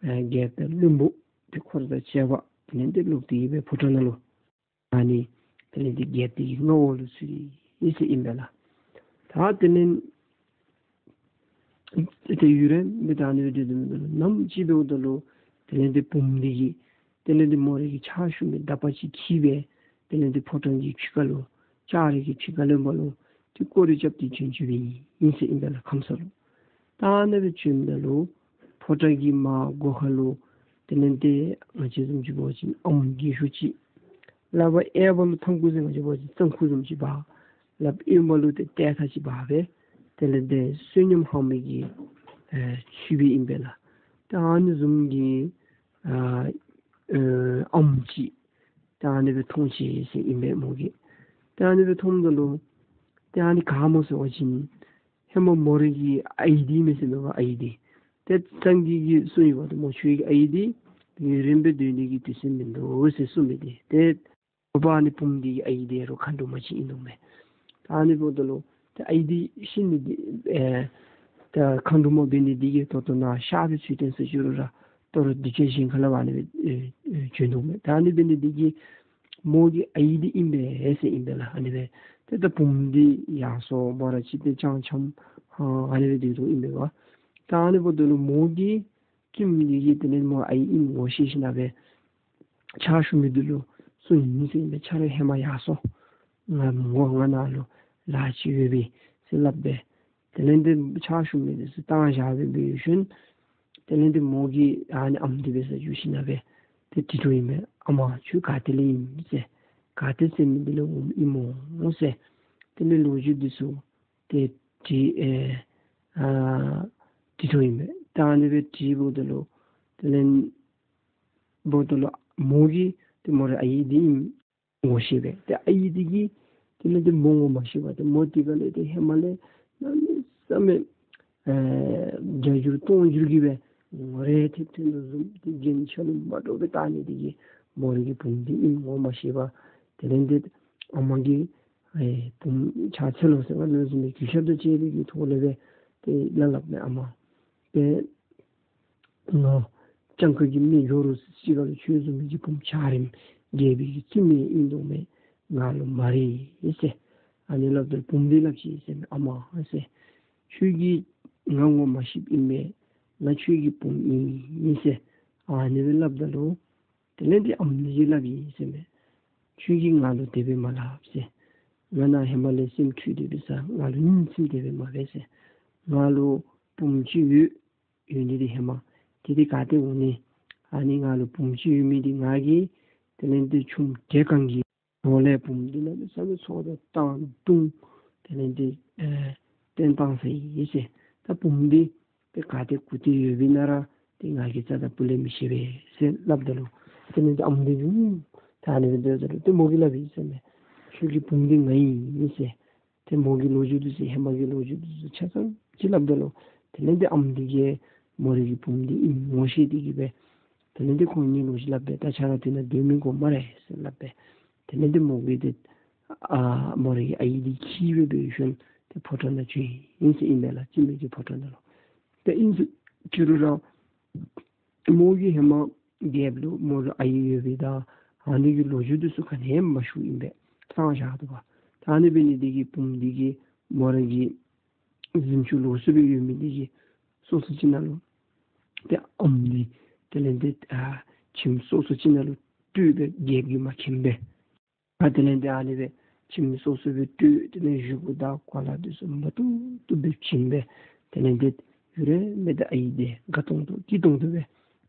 ཨ་རྒྱལཔོ་དང་བློན་པོ་དེ་ཁོ་ར་དང་བཅས་པ་དེ་ལས་ཏེ་ལོག་སྟེ་གི་སྦེ་ཕོ་བྲང་ནང་ལུ་ཨ་ནི་དེ་ལས་ཏེ་རྒྱལཔོ་དེ་གི་མངའ་འོག་ལུ་ཚུད་ཡི་ཟེར་ཨིན་པས་ལགས། ད་དེ་ལས་ཏེ་ཡུན་རིངམོ་སྦེ་ད་ཨ་ནི་སྦེ་སྡོད་དོ་མི་འདི་ལུ་ནམ་ཅིག་འབདཝ་ད་ལུ་དེ་ལས་ཏེ་བུམོ་འདི་གིས་དེ་ལས་ཏེ་མོ་རའི་གི་ཕྱག་ཞུ་མི་དག་པ་ཅིག་འཁྱིད་སྦེ་དེ་ལས་ཏེ་ཕོ་བྲང་གི་ཕྱི་ཁ་ལུ་ལྕགས་རི་གི་ཕྱི་ཁ་ལུ་མར་ལུ་ཏེ་སྐོར་ར་རྐྱབ་སྟེ་བྱོན་བྱོནམ་ཨིན་ཟེར་ཨིན་པས་ལགས། ཁམས་སངས་ལུ། ད་ཨ་ནི་སྦེ་བྱོནམ་ད་ལུ་ཕོ་བྲང་གི་མར་སྒོ་ཁ་ལུ་དེ་ལས་ཏེ་ང་བཅས་བཟུམ་ཅིག་འབད་བ་ཅིན་ཨམ་རྒས་ཤོས་ཅིག། ལགཔ་གཡས་པ་ལུ་ཐང་ཀུ་ཟེར་ང་བཅས་འབད་བ་ཅིན་རྩང་ཁུ་བཟུམ་ཅིག་འབག། ལགཔ་གཡོན་པ་ལུ་ཏེ་ཏེ་ཐག་ཅིག་འབག་སྦེ་དེ་ལས་ཏེ་བསོད་སྙོམས་འཕང་མི་གི་ཨེ་ཚུལ་སྦེ་ཨིན་པས་ལགས། ད་ཨ་ནི་བཟུམ་གྱི་ཨ་ཨེ་ཨམ་ཅིག་ད་ཨ་ནི་སྦེ་མཐོང་ཅི་ཟེར་ཨིན་པས་མོ་གིས། ད་ཨ་ནི་སྦེ་མཐོངམ་ད་ལུ་ཏེ་ཨ་ནི་ག་སྨོ་ཟེར་བ་ཅིན་ཧེ་མ་མོ་རའི་གི་ཨའི་དེ་མས་ཟེར་མས་པ། ཨའི་དེ་ཏེ་སངས་རྒྱས་ཀྱིས་གསུངས་ཡོདཔ་ད་མོ་ཁྱོད་ཀྱི་ཨའི་དེ་ཡུན་རིངམོ་སྦེ་སྡོད་ནི་གི་དུས་ཚོད་མིན་འདུག་ཟེར་གསུངས་མི་དེ་ཏེ་ཨོ་པ་ཨ་ནི་བུམོ་འདི་གི་ཨའི་དེ་རོགས་མཁའ་འགྲོ་མ་ཅིག་ཨིན་འདུག་མས། ད་ཨ་ནི་འབདཝ་ད་ལུ་ ད་ཨའི་འདི་ཤི་ནི་འདི་ཨེ་ད་མཁའ་འགྲོ་མ་འབད་ནི་འདི་གིས་ད་ལྟོ་ནཱ་གཤགས་པའི་ཚུལ་བསྟན་ས་ཅི་རུང་ར་ད་རུང་གདུལ་བྱ་གཞན་ཁ་ལས་ཕར་ཨ་ནི་སྦེ་ཨེ་ཨེ་བྱོན་དོ་མས། ད་ཨ་ནི་འབད་ནི་འདི་གིས་མོ་གི་ཨའི་འདི་ཨིན་པས་ཟེར་ཨིན་པས་ལགས། ཨ་ནི་སྦེ་ཏེ་ད་བུམོ་འདི་ཡར་སོང་མོ་ར་གཅིག་ཏེ་ཅང་འཆམ་ཨ་ཨ་ནི་སྦེ་སྡོད་དོ་ཨིན་པས་པ། ད་ཨ་ནི་འབདཝ་ད་ལུ་མོ་གི་བཙུནམོ་འདི་གིས་དེ་ལས་མོ་ཨའི་ཨིནམ་ངོ་ཤེས་ཞིནམ་ལས་ཕྱག་ཞུ་མི་འདི་ལུ་གསུངས་ཡི་ཟེར་ཨིན་པས། ཁྱོད་ར་ཧེ་མ་ཡར་སོང་། ང་མོ་ང་ནཱ་ལུ་ལཱ་ཅིག་ཡོད་པས་ཟེར་སླབ་སྦེ། དེ་ལས་ཏེ་ཕྱག་ཞུ་མི་འདི་ཚུ་བཏང་བཞག་སྦེ་འབད་ཞིནམ་དེ་ལས་ཏེ་མོ་གིས་ཨ་ནི་ཨམ་འདི་འབད་སར་འགྱོ་ཞིནམ་ལས་ཏེ་དྲི་དོ་ཨིན་པས། ཨ་མ་ཁྱོད་ག་ཏེ་ལས་ཨིན་ཟེར། ག་ཏེ་ཟེར་མི་འདི་ལས་འོངམ་ཨིན་མོ་ཟེར། དེ་ལས་ལོ་རྒྱུས་འདི་ཚུ་ཏེ་དྲི་ཨེ་ཨ་དྲི་དོ་ཨིན་པས། ད་ཨ་ནི་སྦེ་དྲིཝ་ད་ལུ་དེ་ལས་འབདཝ་ད་ལུ་མོ་གིས་ཏེ་མོ་རའི་ཨའི་འདི་ཨིནམ་ངོ་ཤེས་པས། ཏེ་ཨའི་འདི་གིས་དེ་ལས་ཏེ་མོ་ངོ་མ་ཤེས་པར་ཏེ་མོ་འདི་ག་ལས་ཏེ་ཧེ་མ་ལས་གནམ་མེད་ས་མེད་ཨེ་བརྒྱ་འགྱུར་སྟོང་འགྱུར་གྱིས་སྦེ་ངོ་རེ་ཐེབས་ཐོན་དོ་བཟུམ་ཏེ་རྒྱན་ཆ་ལུ་མ་འདྲཝ་སྦེ་བཏགས་ནི་འདི་གིས་མོ་རའི་གི་བུམོ་འདི་ཨིནམ་ངོ་མ་ཤེས་པར་དེ་ལས་ཏེ་ཨ་མ་གིས་ཨེ་བུམོ་ཕྱག་འཚལ་ལོ་ཟེར་ང་ལུ་ཟེར་ནི་གུས་ཞབས་དང་བཅས་པའི་གི་ཐོག་ལས་སྦེ་ཏེ་ལ་ལབ་མས། ཨ་མ་ཏེ་ང་སྤྱང་ཀ་གི་མི་འགྱོ་རུང་ཅིག་ཁར་ལུ་ཁྱོད་བཟུམ་མའི་གི་བུམོ་འཇའ་རིསམོ་རྒྱལ་པོའི་གི་བཙུནམོ་ཨིན་དོ་མས། ང་ལུ་མ་རེ་ཟེར། ཨ་ནི་སླབ་ད་བུམོ་འདི་སླབ་ཅི་ཟེར་མས། ཨ་མ་ཟེར། ཁྱོད་ཀྱིས་ང་ངོ་མ་ཤེསཔ་ཨིན་མས། ང་ཁྱོད་ཀྱི་བུམོ་ཨིན་ཟེར། ཨ་ནི་སྦེ་སླབ་ད་ལུ་དེ་ལས་ཏེ་ཨམ་འདི་གིས་སླབ་ཡི་ཟེར་མས། ཁྱོད་ཀྱིས་ང་ལུ་དེ་སྦེ་མ་སླབ་ཟེར། ང་ནཱ་ཧེ་མ་ལས་སེམས་འཁྲུལ་ཏེ་འབད་ས་ང་ལུ་སྙིང་སེམས་དེ་སྦེ་མ་འབད་ཟེར། ང་ལུ་བུམོ་ཅིག་ཡོད། ཡོད་ནི་འདི་ཧེ་མ་དེ་འདི་ག་ཏེ་འོང་ནི། ཨ་ནི་ང་ལུ་བུམོ་ཅིག་ཡོད་མི་འདི་ང་གིས་དེ་ལས་ཏེ་ཆུམ་གྲལ་གང་གི་འོག་ལས་བུམོ་འདི་གནམ་མེད་ས་མེད་ཚོགས་དང་བཏང་བཏུང་དེ་ལས་ཏེ་ཨེ་བཏོན་བཏང་ཟེར་ཡི་ཟེར། ད་བུམོ་འདི་ཏེ་ག་ཏེ་གུ་ཏེ་ཡོདཔ་ཨིན་ན་ར་ཏེ་ང་གིས་རྩ་དང་སྤུ་ལས་མི་ཤེས་པས་ཟེར་སླབ་ད་ལུ་དེ་ལས་ཏེ་ཨམ་འདི་ཡུམ་ད་ཨ་ནི་སྦེ་སྡོད་ད་ལུ་ཏེ་མོ་གིས་སླབ་ཡི་ཟེར་མས། ཁྱོད་ཀྱི་བུམོ་འདི་ང་ཨིན་ཟེར། ཏེ་མོ་གི་ལོ་རྒྱུས་འདི་ཚུ་ཧེ་མ་གི་ལོ་རྒྱུས་འདི་ཚུ་ཆ་ཚང་ཅིག་སླབ་ད་ལུ་དེ་ལས་ཏེ་ཨམ་འདི་གིས་མོ་རའི་གི་བུམོ་འདི་ཨིནམ་ངོ་ཤེས་ཏེ་གིས་སྦེ་དེ་ལས་ཏེ་ཁོང་གཉིས་ལུ་ཅིག་སླབ་སྦེ་ད་ཁྱོད་ར་དེ་ནང་སྡོད་མི་དགོ་སྨ་རེ་ཟེར་སླབ་སྦེ། དེ་ལས་ཏེ་མོ་གིས་ཏེ་ཨ་མོ་རའི་གི་ཨའི་འདི་འཁྱིད་སྦེ་འབད་ཞིནམ་ཏེ་ཕོ་བྲང་ནང་བྱོན་ཡི་ཟེར་ཨིན་མས་ལགས། བཙུནམོ་གི་ཕོ་བྲང་ནང་ལུ། ཏེ་ཨིན་ཟེར་ཅི་རུང་ར་མོ་གིས་ཧེ་མ་རྒྱལཔོ་ལུ་མོ་ལུ་ཨའི་ཡོད་པའི་ད་ཨ་ནི་གི་ལོ་རྒྱུས་འདི་ཚུ་ག་ནི་ཡང་མ་ཞུཝ་ཨིན་པས། གསང་བཞག་འདུག་པ། ད་ཨ་ནི་འབད་ནི་འདི་གིས་བུམོ་འདི་གིས་མོ་རའི་གི་གཟིམ་ཆུང་ལོགས་སུ་སྦེ་ཡོད་མི་འདི་གི་སོ་སོ་ཅིག་ནང་ལུ་ཏེ་ཨམ་འདི་དེ་ལས་ཏེ་ཨ་ཁྱིམ་སོ་སོ་ཅིག་ནང་ལུ་སྤྲོད་སྦེ་རྒྱལཔོ་གིས་མ་མཁྱེན་པས། ཨ་དེ་ལས་ཏེ་ཨ་ནི་སྦེ་ཁྱིམ་སོ་སོ་སྦེ་སྤྲོད། དེ་ལས་བཞེས་སྒོ་དང་གོ་ལ་འདི་ཚུ་མ་བཏུབ་བཏུབ་སྦེ་བྱིན་སྦེ་དེ་ལས་ཏེ་ཡུན་རིངམོ་སྦེ་ཏེ་ཨའི་འདི་དགའ་ཏོང་ཏོ་སྐྱིད་ཏོང་ཏོ་སྦེ་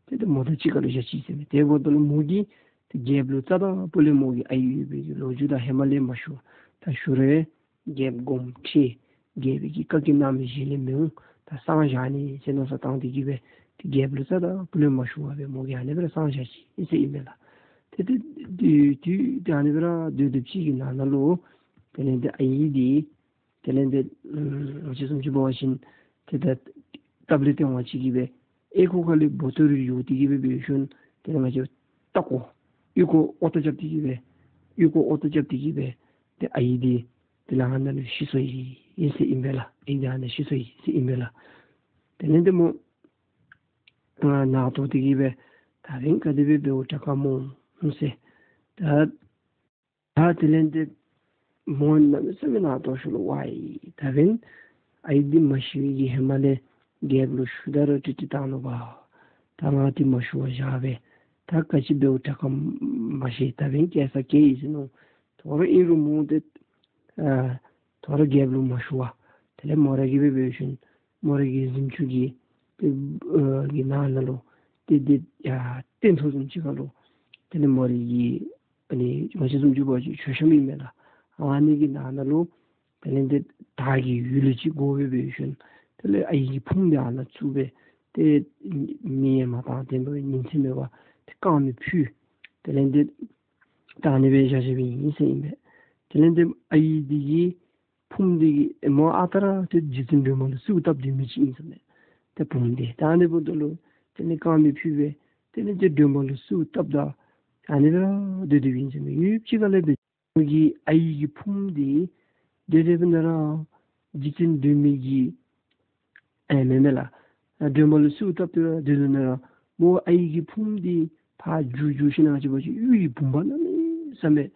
ཏེ་ཏེ་མོ་དང་གཅིག་ཁར་ལུ་བཞག་ཅི་ཟེར་མས། དེ་འབདཝ་ད་ལུ་མོ་གིས་ཏེ་རྒྱལཔོ་ལུ་རྩ་དང་སྤུ་ལས་མོ་གི་ཨའི་ཡོད་པའི་གི་ལོ་རྒྱུས་དང་ཧེ་མ་ལས་མ་ཞུ། ད་ཞུ་རུང་རྒྱལཔོ་དགོངསམ་ཁྲེལ། རྒྱལཔོ་གི་བཀའ་བཀྱོན་གནང་མི་གཞན་ལས་མི་འོང་། ད་གསང་བཞག་ནི་ཟེར་མནོ་བསམ་བཏང་སྟེ་གིས་སྦེ་ཏེ་རྒྱལཔོ་ལུ་རྩ་དང་སྤུ་ལས་མ་ཞུ་བར་སྦེ་མོ་གིས་ཨ་ནི་སྦེ་ར་གསང་བཞག་ཅི་ཟེར་ཨིན་མས་ལགས། ཏེ་ཏེ་དུས་དུས་ཏེ་ཨ་ནི་སྦེ་ར་སྡོད་སྡོདཔ་ཅིག་གི་ནང་ན་ལུ་དེ་ལས་ཏེ་ཨའི་འདི་དེ་ལས་ཏེ་ང་བཅས་བཟུམ་ཅིག་འབད་བ་ཅིན་ཏེ་ད་སྟབས་ལེགས་ཏེ་ང་བཅས་ཀྱིས་སྦེ་ཨོལ་ལྐོག་ཁ་ལས་འབོ་ཏོ་རེ་གཡུགས་ཏེ་གིས་སྦེ་འབད་ཞིནམ་དེ་ལས་ང་བཅས་ལྟག་ཀོ་ཨོལ་ལྐོག་ཨོ་ཏོ་རྐྱབ་སྟེ་གིས་སྦེ་ཨོལ་ལྐོག་ཨོ་ཏོ་རྐྱབ་སྟེ་གིས་སྦེ་ཏེ་ཨའི་འདི་དེ་ལས་ཨ་ནཱ་ལུ་ཤི་སོ་ཡི་ཟེར་ཨིན་པས་ལགས། ཨའི་འདི་ཨ་ནཱ་ཤི་སོ་ཡི་ཟེར་ཨིན་པས་ལགས། དེ་ལས་ཏེ་མོ་ཨ་ནང་ཐོག་སྟེ་གིས་སྦེ་ད་འབདན་ག་དེ་སྦེ་འབདཝ་དྲག་ག་སྨོ་ཟེར། ད་ད་དེ་ལས་ཏེ་མོ་གནམ་མེད་ས་མེད་ནང་དོག་ཤུལ་ལུ་ཝའི་ད་འབདན་ཨའི་འདི་མ་ཤི་བའི་གི་ཧེ་མ་ལས་རྒྱལཔོ་ལུ་ཞུ་དག་ར་ཀྲིག་ཀྲི་བཏང་ནུག་པ། ད་ང་འདི་མ་ཞུ་བར་བཞག་པས། ད་ག་ཅི་འབདཝ་དྲག་ག་མ་ཤེས། ད་འབདན་སྐྱེལ་ས་སྐྱེལ་ཡི་ཟེར་མནོ། དོ་རུང་ཨིན་རུང་མོ་འདི་ཨ་དོ་རུང་རྒྱལཔོ་ལུ་མ་ཞུ་བར་དེ་ལས་མོ་ར་གིས་སྦེ་འབད་ཞིནམ་མོ་ར་གི་གཟིམ་ཆུང་གི་ཨ་གི་ནང་ན་ལུ་ཏེ་འདི་ཡ་ཏེ་ཐོག་བཟུམ་ཅིག་ཁ་ལུ་དེ་ལས་མོ་ར་གི་ཨ་ནི་ང་བཅས་བཟུམ་ཅིག་འབད་བ་ཅིན་མཆོད་བཤམ་ཨིན་མས་ལགས། ཨ་ནི་གི་ནང་ན་ལུ་དེ་ལས་ཏེ་དར་གྱི་ཡུལ་ལུ་ཅིག་བསྒོར་སྦེ་འབད་ཞིནམ་དེ་ལས་ཨའི་གི་ཕུངམ་འདི་ཨ་ནཱ་བཙུགས་སྦེ་ཏེ་མེ་ཡང་མ་བཏང་དེ་སྦེ་ཉིན་མཚན་མེད་པར་ཏེ་དཀར་མེ་ཕུལ། དེ་ལས་ཏེ་ད་ཨ་ནི་སྦེ་བཞག་བཞགཔ་ཨིན་ཟེར་ཨིན་པས། དེ་ལས་ཏེ་ཨའི་འདི་གིས་ཕུངམ་འདི་གིས་ཨེ་མོ་ཨ་རྟག་ར་ཏེ་རྗེ་བཙུན་སྒྲོལ་མ་ལུ་གསོལཝ་བཏབ་སྡོད་མི་ཅིག་ཨིན་ཟེར་མས། ཏེ་ཕུངམ་འདི་ད་ཨ་ནི་འབདཝ་ད་ལུ་དེ་ལས་དཀར་མེ་ཕུལ་སྦེ་དེ་ལས་ཏེ་སྒྲོལ་མ་ལུ་གསོལཝ་བཏབ་ད་ཨ་ནི་སྦེ་ར་སྡོད་སྡོདཔ་ཨིན་ཟེར་མས། ཡུདཔ་ཅིག་ཁ་ལས་སྦེ་མོ་གི་ཨའི་གི་ཕུངམ་འདི་དེ་དེ་སྦེ་ན་ར་ རྗེ་བཙུན་སྒྲོལ་མ་གིས་ཨེ་མེན་མེན་ལགས། སྒྲོལ་མ་ལུ་གསོལཝ་བཏབ་སྟེ་ར་སྡོད་དོ་ནང་ར་མོ་ཨའི་གི་ཕུངམ་འདི་ཕར་འགྱུར་འགྱུར་ཞིནམ་ལས་ང་བཅས་འབད་བ་ཅིན་གཡུ་ཡི་བུམ་པ་གནམ་མེད་ས་མེད་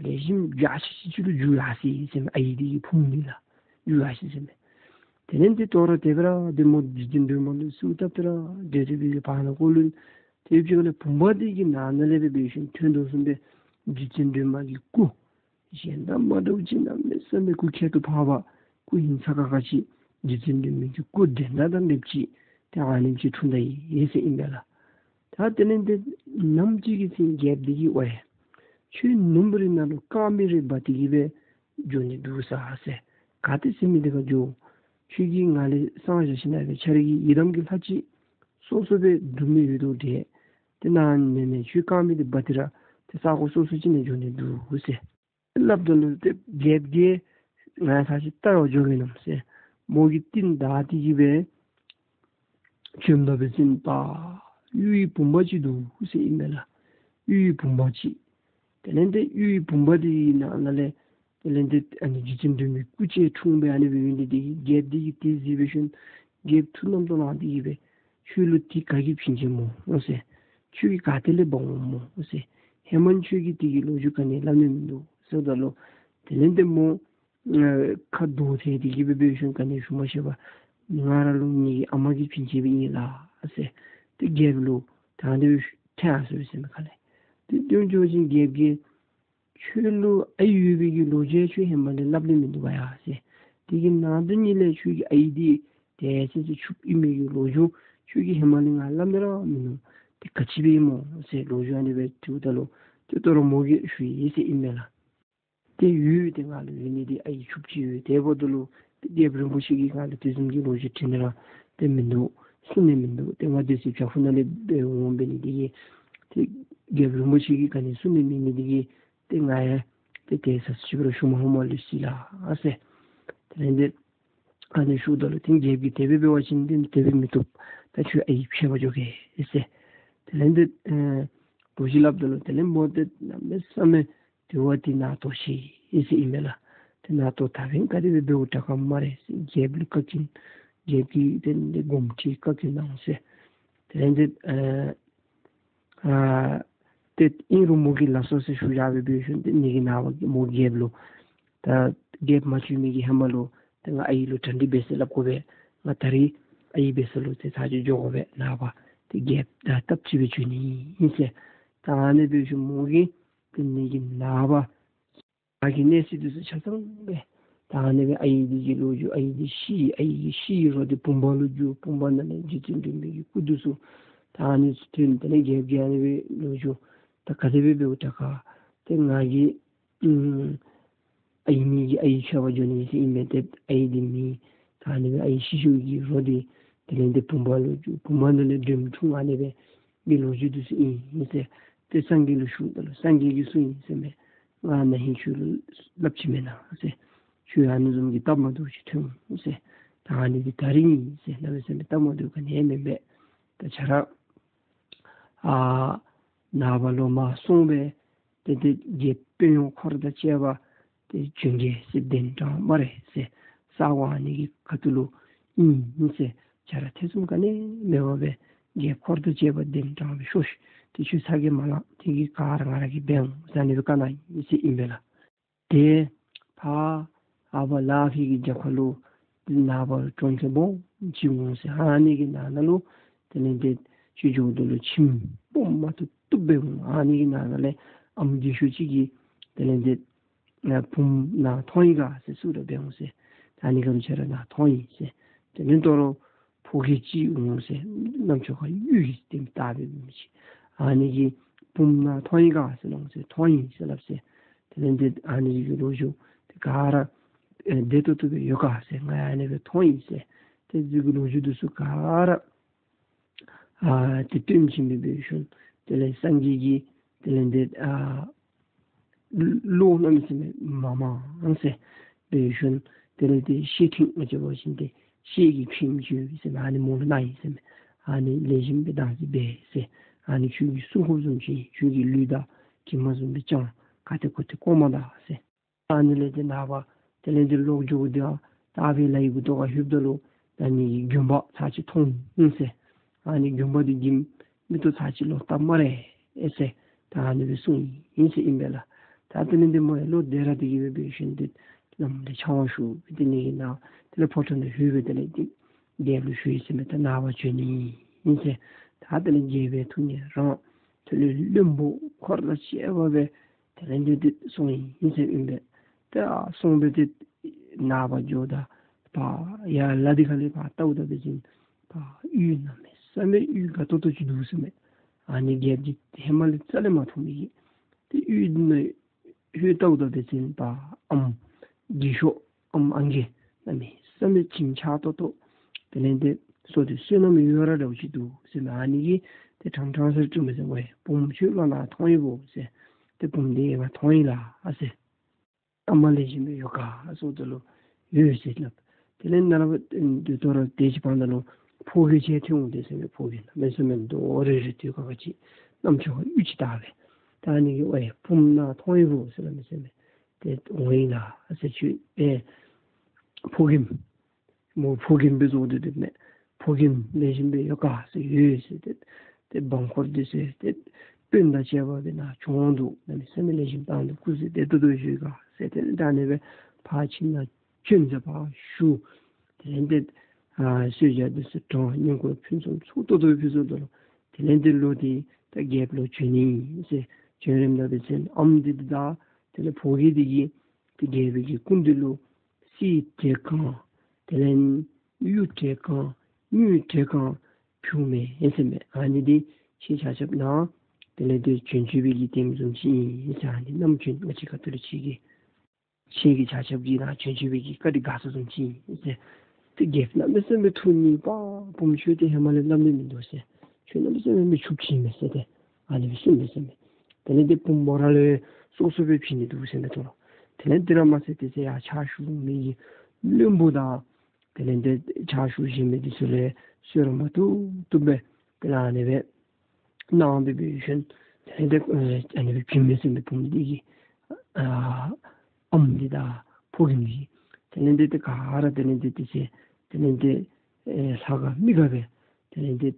ལེགས་ཤོམ་འཇའ་ཆི་ཆི་ཅིག་ལུ་འགྱུར་ཡར་སོ་ཡི་ཟེར་མས། ཨའི་འདི་གི་ཕུངམ་འདི་ལགས་འགྱུར་ཡར་སོ་ཡི་ཟེར་མས། དེ་ལས་འདི་དོ་རུང་དེ་སྦེ་ར་འདི་མོ་རྗེ་བཙུན་སྒྲོལ་མ་ལུ་གསོལཝ་བཏབ་སྟེ་ར་སྡོད་དེ་སྦེ་བར་ན་ཀོ་ལུ་དེ་ཅིག་ལས་བུམ་པ་འདི་གི་ནང་ན་ལས་སྦེ་འབད་ཞིནམ་ཐོན་དོ་བཟུམ་སྦེ་རྗེ་བཙུན་སྒྲོལ་མ་གི་སྐུ་གཞན་དང་མ་འདྲཝ་ཅིག་གནམ་མེད་ས་མེད་སྐུ་ཁྱད་དུ་འཕགས་པ་སྐུ་ཧིང་སངས་ཁ་ཁ་ཅིག་རྗེ་བཙུན་སྒྲོལ་མའི་གི་སྐུ་འགྲན་ཟླ་དང་མེདཔ་ཅིག་ཏེ་ཨ་ནེམ་ཅིག་འཁྲུངས་ད་ཡི་ཟེར་ཨིན་པས་ལགས། ད་དེ་ལས་འདི་ནམ་ཅིག་གི་ཚེ་རྒྱལཔོ་འདི་གིས་ཝའེ་ཁྱོད་ནུབ་རི་ནང་ལུ་དཀར་མེ་རེ་འབར་ཏེ་གི་སྦེ་འགྱོ་ནི་འདུག་ས་ཟེར། ག་ཏེ་ཟེར་མི་འདི་ཁར་འགྱོ། ཁྱོད་ཀྱིས་ང་ལས་གསང་བཞག་ཞིནམ་ལས་སྦེ་ཁྱོད་རའི་གི་ཡི་དམ་གྱི་ལྷ་ཅིག་སོ་སོ་སྦེ་སྒྲུབ་མི་ཡོད་དོ་དེ། ཏེ་ནཱ་མེན་མེན་ཁྱོད་དཀར་མེ་འདི་འབར་ཏེ་ར་ཏེ་ས་གོ་སོ་སོ་ཅིག་ནང་འགྱོ་ནི་འདུག་ཟེར་སླབ་ད་ལུ་ཏེ་རྒྱལཔོ་གིས་ང་ལྷ་ཅིག་བལྟ་བར་འགྱོ་གེ་མནོ་ཟེར་མོ་གིས་རྟིང་བདའ་སྟེ་གི་སྦེ་བྱོནམ་ད་འབད་བ་ཅིན་པ་གཡུ་ཡི་བུམ་པ་ཅིག་འདུག་ཟེར་ཨིན་མས་ལགས། གཡུ་ཡི་བུམ་པ་ཅིག། དེ་ལས་འདི་གཡུ་ཡི་བུམ་པ་འདི་གི་ནང་ན་ལས་དེ་ལས་འདི་ཨ་ནི་རྗེ་བཙུན་སྒྲོལ་མའི་སྐུ་ཅིག་འཁྲུངས་སྦེ་ཨ་ནི་སྦེ་ཡོད་ནི་འདི་གིས་རྒྱལཔོ་འདི་གིས་དེ་གཟིགས་སྦེ་ཞིནམ་རྒྱལཔོ་ཐུགས་རྣམ་རྟོག་ལངས་ཏེ་གི་སྦེ་ཁྱོད་ལུ་འདི་ག་གིས་བྱིན་བྱིནམ་སྨོ་ཟེར། ཁྱོད་ཀྱིས་ག་ཏེ་ལས་འབག་འོངམ་སྨོ་ཟེར། ཧེ་མ་ཁྱོད་ཀྱིས་འདི་གི་ལོ་རྒྱུས་ག་ནི་སླབ་ནི་མིན་འདུག་ཟེརཝ་ད་ལུ་དེ་ལས་འདི་མོ་ཨ་ཁ་རྡོག་ཐལ་ཏེ་གི་སྦེ་འབད་ཞིནམ་ག་ནི་ཞུ་མ་ཤེས་པར་ང་ར་ལུ་ངེ་གི་ཨ་མ་གིས་བྱིན་བྱིནམ་ཨིན་ལགས་ཟེར། ཏེ་རྒྱལཔོ་ལུ་ད་ཨ་ནི་སྦེ་ཐལ་ཡར་སོ་ཡི་ཟེར་མས་ག་ལས། ཏེ་དེ་འབད་བ་ཅིན་རྒྱལཔོ་གིས་ཁྱོད་ལུ་ཨའི་ཡོད་པའི་གི་ལོ་རྒྱུས་ཁྱོད་ཧེ་མ་ལས་སླབ་ནི་མིན་འདུག་པ་ཡ་ཟེར། དེ་གི་ནང་དོན་ཉིད་ལས་ཁྱོད་ཀྱི་ཨའི་འདི་དེ་ཚེ་ཚེ་ཕྱུགཔོ་ཨིན་མི་གི་ལོ་རྒྱུས་ཁྱོད་ཀྱིས་ཧེ་མ་ལས་ང་སླབ་ནི་ར་མིན་ནུག། དེ་ག་ཅི་སྦེ་ཨིན་སྨོ་ཟེར་ལོ་རྒྱུས་ཨ་ནི་སྦེ་དྲིཝ་ད་ལུ་ཏེ་དོ་རུང་མོ་གིས་ཞུ་ཡི་ཟེར་ཨིན་མས་ལགས། ཏེ་ཡོད་ཏེ་ང་ལུ་ཡོད་ནི་འདི་ཨའི་ཕྱུགཔོ་ཅིག་ཡོད། དེ་འབདཝ་ད་ལུ་ཏེ་རྒྱལཔོ་རིན་པོ་ཆེ་གིས་ང་ལུ་དེ་བཟུམ་གྱི་ལོ་རྒྱུས་དྲི་ནི་ར་ཏེ་མིན་འདུག། གསུང་ནི་མིན་འདུག། ཏེ་ང་དེ་ཚེ་བྱག་ཕུག་ནང་ལས་འབད་འོངམ་འབད་ནི་འདི་གིས་ཏེ་རྒྱལཔོ་རིན་པོ་ཆེ་གིས་ག་ནི་གསུང་ནི་མེད་ནི་འདི་གིས་ཏེ་ང་ཡང་ཏེ་དེ་ས་ཅིག་ར་ཤུལ་མ་ཧོང་མ་ལུས་ཅི་ལགས་ཟེར། དེ་ལས་འདི་ཨ་ནི་ཞུཝ་ད་ལུ་ཏེ་རྒྱལཔོ་གིས་དེ་སྦེ་འབད་བ་ཅིན་ཏེ་དེ་སྦེ་མི་བཏུབ། ད་ཁྱོད་ཨའི་འཕྱད་པར་འགྱོ་གེ་ཟེར། དེ་ལས་འདི་ཨེ་ལོ་རྒྱུས་སླབ་ད་ལུ་དེ་ལས་མོ་འདི་གནམ་མེད་ས་མེད་དེ་བ་ཏེ་ནང་དོག་ཅི་ཟེར་ཨིན་མས་ལགས། ཏེ་ནང་དོག་ད་འབདན་ག་དེ་སྦེ་འབདཝ་དྲག་ག་སྨ་རེ་ཟེར། རྒྱལཔོ་ལུ་བཀའ་བཀྱོན་རྒྱལཔོ་གིས་དེ་ལས་འདི་དགོངསམ་ཁྲེལ་བཀའ་བཀྱོན་གནང་ཟེར། དེ་ལས་འདི་ཨེ་ཨ་ཏེ་ཨིན་རུང་མོ་གིས་ལགས་སོ་ཟེར་ཞུ་བཞག་སྦེ་འབད་ཞིནམ་ཏེ་ཨ་ནི་གི་ནངས་པ་མོ་རྒྱལཔོ་ལུ་ད་རྒྱལཔོ་མ་བྱོན་མི་གི་ཧེ་མ་ལུ་ཏེ་ང་ཨའི་ལུ་གྲ་སྒྲིག་འབད་ཟེར་སླབ་དགོ་པས། ང་ད་རིས་ཨའི་འབད་ས་ལུ་ཏེ་ཚར་གཅིག་འགྱོ་དགོ་པས། ནངས་པ་ཏེ་རྒྱལཔོ་ད་སྟབས་གཅིག་སྦེ་བྱོན་ནི་ཨིན་ཟེར། ད་ཨ་ནི་འབད་ཞིནམ་མོ་གིས་ཏེ་ཨ་ནི་གི་ནངས་པ་ང་གིས་གནས་ཚུལ་འདི་ཚུ་ཆ་ཚང་སྦེ་ད་ཨ་ནི་སྦེ་ཨའི་འདི་གི་ལོ་རྒྱུས་ཨའི་འདི་ཤི་ཨའི་གི་ཤི་རོ་འདི་བུམ་པ་ལུ་འགྱུར་བུམ་པ་ནང་ལས་རྗེ་བཙུན་སྒྲོལ་མའི་གི་སྐུ་འདི་ཚུ་ད་ཨ་ནི་ཚུ་ཐོན། དེ་ལས་རྒྱལཔོ་གིས་ཨ་ནི་སྦེ་ལོ་རྒྱུས་ད་ག་དེ་སྦེ་འབདཝ་དྲག་ག་ཏེ་ང་གིས་ཨུམ་ཨའི་མི་གི་ཨའི་འཕྱད་པར་འགྱོ་ནི་ཟེར་ཨིན་མས། ཏེ་ཨའི་འདི་མེད། ད་ཨ་ནི་སྦེ་ཨའི་ཤི་ཤིཝ་གི་རོ་འདི་དེ་ལས་འདི་བུམ་པ་ལུ་འགྱུར་བུམ་པ་ནང་ལས་སྒྲོལ་མ་འཁྲུངས་ཨ་ནི་སྦེ་གི་ལོ་རྒྱུས་འདི་ཚུ་ཨིན་ཟེར། ཏེ་སངས་རྒྱས་ལུ་ཞུཝ་ད་ལུ་སངས་རྒྱས་ཀྱིས་གསུངས་ཡི་ཟེར་མས། ང་ན་ཧིང་ཁྱོད་ལུ་སླབ་ཅི་མེན་ན་ཟེར། ཁྱོད་ཨ་ནི་བཟུམ་གྱི་སྟབས་མ་བདེཝ་ཅིག་ཐོན་འོང་ཟེར། ད་ཨ་ནི་འདི་ད་རིས་ཨིན་ཟེར། གནམ་མེད་ས་མེད་སྟབས་མ་བདེཝ་ག་ནི་ཡང་མེན་པས། ད་ཁྱོད་ར་ཨ་ནངས་པ་ལོག་མར་སོང་སྦེ་ཏེ་ཏེ་རྒྱལཔོ་དཔོན་གཡོག་འཁོར་དང་བཅས་པ་ཏེ་བྱོན་གེ་ཟེར་གདན་དྲངས་སྨ་རེ་ཟེར། ས་གོ་ཨ་ནི་གི་ཁ་ཐུག་ལུ་ཨིན་ཟེར། ཁྱོད་ར་ཐེ་ཚོམ་ག་ནི་མེད་པར་སྦེ་རྒྱལཔོ་འཁོར་དང་བཅས་པ་གདན་དྲངས་སྦེ་ཤོག་ཤིག། ཏེ་ཁྱོད་ཚ་གྱང་མ་ལང་། དེ་གི་ག་ར་ང་ར་གིས་འབད་འོང་ཟེར་ཨ་ནི་སྦེ་བཀའ་གནང་ཡི་ཟེར་ཨིན་པས་ལགས། ཏེ་ཕར་ཨ་པ་ལ་ཕི་གི་རྒྱབ་ཁ་ལུ་ནངས་པ་གྲོང་ཁྱེར་སྦོམ་ཅིག་འོང་ཟེར། ཨ་ནི་གི་ནང་ན་ལུ་དེ་ལས་འདི་ཁྱོད་འགྱོཝ་ད་ལུ་ཁྱིམ་སྦོམ་མ་བཏུབ་བཏུབ་སྦེ་འོང་། ཨ་ནི་གི་ནང་ན་ལས་ཨམ་རྒས་ཤོས་ཅིག་གིས་དེ་ལས་འདི་ཨ་བུམོ་ནཱ་ཐོན་ཡི་ག་ཟེར་གསོལ་རས་འབད་འོང་ཟེར། ཨ་ནི་ཁ་ལུ་ཁྱོད་ར་ནཱ་ཐོན་ཡི་ཟེར། དེ་ལས་དོ་རུང་ཕོ་རྒྱས་ཅིག་འོང་ཟེར། རྣམ་ཅོ་ཁར་གཡུ་ཡི་ལྡེམ་བཏགས་སྦེ་མི་ཅིག། ཨ་ནི་གིས་བུམོ་ནཱ་ཐོན་ཡི་ག་ཟེར་འོང་ཟེར། ཐོན་ཡི་ཟེར་སླབ་ཟེར། དེ་ལས་འདི་ཨ་ནི་གི་ལོ་རྒྱུས་འདི་ག་ར་ཨེ་བདེ་ཏོག་ཏོ་སྦེ་ཡོད་ག་ཟེར། ང་ཡང་ཨ་ནི་སྦེ་ཐོན་ཡི་ཟེར། ཏེ་འདི་གི་ལོ་རྒྱུས་འདི་ཚུ་ག་ར་ཨ་ཏེ་སྟོན་བྱིན་སྦེ་འབད་ཞིནམ་དེ་ལས་སངས་རྒྱས་ཀྱིས་དེ་ལས་འདི་ཨ་བློ་གནམ་མེད་ས་མེད་མ་མང་ཟེར་འབད་ཞིནམ་དེ་ལས་འདི་བཤེས་སྤྲིང་ང་བཅས་འབད་བ་ཅིན་ཏེ་བཤེས་ཀྱི་ཕྱིན་ཅི་ཟེར་མི་ཨ་ནི་མོ་ལུ་གནང་ཡི་ཟེར་མས། ཨ་ནི་ལེགས་ཤོམ་སྦེ་བདག་འཛིན་འབད་ཟེར། ཨ་ནི་ཁྱོད་ཀྱི་སྲུང་འཁོརཔ་བཟུམ་ཅིག། ཁྱོད་ཀྱི་ལུས་དང་གྲིབ་མ་བཟུམ་སྦེ་བཅང་། ག་ཏེ་གོ་ཏེ་བཀོ་མ་ད་ཟེར། ཨ་ནི་ལས་འདི་ནངས་པ་དེ་ལས་འདི་ལོག་འགྱོཝ་ད་ དག་པའི་ལ་ཡི་གུ་ཏོ་ཁར་ལྷོདཔ་ད་ལུ་ད་ཨ་ནི་གི་དགོན་པ་ཚར་གཅིག་མཐོང་ཡི་ཟེར། ཨ་ནི་དགོན་པ་འདི་གི་མེ་ཏོག་ཚར་གཅིག་ལོག་བཏབ་སྨ་རེ་ཟེར། ད་ཨ་ནི་སྦེ་གསུངས་ཡི་ཟེར་ཨིན་པས་ལགས། ད་དེ་ལས་འདི་མོ་ཡང་ལོག་སྡོད་ར་སྟེ་གི་སྦེ་འབད་ཞིནམ་ཏེ་བླམ་ལས་ཕྱག་དབང་ཞུ་སྦེ་དེ་ནི་ནཱ་དེ་ལས་ཕོ་བྲང་ནང་ལྷོད་སྦེ་དེ་ལས་འདི་རྒྱལཔོ་ལུ་ཞུ་ཡི་ཟེར་མས། ད་ནངས་པ་འབྱོན་ནི་ཨིན་ཟེར། ད་དེ་ལས་རྒྱལ་པོའི་ཐུགས་མཉེས་རང་དེ་ལས་བློན་པོ་འཁོར་དང་བཅས་པ་སྦེ་དེ་ལས་འདི་འདི་སོང་ཡི་ཟེར་ཨིན་པས། ད་སོང་སྦེ་ཏེ་ནངས་པ་འགྱོཝ་ད་ཕར་ཡར་ལ་འདི་ཁ་ལས་ཕར་བལྟཝ་ད་འབད་བ་ཅིན་ཕར་གཡུས་གནམ་མེད་ས་མེད་གཡུས་དགའ་ཏོག་ཏོ་ཅིག་འདུག་ཟེར་མས། ཨ་ནི་རྒྱལཔོ་གིས་ཧེ་མ་ལས་རྩ་ལས་མ་མཐོང་མི་གི་ཏེ་གཡུས་ནང་ལྷོད་བལྟཝ་ད་འབད་བ་ཅིན་ཕར་ཨམ་རྒས་ཤོས་ཨམ་ཨང་རྒས་གནམ་མེད་ས་མེད་བྱིན་ཆགས་ཏོག་ཏོ་དེ་ལས་འདི་བསོད་བདེ་བསོད་ནམས་ཡོད་ར་འདྲཝ་ཅིག་འདུག་ཟེར་མས། ཨ་ནི་གིས་ཏེ་ཕྲང་ཕྲང་ས་ར་དྲིས་མས་ཟེར། ཝའེ་བུམོ་ཁྱོད་བློ་སྣ་ཐོང་ཡི་བོ་ཟེར། ཏེ་བུམོ་འདི་ང་ཐོང་ཡི་ལགས་ཟེར། བླ་མ་ལེགས་ཤོམ་སྦེ་ཡོད་ག་ཟེརཝ་ད་ལུ་ཡོད་ཟེར་སླབ། དེ་ལས་ནཱ་ལས་འདི་ད་རུང་དེ་ཅིག་བར་ན་ལུ་ཕོ་རྒྱས་ཅིག་ཐོན་འོང་དེས་ཟེར་མས། ཕོ་རྒྱས་གནམ་མེད་ས་མེད་མདོག་རིལ་རི་དུས་ཁ་ཁ་ཅིག་རྣམ་ཅོ་ཁར་གཡུ་ཅིག་བཏགས་སྦེ། ད་ཨ་ནི་གིས་ཝའེ་བུམོ་སྣ་ཐོང་ཡི་བོ་ཟེར་སླབ་མས་ཟེར་མས། ཏེ་འོང་ཡི་ལགས་ཟེར། ཁྱོད་ཨེ་ཕོ་རྒནམ་མོ་ཕོ་རྒནམ་སྦེ་བཟོ་སྟེ་སྡོདཔ་མས། ཕོ་རྒནམ་ལེགས་ཤོམ་སྦེ་ཡོད་ག་ཟེར། ཡོད་ཟེར། ཏེ་ཏེ་འབངས་འཁོར་འདི་ཟེར་ཏེ་དཔོན་དང་བཅས་པ་སྦེ་ནཱ་བྱོན་འདུག། གནམ་མེད་ས་མེད་ལེགས་ཤོམ་བཏང་འདུག། སྐུ་གཟུགས་བདེ་ཏོག་ཏོ་ཡོད་ག་ཟེར། ཏེ་ད་ཨ་ནི་སྦེ་ཕར་ཁྱིམ་ནང་བྱོན་ཟེར་ཕར་ཞུ། དེ་ལས་ཏེ་ཨ་གསོལ་ཇ་འདི་ཚུ་དྲངས། བསྙེན་བཀུར་ཕུན་སུམ་ཚོགས་ཏོག་ཏོ་ཕུལ་སོངམ་ད་ལུ་དེ་ལས་ཏེ་ལོག་སྟེ་ད་རྒྱལཔོ་ལུ་བྱོན་ནི་ཟེར། བྱོན་རནམ་ད་འབད་བ་ཅིན་ཨམ་འདི་དང་དེ་ལས་ཕོ་རྒྱས་འདི་གིས་ཏེ་རྒྱལ་པོའི་གི་སྐུ་མདུན་ལུ་གསེར་བྲེ་གང་དེ་ལས་གཡུ་བྲེ་གང་དངུལ་བྲེ་གང་ཕུལཝ་མས་ཟེར་མས། ཨ་ནི་འདི་ཁྱེད་ཆ་ཁྱབ་ནཱ་དེ་ལས་ཏེ་བྱོན་བྱོན་པའི་གི་དེམ་བཟུམ་ཅིག་ཨིན་ཟེར། ཨ་ནི་ནམ་བྱོན་ང་བཅས་ཁ་ཐུག་ལས་ཁྱེད་ཀྱིས་ཁྱེད་ཀྱིས་ཆ་ཁྱབ་ཀྱིས་ནཱ་བྱོན་བྱོན་པའི་གི་བཀའ་དྲིན་དགའ་ས་བཟུམ་ཅིག་ཨིན་ཟེར། ཏེ་རྒྱལཔོ་གནམ་མེད་ས་མེད་ཐུགས་མཉེས་པ། བུམོ་ཁྱོད་ཏེ་ཧེ་མ་ལས་སླབ་ནི་མིན་འདུག་ཟེར། ཁྱོད་གནམ་མེད་ས་མེད་མི་ཕྱུགཔོ་ཅིག་ཨིན་མས་ཟེར་ཏེ་ཨ་ནི་སྦེ་གསུངས་མས་ཟེར་མས། དེ་ལས་ཏེ་བུམོ་མོ་ར་ལུ་སོ་སོ་སྦེ་བྱིན་ནི་འདུག་ཟེར་མས་ཏོ་ལོ། དེ་ལས་དེ་ར་མ་ཚད་དེ་ཚེ་ཡར་ཕྱག་ཞུ་མི་གི་བློན་པོ་དང་དེ་ལས་ཏེ་ཕྱག་ཞུ་བཞིན་མི་འདི་ཚུ་ལས་གསོལ་རས་མ་བཏུབ་བཏུབ་སྦེ་དེ་ལས་ཨ་ནི་སྦེ་གནང་སྦེ་འབད་ཞིནམ་དེ་ལས་ཏེ་ཨ་ནི་སྦེ་བྱིན་མས་ཟེར་མས། བུམོ་འདི་གིས་ཨ་ཨམ་འདི་དང་ཕོ་རྒནམ་འདི་གིས། དེ་ལས་ཏེ་ཏེ་ག་ར་དེ་ལས་ཏེ་དེ་ཚེ་དེ་ལས་ཏེ་ཨེ་ལྷ་དགའ་མི་དགའ་སྦེ་དེ་ལས་ཏེ་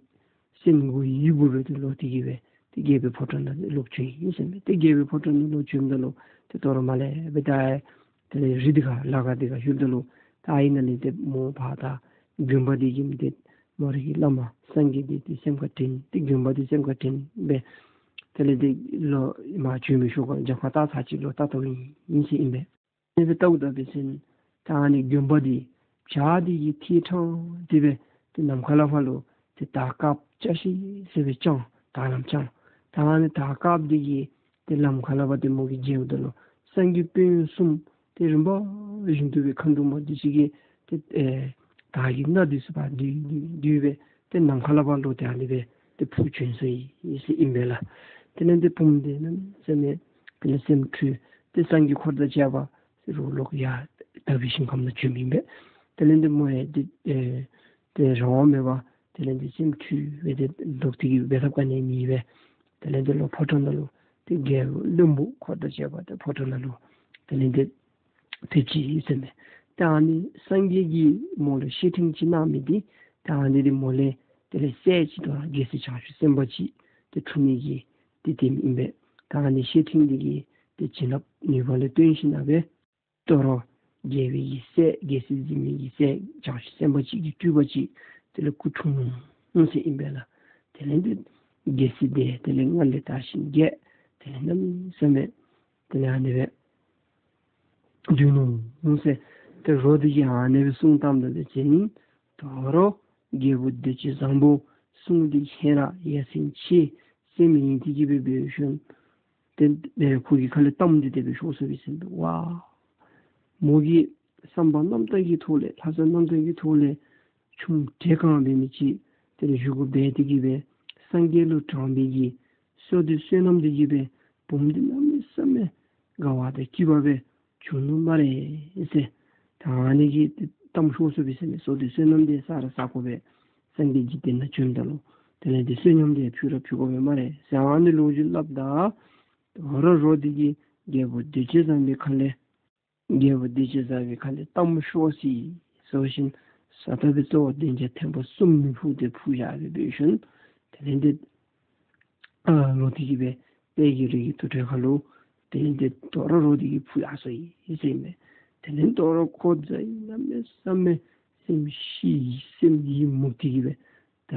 སེམས་མགུ་ཡིད་མགུ་སྦེ་ཏེ་ལོག་སྟེ་གི་སྦེ་ཏེ་རྒྱལ་པོའི་ཕོ་བྲང་ནང་ལོག་བྱོན་ཡི་ཟེར་མས། ཏེ་རྒྱལ་པོའི་ཕོ་བྲང་ནང་ལོག་བྱོནམ་ད་ལུ་ཏེ་དོ་རུང་མར་ལས་སྦེ་ད་དེ་ལས་རི་འདི་ཁར་ལ་ཁ་འདི་ཁར་ལྷོདཔ་ད་ལུ་ད་ཨ་ནཱ་ལས་ཏེ་མོ་ཕར་ད་དགོན་པ་འདི་གི་ཏེ་མོ་རའི་གི་བླ་མ་སངས་རྒྱས་འདི་ཏེ་སེམས་ཁར་དྲན། ཏེ་དགོན་པ་འདི་སེམས་ཁར་དྲན་སྦེ་དེ་ལས་ཏེ་ལོག་མར་བྱོན་མི་ཤོག་ག་རྒྱབ་ཁར་ད་ཚར་གཅིག་ལོག་བལྟ་བལྟཝ་ཨིན་ཟེར་ཨིན་པས། ཨ་ནི་སྦེ་བལྟཝ་ད་འབད་བ་ཅིན་ད་ཨ་ནི་དགོན་པ་འདི་བྱག་འདི་གི་ཐད་དྲངས་ཏེ་སྦེ་ཏེ་ནམ་མཁའ་ལས་ཕར་ལུ་ཏེ་དར་དཀརཔོ་ཅ་ཤེས་ཟེར་སྦེ་དཔྱངས། དར་ལམ་དཔྱངས། ད་ཨ་ནི་དར་དཀརཔོ་འདི་གིས་ཏེ་ལམ་ཁ་ལས་ཕར་ཏེ་མོ་གིས་མཇལཝ་ད་ལུ་སངས་རྒྱས་དཔོན་གསུམ་ཏེ་རིམ་པ་བཞིན་དུ་སྦེ་མཁའ་འགྲོ་མ་འདི་ཚུ་གིས་ཏེ་ཨེ་དར་གྱི་སྣ་འདི་ཚུ་ཕར་བསྡུས་བསྡུས་བསྡུས་སྦེ་ཏེ་ནམ་མཁའ་ལས་ཕར་ལུ་ཏེ་ཨ་ནི་སྦེ་ཏེ་འཕུར་བྱོན་སོ་ཡི་ཟེར་ཨིན་པས་ལགས། དེ་ལས་ཏེ་བུམོ་འདི་གནམ་མེད་ས་མེད་དེ་ལས་སེམས་འཁྲུལ་ཏེ་སངས་རྒྱས་འཁོར་དང་བཅས་པ་ཟེར་རུང་ལོག་ཡར་དག་པའི་ཞིང་ཁམས་ནང་བྱོནམ་ཨིན་པས། དེ་ལས་ཏེ་མོ་ཡང་ཏེ་ཨེ་ཏེ་རང་དབང་མེད་པར་དེ་ལས་ཏེ་སེམས་འཁྲུལ་སྦེ་ཏེ་ལོག་སྟེ་གི་འབད་ཐབས་ག་ནི་མེད་པར་དེ་ལས་ཏེ་ལོག་ཕོ་བྲང་ནང་ལུ་ཏེ་རྒྱལ་བློན་པོ་འཁོར་དང་བཅས་པ་ཏེ་ཕོ་བྲང་ནང་ལུ་དེ་ལས་ཏེ་ཕེབས་ཅི་ཟེར་མས། ཏེ་ཨ་ནི་སངས་རྒྱས་ཀྱིས་མོ་ལུ་བཤེས་སྤྲིང་ཅིག་གནང་མི་འདི་ཏེ་ཨ་ནི་འདི་མོ་ལས་དེ་ལས་སྲས་ཅིག་དང་རྒྱལ་སྲས་བྱང་ཆུབ་སེམས་དཔའ་ཅིག་ཏེ་འཁྲུངས་ནི་གི་ཏེ་དེམ་ཨིན་པས། ཏེ་ཨ་ནི་བཤེས་སྤྲིང་འདི་གིས་ཏེ་བྱིན་རླབས་ནུས་པ་ལུ་བརྟེན་ཞིན་ན་སྦེ་དོ་རུང་རྒྱལ་པོའི་གི་སྲས་རྒྱལ་སྲིད་འཛིན་མི་གི་སྲས་བྱང་ཆུབ་སེམས་དཔའ་ཅིག་གི་སྤྲུལ་པ་ཅིག་དེ་ལས་སྐུ་འཁྲུངས་ནུག་ཟེར་ཨིན་པས་ལགས། དེ་ལས་ཏེ་རྒྱལ་སྲིད་འདི་དེ་ལས་སྔར་ལས་དར་ཞིང་རྒྱས། དེ་ལས་གནམ་མེད་ས་མེད་དེ་ལས་ཨ་ནི་སྦེ་སྡུག་ནུག་ཟེར། ཏེ་རོ་འདི་གིས་ཨ་ནི་སྦེ་གསུངས་བཏངམ་ད་འབད་བ་ཅིན་དོ་རུང་རྒྱལ་པོ་བདེ་སྤྱོད་བཟང་པོ་གསུང་འདི་ཧེ་ར་ཡ་མཚན་ཆེ་ཟེར་མི་ཨིན་ཏེ་གི་སྦེ་འབད་ཞིནམ་ཏེ་ཨེ་ཁོ་གི་ཁ་ལས་གཏམ་འདི་དེ་སྦེ་ཤོར་སོ་ཡི་ཟེར་མས། ཝ་མོ་གི་བསམ་པ་རྣམ་དག་གི་ཐོག་ལས་ལྷག་བསམ་རྣམ་དག་གི་ཐོག་ལས་ཆུང་བྲེ་གང་འབད་མི་ཅིག་དེ་ལས་བཞེས་སྒོ་འབད་དེ་གི་སྦེ་སངས་རྒྱས་ལུ་དྲངས་པའི་གི་བསོད་བདེ་བསོད་ནམས་འདི་གིས་སྦེ་བུམོ་འདི་གནམ་མེད་ས་མེད་དགའ་བ་དང་སྐྱིད་པ་སྦེ་བྱུང་ནུག་སྨ་རེ་ཟེར། ད་ཨ་ནི་གི་གཏམ་ཤོར་སོ་ཡི་ཟེར་མས། བསོད་བདེ་བསོད་ནམས་འདི་བསག་ར་བསག་དགོ་པས། སངས་རྒྱས་ཀྱི་དེ་ནང་བྱོནམ་ད་ལུ་དེ་ལས་ཏེ་བསོད་སྙོམས་འདི་ཕུལ་ར་ཕུལ་དགོ་པས་སྨ་རེ་ཟེར་ཨ་ནི་ལོ་རྒྱུས་སླབ་ད་དོ་རུང་རོ་འདི་གིས་རྒྱལ་པོ་བདེ་སྤྱོད་བཟང་པོའི་ཁ་ལས་རྒྱལ་པོ་བདེ་སྤྱོད་བཟང་པོའི་ཁ་ལས་གཏམ་ཤོར་སོ་ཡི་ ཟེར་བ་ཅིན་ས་ཐག་སྦེ་རྩ་བ་གདན་ཆ་ཐེངས་པ་གསུམ་མི་ཕུག་སྟེ་ཕུག་བཞག་སྦེ་འབད་ཞིནམ་དེ་ལས་ཏེ་ཨ་ལོག་སྟེ་གི་སྦེ་དཔལ་གྱི་རི་གི་དུར་ཁྲོད་ཁ་ལུ་དེ་ལས་ཏེ་དོ་རུང་རོ་སྟེ་གི་ཕུག་ཡར་སོ་ཡི་ཟེར་ཨིན་མས། དེ་ལས་དོ་རུང་ཁོ་རྩ་གནམ་མེད་ས་མེད་སེམས་ཤི་སེམས་ཡི་མུག་སྟེ་གི་སྦེ་ད་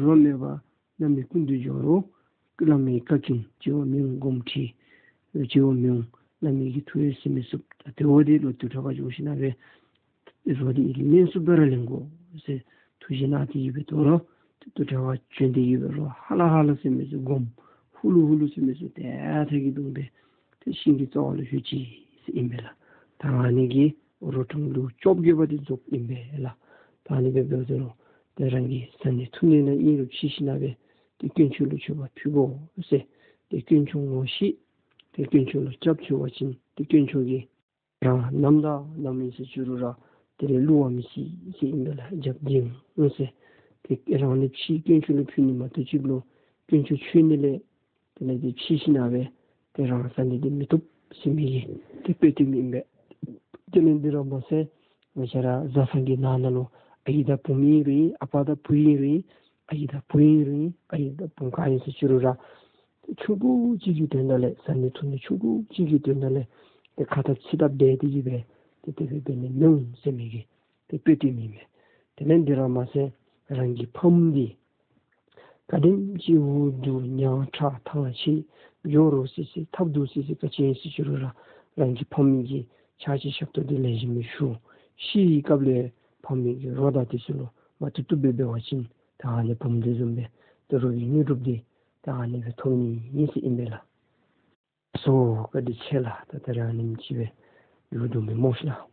རོ་མེད་པར་བླ་མའི་སྐུ་མདུན་འགྱོ་རུང་བླ་མའི་བཀའ་བཀྱོན་བྱེད་པ་མི་འོང་། སྒོམ་ཁྲིད་བྱེད་པ་མི་འོང་། བླ་མའི་གི་ཐུགས་ཡང་གཟིགས་མི་ཚུགས། ད་དེ་འབདཝ་ད་ལོག་དུར་ཁྲོད་ཁར་འགྱོ་ཞིནམ་ལས་རོ་འདི་ལེན་ཚུགསཔ་སྦེ་ར་ལེན་དགོ་ཟེར་ཐུགས་བཞེད་གནང་སྟེ་གི་སྦེ་དོ་རུང་དུར་ཁྲོད་ཁར་བྱོན་ཏེ་གི་སྦེ་རོ་ཧ་ལ་ཧ་ལ་ཟེར་མི་ཚུ་སྒོམ། ཧུ་ལུ་ཧུ་ལུ་ཟེར་མི་ཚུ་དེ་ཐད་ཀྱི་དོན་སྦེ་ཏེ་ཤིང་གི་རྩ་བ་ལུ་ལྷོད་ཅི་ཟེར་ཨིན་པས་ལགས། ད་ཨ་ནི་གིས་རོ་གྲངས་ལུ་བཅོ་བརྒྱད་པ་འདི་རྫོགསཔ་ཨིན་པས་ལགས། ད་ཨ་ནི་སྦེ་འབདཝ་ད་ལུ་ཏེ་རང་གི་བཟའ་ནི་འཐུང་ནི་ནང་ཨིན་རུང་ཕྱེ་ཞིནམ་ལས་ཏེ་དཀོན་མཆོག་ལུ་མཆོད་པ་ཕུལ་དགོ་ཟེར། ཏེ་དཀོན་མཆོག་ངོ་ཤེས་ཏེ་དཀོན་མཆོག་ལུ་སྐྱབས་བཅོལ་བ་ཅིན་ཏེ་དཀོན་མཆོག་གིས་རང་ནམ་དང་ནམ་ཨིན་ཟེར་བཅུག་རུང་ར་དེ་ལས་བསླུ་བ་མི་སྲིད་ཟེར་ཨིན་པས་ལགས། རྒྱབ་འགལ་འོང་ཟེར། ཏེ་རང་ལས་ཕྱི་དཀོན་མཆོག་ལུ་ཕུལ་ནི་མ་གཏོགས་ཅིག་ལུ་དཀོན་མཆོག་མཆོད་ནི་ལས་དེ་ལས་ཏེ་ཕྱེ་ཞིནམ་ལས་ཏེ་རང་བཟའ་ནི་འདི་མི་བཏུབ་ཟེར་མི་གི་ཏེ་དཔེ་སྟོནམ་ཨིན་པས། དེ་ལས་འདི་ར་མ་ཚད་ང་བཅས་ར་བཟའ་ཚང་གི་ནང་ན་ལུ་ཨའི་དང་བུམོ་ཨིན་རུང་ཨ་པ་དང་བུ་ཨིན་རུང་ཨའི་དང་བུ་ཨིན་རུང་ཨའི་དང་བུམོ་ག་ཨིན་ཟེར་བཅུག་རུང་ར་ཆུང་ཀུ་ཅིག་གི་དོན་དག་ལས་བཟའ་ནི་འཐུང་ནི་ཆུང་ཀུ་ཅིག་གི་དོན་དག་ལས་ཏེ་ཁ་འཐབ་ཚིག་འཐབ་འབད་དེ་གི་སྦེ་ཏེ་དེ་སྦེ་འབད་ནི་མི་འོང་ཟེར་མི་གི་ཏེ་དཔེ་སྟོནམ་ཨིན་མས། དེ་ལས་འདི་ར་མ་ཚད་རང་གི་ཕམ་འདི་ག་དེམ་ཅིག་འུ་སྡུག་ཉམ་ཐག་ཐང་ཆད་འགྱོ་རུང་སི་སི་ཐབས་སྡུག་སི་སི་ག་ཅི་ཨིན་ཟེར་བཅུག་རུང་ར་རང་གི་ཕམ་གི་ཕྱག་ཕྱི་ཞབས་ཏོག་འདི་ལེགས་ཤོམ་སྦེ་ཞུ། ཤི་བའི་སྐབས་ལུ་ཕམ་གི་རོ་དང་དེ་ཚུ་ལུ་མ་བཏུབ་བཏུབ་སྦེ་འབད་བ་ཅིན་ད་ཨ་ནི་བུམོ་འདི་བཟུམ་སྦེ་ཏེ་རོ་གི་དངོས་གྲུབ་འདི་ད་ཨ་ནི་སྦེ་ཐོབ་ནི་ཨིན་ཟེར་ཨིན་པས་ལགས། སོ་བཀའ་དྲིན་ཆེ་ལགས། ད་ད་རེས་ཨ་ནེམ་ཅིག་སྦེ་ལུ་འདུག་མི་སྨོ་ཤིག་ལགས།